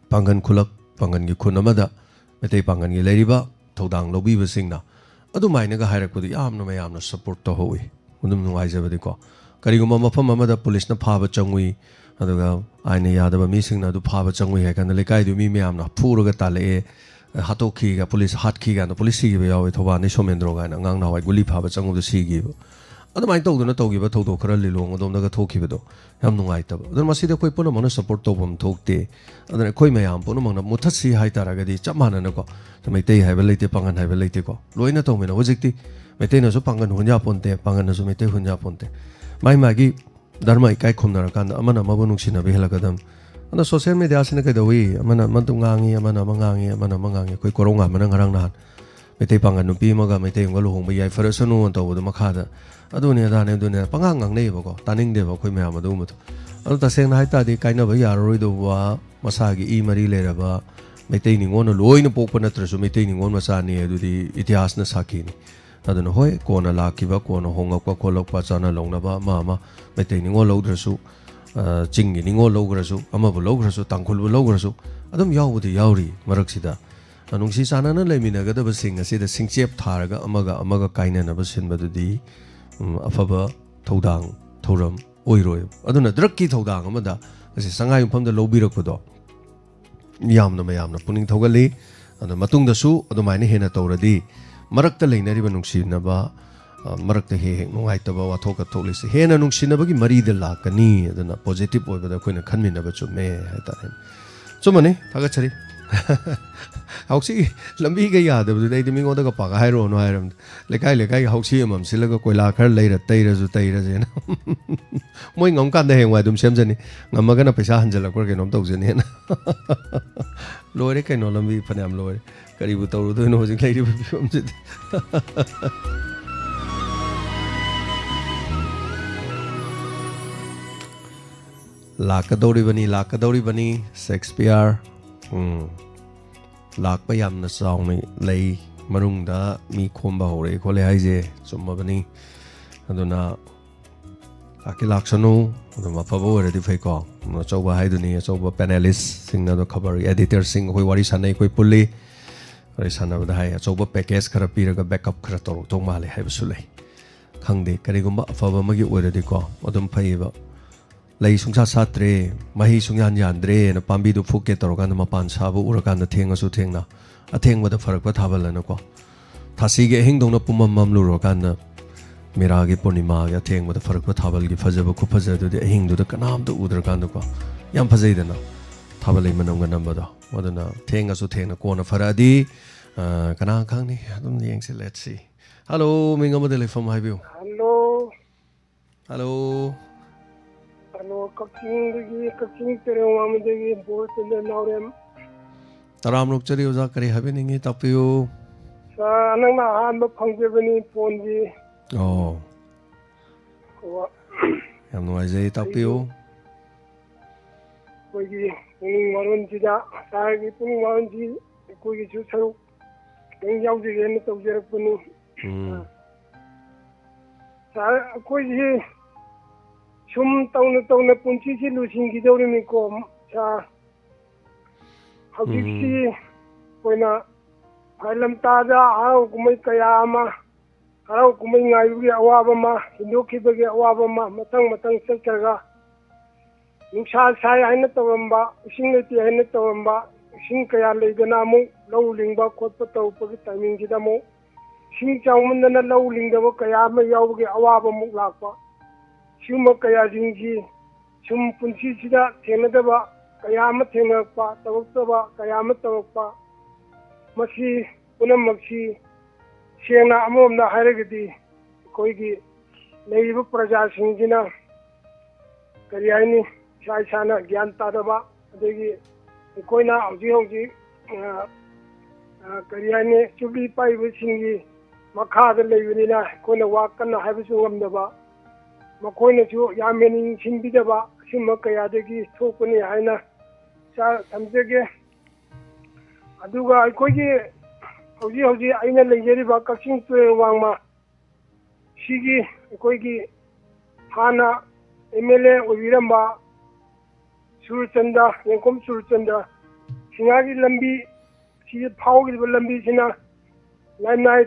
ꯄꯥꯡꯒꯜ ꯈꯨꯂꯛ, ꯄꯥꯡꯒꯜꯒꯤ ꯈꯨꯟ ꯑꯃꯗ ꯃꯩꯇꯩ ꯄꯥꯡꯒꯜꯒꯤ ꯂꯩꯔꯤꯕ ꯊꯧꯗꯥꯡ ꯂꯧꯕꯤꯕꯁꯤꯡꯅ ꯑꯗꯨꯃꯥꯏꯅꯒ ꯍꯥꯏꯔꯛꯄꯗꯨ ꯌꯥꯝꯅ ꯃꯌꯥꯝꯅ ꯁꯞꯄꯣꯔꯠ ꯇꯧꯍꯧꯏ꯫ ꯑꯗꯨꯝ ꯅꯨꯡꯉꯥꯏꯖꯕꯗꯤꯀꯣ, ꯀꯔꯤꯒꯨꯝꯕ ꯃꯐꯝ ꯑꯃꯗ ꯄꯨꯂꯤꯁꯅ ꯐꯥꯕ ꯆꯪꯉꯨꯏ, ꯑꯗꯨꯒ ꯑꯥꯏꯟꯅ ꯌꯥꯗꯕ ꯃꯤꯁꯤꯡꯅ ꯑꯗꯨ ꯐꯥꯕ ꯆꯪꯉꯨꯏ ꯍꯥꯏ ꯀꯥꯟꯗ ꯂꯩꯀꯥꯏꯗꯨ ꯃꯤ ꯃꯌꯥꯝꯅ ꯐꯨꯔꯒ ꯇꯥꯜꯂꯛꯑꯦ, ꯍꯥꯠꯇꯣꯛꯈꯤꯒ, ꯄꯨꯂꯤꯁ ꯍꯥꯠꯈꯤ ꯀꯥꯏꯅ ꯄꯨꯂꯤꯁ ꯁꯤꯈꯤꯕ ꯌꯥꯎꯋꯦ꯫ ꯊꯧꯕꯥꯜꯗꯩ ꯁꯣꯃꯦꯟꯗ꯭ꯔꯣ ꯀꯥꯏꯅ ꯑꯉꯥꯡ ꯅꯍꯥꯟꯋꯥꯏ ꯒꯨꯂꯤ ꯐꯥꯕ ꯆꯪꯉꯨꯕꯗ ꯁꯤꯈꯤꯕ꯫ ꯑꯗꯨꯃꯥꯏꯅ ꯇꯧꯗꯅ ꯇꯧꯈꯤꯕ ꯊꯧꯗꯣꯛ ꯈꯔ ꯂꯤꯂꯣꯡ ꯑꯗꯣꯝꯗꯒ ꯊꯣꯛꯈꯤꯕꯗꯣ ꯌꯥꯝ ꯅꯨꯡꯉꯥꯏꯇꯕ꯫ ꯑꯗꯨꯅ ꯃꯁꯤꯗ ꯑꯩꯈꯣꯏ ꯄꯨꯝꯅꯃꯛꯅ ꯁꯞꯄꯣꯔꯠ ꯇꯧꯐꯝ ꯊꯣꯛꯇꯦ꯫ ꯑꯗꯨꯅ ꯑꯩꯈꯣꯏ ꯃꯌꯥꯝ ꯄꯨꯝꯅꯃꯛꯅ ꯃꯨꯊꯠꯁꯤ ꯍꯥꯏꯇꯥꯔꯒꯗꯤ ꯆꯞ ꯃꯥꯟꯅꯅꯀꯣ, ꯃꯩꯇꯩ ꯍꯥꯏꯕ ꯂꯩꯇꯦ, ꯄꯥꯡꯒꯟ ꯍꯥꯏꯕ ꯂꯩꯇꯦꯀꯣ, ꯂꯣꯏꯅ ꯇꯧꯃꯤꯟꯅ꯫ ꯍꯧꯖꯤꯛꯇꯤ ꯃꯩꯇꯩꯅꯁꯨ ꯄꯥꯡꯒꯟ ꯍꯨꯟ ꯌꯥꯄꯣꯟꯇꯦ, ꯄꯥꯡꯒꯟꯅꯁꯨ ꯃꯩꯇꯩ ꯍꯨꯟ ꯌꯥꯄꯣꯟꯇꯦ꯫ ꯃꯥꯏ ꯃꯥꯒꯤ ꯙꯔꯃ ꯏꯀꯥꯏ ꯈꯨꯝꯅꯔꯀꯥꯟꯗ ꯑꯃꯅ ꯑꯃꯕꯨ ꯅꯨꯡꯁꯤꯅꯕ ꯍꯦꯜꯂꯛꯀꯗꯕꯅꯤ꯫ ꯑꯗꯣ ꯁꯣꯁꯤꯌꯦꯜ ꯃꯦꯗꯤꯌꯥꯁꯤꯅ ꯀꯩꯗꯧꯏ? ꯑꯃꯅ ꯑꯃ ꯉꯥꯡꯉꯤ, ꯑꯃꯅ ꯑꯃ ꯉꯥꯡꯉꯤ, ꯑꯃꯅ ꯑꯃ ꯉꯥꯡꯉꯤ꯫ ꯑꯩꯈꯣꯏ ꯀꯣꯔꯧꯉꯥꯟꯕꯅ ꯉꯔꯥꯡ ꯅꯍꯥꯟ ꯃꯩꯇꯩ ꯄꯥꯡꯒꯜ ꯅꯨꯄꯤ ꯑꯃꯒ ꯃꯩꯇꯩ ꯑꯃꯒ ꯂꯨꯍꯣꯡꯕ ꯌꯥꯏꯐꯔꯁꯅꯨ ꯇꯧꯕꯗꯣ ꯃꯈꯥꯗ ꯑꯗꯨꯅꯦ ꯑꯗꯥꯅꯦ ꯑꯗꯨꯅꯦ ꯄꯉꯥꯡ ꯉꯥꯡꯅꯩꯌꯦꯕꯀꯣ, ꯇꯥꯅꯤꯡꯗꯦꯕ ꯑꯩꯈꯣꯏ ꯃꯌꯥꯝ ꯑꯗꯨꯒꯨꯝꯕꯗꯣ꯫ ꯑꯗꯣ ꯇꯁꯦꯡꯅ ꯍꯥꯏ ꯇꯥꯔꯗꯤ ꯀꯥꯏꯅꯕ ꯌꯥꯔꯔꯣꯏꯗꯧꯕ ꯃꯁꯥꯒꯤ ꯏ ꯃꯔꯤ ꯂꯩꯔꯕ ꯃꯩꯇꯩ ꯅꯤꯉꯣꯜꯅ ꯂꯣꯏꯅ ꯄꯣꯛꯄ ꯅꯠꯇ꯭ꯔꯁꯨ ꯃꯩꯇꯩ ꯅꯤꯉꯣꯜ ꯃꯆꯥꯅꯤ, ꯑꯗꯨꯗꯤ ꯏꯇꯤꯍꯥꯁꯅ ꯁꯥꯈꯤꯅꯤ꯫ ꯑꯗꯨꯅ ꯍꯣꯏ, ꯀꯣꯟꯅ ꯂꯥꯛꯈꯤꯕ, ꯀꯣꯟꯅ ꯍꯣꯡꯂꯛꯄ ꯈꯣꯠꯂꯛꯄ, ꯆꯥꯅ ꯂꯧꯅꯕ ꯑꯃ ꯑꯃ, ꯃꯩꯇꯩ ꯅꯤꯉꯣꯜ ꯂꯧꯗ꯭ꯔꯁꯨ, ꯑ, ꯆꯤꯡꯒꯤ ꯅꯤꯉꯣꯜ ꯂꯧꯈ꯭ꯔꯁꯨ, ꯑꯃꯕꯨ ꯂꯧꯈ꯭ꯔꯁꯨ, ꯇꯥꯡꯈꯨꯜꯕꯨ ꯂꯧꯈ꯭ꯔꯁꯨ, ꯑꯗꯨꯝ ꯌꯥꯎꯕꯗꯤ ꯌꯥꯎꯔꯤ ꯃꯔꯛꯁꯤꯗ꯫ ꯑ, ꯅꯨꯡꯁꯤ ꯆꯥꯟꯅꯅ ꯂꯩꯃꯤꯟꯅꯒꯗꯕꯁꯤꯡ ꯑꯁꯤꯗ ꯁꯤꯡꯆꯦꯞ ꯊꯥꯔꯒ ꯑꯃꯒ ꯑꯃꯒ ꯀꯥꯏꯅꯅꯕ ꯁꯤꯟꯕꯗꯨꯗꯤ, ꯎꯝ, ꯑꯐꯕ ꯊꯧꯗꯥꯡ ꯊꯧꯔꯝ ꯑꯣꯏꯔꯣꯏꯕ꯫ ꯑꯗꯨꯅ ꯗ꯭ꯔꯛꯀꯤ ꯊꯧꯗꯥꯡ ꯑꯃꯗ ꯑꯁꯤ ꯁꯉꯥꯏꯌꯨꯝꯐꯝꯗ ꯂꯧꯕꯤꯔꯛꯄꯗꯣ ꯌꯥꯝꯅ ꯃꯌꯥꯝꯅ ꯄꯨꯛꯅꯤꯡ ꯊꯧꯒꯠꯂꯤ꯫ ꯑꯗꯣ ꯃꯇꯨꯡꯗꯁꯨ ꯑꯗꯨꯃꯥꯏꯅ ꯍꯦꯟꯅ ꯇꯧꯔꯗꯤ ꯃꯔꯛꯇ ꯂꯩꯅꯔꯤꯕ ꯅꯨꯡꯁꯤꯅꯕ, ꯑ, ꯃꯔꯛꯇ ꯍꯦꯛ ꯍꯦꯛ ꯅꯨꯡꯉꯥꯏꯇꯕ ꯋꯥꯊꯣꯛꯀ ꯊꯣꯛꯂꯤꯁꯦ ꯍꯦꯟꯅ ꯅꯨꯡꯁꯤꯅꯕꯒꯤ ꯃꯔꯤꯗ ꯂꯥꯛꯀꯅꯤ꯫ ꯑꯗꯨꯅ positive ꯑꯣꯏꯕꯗ ꯑꯩꯈꯣꯏꯅ ꯈꯟꯃꯤꯟꯅꯕ ꯆꯨꯝꯃꯦ ꯍꯥꯏꯇꯥꯔꯦ꯫ ꯆꯨꯝꯃꯅꯤ, ꯊꯥꯒꯠꯆꯔꯤ꯫ ꯍꯧꯖꯤꯛ ꯂꯝꯕꯤꯒ ꯌꯥꯗꯕꯗꯨꯗꯤ ꯑꯩꯗꯤ ꯃꯤꯉꯣꯟꯗꯒ ꯄꯥꯛ ꯍꯥꯏꯔꯨꯔꯅꯨ ꯍꯥꯏꯔꯕꯅꯤ꯫ ꯂꯩꯀꯥꯏ ꯂꯩꯀꯥꯏꯒꯤ ꯍꯧꯁꯤ ꯑꯃꯃꯝ ꯁꯤꯜꯂꯒ ꯀꯣꯏꯂꯥ ꯈꯔ ꯂꯩꯔ ꯇꯩꯔꯁꯨ ꯇꯩꯔꯁꯦꯅ꯫ ꯃꯣꯏ ꯉꯝꯀꯥꯟꯗ ꯍꯌꯦꯡꯋꯥꯏ ꯑꯗꯨꯝ ꯁꯦꯝꯖꯅꯤ꯫ ꯉꯝꯃꯒꯅ ꯄꯩꯁꯥ ꯍꯟꯖꯜꯂꯛꯄ꯭ꯔꯥ ꯀꯩꯅꯣꯝ ꯇꯧꯖꯅꯤꯅ꯫ ꯂꯣꯏꯔꯦ ꯀꯩꯅꯣ, ꯂꯝꯕꯤ ꯐꯅꯌꯥꯝ ꯂꯣꯏꯔꯦ꯫ ꯀꯔꯤꯕꯨ ꯇꯧꯔꯨꯗꯣꯏꯅꯣ ꯍꯧꯖꯤꯛ ꯂꯩꯔꯤꯕ ꯐꯤꯕꯝꯁꯤꯗꯤ? ꯂꯥꯛꯀꯗꯧꯔꯤꯕꯅꯤ, ꯂꯥꯛꯀꯗꯧꯔꯤꯕꯅꯤ, ꯁꯦꯛꯁꯄꯤꯌꯥꯔ꯫ ꯎꯝ꯫ ꯂꯥꯛꯄ ꯌꯥꯝꯅ ꯆꯥꯎꯅ ꯂꯩ꯫ ꯃꯅꯨꯡꯗ ꯃꯤ ꯈꯣꯝꯕ ꯍꯧꯔꯛꯑꯦ ꯈꯣꯠꯂꯦ ꯍꯥꯏꯁꯦ ꯆꯨꯝꯃꯕꯅꯤ꯫ ꯑꯗꯨꯅ ꯂꯥꯛꯀꯦ ꯂꯥꯛꯁꯅꯨ, ꯑꯗꯨꯝ ꯑꯐꯕ ꯑꯣꯏꯔꯗꯤ ꯐꯩꯀꯣ꯫ ꯑꯆꯧꯕ ꯍꯥꯏꯗꯨꯅꯤ, ꯑꯆꯧꯕ ꯄꯦꯅꯦꯂꯤꯁꯁꯤꯡꯅ ꯑꯗꯣ ꯈꯕꯔꯒꯤ ꯑꯦꯗꯤꯇꯔꯁꯤꯡ, ꯑꯩꯈꯣꯏ ꯋꯥꯔꯤ ꯁꯥꯟꯅꯩ, ꯑꯩꯈꯣꯏ ꯄꯨꯜꯂꯤ꯫ ꯋꯥꯔꯤ ꯁꯥꯟꯅꯕꯗ ꯍꯥꯏ, ꯑꯆꯧꯕ ꯄꯦꯀꯦꯖ ꯈꯔ ꯄꯤꯔꯒ ꯕꯦꯛꯑꯞ ꯈꯔ ꯇꯧꯔꯛꯇꯧ ꯃꯥꯜꯂꯦ ꯍꯥꯏꯕꯁꯨ ꯂꯩ꯫ ꯈꯪꯗꯦ, ꯀꯔꯤꯒꯨꯝꯕ ꯑꯐꯕ ꯑꯃꯒꯤ ꯑꯣꯏꯔꯗꯤꯀꯣ ꯑꯗꯨꯝ ꯐꯩꯌꯦꯕ꯫ ꯂꯩ ꯁꯨꯡꯁꯥ ꯁꯥꯠꯇ꯭ꯔꯦ, ꯃꯍꯩ ꯁꯨꯡꯌꯥꯟ ꯌꯥꯟꯗ꯭ꯔꯦꯅ ꯄꯥꯝꯕꯤꯗꯨ ꯐꯨꯛꯀꯦ ꯇꯧꯔꯀꯥꯟꯗ ꯃꯄꯥꯟ ꯁꯥꯕ ꯎꯔꯀꯥꯟꯗ ꯊꯦꯡꯉꯁꯨ ꯊꯦꯡꯅ ꯑꯊꯦꯡꯕꯗ ꯐꯔꯛꯄ ꯊꯥꯕꯜ ꯑꯅꯀꯣ꯫ ꯊꯥꯁꯤꯒꯤ ꯑꯍꯤꯡꯗꯧꯅ ꯄꯨꯝꯃꯝ ꯃꯝꯂꯨꯔꯀꯥꯟꯗ ꯃꯤꯔꯥꯒꯤ ꯄꯨꯔꯅꯤꯃꯥꯒꯤ ꯑꯊꯦꯡꯕꯗ ꯐꯔꯛꯄ ꯊꯥꯕꯜꯒꯤ ꯐꯖꯕ ꯈꯨꯐꯖꯗꯨꯗꯤ ꯑꯍꯤꯡꯗꯨꯗ ꯀꯅꯥꯝꯇ ꯎꯗ꯭ꯔꯀꯥꯟꯗꯀꯣ꯫ ꯌꯥꯝ ꯐꯖꯩꯗꯅ ꯊꯥꯕꯜ ꯂꯩ ꯃꯅꯝꯒ ꯅꯝꯕꯗꯣ꯫ ꯑꯗꯨꯅ ꯊꯦꯡꯉꯁꯨ ꯊꯦꯡꯅ ꯀꯣꯟꯅ ꯐꯔꯛꯑꯗꯤ, ꯑ, ꯀꯅꯥ ꯈꯪꯅꯤ? ꯑꯗꯨꯝ ꯌꯦꯡꯁꯤ, let's see꯫ ꯍꯜꯂꯣ, ꯃꯤꯡ ꯑꯃꯗ ꯂꯩꯐꯝ ꯍꯥꯏꯕꯤꯌꯨ꯫ ꯍꯜꯂꯣ꯫ ꯍꯜꯂꯣ꯫ ꯍꯜꯂꯣ, ꯀꯛꯆꯤꯡꯗꯒꯤ, ꯀꯛꯆꯤꯡ ꯇꯦꯔꯦꯋꯥꯡꯃꯗꯒꯤ ꯕꯣꯔꯆꯟꯗ꯭ꯔ ꯅꯥꯎꯔꯦꯝ꯫ ꯇꯔꯥꯝꯅ ꯑꯣꯛꯆꯔꯤ ꯑꯣꯖꯥ, ꯀꯔꯤ ꯍꯥꯏꯕꯤꯅꯤꯡꯉꯤ? ꯇꯥꯛꯄꯤꯌꯨ꯫ ꯁꯥꯔ, ꯅꯪꯅ ꯑꯍꯥꯟꯕ ꯐꯪꯖꯕꯅꯤ ꯐꯣꯟꯁꯤ꯫ ꯑꯣ꯫ ꯑꯣ꯫ ꯌꯥꯝ ꯅꯨꯡꯉꯥꯏꯖꯩ, ꯇꯥꯛꯄꯤꯌꯨ꯫ ꯑꯩꯁꯨ ꯑꯩꯈꯣꯏꯒꯤ ꯄꯨꯛꯅꯤꯡ ꯋꯥꯔꯣꯜꯁꯤꯗ, ꯁꯥꯔꯒꯤ ꯄꯨꯛꯅꯤꯡ ꯋꯥꯔꯣꯜꯁꯤ ꯑꯩꯈꯣꯏꯒꯤꯁꯨ ꯁꯔꯨꯛ ꯈꯤꯇꯪ ꯌꯥꯎꯖꯒꯦꯅ ꯇꯧꯖꯔꯛꯄꯅꯤ꯫ ꯎꯝ꯫ ꯁꯥꯔ, ꯑꯩꯈꯣꯏꯁꯤ ꯁꯨꯝ ꯇꯧꯅ ꯇꯧꯅ ꯄꯨꯟꯁꯤꯁꯤ ꯂꯣꯏꯁꯤꯟꯈꯤꯗꯧꯔꯤꯅꯤꯀꯣ, ꯁꯥꯔ꯫ ꯍꯧꯖꯤꯛꯁꯤ ꯎꯝ꯫ ꯑꯩꯈꯣꯏꯅ ꯐꯥꯏ ꯂꯝꯇꯥꯗ ꯍꯔꯥꯎ ꯀꯨꯝꯍꯩ ꯀꯌꯥ ꯑꯃ, ꯍꯔꯥꯎ ꯀꯨꯝꯍꯩ ꯉꯥꯏꯕꯒꯤ ꯑꯋꯥꯕ ꯑꯃ, ꯍꯦꯟꯗꯣꯛꯈꯤꯕꯒꯤ ꯑꯋꯥꯕ ꯑꯃ, ꯃꯊꯪ ꯃꯊꯪ ꯆꯠꯈ꯭ꯔꯒ ꯅꯨꯡꯁꯥ ꯁꯥꯏ ꯍꯥꯏꯅ ꯇꯧꯔꯝꯕ, ꯏꯁꯤꯡ ꯂꯩꯇꯦ ꯍꯥꯏꯅ ꯇꯧꯔꯝꯕ, ꯏꯁꯤꯡ ꯀꯌꯥ ꯂꯩꯗꯅ ꯑꯃꯨꯛ ꯂꯧ ꯂꯤꯡꯕ ꯈꯣꯠꯄ ꯇꯧꯔꯛꯄꯒꯤ ꯇꯥꯏꯃꯤꯡꯁꯤꯗ ꯑꯃꯨꯛ ꯏꯁꯤꯡ ꯆꯥꯎꯃꯟꯗꯅ ꯂꯧ ꯂꯤꯡꯗꯕ ꯀꯌꯥ ꯑꯃ ꯌꯥꯎꯕꯒꯤ ꯑꯋꯥꯕ ꯑꯃꯨꯛ ꯂꯥꯛꯄ, ꯁꯤꯒꯨꯝꯕ ꯀꯌꯥꯁꯤꯡꯁꯤ ꯁꯨꯝ ꯄꯨꯟꯁꯤꯁꯤꯗ ꯊꯦꯡꯅꯗꯕ ꯀꯌꯥ ꯑꯃ ꯊꯦꯡꯅꯔꯛꯄ, ꯇꯧꯔꯛꯇꯕ ꯀꯌꯥ ꯑꯃ ꯇꯧꯔꯛꯄ, ꯃꯁꯤ ꯄꯨꯝꯅꯃꯛꯁꯤ ꯁꯦꯡꯅ ꯑꯃꯔꯣꯝꯗ ꯍꯥꯏꯔꯒꯗꯤ ꯑꯩꯈꯣꯏꯒꯤ ꯂꯩꯔꯤꯕ ꯄ꯭ꯔꯖꯥꯁꯤꯡꯁꯤꯅ, ꯀꯔꯤ ꯍꯥꯏꯅꯤ, ꯏꯁꯥ ꯏꯁꯥꯅ ꯒ꯭ꯌꯥꯟ ꯇꯥꯗꯕ, ꯑꯗꯒꯤ ꯑꯩꯈꯣꯏꯅ ꯍꯧꯖꯤꯛ ꯍꯧꯖꯤꯛ, ꯑ, ꯑ, ꯀꯔꯤ ꯍꯥꯏꯅꯤ, ꯆꯨꯞꯂꯤ ꯄꯥꯏꯕꯁꯤꯡꯒꯤ ꯃꯈꯥꯗ ꯂꯩꯕꯅꯤꯅ ꯑꯩꯈꯣꯏꯅ ꯋꯥ ꯀꯟꯅ ꯍꯥꯏꯕꯁꯨ ꯉꯝꯗꯕ, ꯃꯈꯣꯏꯅꯁꯨ ꯌꯥꯝ ꯍꯦꯟꯅ ꯌꯦꯡꯁꯤꯟꯕꯤꯗꯕ, ꯑꯁꯤꯒꯨꯝꯕ ꯀꯌꯥꯗꯒꯤ ꯊꯣꯛꯄꯅꯤ ꯍꯥꯏꯅ ꯏꯆꯥ ꯊꯝꯖꯒꯦ꯫ ꯑꯗꯨꯒ ꯑꯩꯈꯣꯏꯒꯤ ꯍꯧꯖꯤꯛ ꯍꯧꯖꯤꯛ ꯑꯩꯅ ꯂꯩꯖꯔꯤꯕ ꯀꯛꯆꯤꯡ ꯇꯨꯔꯦꯜ ꯋꯥꯡꯃ ꯁꯤꯒꯤ ꯑꯩꯈꯣꯏꯒꯤ ꯍꯥꯟꯅ ꯑꯦꯝ ꯑꯦꯜ ꯑꯦ ꯑꯣꯏꯕꯤꯔꯝꯕ ꯁꯨꯔꯆꯟꯗ꯭ꯔ, ꯌꯦꯡꯈꯣꯝ ꯁꯨꯔꯆꯟꯗ꯭ꯔ ꯁꯤꯡꯍꯒꯤ ꯂꯝꯕꯤ, ꯁꯤ ꯐꯥꯎꯈꯤꯕ ꯂꯝꯕꯤꯁꯤꯅ ꯂꯥꯏꯃꯅꯥꯏ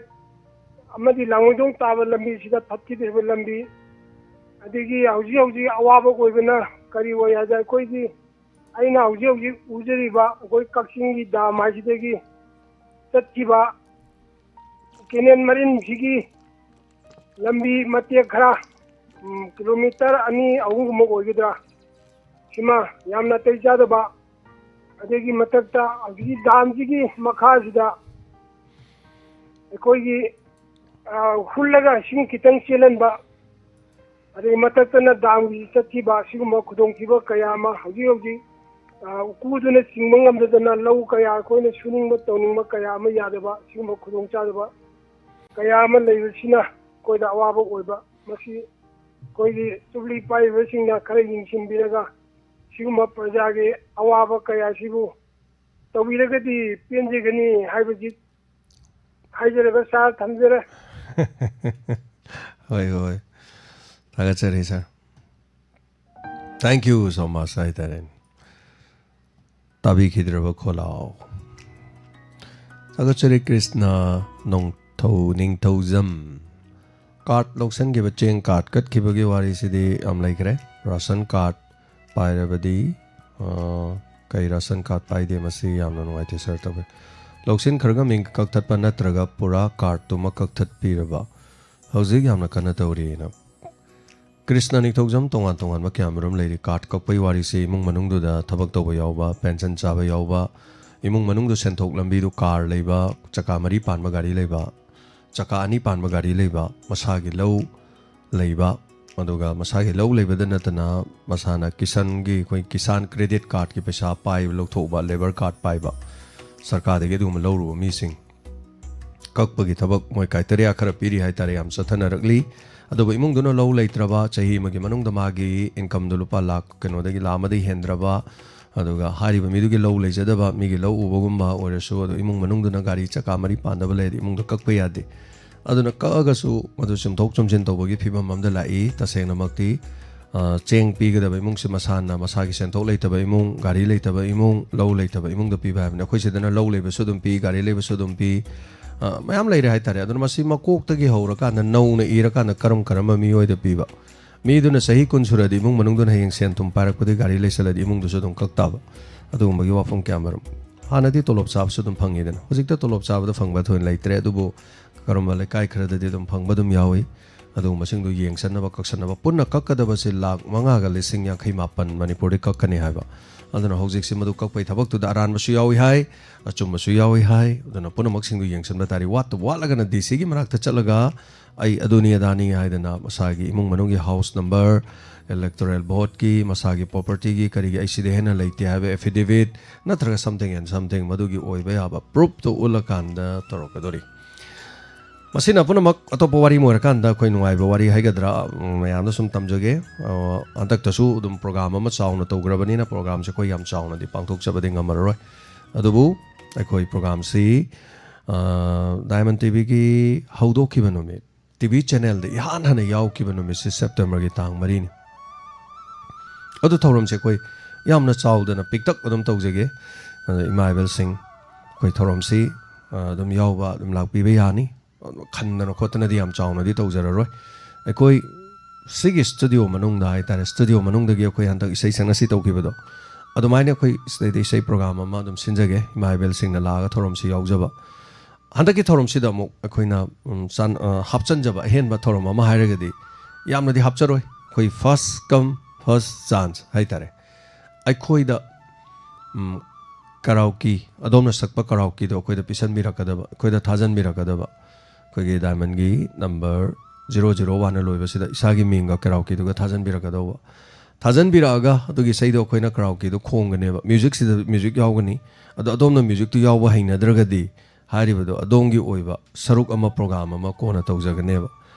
ꯑꯃꯗꯤ ꯂꯥꯡꯃꯩꯗꯣꯡ ꯇꯥꯕ ꯂꯝꯕꯤꯁꯤꯗ ꯐꯠꯈꯤꯗ꯭ꯔꯤꯕ ꯂꯝꯕꯤ, ꯑꯗꯒꯤ ꯍꯧꯖꯤꯛ ꯍꯧꯖꯤꯛ ꯑꯋꯥꯕ ꯑꯣꯏꯕꯅ ꯀꯔꯤ ꯑꯣꯏ ꯍꯥꯏꯗ, ꯑꯩꯈꯣꯏꯒꯤ, ꯑꯩꯅ ꯍꯧꯖꯤꯛ ꯍꯧꯖꯤꯛ ꯎꯖꯔꯤꯕ ꯑꯩꯈꯣꯏ ꯀꯛꯆꯤꯡꯒꯤ ꯗꯥꯝ ꯍꯥꯏꯁꯤꯗꯒꯤ ꯆꯠꯈꯤꯕ ꯀꯦꯅꯦꯜ ꯃꯔꯤꯟꯁꯤꯒꯤ ꯂꯝꯕꯤ ꯃꯇꯦꯛ ꯈꯔ, ꯎꯝ, ꯀꯤꯂꯣꯃꯤꯇꯔ ꯑꯅꯤ ꯑꯍꯨꯝꯒꯨꯝꯕ ꯑꯣꯏꯒꯗ꯭ꯔꯥ, ꯁꯤꯃ ꯌꯥꯝ ꯅꯥꯇꯩ ꯆꯥꯗꯕ, ꯑꯗꯒꯤ ꯃꯊꯛꯇ ꯍꯧꯖꯤꯛꯀꯤ ꯗꯥꯝꯁꯤꯒꯤ ꯃꯈꯥꯁꯤꯗ ꯑꯩꯈꯣꯏꯒꯤ, ꯑ, ꯍꯨꯜꯂꯒ ꯏꯁꯤꯡ ꯈꯤꯇꯪ ꯆꯦꯜꯍꯟꯕ, ꯑꯗꯒꯤ ꯃꯊꯛꯇꯅ ꯗꯥꯝꯒꯤ ꯆꯠꯈꯤꯕ, ꯁꯤꯒꯨꯝꯕ ꯈꯨꯗꯣꯡꯊꯤꯕ ꯀꯌꯥ ꯑꯃ ꯍꯧꯖꯤꯛ ꯍꯧꯖꯤꯛ, ꯑ, ꯎꯀꯨꯗꯨꯅ ꯆꯤꯡꯕ ꯉꯝꯗꯗꯅ ꯂꯧ ꯀꯌꯥ ꯑꯩꯈꯣꯏꯅ ꯁꯨꯅꯤꯡꯕ ꯇꯧꯅꯤꯡꯕ ꯀꯌꯥ ꯑꯃ ꯌꯥꯗꯕ, ꯁꯤꯒꯨꯝꯕ ꯈꯨꯗꯣꯡꯆꯥꯗꯕ ꯀꯌꯥ ꯑꯃ ꯂꯩꯕꯁꯤꯅ ꯑꯩꯈꯣꯏꯗ ꯑꯋꯥꯕ ꯑꯣꯏꯕ꯫ ꯃꯁꯤ ꯑꯩꯈꯣꯏꯒꯤ ꯆꯨꯞꯂꯤ ꯄꯥꯏꯔꯤꯕꯁꯤꯡꯅ ꯈꯔ ꯌꯦꯡꯁꯤꯟꯕꯤꯔꯒ ꯁꯤꯒꯨꯝꯕ ꯄ꯭ꯔꯖꯥꯒꯤ ꯑꯋꯥꯕ ꯀꯌꯥꯁꯤꯕꯨ ꯇꯧꯕꯤꯔꯒꯗꯤ ꯄꯦꯟꯖꯒꯅꯤ ꯍꯥꯏꯕꯁꯤ ꯍꯥꯏꯖꯔꯒ ꯁꯥꯔ ꯊꯝꯖꯔꯦ꯫ ꯍꯣꯏ, ꯍꯣꯏ꯫ ꯊꯥꯒꯠꯆꯔꯤ, ꯁꯥꯔ꯫ Thank you so much ꯍꯥꯏꯇꯥꯔꯦꯅꯦ꯫ ꯇꯥꯕꯤꯈꯤꯗ꯭ꯔꯕ ꯈꯣꯜꯂꯥꯎ꯫ ꯊꯥꯒꯠꯆꯔꯤ ꯀ꯭ꯔꯤꯁꯅ ꯅꯣꯡꯊꯧ ꯅꯤꯡꯊꯧꯖꯝ꯫ ꯀꯥꯔꯠ ꯂꯧꯁꯟꯈꯤꯕ, ꯆꯦꯡ ꯀꯥꯔꯠ ꯀꯠꯈꯤꯕꯒꯤ ꯋꯥꯔꯤꯁꯤꯗꯤ ꯌꯥꯝ ꯂꯩꯈ꯭ꯔꯦ꯫ ꯔꯥꯁꯟ ꯀꯥꯔꯠ ꯄꯥꯏꯔꯕꯗꯤ, ꯑ, ꯀꯩ ꯔꯥꯁꯟ ꯀꯥꯔꯠ ꯄꯥꯏꯗꯦ, ꯃꯁꯤ ꯌꯥꯝꯅ ꯅꯨꯡꯉꯥꯏꯇꯦ ꯁꯥꯔ꯫ ꯇꯧꯕ ꯂꯧꯁꯤꯟꯈ꯭ꯔꯒ ꯃꯤꯡ ꯀꯛꯊꯠꯄ ꯅꯠꯇ꯭ꯔꯒ ꯄꯨꯔꯥ ꯀꯥꯔꯠꯇꯨꯃ ꯀꯛꯊꯠꯄꯤꯔꯕ? ꯍꯧꯖꯤꯛ ꯌꯥꯝꯅ ꯀꯟꯅ ꯇꯧꯔꯤꯅ꯫ ꯀ꯭ꯔꯤꯁꯅ ꯅꯤꯡꯊꯧꯖꯝ ꯇꯣꯉꯥꯟ ꯇꯣꯉꯥꯟꯕ ꯀꯌꯥꯃꯔꯨꯝ ꯂꯩꯔꯤ꯫ ꯀꯥꯔꯠ ꯀꯛꯄꯩ ꯋꯥꯔꯤꯁꯤ ꯏꯃꯨꯡ ꯃꯅꯨꯡꯗꯨꯗ ꯊꯕꯛ ꯇꯧꯕ ꯌꯥꯎꯕ, ꯄꯦꯟꯁꯟ ꯆꯥꯕ ꯌꯥꯎꯕ, ꯏꯃꯨꯡ ꯃꯅꯨꯡꯗꯨ ꯁꯦꯟꯊꯣꯛ ꯂꯝꯕꯤꯗꯨ ꯀꯥꯔ ꯂꯩꯕ, ꯆꯀꯥ ꯃꯔꯤ ꯄꯥꯟꯕ ꯒꯥꯔꯤ ꯂꯩꯕ, ꯆꯀꯥ ꯑꯅꯤ ꯄꯥꯟꯕ ꯒꯥꯔꯤ ꯂꯩꯕ, ꯃꯁꯥꯒꯤ ꯂꯧ ꯂꯩꯕ, ꯑꯗꯨꯒ ꯃꯁꯥꯒꯤ ꯂꯧ ꯂꯩꯕꯗ ꯅꯠꯇꯅ ꯃꯁꯥꯅ ꯀꯤꯁꯟꯒꯤ, ꯑꯩꯈꯣꯏ ꯀꯤꯁꯥꯟ ꯀ꯭ꯔꯦꯗꯤꯠ ꯀꯥꯔꯠꯀꯤ ꯄꯩꯁꯥ ꯄꯥꯏꯕ, ꯂꯧꯊꯣꯛꯎꯕ, ꯂꯦꯕꯔ ꯀꯥꯔꯠ ꯄꯥꯏꯕ, ꯁꯔꯀꯥꯔꯗꯒꯤ ꯑꯗꯨꯒꯨꯝꯕ ꯂꯧꯔꯨꯕ ꯃꯤꯁꯤꯡ ꯀꯛꯄꯒꯤ ꯊꯕꯛ ꯃꯣꯏ ꯀ꯭ꯔꯥꯏꯇꯦꯔꯤꯌꯥ ꯈꯔ ꯄꯤꯔꯤ ꯍꯥꯏꯇꯥꯔꯦ, ꯌꯥꯝ ꯆꯠꯊꯅꯔꯛꯂꯤ꯫ ꯑꯗꯨꯕꯨ ꯏꯃꯨꯡꯗꯨꯅ ꯂꯧ ꯂꯩꯇ꯭ꯔꯕ, ꯆꯍꯤ ꯑꯃꯒꯤ ꯃꯅꯨꯡꯗ ꯃꯥꯒꯤ ꯏꯟꯀꯝꯗꯨ ꯂꯨꯄꯥ ꯂꯥꯈ ꯀꯩꯅꯣꯗꯒꯤ, ꯂꯥꯈ ꯑꯃꯗꯒꯤ ꯍꯦꯟꯗ꯭ꯔꯕ, ꯑꯗꯨꯒ ꯍꯥꯏꯔꯤꯕ ꯃꯤꯗꯨꯒꯤ ꯂꯧ ꯂꯩꯖꯗꯕ, ꯃꯤꯒꯤ ꯂꯧ ꯎꯕꯒꯨꯝꯕ ꯑꯣꯏꯔꯁꯨ, ꯑꯗꯨ ꯏꯃꯨꯡ ꯃꯅꯨꯡꯗꯨꯅ ꯒꯥꯔꯤ ꯆꯀꯥ ꯃꯔꯤ ꯄꯥꯟꯗꯕ ꯂꯩꯔꯗꯤ ꯏꯃꯨꯡꯗ ꯀꯛꯄ ꯌꯥꯗꯦ꯫ ꯑꯗꯨꯅ ꯀꯛꯑꯒꯁꯨ ꯃꯗꯨ ꯆꯨꯝꯊꯣꯛ ꯆꯨꯝꯁꯤꯟ ꯇꯧꯕꯒꯤ ꯐꯤꯕꯝ ꯑꯃꯗ ꯂꯥꯛꯏ꯫ ꯇꯁꯦꯡꯅꯃꯛꯇꯤ, ꯑ, ꯆꯦꯡ ꯄꯤꯒꯗꯕ ꯏꯃꯨꯡꯁꯤ ꯃꯁꯥꯅ ꯃꯁꯥꯒꯤ ꯁꯦꯟꯊꯣꯛ ꯂꯩꯇꯕ ꯏꯃꯨꯡ, ꯒꯥꯔꯤ ꯂꯩꯇꯕ ꯏꯃꯨꯡ, ꯂꯧ ꯂꯩꯇꯕ ꯏꯃꯨꯡꯗ ꯄꯤꯕ ꯍꯥꯏꯕꯅꯤ꯫ ꯑꯩꯈꯣꯏ ꯁꯤꯗꯅ ꯂꯧ ꯂꯩꯕꯁꯨ ꯑꯗꯨꯝ ꯄꯤ, ꯒꯥꯔꯤ ꯂꯩꯕꯁꯨ ꯑꯗꯨꯝ ꯄꯤ, ꯑ, ꯃꯌꯥꯝ ꯂꯩꯔꯦ ꯍꯥꯏꯇꯥꯔꯦ꯫ ꯑꯗꯨꯅ ꯃꯁꯤ ꯃꯀꯣꯛꯇꯒꯤ ꯍꯧꯔꯀꯥꯟꯗ, ꯅꯧꯅ ꯏꯔꯀꯥꯟꯗ ꯀꯔꯝ ꯀꯔꯝꯕ ꯃꯤꯑꯣꯏꯗ ꯄꯤꯕ? ꯃꯤꯗꯨꯅ ꯆꯍꯤ ꯀꯨꯟ ꯁꯨꯔꯗꯤ ꯏꯃꯨꯡ ꯃꯅꯨꯡꯗꯨꯅ ꯍꯌꯦꯡ ꯁꯦꯟ ꯊꯨꯝ ꯄꯥꯏꯔꯛꯄꯗꯒꯤ ꯒꯥꯔꯤ ꯂꯩꯁꯜꯂꯗꯤ ꯏꯃꯨꯡꯗꯨꯁꯨ ꯑꯗꯨꯝ ꯀꯛ ꯇꯥꯕ꯫ ꯑꯗꯨꯒꯨꯝꯕꯒꯤ ꯋꯥꯐꯝ ꯀꯌꯥꯃꯔꯨꯝ꯫ ꯍꯥꯟꯅꯗꯤ ꯇꯣꯂꯣꯞ ꯆꯥꯕꯁꯨ ꯑꯗꯨꯝ ꯐꯪꯉꯤꯗꯅ, ꯍꯧꯖꯤꯛꯇ ꯇꯣꯂꯣꯞ ꯆꯥꯕꯗ ꯐꯪꯕ ꯊꯣꯏꯅ ꯂꯩꯇ꯭ꯔꯦ, ꯑꯗꯨꯕꯨ ꯀꯔꯝꯕ ꯂꯩꯀꯥꯏ ꯈꯔꯗꯗꯤ ꯑꯗꯨꯝ ꯐꯪꯕ ꯑꯗꯨꯝ ꯌꯥꯎꯏ꯫ ꯑꯗꯨꯒꯨꯝꯕꯁꯤꯡꯗꯨ ꯌꯦꯡꯁꯟꯅꯕ, ꯀꯛꯁꯟꯅꯕ꯫ ꯄꯨꯟꯅ ꯀꯛꯀꯗꯕꯁꯤ ꯂꯥꯈ ꯃꯉꯥꯒ ꯂꯤꯁꯤꯡ ꯌꯥꯡꯈꯩ ꯃꯥꯄꯟ ꯃꯅꯤꯄꯨꯔꯗ ꯀꯛꯀꯅꯤ ꯍꯥꯏꯕ꯫ ꯑꯗꯨꯅ ꯍꯧꯖꯤꯛꯁꯤ ꯃꯗꯨ ꯀꯛꯄꯩ ꯊꯕꯛꯇꯨꯗ ꯑꯔꯥꯟꯕꯁꯨ ꯌꯥꯎꯏ ꯍꯥꯏ, ꯑꯆꯨꯝꯕꯁꯨ ꯌꯥꯎꯏ ꯍꯥꯏ꯫ ꯑꯗꯨꯅ ꯄꯨꯝꯅꯃꯛꯁꯤꯡꯗꯨ ꯌꯦꯡꯁꯤꯟꯕ ꯇꯥꯔꯤ꯫ ꯋꯥꯠꯇ ꯋꯥꯠꯂꯒꯅ ꯗꯤ ꯁꯤꯒꯤ ꯃꯅꯥꯛꯇ ꯆꯠꯂꯒ ꯑꯩ ꯑꯗꯨꯅꯤ ꯑꯗꯥꯅꯤ ꯍꯥꯏꯗꯅ ꯃꯁꯥꯒꯤ ꯏꯃꯨꯡ ꯃꯅꯨꯡꯒꯤ ꯍꯥꯎꯁ ꯅꯝꯕꯔ, ꯏꯂꯦꯛꯇꯣꯔꯦꯜ ꯚꯣꯠꯀꯤ, ꯃꯁꯥꯒꯤ ꯄ꯭ꯔꯣꯄꯔꯇꯤꯒꯤ, ꯀꯔꯤꯒꯤ, ꯑꯩ ꯁꯤꯗ ꯍꯦꯟꯅ ꯂꯩꯇꯦ ꯍꯥꯏꯕ affidavit ꯅꯠꯇ꯭ꯔꯒ something and something, ꯃꯗꯨꯒꯤ ꯑꯣꯏꯕ ꯌꯥꯕ ꯄ꯭ꯔꯨꯐꯇꯨ ꯎꯠꯂꯀꯥꯟꯗ ꯇꯧꯔꯛꯀꯗꯣꯔꯤ꯫ ꯃꯁꯤꯅ ꯄꯨꯝꯅꯃꯛ ꯑꯇꯣꯞꯄ ꯋꯥꯔꯤ ꯑꯃ ꯑꯣꯏꯔꯀꯥꯟꯗ ꯑꯩꯈꯣꯏ ꯅꯨꯡꯉꯥꯏꯕ ꯋꯥꯔꯤ ꯍꯥꯏꯒꯗ꯭ꯔꯥ, ꯎꯝ, ꯃꯌꯥꯝꯗ ꯁꯨꯝ ꯇꯝꯖꯒꯦ꯫ ꯑ, ꯍꯟꯗꯛꯇꯁꯨ ꯑꯗꯨꯝ ꯄ꯭ꯔꯣꯒ꯭ꯔꯥꯝ ꯑꯃ ꯆꯥꯎꯅ ꯇꯧꯈ꯭ꯔꯕꯅꯤꯅ ꯄ꯭ꯔꯣꯒ꯭ꯔꯥꯝꯁꯦ ꯑꯩꯈꯣꯏ ꯌꯥꯝ ꯆꯥꯎꯅꯗꯤ ꯄꯥꯡꯊꯣꯛꯆꯕꯗꯤ ꯉꯝꯃꯔꯣꯏ꯫ ꯑꯗꯨꯕꯨ ꯑꯩꯈꯣꯏ ꯄ꯭ꯔꯣꯒ꯭ꯔꯥꯝꯁꯤ, ꯑ, ꯗꯥꯏꯃꯟ ꯇꯤꯚꯤꯒꯤ ꯍꯧꯗꯣꯛꯈꯤꯕ ꯅꯨꯃꯤꯠ, ꯇꯤꯚꯤ ꯆꯦꯅꯦꯜꯗ ꯏꯍꯥꯟ ꯍꯥꯟꯅ ꯌꯥꯎꯈꯤꯕ ꯅꯨꯃꯤꯠꯁꯤ ꯁꯦꯞꯇꯦꯝꯕꯔꯒꯤ ꯇꯥꯡ ꯃꯔꯤꯅꯤ꯫ ꯑꯗꯨ ꯊꯧꯔꯝꯁꯦ ꯑꯩꯈꯣꯏ ꯌꯥꯝꯅ ꯆꯥꯎꯗꯅ ꯄꯤꯛꯇꯛ ꯑꯗꯨꯝ ꯇꯧꯖꯒꯦ꯫ ꯑꯗ ꯏꯃꯥ ꯏꯕꯦꯜꯁꯤꯡ, ꯑꯩꯈꯣꯏ ꯊꯧꯔꯝꯁꯤ, ꯑ, ꯑꯗꯨꯝ ꯌꯥꯎꯕ, ꯑꯗꯨꯝ ꯂꯥꯛꯄꯤꯕ ꯌꯥꯅꯤ꯫ ꯈꯟꯗꯅ ꯈꯣꯠꯇꯅꯗꯤ ꯌꯥꯝ ꯆꯥꯎꯅꯗꯤ ꯇꯧꯖꯔꯔꯣꯏ꯫ ꯑꯩꯈꯣꯏ ꯁꯤꯒꯤ ꯁ꯭ꯇꯨꯗꯤꯑꯣ ꯃꯅꯨꯡꯗ ꯍꯥꯏꯇꯥꯔꯦ, ꯁ꯭ꯇꯨꯗꯤꯑꯣ ꯃꯅꯨꯡꯗꯒꯤ ꯑꯩꯈꯣꯏ ꯍꯟꯗꯛ ꯏꯁꯩ ꯁꯛꯅꯁꯤ ꯇꯧꯈꯤꯕꯗꯣ, ꯑꯗꯨꯃꯥꯏꯅ ꯑꯩꯈꯣꯏ ꯁꯤꯗꯩꯗ ꯏꯁꯩ ꯄ꯭ꯔꯣꯒ꯭ꯔꯥꯝ ꯑꯃ ꯑꯗꯨꯝ ꯁꯤꯟꯖꯒꯦ, ꯏꯃꯥ ꯏꯕꯦꯜꯁꯤꯡꯅ ꯂꯥꯛꯑꯒ ꯊꯧꯔꯝꯁꯤ ꯌꯥꯎꯖꯕ꯫ ꯍꯟꯗꯛꯀꯤ ꯊꯧꯔꯝꯁꯤꯗ ꯑꯃꯨꯛ ꯑꯩꯈꯣꯏꯅ, ꯎꯝ, ꯆꯥꯟ-, ꯑ, ꯍꯥꯞꯆꯟꯖꯕ ꯑꯍꯦꯟꯕ ꯊꯧꯔꯝ ꯑꯃ ꯍꯥꯏꯔꯒꯗꯤ, ꯌꯥꯝꯅꯗꯤ ꯍꯥꯞꯆꯔꯣꯏ, ꯑꯩꯈꯣꯏ first come first chance ꯍꯥꯏꯇꯥꯔꯦ꯫ ꯑꯩꯈꯣꯏꯗ, ꯎꯝ, ꯀꯔꯥꯎꯀꯤ, ꯑꯗꯣꯝꯅ ꯁꯛꯄ ꯀꯔꯥꯎꯀꯤꯗꯣ ꯑꯩꯈꯣꯏꯗ ꯄꯤꯁꯟꯕꯤꯔꯛꯀꯗꯕ, ꯑꯩꯈꯣꯏꯗ ꯊꯥꯖꯟꯕꯤꯔꯛꯀꯗꯕ, ꯑꯩꯈꯣꯏꯒꯤ ꯗꯥꯏꯃꯟꯒꯤ ꯅꯝꯕꯔ ꯖꯤꯔꯣ ꯖꯤꯔꯣ ꯋꯥꯟꯅ ꯂꯣꯏꯕꯁꯤꯗ ꯏꯁꯥꯒꯤ ꯃꯤꯡꯒ ꯀꯔꯥꯎꯀꯤꯗꯨꯒ ꯊꯥꯖꯟꯕꯤꯔꯛꯀꯗꯧꯕ꯫ ꯊꯥꯖꯟꯕꯤꯔꯛꯑꯒ ꯑꯗꯨꯒꯤ ꯏꯁꯩꯗꯣ ꯑꯩꯈꯣꯏꯅ ꯀꯔꯥꯎꯀꯤꯗꯣ ꯈꯣꯡꯒꯅꯦꯕ꯫ ꯃ꯭ꯌꯨꯖꯤꯛꯁꯤꯗ ꯃ꯭ꯌꯨꯖꯤꯛ ꯌꯥꯎꯒꯅꯤ꯫ ꯑꯗꯣ ꯑꯗꯣꯝꯅ ꯃ꯭ꯌꯨꯖꯤꯛꯇꯨ ꯌꯥꯎꯕ ꯍꯩꯅꯗ꯭ꯔꯒꯗꯤ ꯍꯥꯏꯔꯤꯕꯗꯣ ꯑꯗꯣꯝꯒꯤ ꯑꯣꯏꯕ ꯁꯔꯨꯛ ꯑꯃ ꯄ꯭ꯔꯣꯒ꯭ꯔꯥꯝ ꯑꯃ ꯀꯣꯟꯅ ꯇꯧꯖꯒꯅꯦꯕ꯫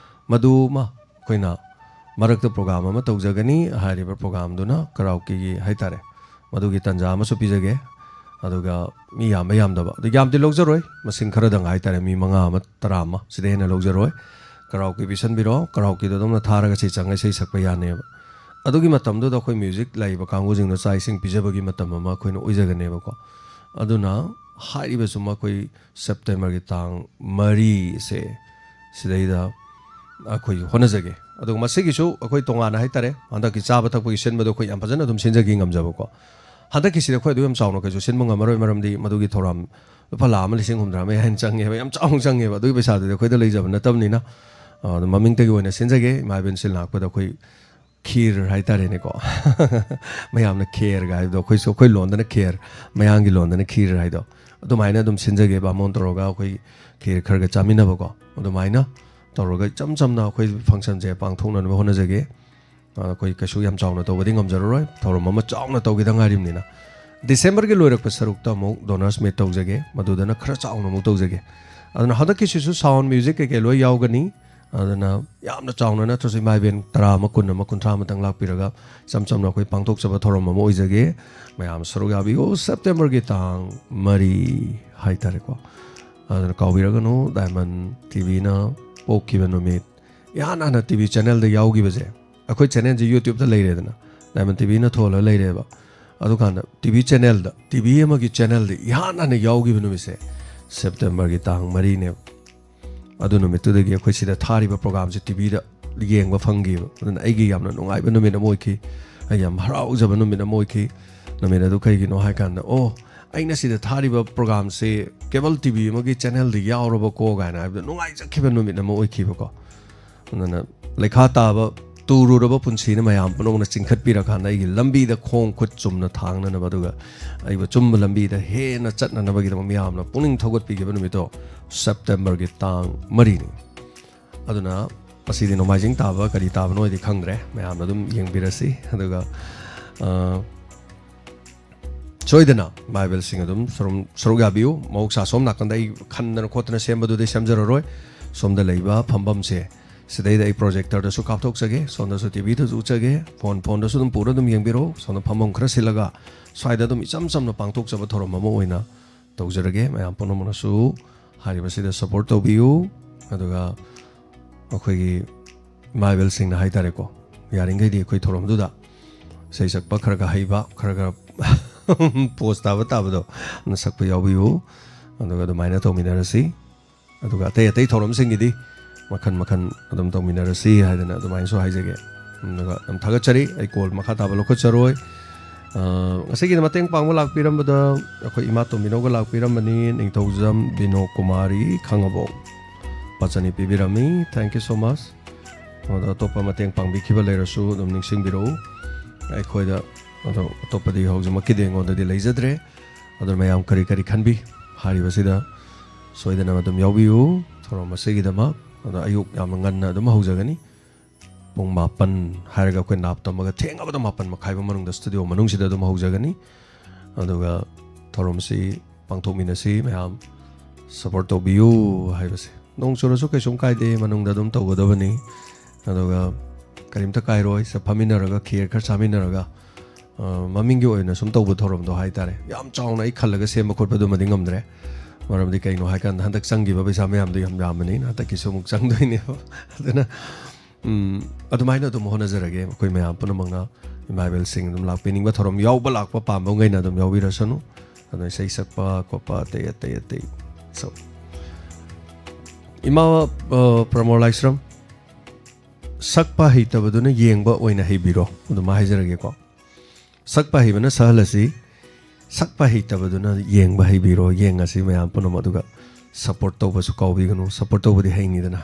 ꯃꯗꯨꯃ ꯑꯩꯈꯣꯏꯅ ꯃꯔꯛꯇ ꯄ꯭ꯔꯣꯒ꯭ꯔꯥꯝ ꯑꯃ ꯇꯧꯖꯒꯅꯤ꯫ ꯍꯥꯏꯔꯤꯕ ꯄ꯭ꯔꯣꯒ꯭ꯔꯥꯝꯗꯨꯅ ꯀꯔꯥꯎꯀꯤꯒꯤ ꯍꯥꯏꯇꯥꯔꯦ, ꯃꯗꯨꯒꯤ ꯇꯥꯟꯖꯥ ꯑꯃꯁꯨ ꯄꯤꯖꯒꯦ꯫ ꯑꯗꯨꯒ ꯃꯤ ꯌꯥꯝꯕ ꯌꯥꯝꯗꯕ ꯑꯗꯨ ꯌꯥꯝꯗꯤ ꯂꯧꯖꯔꯣꯏ, ꯃꯁꯤꯡ ꯈꯔꯗꯪ ꯍꯥꯏꯇꯥꯔꯦ, ꯃꯤ ꯃꯉꯥ ꯑꯃ, ꯇꯔꯥ ꯑꯃ, ꯁꯤꯗ ꯍꯦꯟꯅ ꯂꯧꯖꯔꯣꯏ꯫ ꯀꯔꯥꯎꯀꯤ ꯄꯤꯁꯟꯕꯤꯔꯣ, ꯀꯔꯥꯎꯀꯤꯗꯣ ꯑꯗꯨꯝꯅ ꯊꯥꯔꯒ ꯁꯤ ꯆꯪꯉ ꯏꯁꯩ ꯁꯛꯄ ꯌꯥꯅꯦꯕ꯫ ꯑꯗꯨꯒꯤ ꯃꯇꯝꯗꯨꯗ ꯑꯩꯈꯣꯏ ꯃ꯭ꯌꯨꯖꯤꯛ ꯂꯩꯕ ꯀꯥꯡꯕꯨꯁꯤꯡꯗꯣ ꯆꯥꯛ ꯏꯁꯤꯡ ꯄꯤꯖꯕꯒꯤ ꯃꯇꯝ ꯑꯃ ꯑꯩꯈꯣꯏꯅ ꯑꯣꯏꯖꯒꯅꯦꯕꯀꯣ꯫ ꯑꯗꯨꯅ ꯍꯥꯏꯔꯤꯕꯁꯨ ꯑꯩꯈꯣꯏ ꯁꯦꯞꯇꯦꯝꯕꯔꯒꯤ ꯇꯥꯡ ꯃꯔꯤꯁꯦ ꯁꯤꯗꯩꯗ ꯑꯩꯈꯣꯏ ꯍꯣꯠꯅꯖꯒꯦ꯫ ꯑꯗꯨꯒ ꯃꯁꯤꯒꯤꯁꯨ ꯑꯩꯈꯣꯏ ꯇꯣꯉꯥꯟꯅ ꯍꯥꯏꯇꯥꯔꯦ, ꯍꯟꯗꯛꯀꯤ ꯆꯥꯕ ꯊꯛꯄꯒꯤ ꯁꯤꯟꯕꯗꯣ ꯑꯩꯈꯣꯏ ꯌꯥꯝ ꯐꯖꯅ ꯑꯗꯨꯝ ꯁꯤꯟꯖꯒꯦ ꯉꯝꯖꯕꯀꯣ꯫ ꯍꯟꯗꯛꯀꯤꯁꯤꯗꯤ ꯑꯩꯈꯣꯏ ꯑꯗꯨ ꯌꯥꯝ ꯆꯥꯎꯅ ꯀꯩꯁꯨ ꯁꯤꯟꯕ ꯉꯝꯃꯔꯣꯏ, ꯃꯔꯝꯗꯤ ꯃꯗꯨꯒꯤ ꯊꯧꯔꯝ ꯂꯨꯄꯥ ꯂꯥꯈ ꯑꯃ ꯂꯤꯁꯤꯡ ꯍꯨꯝꯗ꯭ꯔꯥ ꯃꯌꯥ ꯍꯦꯟꯅ ꯆꯪꯉꯦꯕ, ꯌꯥꯝ ꯆꯥꯎꯅ ꯆꯪꯉꯦꯕ꯫ ꯑꯗꯨꯒꯤ ꯄꯩꯁꯥꯗꯨꯗꯤ ꯑꯩꯈꯣꯏꯗ ꯂꯩꯖꯕ ꯅꯠꯇꯕꯅꯤꯅ, ꯑ, ꯑꯗꯨ ꯃꯃꯤꯡꯇꯒꯤ ꯑꯣꯏꯅ ꯁꯤꯟꯖꯒꯦ꯫ ꯏꯃꯥ ꯏꯕꯦꯟ ꯁꯤꯟ ꯂꯥꯛꯄꯗ ꯑꯩꯈꯣꯏ ꯈꯤꯔ ꯍꯥꯏꯇꯥꯔꯦꯅꯦꯀꯣ꯫ ꯃꯌꯥꯝꯅ ꯈꯦꯔꯒ ꯍꯥꯏꯕꯗꯣ, ꯑꯩꯈꯣꯏꯁꯨ, ꯑꯩꯈꯣꯏ ꯂꯣꯟꯗꯅ ꯈꯦꯔ, ꯃꯌꯥꯡꯒꯤ ꯂꯣꯟꯗꯅ ꯈꯤꯔ ꯍꯥꯏꯗꯣ, ꯑꯗꯨꯃꯥꯏꯅ ꯑꯗꯨꯝ ꯁꯤꯟꯖꯒꯦ꯫ ꯕꯥꯃꯣꯟ ꯇꯧꯔꯒ ꯑꯩꯈꯣꯏ ꯈꯦꯔ ꯈꯔꯒ ꯆꯥꯃꯤꯟꯅꯕꯀꯣ, ꯑꯗꯨꯃꯥꯏꯅ ꯇꯧꯔꯒ ꯏꯆꯝ ꯆꯝꯅ ꯑꯩꯈꯣꯏ ꯐꯪꯁꯟꯁꯦ ꯄꯥꯡꯊꯣꯛꯅꯅꯕ ꯍꯣꯠꯅꯖꯒꯦ꯫ ꯑ, ꯑꯩꯈꯣꯏ ꯀꯩꯁꯨ ꯌꯥꯝ ꯆꯥꯎꯅ ꯇꯧꯕꯗꯤ ꯉꯝꯖꯔꯔꯣꯏ, ꯊꯧꯔꯝ ꯑꯃ ꯆꯥꯎꯅ ꯇꯧꯒꯦꯗ ꯉꯥꯏꯔꯤꯕꯅꯤꯅ꯫ ꯗꯤꯁꯦꯝꯕꯔꯒꯤ ꯂꯣꯏꯔꯛꯄ ꯁꯔꯨꯛꯇ ꯑꯃꯨꯛ ꯗꯣꯅꯔꯁ ꯃꯤꯠ ꯇꯧꯖꯒꯦ, ꯃꯗꯨꯗꯅ ꯈꯔ ꯆꯥꯎꯅ ꯑꯃꯨꯛ ꯇꯧꯖꯒꯦ꯫ ꯑꯗꯨꯅ ꯍꯟꯗꯛꯀꯤꯁꯤꯁꯨ ꯁꯥꯎꯟ, ꯃ꯭ꯌꯨꯖꯤꯛ ꯀꯩꯀꯩ ꯂꯣꯏ ꯌꯥꯎꯒꯅꯤ꯫ ꯑꯗꯨꯅ ꯌꯥꯝꯅ ꯆꯥꯎꯅ ꯅꯠꯇ꯭ꯔꯁꯨ ꯏꯃꯥ ꯏꯕꯦꯟ ꯇꯔꯥ ꯑꯃ, ꯀꯨꯟ ꯑꯃ, ꯀꯨꯟꯊ꯭ꯔꯥ ꯑꯃꯇꯪ ꯂꯥꯛꯄꯤꯔꯒ ꯏꯆꯝ ꯆꯝꯅ ꯑꯩꯈꯣꯏ ꯄꯥꯡꯊꯣꯛꯆꯕ ꯊꯧꯔꯝ ꯑꯃ ꯑꯣꯏꯖꯒꯦ꯫ ꯃꯌꯥꯝ ꯁꯔꯨꯛ ꯌꯥꯕꯤꯌꯨ꯫ ꯁꯦꯞꯇꯦꯝꯕꯔꯒꯤ ꯇꯥꯡ ꯃꯔꯤ ꯍꯥꯏꯇꯥꯔꯦꯀꯣ꯫ ꯑꯗꯨꯅ ꯀꯥꯎꯕꯤꯔꯒꯅꯨ, ꯗꯥꯏꯃꯟ ꯇꯤꯚꯤꯅ ꯄꯣꯛꯈꯤꯕ ꯅꯨꯃꯤꯠ꯫ ꯏꯍꯥꯟ ꯍꯥꯟꯅ ꯇꯤꯚꯤ ꯆꯦꯅꯦꯜꯗ ꯌꯥꯎꯈꯤꯕꯁꯦ, ꯑꯩꯈꯣꯏ ꯆꯦꯅꯦꯜꯁꯦ ꯌꯨꯇ꯭ꯌꯨꯕꯇ ꯂꯩꯔꯦꯗꯅ, ꯗꯥꯏꯃꯟ ꯇꯤꯚꯤꯅ ꯊꯣꯜꯂꯒ ꯂꯩꯔꯦꯕ꯫ ꯑꯗꯨꯀꯥꯟꯗ ꯇꯤꯚꯤ ꯆꯦꯅꯦꯜꯗ, ꯇꯤꯚꯤ ꯑꯃꯒꯤ ꯆꯦꯅꯦꯜꯗ ꯏꯍꯥꯟ ꯍꯥꯟꯅ ꯌꯥꯎꯈꯤꯕ ꯅꯨꯃꯤꯠꯁꯦ ꯁꯦꯞꯇꯦꯝꯕꯔꯒꯤ ꯇꯥꯡ ꯃꯔꯤꯅꯦꯕ꯫ ꯑꯗꯨ ꯅꯨꯃꯤꯠꯇꯨꯗꯒꯤ ꯑꯩꯈꯣꯏ ꯁꯤꯗ ꯊꯥꯔꯤꯕ ꯄ꯭ꯔꯣꯒꯥꯝꯁꯦ ꯇꯤꯚꯤꯗ ꯌꯦꯡꯕ ꯐꯪꯈꯤꯕ꯫ ꯑꯗꯨꯅ ꯑꯩꯒꯤ ꯌꯥꯝꯅ ꯅꯨꯡꯉꯥꯏꯕ ꯅꯨꯃꯤꯠ ꯑꯃ ꯑꯣꯏꯈꯤ, ꯑꯩ ꯌꯥꯝ ꯍꯔꯥꯎꯖꯕ ꯅꯨꯃꯤꯠ ꯑꯃ ꯑꯣꯏꯈꯤ꯫ ꯅꯨꯃꯤꯠ ꯑꯗꯨ ꯀꯩꯒꯤꯅꯣ ꯍꯥꯏ ꯀꯥꯟꯗ, "ꯑꯣ, ꯑꯩꯅ ꯁꯤꯗ ꯊꯥꯔꯤꯕ ꯄ꯭ꯔꯣꯒꯥꯝꯁꯦ ꯀꯦꯕꯜ ꯇꯤ ꯚꯤ ꯑꯃꯒꯤ ꯆꯦꯅꯦꯜꯗ ꯌꯥꯎꯔꯕꯀꯣ" ꯀꯥꯏꯅ ꯍꯥꯏꯕꯗ ꯅꯨꯡꯉꯥꯏꯖꯈꯤꯕ ꯅꯨꯃꯤꯠ ꯑꯃ ꯑꯣꯏꯈꯤꯕꯀꯣ꯫ ꯑꯗꯨꯅ ꯂꯩꯈꯥ ꯇꯥꯕ ꯇꯨꯔꯨꯔꯕ ꯄꯨꯟꯁꯤꯅ ꯃꯌꯥꯝ ꯄꯨꯝꯅꯃꯛꯅ ꯆꯤꯡꯈꯠꯄꯤꯔꯀꯥꯟꯗ ꯑꯩꯒꯤ ꯂꯝꯕꯤꯗ ꯈꯣꯡ ꯈꯨꯠ ꯆꯨꯝꯅ ꯊꯥꯡꯅꯅꯕ, ꯑꯗꯨꯒ ꯑꯩꯕꯨ ꯑꯆꯨꯝꯕ ꯂꯝꯕꯤꯗ ꯍꯦꯟꯅ ꯆꯠꯅꯅꯕꯒꯤꯗꯃꯛ ꯃꯌꯥꯝꯅ ꯄꯨꯛꯅꯤꯡ ꯊꯧꯒꯠꯄꯤꯈꯤꯕ ꯅꯨꯃꯤꯠꯇꯣ ꯁꯦꯞꯇꯦꯝꯕꯔꯒꯤ ꯇꯥꯡ ꯃꯔꯤꯅꯤ꯫ ꯑꯗꯨꯅ ꯉꯁꯤꯗꯤ ꯅꯣꯡꯃꯥꯏꯖꯤꯡ ꯇꯥꯕ ꯀꯔꯤ ꯇꯥꯕꯅꯣꯗꯤ ꯈꯪꯗ꯭ꯔꯦ, ꯃꯌꯥꯝꯅ ꯑꯗꯨꯝ ꯌꯦꯡꯕꯤꯔꯁꯤ꯫ ꯑꯗꯨꯒ, ꯑ, ꯁꯣꯏꯗꯅ ꯏꯃꯥ ꯏꯕꯦꯜꯁꯤꯡ ꯑꯗꯨꯝ ꯁꯔꯨꯝ-, ꯁꯔꯨꯛ ꯌꯥꯕꯤꯌꯨ꯫ ꯃꯍꯧꯁꯥ ꯁꯣꯝ ꯅꯥꯀꯟꯗ ꯑꯩ ꯈꯟꯗꯅ ꯈꯣꯠꯇꯅ ꯁꯦꯝꯕꯗꯨꯗꯤ ꯁꯦꯝꯖꯔꯔꯣꯏ꯫ ꯁꯣꯝꯗ ꯂꯩꯕ ꯐꯝꯐꯝꯁꯦ, ꯁꯤꯗꯩꯗ ꯑꯩ ꯄ꯭ꯔꯣꯖꯦꯛꯇꯔꯗꯁꯨ ꯀꯥꯞꯊꯣꯛꯆꯒꯦ, ꯁꯣꯝꯗꯁꯨ ꯇꯤ ꯚꯤꯗꯁꯨ ꯎꯠꯆꯒꯦ, ꯐꯣꯟ, ꯐꯣꯟꯗꯁꯨ ꯑꯗꯨꯝ ꯄꯨꯔ ꯑꯗꯨꯝ ꯌꯦꯡꯕꯤꯔꯛꯎ꯫ ꯁꯣꯝꯗ ꯐꯝꯐꯝ ꯈꯔ ꯁꯤꯜꯂꯒ ꯁ꯭ꯋꯥꯏꯗ ꯑꯗꯨꯝ ꯏꯆꯝ ꯆꯝꯅ ꯄꯥꯡꯊꯣꯛꯆꯕ ꯊꯧꯔꯝ ꯑꯃ ꯑꯣꯏꯅ ꯇꯧꯖꯔꯒꯦ꯫ ꯃꯌꯥꯝ ꯄꯨꯝꯅꯃꯛꯅꯁꯨ ꯍꯥꯏꯔꯤꯕꯁꯤꯗ ꯁꯞꯄꯣꯔꯠ ꯇꯧꯕꯤꯌꯨ꯫ ꯑꯗꯨꯒ ꯑꯩꯈꯣꯏꯒꯤ ꯏꯃꯥ ꯏꯕꯦꯜꯁꯤꯡꯅ ꯍꯥꯏ ꯇꯥꯔꯦꯀꯣ, ꯌꯥꯔꯤꯈꯩꯗꯤ ꯑꯩꯈꯣꯏ ꯊꯧꯔꯝꯗꯨꯗ ꯏꯁꯩ ꯁꯛꯄ ꯈꯔ ꯈꯔ ꯍꯩꯕ, ꯈꯔ ꯈꯔ ꯄꯣꯁ ꯇꯥꯕ ꯇꯥꯕꯗꯣ, ꯑꯗꯨꯅ ꯁꯛꯄ ꯌꯥꯎꯕꯤꯌꯨ꯫ ꯑꯗꯨꯒ ꯑꯗꯨꯃꯥꯏꯅ ꯇꯧꯃꯤꯟꯅꯔꯁꯤ꯫ ꯑꯗꯨꯒ ꯑꯇꯩ ꯑꯇꯩ ꯊꯧꯔꯝꯁꯤꯡꯒꯤꯗꯤ ꯃꯈꯟ ꯃꯈꯟ ꯑꯗꯨꯝ ꯇꯧꯃꯤꯟꯅꯔꯁꯤ ꯍꯥꯏꯗꯅ ꯑꯗꯨꯃꯥꯏꯅꯁꯨ ꯍꯥꯏꯖꯒꯦ꯫ ꯑꯗꯨꯒ ꯌꯥꯝ ꯊꯥꯒꯠꯆꯔꯤ꯫ ꯑꯩ ꯀꯣꯜ ꯃꯈꯥ ꯇꯥꯕ ꯂꯧꯈꯠꯆꯔꯣꯏ꯫ ꯑ, ꯉꯁꯤꯒꯤꯗ ꯃꯇꯦꯡ ꯄꯥꯡꯕ ꯂꯥꯛꯄꯤꯔꯝꯕꯗ ꯑꯩꯈꯣꯏ ꯏꯃꯥ ꯇꯣꯝꯕꯤꯅꯧꯒ ꯂꯥꯛꯄꯤꯔꯝꯕꯅꯤ, ꯅꯤꯡꯊꯧꯖꯝ ꯕꯤꯅꯣ ꯀꯨꯃꯥꯔꯤ ꯈꯥꯉꯕꯣꯛ ꯂꯨꯄꯥ ꯆꯅꯤ ꯄꯤꯕꯤꯔꯝꯃꯤ꯫ Thank you so much꯫ ꯑꯗꯣ ꯑꯇꯣꯞꯄ ꯃꯇꯦꯡ ꯄꯥꯡꯕꯤꯈꯤꯕ ꯂꯩꯔꯁꯨ ꯑꯗꯨꯝ ꯅꯤꯡꯁꯤꯡꯕꯤꯔꯛꯎ꯫ ꯑꯩꯈꯣꯏꯗ, ꯑꯗꯣ ꯑꯇꯣꯞꯄꯗꯤ ꯍꯧꯖꯤꯛꯃꯛꯀꯤꯗꯤ ꯑꯩꯉꯣꯟꯗꯗꯤ ꯂꯩꯖꯗ꯭ꯔꯦ꯫ ꯑꯗꯨꯅ ꯃꯌꯥꯝ ꯀꯔꯤ ꯀꯔꯤ ꯈꯟꯕꯤ ꯍꯥꯏꯔꯤꯕꯁꯤꯗ ꯁꯣꯏꯗꯅ ꯑꯗꯨꯝ ꯌꯥꯎꯕꯤꯌꯨ ꯊꯧꯔꯝ ꯑꯁꯤꯒꯤꯗꯃꯛ꯫ ꯑꯗꯣ ꯑꯌꯨꯛ ꯌꯥꯝꯅ ꯉꯟꯅ ꯑꯗꯨꯝ ꯍꯧꯖꯒꯅꯤ꯫ ꯄꯨꯡ ꯃꯥꯄꯟ ꯍꯥꯏꯔꯒ ꯑꯩꯈꯣꯏ ꯅꯥꯞ ꯇꯝꯃꯒ ꯊꯦꯡꯉꯕꯗ ꯃꯥꯄꯟ ꯃꯈꯥꯏ ꯐꯥꯎ ꯃꯅꯨꯡꯗ ꯁ꯭ꯇꯨꯗꯤꯑꯣ ꯃꯅꯨꯡꯁꯤꯗ ꯑꯗꯨꯝ ꯍꯧꯖꯒꯅꯤ꯫ ꯑꯗꯨꯒ ꯊꯧꯔꯝꯁꯤ ꯄꯥꯡꯊꯣꯛꯃꯤꯟꯅꯁꯤ ꯃꯌꯥꯝ꯫ ꯁꯞꯄꯣꯔꯠ ꯇꯧꯕꯤꯌꯨ ꯍꯥꯏꯕꯁꯦ꯫ ꯅꯣꯡ ꯆꯨꯔꯁꯨ ꯀꯩꯁꯨꯝ ꯀꯥꯏꯗꯦ, ꯃꯅꯨꯡꯗ ꯑꯗꯨꯝ ꯇꯧꯒꯗꯕꯅꯤ꯫ ꯑꯗꯨꯒ ꯀꯔꯤꯝꯇ ꯀꯥꯏꯔꯣꯏ, ꯁ-, ꯐꯝꯃꯤꯟꯅꯔꯒ ꯈꯦꯔ ꯈꯔ ꯆꯥꯃꯤꯟꯅꯔꯒ, ꯑ, ꯃꯃꯤꯡꯒꯤ ꯑꯣꯏꯅ ꯁꯨꯝ ꯇꯧꯕ ꯊꯧꯔꯝꯗꯣ ꯍꯥꯏꯇꯥꯔꯦ꯫ ꯌꯥꯝ ꯆꯥꯎꯅ ꯑꯩ ꯈꯜꯂꯒ ꯁꯦꯝꯕ ꯈꯣꯠꯄꯗꯨꯃꯗꯤ ꯉꯝꯗ꯭ꯔꯦ꯫ ꯃꯔꯝꯗꯤ ꯀꯩꯅꯣ ꯍꯥꯏꯀꯥꯟꯗ ꯍꯟꯗꯛ ꯆꯪꯈꯤꯕ ꯄꯩꯁꯥ ꯃꯌꯥꯝꯗꯣ ꯌꯥꯝ ꯌꯥꯝꯕꯅꯤꯅ ꯍꯟꯗꯛꯀꯤꯁꯨ ꯑꯃꯨꯛ ꯆꯪꯗꯣꯏꯅꯦꯕ꯫ ꯑꯗꯨꯅ, ꯎꯝ, ꯑꯗꯨꯃꯥꯏꯅ ꯑꯗꯨꯝ ꯍꯣꯠꯅꯖꯔꯒꯦ꯫ ꯑꯩꯈꯣꯏ ꯃꯌꯥꯝ ꯄꯨꯝꯅꯃꯛꯅ ꯏꯃꯥ ꯏꯕꯦꯜꯁꯤꯡ ꯑꯗꯨꯝ ꯂꯥꯛꯄꯤꯅꯤꯡꯕ ꯊꯧꯔꯝ ꯌꯥꯎꯕ ꯂꯥꯛꯄ ꯄꯥꯝꯕ ꯃꯈꯩꯅ ꯑꯗꯨꯝ ꯌꯥꯎꯕꯤꯔꯁꯅꯨ꯫ ꯑꯗꯣ ꯏꯁꯩ ꯁꯛꯄ ꯈꯣꯠꯄ ꯑꯇꯩ ꯑꯇꯩ ꯑꯇꯩ꯫ So, ꯏꯃꯥ, ꯑ, ꯄ꯭ꯔꯃꯣ ꯂꯥꯏꯁ꯭ꯔꯝ, ꯁꯛꯄ ꯍꯩꯇꯕꯗꯨꯅ ꯌꯦꯡꯕ ꯑꯣꯏꯅ ꯍꯩꯕꯤꯔꯣ, ꯑꯗꯨꯃꯥꯏ ꯍꯥꯏꯖꯔꯒꯦꯀꯣ꯫ ꯁꯛꯄ ꯍꯩꯕꯅ ꯁꯍꯜꯂꯁꯤ, ꯁꯛꯄ ꯍꯩꯇꯕꯗꯨꯅ ꯌꯦꯡꯕ ꯍꯩꯕꯤꯔꯣ꯫ ꯌꯦꯡꯉꯁꯤ ꯃꯌꯥꯝ ꯄꯨꯝꯅꯃꯛ, ꯑꯗꯨꯒ ꯁꯞꯄꯣꯔꯠ ꯇꯧꯕꯁꯨ ꯀꯥꯎꯕꯤꯒꯅꯨ꯫ ꯁꯞꯄꯣꯔꯠ ꯇꯧꯕꯗꯤ ꯍꯩꯅꯤꯗꯅ꯫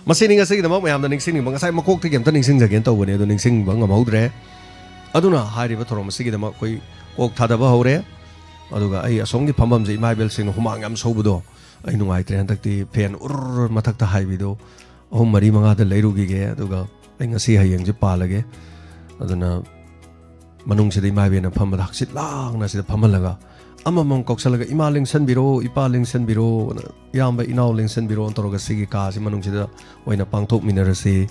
ꯃꯁꯤꯅꯤ ꯉꯁꯤꯒꯤꯗꯃꯛ ꯃꯌꯥꯝꯅ ꯅꯤꯡꯁꯤꯡꯅꯤꯡꯕ꯫ ꯉꯁꯥꯏ ꯃꯀꯣꯛꯇꯒꯤ ꯑꯝꯇ ꯅꯤꯡꯁꯤꯡꯖꯒꯦꯅ ꯇꯧꯕꯅꯦ, ꯑꯗꯣ ꯅꯤꯡꯁꯤꯡꯕ ꯉꯝꯍꯧꯗ꯭ꯔꯦ꯫ ꯑꯗꯨꯅ ꯍꯥꯏꯔꯤꯕ ꯊꯧꯔꯝ ꯑꯁꯤꯒꯤꯗꯃꯛ ꯑꯩꯈꯣꯏ ꯀꯣꯛ ꯊꯥꯗꯕ ꯍꯧꯔꯦ꯫ ꯑꯗꯨꯒ ꯑꯩ ꯑꯁꯣꯝꯒꯤ ꯐꯝꯐꯝꯁꯦ, ꯏꯃꯥ ꯏꯕꯦꯜꯁꯤꯡꯅ ꯍꯨꯃꯥꯡ ꯌꯥꯝ ꯁꯧꯕꯗꯣ, ꯑꯩ ꯅꯨꯡꯉꯥꯏꯇ꯭ꯔꯦ꯫ ꯍꯟꯗꯛꯇꯤ ꯐꯦꯟ ꯎꯔ ꯃꯊꯛꯇ ꯍꯥꯏꯕꯤꯗꯣ ꯑꯍꯨꯝ ꯃꯔꯤ ꯃꯉꯥꯗ ꯂꯩꯔꯨꯈꯤꯒꯦ, ꯑꯗꯨꯒ ꯑꯩ ꯉꯁꯤ ꯍꯌꯦꯡꯁꯦ ꯄꯥꯜꯂꯒꯦ꯫ ꯑꯗꯨꯅ ꯃꯅꯨꯡꯁꯤꯗ ꯏꯃꯥ ꯏꯕꯦꯟꯅ ꯐꯝꯕꯗ ꯍꯛꯆꯤꯠ ꯂꯥꯡꯅ ꯁꯤꯗ ꯐꯝꯍꯜꯂꯒ, ꯑꯃꯃꯝ ꯀꯧꯁꯜꯂꯒ, "ꯏꯃꯥ ꯂꯦꯡꯁꯟꯕꯤꯔꯣ, ꯏꯄꯥ ꯂꯦꯡꯁꯟꯕꯤꯔꯣ, ꯏꯌꯥꯝꯕ ꯏꯅꯥꯎ ꯂꯦꯡꯁꯟꯕꯤꯔꯣ" ꯇꯧꯔꯒ ꯁꯤꯒꯤ ꯀꯥꯁꯤ ꯃꯅꯨꯡꯁꯤꯗ ꯑꯣꯏꯅ ꯄꯥꯡꯊꯣꯛꯃꯤꯟꯅꯔꯁꯤ꯫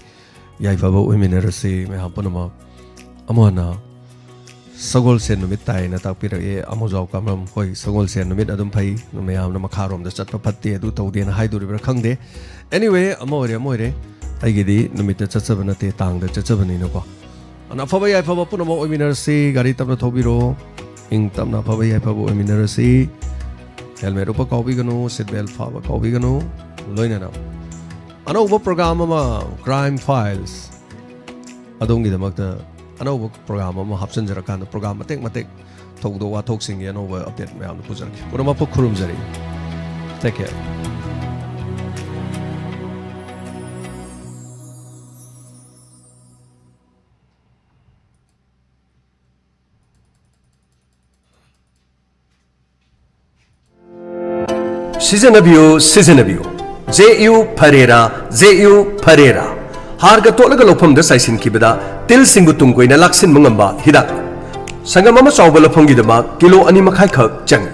ꯌꯥꯏꯐꯕ ꯑꯣꯏꯃꯤꯟꯅꯔꯁꯤ ꯃꯌꯥꯝ ꯄꯨꯝꯅꯃꯛ꯫ ꯑꯃꯅ ꯁꯒꯣꯜꯁꯦꯟ ꯅꯨꯃꯤꯠ ꯇꯥꯏꯅ ꯇꯥꯛꯄꯤꯔꯛꯑꯦ, ꯑꯃꯨꯖꯥꯎ ꯀꯥꯃꯔꯝ꯫ ꯍꯣꯏ, ꯁꯒꯣꯜꯁꯦꯟ ꯅꯨꯃꯤꯠ ꯑꯗꯨꯝ ꯐꯩ, ꯃꯌꯥꯝꯅ ꯃꯈꯥꯔꯣꯝꯗ ꯆꯠꯄ ꯐꯠꯇꯦ, ꯑꯗꯨ ꯇꯧꯗꯦꯅ ꯍꯥꯏꯗꯣꯔꯤꯕ꯭ꯔꯥ ꯈꯪꯗꯦ꯫ Anyway, ꯑꯃ ꯑꯣꯏꯔꯦ ꯑꯃ ꯑꯣꯏꯔꯦ, ꯑꯩꯒꯤꯗꯤ ꯅꯨꯃꯤꯠꯇ ꯆꯠꯆꯕ ꯅꯠꯇꯦ, ꯇꯥꯡꯗ ꯆꯠꯆꯕꯅꯤꯅꯀꯣ꯫ ꯑꯗꯨꯅ ꯑꯐꯕ ꯌꯥꯏꯐꯕ ꯄꯨꯝꯅꯃꯛ ꯑꯣꯏꯃꯤꯟꯅꯔꯁꯤ꯫ ꯒꯥꯔꯤ ꯇꯞꯅ ꯊꯧꯕꯤꯔꯣ, ꯏꯪ ꯇꯞꯅ ꯑꯐꯕ ꯌꯥꯏꯐꯕ ꯑꯣꯏꯃꯤꯟꯅꯔꯁꯤ꯫ ꯍꯦꯜꯃꯦꯠ ꯎꯞꯄ ꯀꯥꯎꯕꯤꯒꯅꯨ, ꯁꯤꯠ ꯕꯦꯜ ꯐꯥꯕ ꯀꯥꯎꯕꯤꯒꯅꯨ꯫ ꯂꯣꯏꯅꯅ ꯑꯅꯧꯕ ꯄ꯭ꯔꯣꯒ꯭ꯔꯥꯝ ꯑꯃ, Crime Files, ꯑꯗꯣꯝꯒꯤꯗꯃꯛꯇ ꯑꯅꯧꯕ ꯄ꯭ꯔꯣꯒ꯭ꯔꯥꯝ ꯑꯃ ꯍꯥꯞꯆꯤꯟꯖꯔꯀꯥꯟꯗ, ꯄ꯭ꯔꯣꯒ꯭ꯔꯥꯝ ꯃꯇꯦꯛ ꯃꯇꯦꯛ, ꯊꯧꯗꯣꯛ ꯋꯥꯊꯣꯛꯁꯤꯡꯒꯤ ꯑꯅꯧꯕ ꯑꯞꯗꯦꯠ ꯃꯌꯥꯝꯗꯨ ꯄꯨꯖꯔꯛꯀꯦ꯫ ꯄꯨꯝꯅꯃꯛꯄꯨ ꯈꯨꯔꯨꯝꯖꯔꯤ꯫ Take care. ꯁꯤꯖꯤꯟꯅꯕꯤꯌꯨ, ꯁꯤꯖꯤꯟꯅꯕꯤꯌꯨ꯫ ꯖꯦ ꯌꯨ ꯐꯔꯦꯔꯥ, ꯖꯦ ꯌꯨ ꯐꯔꯦꯔꯥ꯫ ꯍꯥꯔꯒ ꯇꯣꯠꯂꯒ ꯂꯧꯐꯝꯗ ꯆꯥꯏꯁꯤꯟꯈꯤꯕꯗ ꯇꯤꯜꯁꯤꯡꯕꯨ ꯇꯨꯡ ꯀꯣꯏꯅ ꯂꯥꯛꯁꯤꯟꯕ ꯉꯝꯕ ꯍꯤꯗꯥꯛ꯫ ꯁꯪꯒꯝ ꯑꯃ ꯆꯥꯎꯕ ꯂꯧꯐꯝꯒꯤꯗꯃꯛ ꯀꯤꯂꯣ ꯑꯅꯤ ꯃꯈꯥꯏ ꯈꯛ ꯆꯪꯏ꯫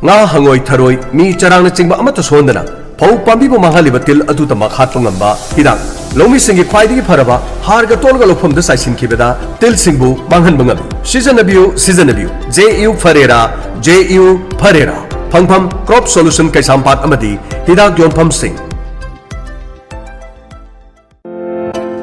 ꯉꯥ, ꯍꯪꯉꯣꯏ, ꯊꯔꯣꯏ, ꯃꯤ, ꯆꯔꯥꯡꯅꯆꯤꯡꯕ ꯑꯃꯠꯇ ꯁꯣꯛꯍꯟꯗꯅ ꯐꯧ ꯄꯥꯝꯕꯤꯕꯨ ꯃꯥꯡꯍꯜꯂꯤꯕ ꯇꯤꯜ ꯑꯗꯨꯗꯃꯛ ꯍꯥꯠꯄ ꯉꯝꯕ ꯍꯤꯗꯥꯛ꯫ ꯂꯧꯃꯤꯁꯤꯡꯒꯤ ꯈ꯭ꯋꯥꯏꯗꯒꯤ ꯐꯔꯕ ꯍꯥꯔꯒ ꯇꯣꯠꯂꯒ ꯂꯧꯐꯝꯗ ꯆꯥꯏꯁꯤꯟꯈꯤꯕꯗ ꯇꯤꯜꯁꯤꯡꯕꯨ ꯃꯥꯡꯍꯟꯕ ꯉꯝꯃꯤ꯫ ꯁꯤꯖꯤꯟꯅꯕꯤꯌꯨ, ꯁꯤꯖꯤꯟꯅꯕꯤꯌꯨ꯫ ꯖꯦ ꯌꯨ ꯐꯔꯦꯔꯥ, ꯖꯦ ꯌꯨ ꯐꯔꯦꯔꯥ꯫ ꯐꯪꯐꯝ, ꯀ꯭ꯔꯣꯞ ꯁꯣꯂꯨꯁꯟ ꯀꯩꯁꯥꯝꯄꯥꯠ ꯑꯃꯗꯤ ꯍꯤꯗꯥꯛ ꯌꯣꯟꯐꯝꯁꯤꯡ꯫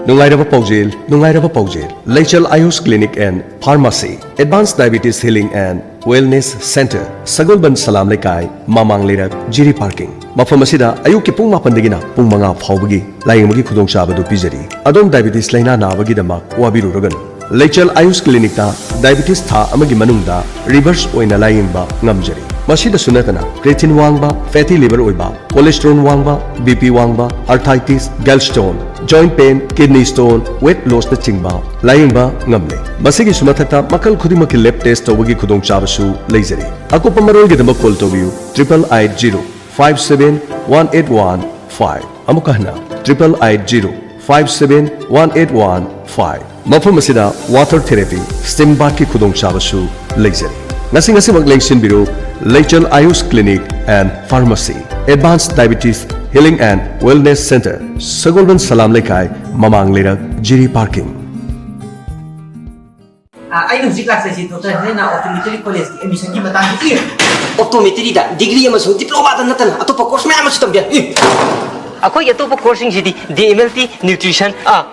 ꯅꯨꯡꯉꯥꯏꯔꯕ ꯄꯥꯎꯖꯦꯜ, ꯅꯨꯡꯉꯥꯏꯔꯕ ꯄꯥꯎꯖꯦꯜ꯫ ꯂꯩꯆꯦꯜ ꯑꯌꯨꯁ Clinic and Pharmacy, Advanced Diabetes Healing and Wellness Center, ꯁꯒꯣꯜꯕꯟ ꯁꯂꯥꯝ ꯂꯩꯀꯥꯏ, ꯃꯃꯥꯡ ꯂꯩꯔꯛ, ꯖꯤꯔꯤ ꯄꯥꯔꯀꯤꯡ꯫ ꯃꯐꯝ ꯑꯁꯤꯗ ꯑꯌꯨꯛꯀꯤ ꯄꯨꯡ ꯃꯥꯄꯟꯗꯒꯤꯅ ꯄꯨꯡ ꯃꯉꯥ ꯐꯥꯎꯕꯒꯤ ꯂꯥꯌꯦꯡꯕꯒꯤ ꯈꯨꯗꯣꯡꯆꯥꯕꯗꯨ ꯄꯤꯖꯔꯤ꯫ ꯑꯗꯣꯝ ꯗꯥꯏꯕꯦꯇꯤꯁ ꯂꯥꯏꯅꯥ ꯅꯥꯕꯒꯤꯗꯃꯛ ꯋꯥꯕꯤꯔꯨꯔꯒꯅꯨ꯫ ꯂꯩꯆꯦꯜ ꯑꯌꯨꯁ ꯀ꯭ꯂꯤꯅꯤꯛꯇ ꯗꯥꯏꯕꯤꯇꯤꯁ ꯊꯥ ꯑꯃꯒꯤ ꯃꯅꯨꯡꯗ ꯔꯤꯚꯔꯁ ꯑꯣꯏꯅ ꯂꯥꯌꯦꯡꯕ ꯉꯝꯖꯔꯤ꯫ ꯃꯁꯤꯗꯁꯨ ꯅꯠꯇꯅ, ꯀ꯭ꯔꯦꯇꯤꯟ ꯋꯥꯡꯕ, ꯐꯦꯇꯤ ꯂꯤꯚꯔ ꯑꯣꯏꯕ, ꯀꯣꯂꯦꯁꯇ꯭ꯔꯣꯜ ꯋꯥꯡꯕ, ꯕꯤ ꯄꯤ ꯋꯥꯡꯕ, arthritis, gallstone, joint pain, kidney stone, weight ꯂꯣꯁꯅꯆꯤꯡꯕ ꯂꯥꯌꯦꯡꯕ ꯉꯝꯂꯦ꯫ ꯃꯁꯤꯒꯤꯁꯨ ꯃꯊꯛꯇ, ꯃꯈꯜ ꯈꯨꯗꯤꯡꯃꯛꯀꯤ ꯂꯦꯕ ꯇꯦꯁ ꯇꯧꯕꯒꯤ ꯈꯨꯗꯣꯡꯆꯥꯕꯁꯨ ꯂꯩꯖꯔꯤ꯫ ꯑꯀꯨꯞꯄ ꯃꯔꯣꯜꯒꯤꯗꯃꯛ ꯀꯣꯜ ꯇꯧꯕꯤꯌꯨ, triple eight zero five seven one eight one five꯫ ꯑꯃꯨꯛꯀ ꯍꯟꯅ, triple eight zero five seven one eight one five꯫ ꯃꯐꯝ ꯑꯁꯤꯗ ꯋꯥꯇꯔ ꯊꯦꯔꯥꯄꯤ, ꯁ꯭ꯇꯤꯝ ꯕꯥꯊꯀꯤ ꯈꯨꯗꯣꯡꯆꯥꯕꯁꯨ ꯂꯩꯖꯔꯤ꯫ ꯉꯁꯤ ꯉꯁꯤꯃꯛ ꯂꯦꯡꯁꯤꯟꯕꯤꯔꯨ, Leichel Ayush clinic and pharmacy, advance diabetes healing and wellness centre, Sagolband Salam ꯂꯩꯀꯥꯏ, ꯃꯃꯥꯡ ꯂꯩꯔꯛ, ꯖꯤꯔꯤ ꯄꯥꯔꯀꯤꯡ꯫ ꯑ, ꯑꯩꯅ ꯍꯧꯖꯤꯛ ꯂꯥꯛꯆꯩꯁꯤ ꯗꯣꯛꯇꯔ ꯍꯦꯂꯦꯅꯥ ꯑꯣꯞꯇꯣꯃꯦꯇ꯭ꯔꯤ ꯀꯣꯂꯦꯖꯀꯤ ꯑꯦꯗꯃꯤꯁꯟꯒꯤ ꯃꯇꯥꯡꯗ꯫ ꯏ! ꯑꯣꯞꯇꯣꯃꯦꯇ꯭ꯔꯤꯗ ꯗꯤꯒ꯭ꯔꯤ ꯑꯃꯁꯨꯡ ꯗꯤꯄ꯭ꯂꯣꯃꯥꯗ ꯅꯠꯇꯅ ꯑꯇꯣꯞꯄ ꯀꯣꯔꯁ ꯃꯌꯥꯝ ꯑꯃꯁꯨ ꯇꯝꯕ ꯌꯥꯏ꯫ ꯏ! ꯑꯩꯈꯣꯏꯒꯤ ꯑꯇꯣꯞꯄ ꯀꯣꯔꯁꯁꯤꯡꯁꯤꯗꯤ D M L T, nutrition, ꯑ,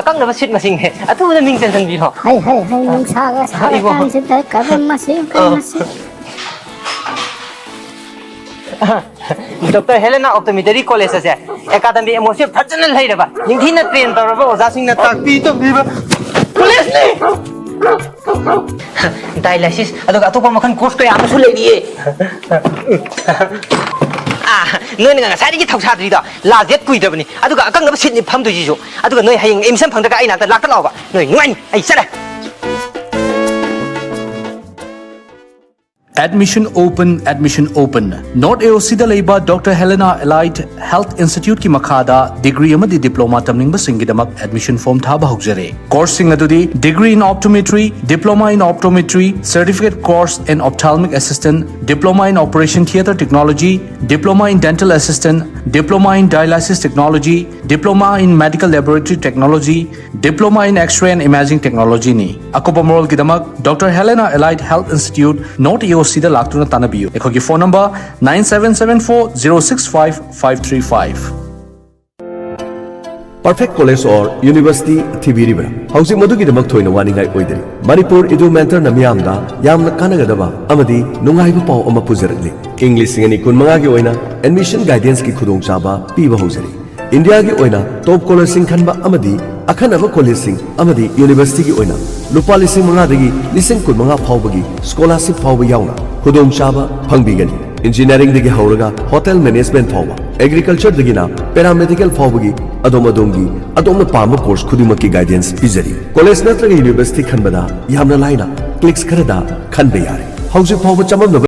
ꯑꯀꯛꯅꯕ ꯁꯤꯠ ꯃꯁꯤꯡ ꯑꯊꯨꯕꯗ ꯃꯤꯡ ꯆꯟꯁꯤꯟꯕꯤꯔꯣ꯫ ꯍꯩ, ꯍꯩ, ꯍꯩ, ꯅꯨꯡꯁꯥꯒ ꯁꯥꯔꯀꯥꯟꯁꯤꯗ ꯀꯔꯝ ꯃꯁꯤ, ꯀꯔꯝ ꯃꯁꯤ? ꯗꯣꯛꯇꯔ ꯍꯦꯂꯦꯅꯥ ꯑꯣꯞꯇꯣꯃꯦꯇ꯭ꯔꯤ ꯀꯣꯂꯦꯖ ꯑꯁꯦ ꯑꯦꯀꯥꯗꯃꯤꯛ ꯑꯦꯠꯃꯣꯁꯐꯤꯌꯔ ꯐꯖꯅ ꯂꯩꯔꯕ, ꯅꯤꯡꯊꯤꯅ ꯇ꯭ꯔꯦꯟ ꯇꯧꯔꯕ ꯑꯣꯖꯥꯁꯤꯡꯅ ꯇꯥꯛꯄꯤ ꯇꯝꯕꯤꯕ ꯀꯣꯂꯦꯖꯅꯤ꯫ ꯗꯥꯏꯂꯥꯏꯁꯤꯁ, ꯑꯗꯨꯒ ꯑꯇꯣꯞꯄ ꯃꯈꯜ ꯀꯣꯔꯁ ꯀꯌꯥ ꯑꯃꯁꯨ ꯂꯩꯔꯤꯌꯦ꯫ ꯑꯥ, ꯅꯣꯏꯅ ꯉꯁꯥꯏꯗꯒꯤ ꯊꯧꯁꯥꯗ꯭ꯔꯤꯗꯣ, ꯂꯥꯁ ꯗꯦꯠ ꯀꯨꯏꯗ꯭ꯔꯕꯅꯤ, ꯑꯗꯨꯒ ꯑꯀꯛꯅꯕ ꯁꯤꯠꯅꯤ ꯐꯝꯗꯣꯏꯁꯤꯁꯨ꯫ ꯑꯗꯨꯒ ꯅꯣꯏ ꯍꯌꯦꯡ ꯑꯦꯗꯃꯤꯁꯟ ꯐꯪꯗ꯭ꯔꯒ ꯑꯩ ꯅꯥꯛꯇ ꯂꯥꯛꯇ ꯂꯥꯛꯑꯣꯕ꯫ ꯅꯣꯏ ꯅꯨꯡꯉꯥꯏꯅꯤ, ꯑꯩ ꯆꯠꯂꯦ꯫ Admission open, admission open. North A O C ꯗ ꯂꯩꯕ ꯗꯣꯛꯇꯔ ꯍꯦꯂꯦꯅꯥ ꯑꯦꯂꯥꯏꯠ ꯍꯦꯜꯊ ꯏꯟꯁꯇꯤꯇ꯭ꯌꯨꯠꯀꯤ ꯃꯈꯥꯗ ꯗꯤꯒ꯭ꯔꯤ ꯑꯃꯗꯤ ꯗꯤꯄ꯭ꯂꯣꯃꯥ ꯇꯝꯅꯤꯡꯕꯁꯤꯡꯒꯤꯗꯃꯛ ꯑꯦꯗꯃꯤꯁꯟ ꯐꯣꯔꯝ ꯊꯥꯕ ꯍꯧꯖꯔꯦ꯫ ꯀꯣꯔꯁꯁꯤꯡ ꯑꯗꯨꯗꯤ Degree in Optometry, Diploma in Optometry, Certificate Course in Ophthalmic Assistant, Diploma in Operation Theatre Technology, Diploma in Dental Assistant, Diploma in Dialysis Technology, Diploma in Medical Laboratory Technology, Diploma in X-ray and Imaging Technology ꯅꯤ꯫ ꯑꯀꯨꯞꯄ ꯃꯔꯣꯜꯒꯤꯗꯃꯛ doctor ꯍꯦꯂꯦꯅꯥ ꯑꯦꯂꯥꯏꯠ health institute, north ꯑꯦ ꯑꯣ ꯁꯤꯗ ꯂꯥꯛꯇꯨꯅ ꯇꯥꯟꯅꯕꯤꯌꯨ꯫ ꯑꯩꯈꯣꯏꯒꯤ phone number nine seven seven four zero six five five three five꯫ Perfect College or University ꯊꯤꯕꯤꯔꯤꯕ꯭ꯔꯥ? ꯍꯧꯖꯤꯛ ꯃꯗꯨꯒꯤꯗꯃꯛ ꯊꯣꯏꯅ ꯋꯥꯅꯤꯡꯉꯥꯏ ꯑꯣꯏꯗꯔꯤ꯫ ꯃꯅꯤꯄꯨꯔ ꯏꯗꯨ ꯃꯦꯟꯇꯔꯅ ꯃꯤꯌꯥꯝꯗ ꯌꯥꯝꯅ ꯀꯥꯟꯅꯒꯗꯕ ꯑꯃꯗꯤ ꯅꯨꯡꯉꯥꯏꯕ ꯄꯥꯎ ꯑꯃ ꯄꯨꯖꯔꯛꯂꯤ꯫ ꯏꯪ ꯂꯤꯁꯤꯡ ꯑꯅꯤ ꯀꯨꯟꯃꯉꯥꯒꯤ ꯑꯣꯏꯅ ꯑꯦꯗꯃꯤꯁꯟ ꯒꯥꯏꯗꯦꯟꯁꯀꯤ ꯈꯨꯗꯣꯡꯆꯥꯕ ꯄꯤꯕ ꯍꯧꯖꯔꯤ꯫ ꯏꯟꯗꯤꯌꯥꯒꯤ ꯑꯣꯏꯅ ꯇꯣꯞ ꯀꯣꯂꯦꯖꯁꯤꯡ ꯈꯟꯕ ꯑꯃꯗꯤ ꯑꯈꯟꯅꯕ ꯀꯣꯂꯦꯖꯁꯤꯡ ꯑꯃꯗꯤ ꯌꯨꯅꯤꯚꯔꯁꯤꯇꯤꯒꯤ ꯑꯣꯏꯅ ꯂꯨꯄꯥ ꯂꯤꯁꯤꯡ ꯃꯉꯥꯗꯒꯤ ꯂꯤꯁꯤꯡ ꯀꯨꯟꯃꯉꯥ ꯐꯥꯎꯕꯒꯤ ꯁ꯭ꯀꯣꯂꯥꯔꯁꯤꯞ ꯐꯥꯎꯕ ꯌꯥꯎꯅ ꯈꯨꯗꯣꯡꯆꯥꯕ ꯐꯪꯕꯤꯒꯅꯤ꯫ ꯏꯟꯖꯤꯅꯤꯌꯥꯔꯤꯡꯗꯒꯤ ꯍꯧꯔꯒ ꯍꯣꯇꯦꯜ ꯃꯦꯅꯦꯖꯃꯦꯟꯠ ꯐꯥꯎꯕ, ꯑꯦꯒ꯭ꯔꯤꯀꯜꯆꯔꯗꯒꯤꯅ ꯄꯦꯔꯥꯃꯦꯗꯤꯀꯦꯜ ꯐꯥꯎꯕꯒꯤ ꯑꯗꯣꯝ ꯑꯗꯣꯝꯒꯤ ꯑꯗꯣꯝꯅ ꯄꯥꯝꯕ ꯀꯣꯔꯁ ꯈꯨꯗꯤꯡꯃꯛꯀꯤ ꯒꯥꯏꯗꯦꯟꯁ ꯄꯤꯖꯔꯤ꯫ ꯀꯣꯂꯦꯖ ꯅꯠꯇ꯭ꯔꯒ ꯌꯨꯅꯤꯚꯔꯁꯤꯇꯤ ꯈꯟꯕꯗ ꯌꯥꯝꯅ ꯂꯥꯏꯅ ꯀ꯭ꯂꯤꯛꯁ ꯈꯔꯗ ꯈꯟꯕ ꯌꯥꯔꯦ꯫ ꯍꯧꯖꯤꯛ ꯐꯥꯎꯕ ꯆꯃꯝꯅꯕ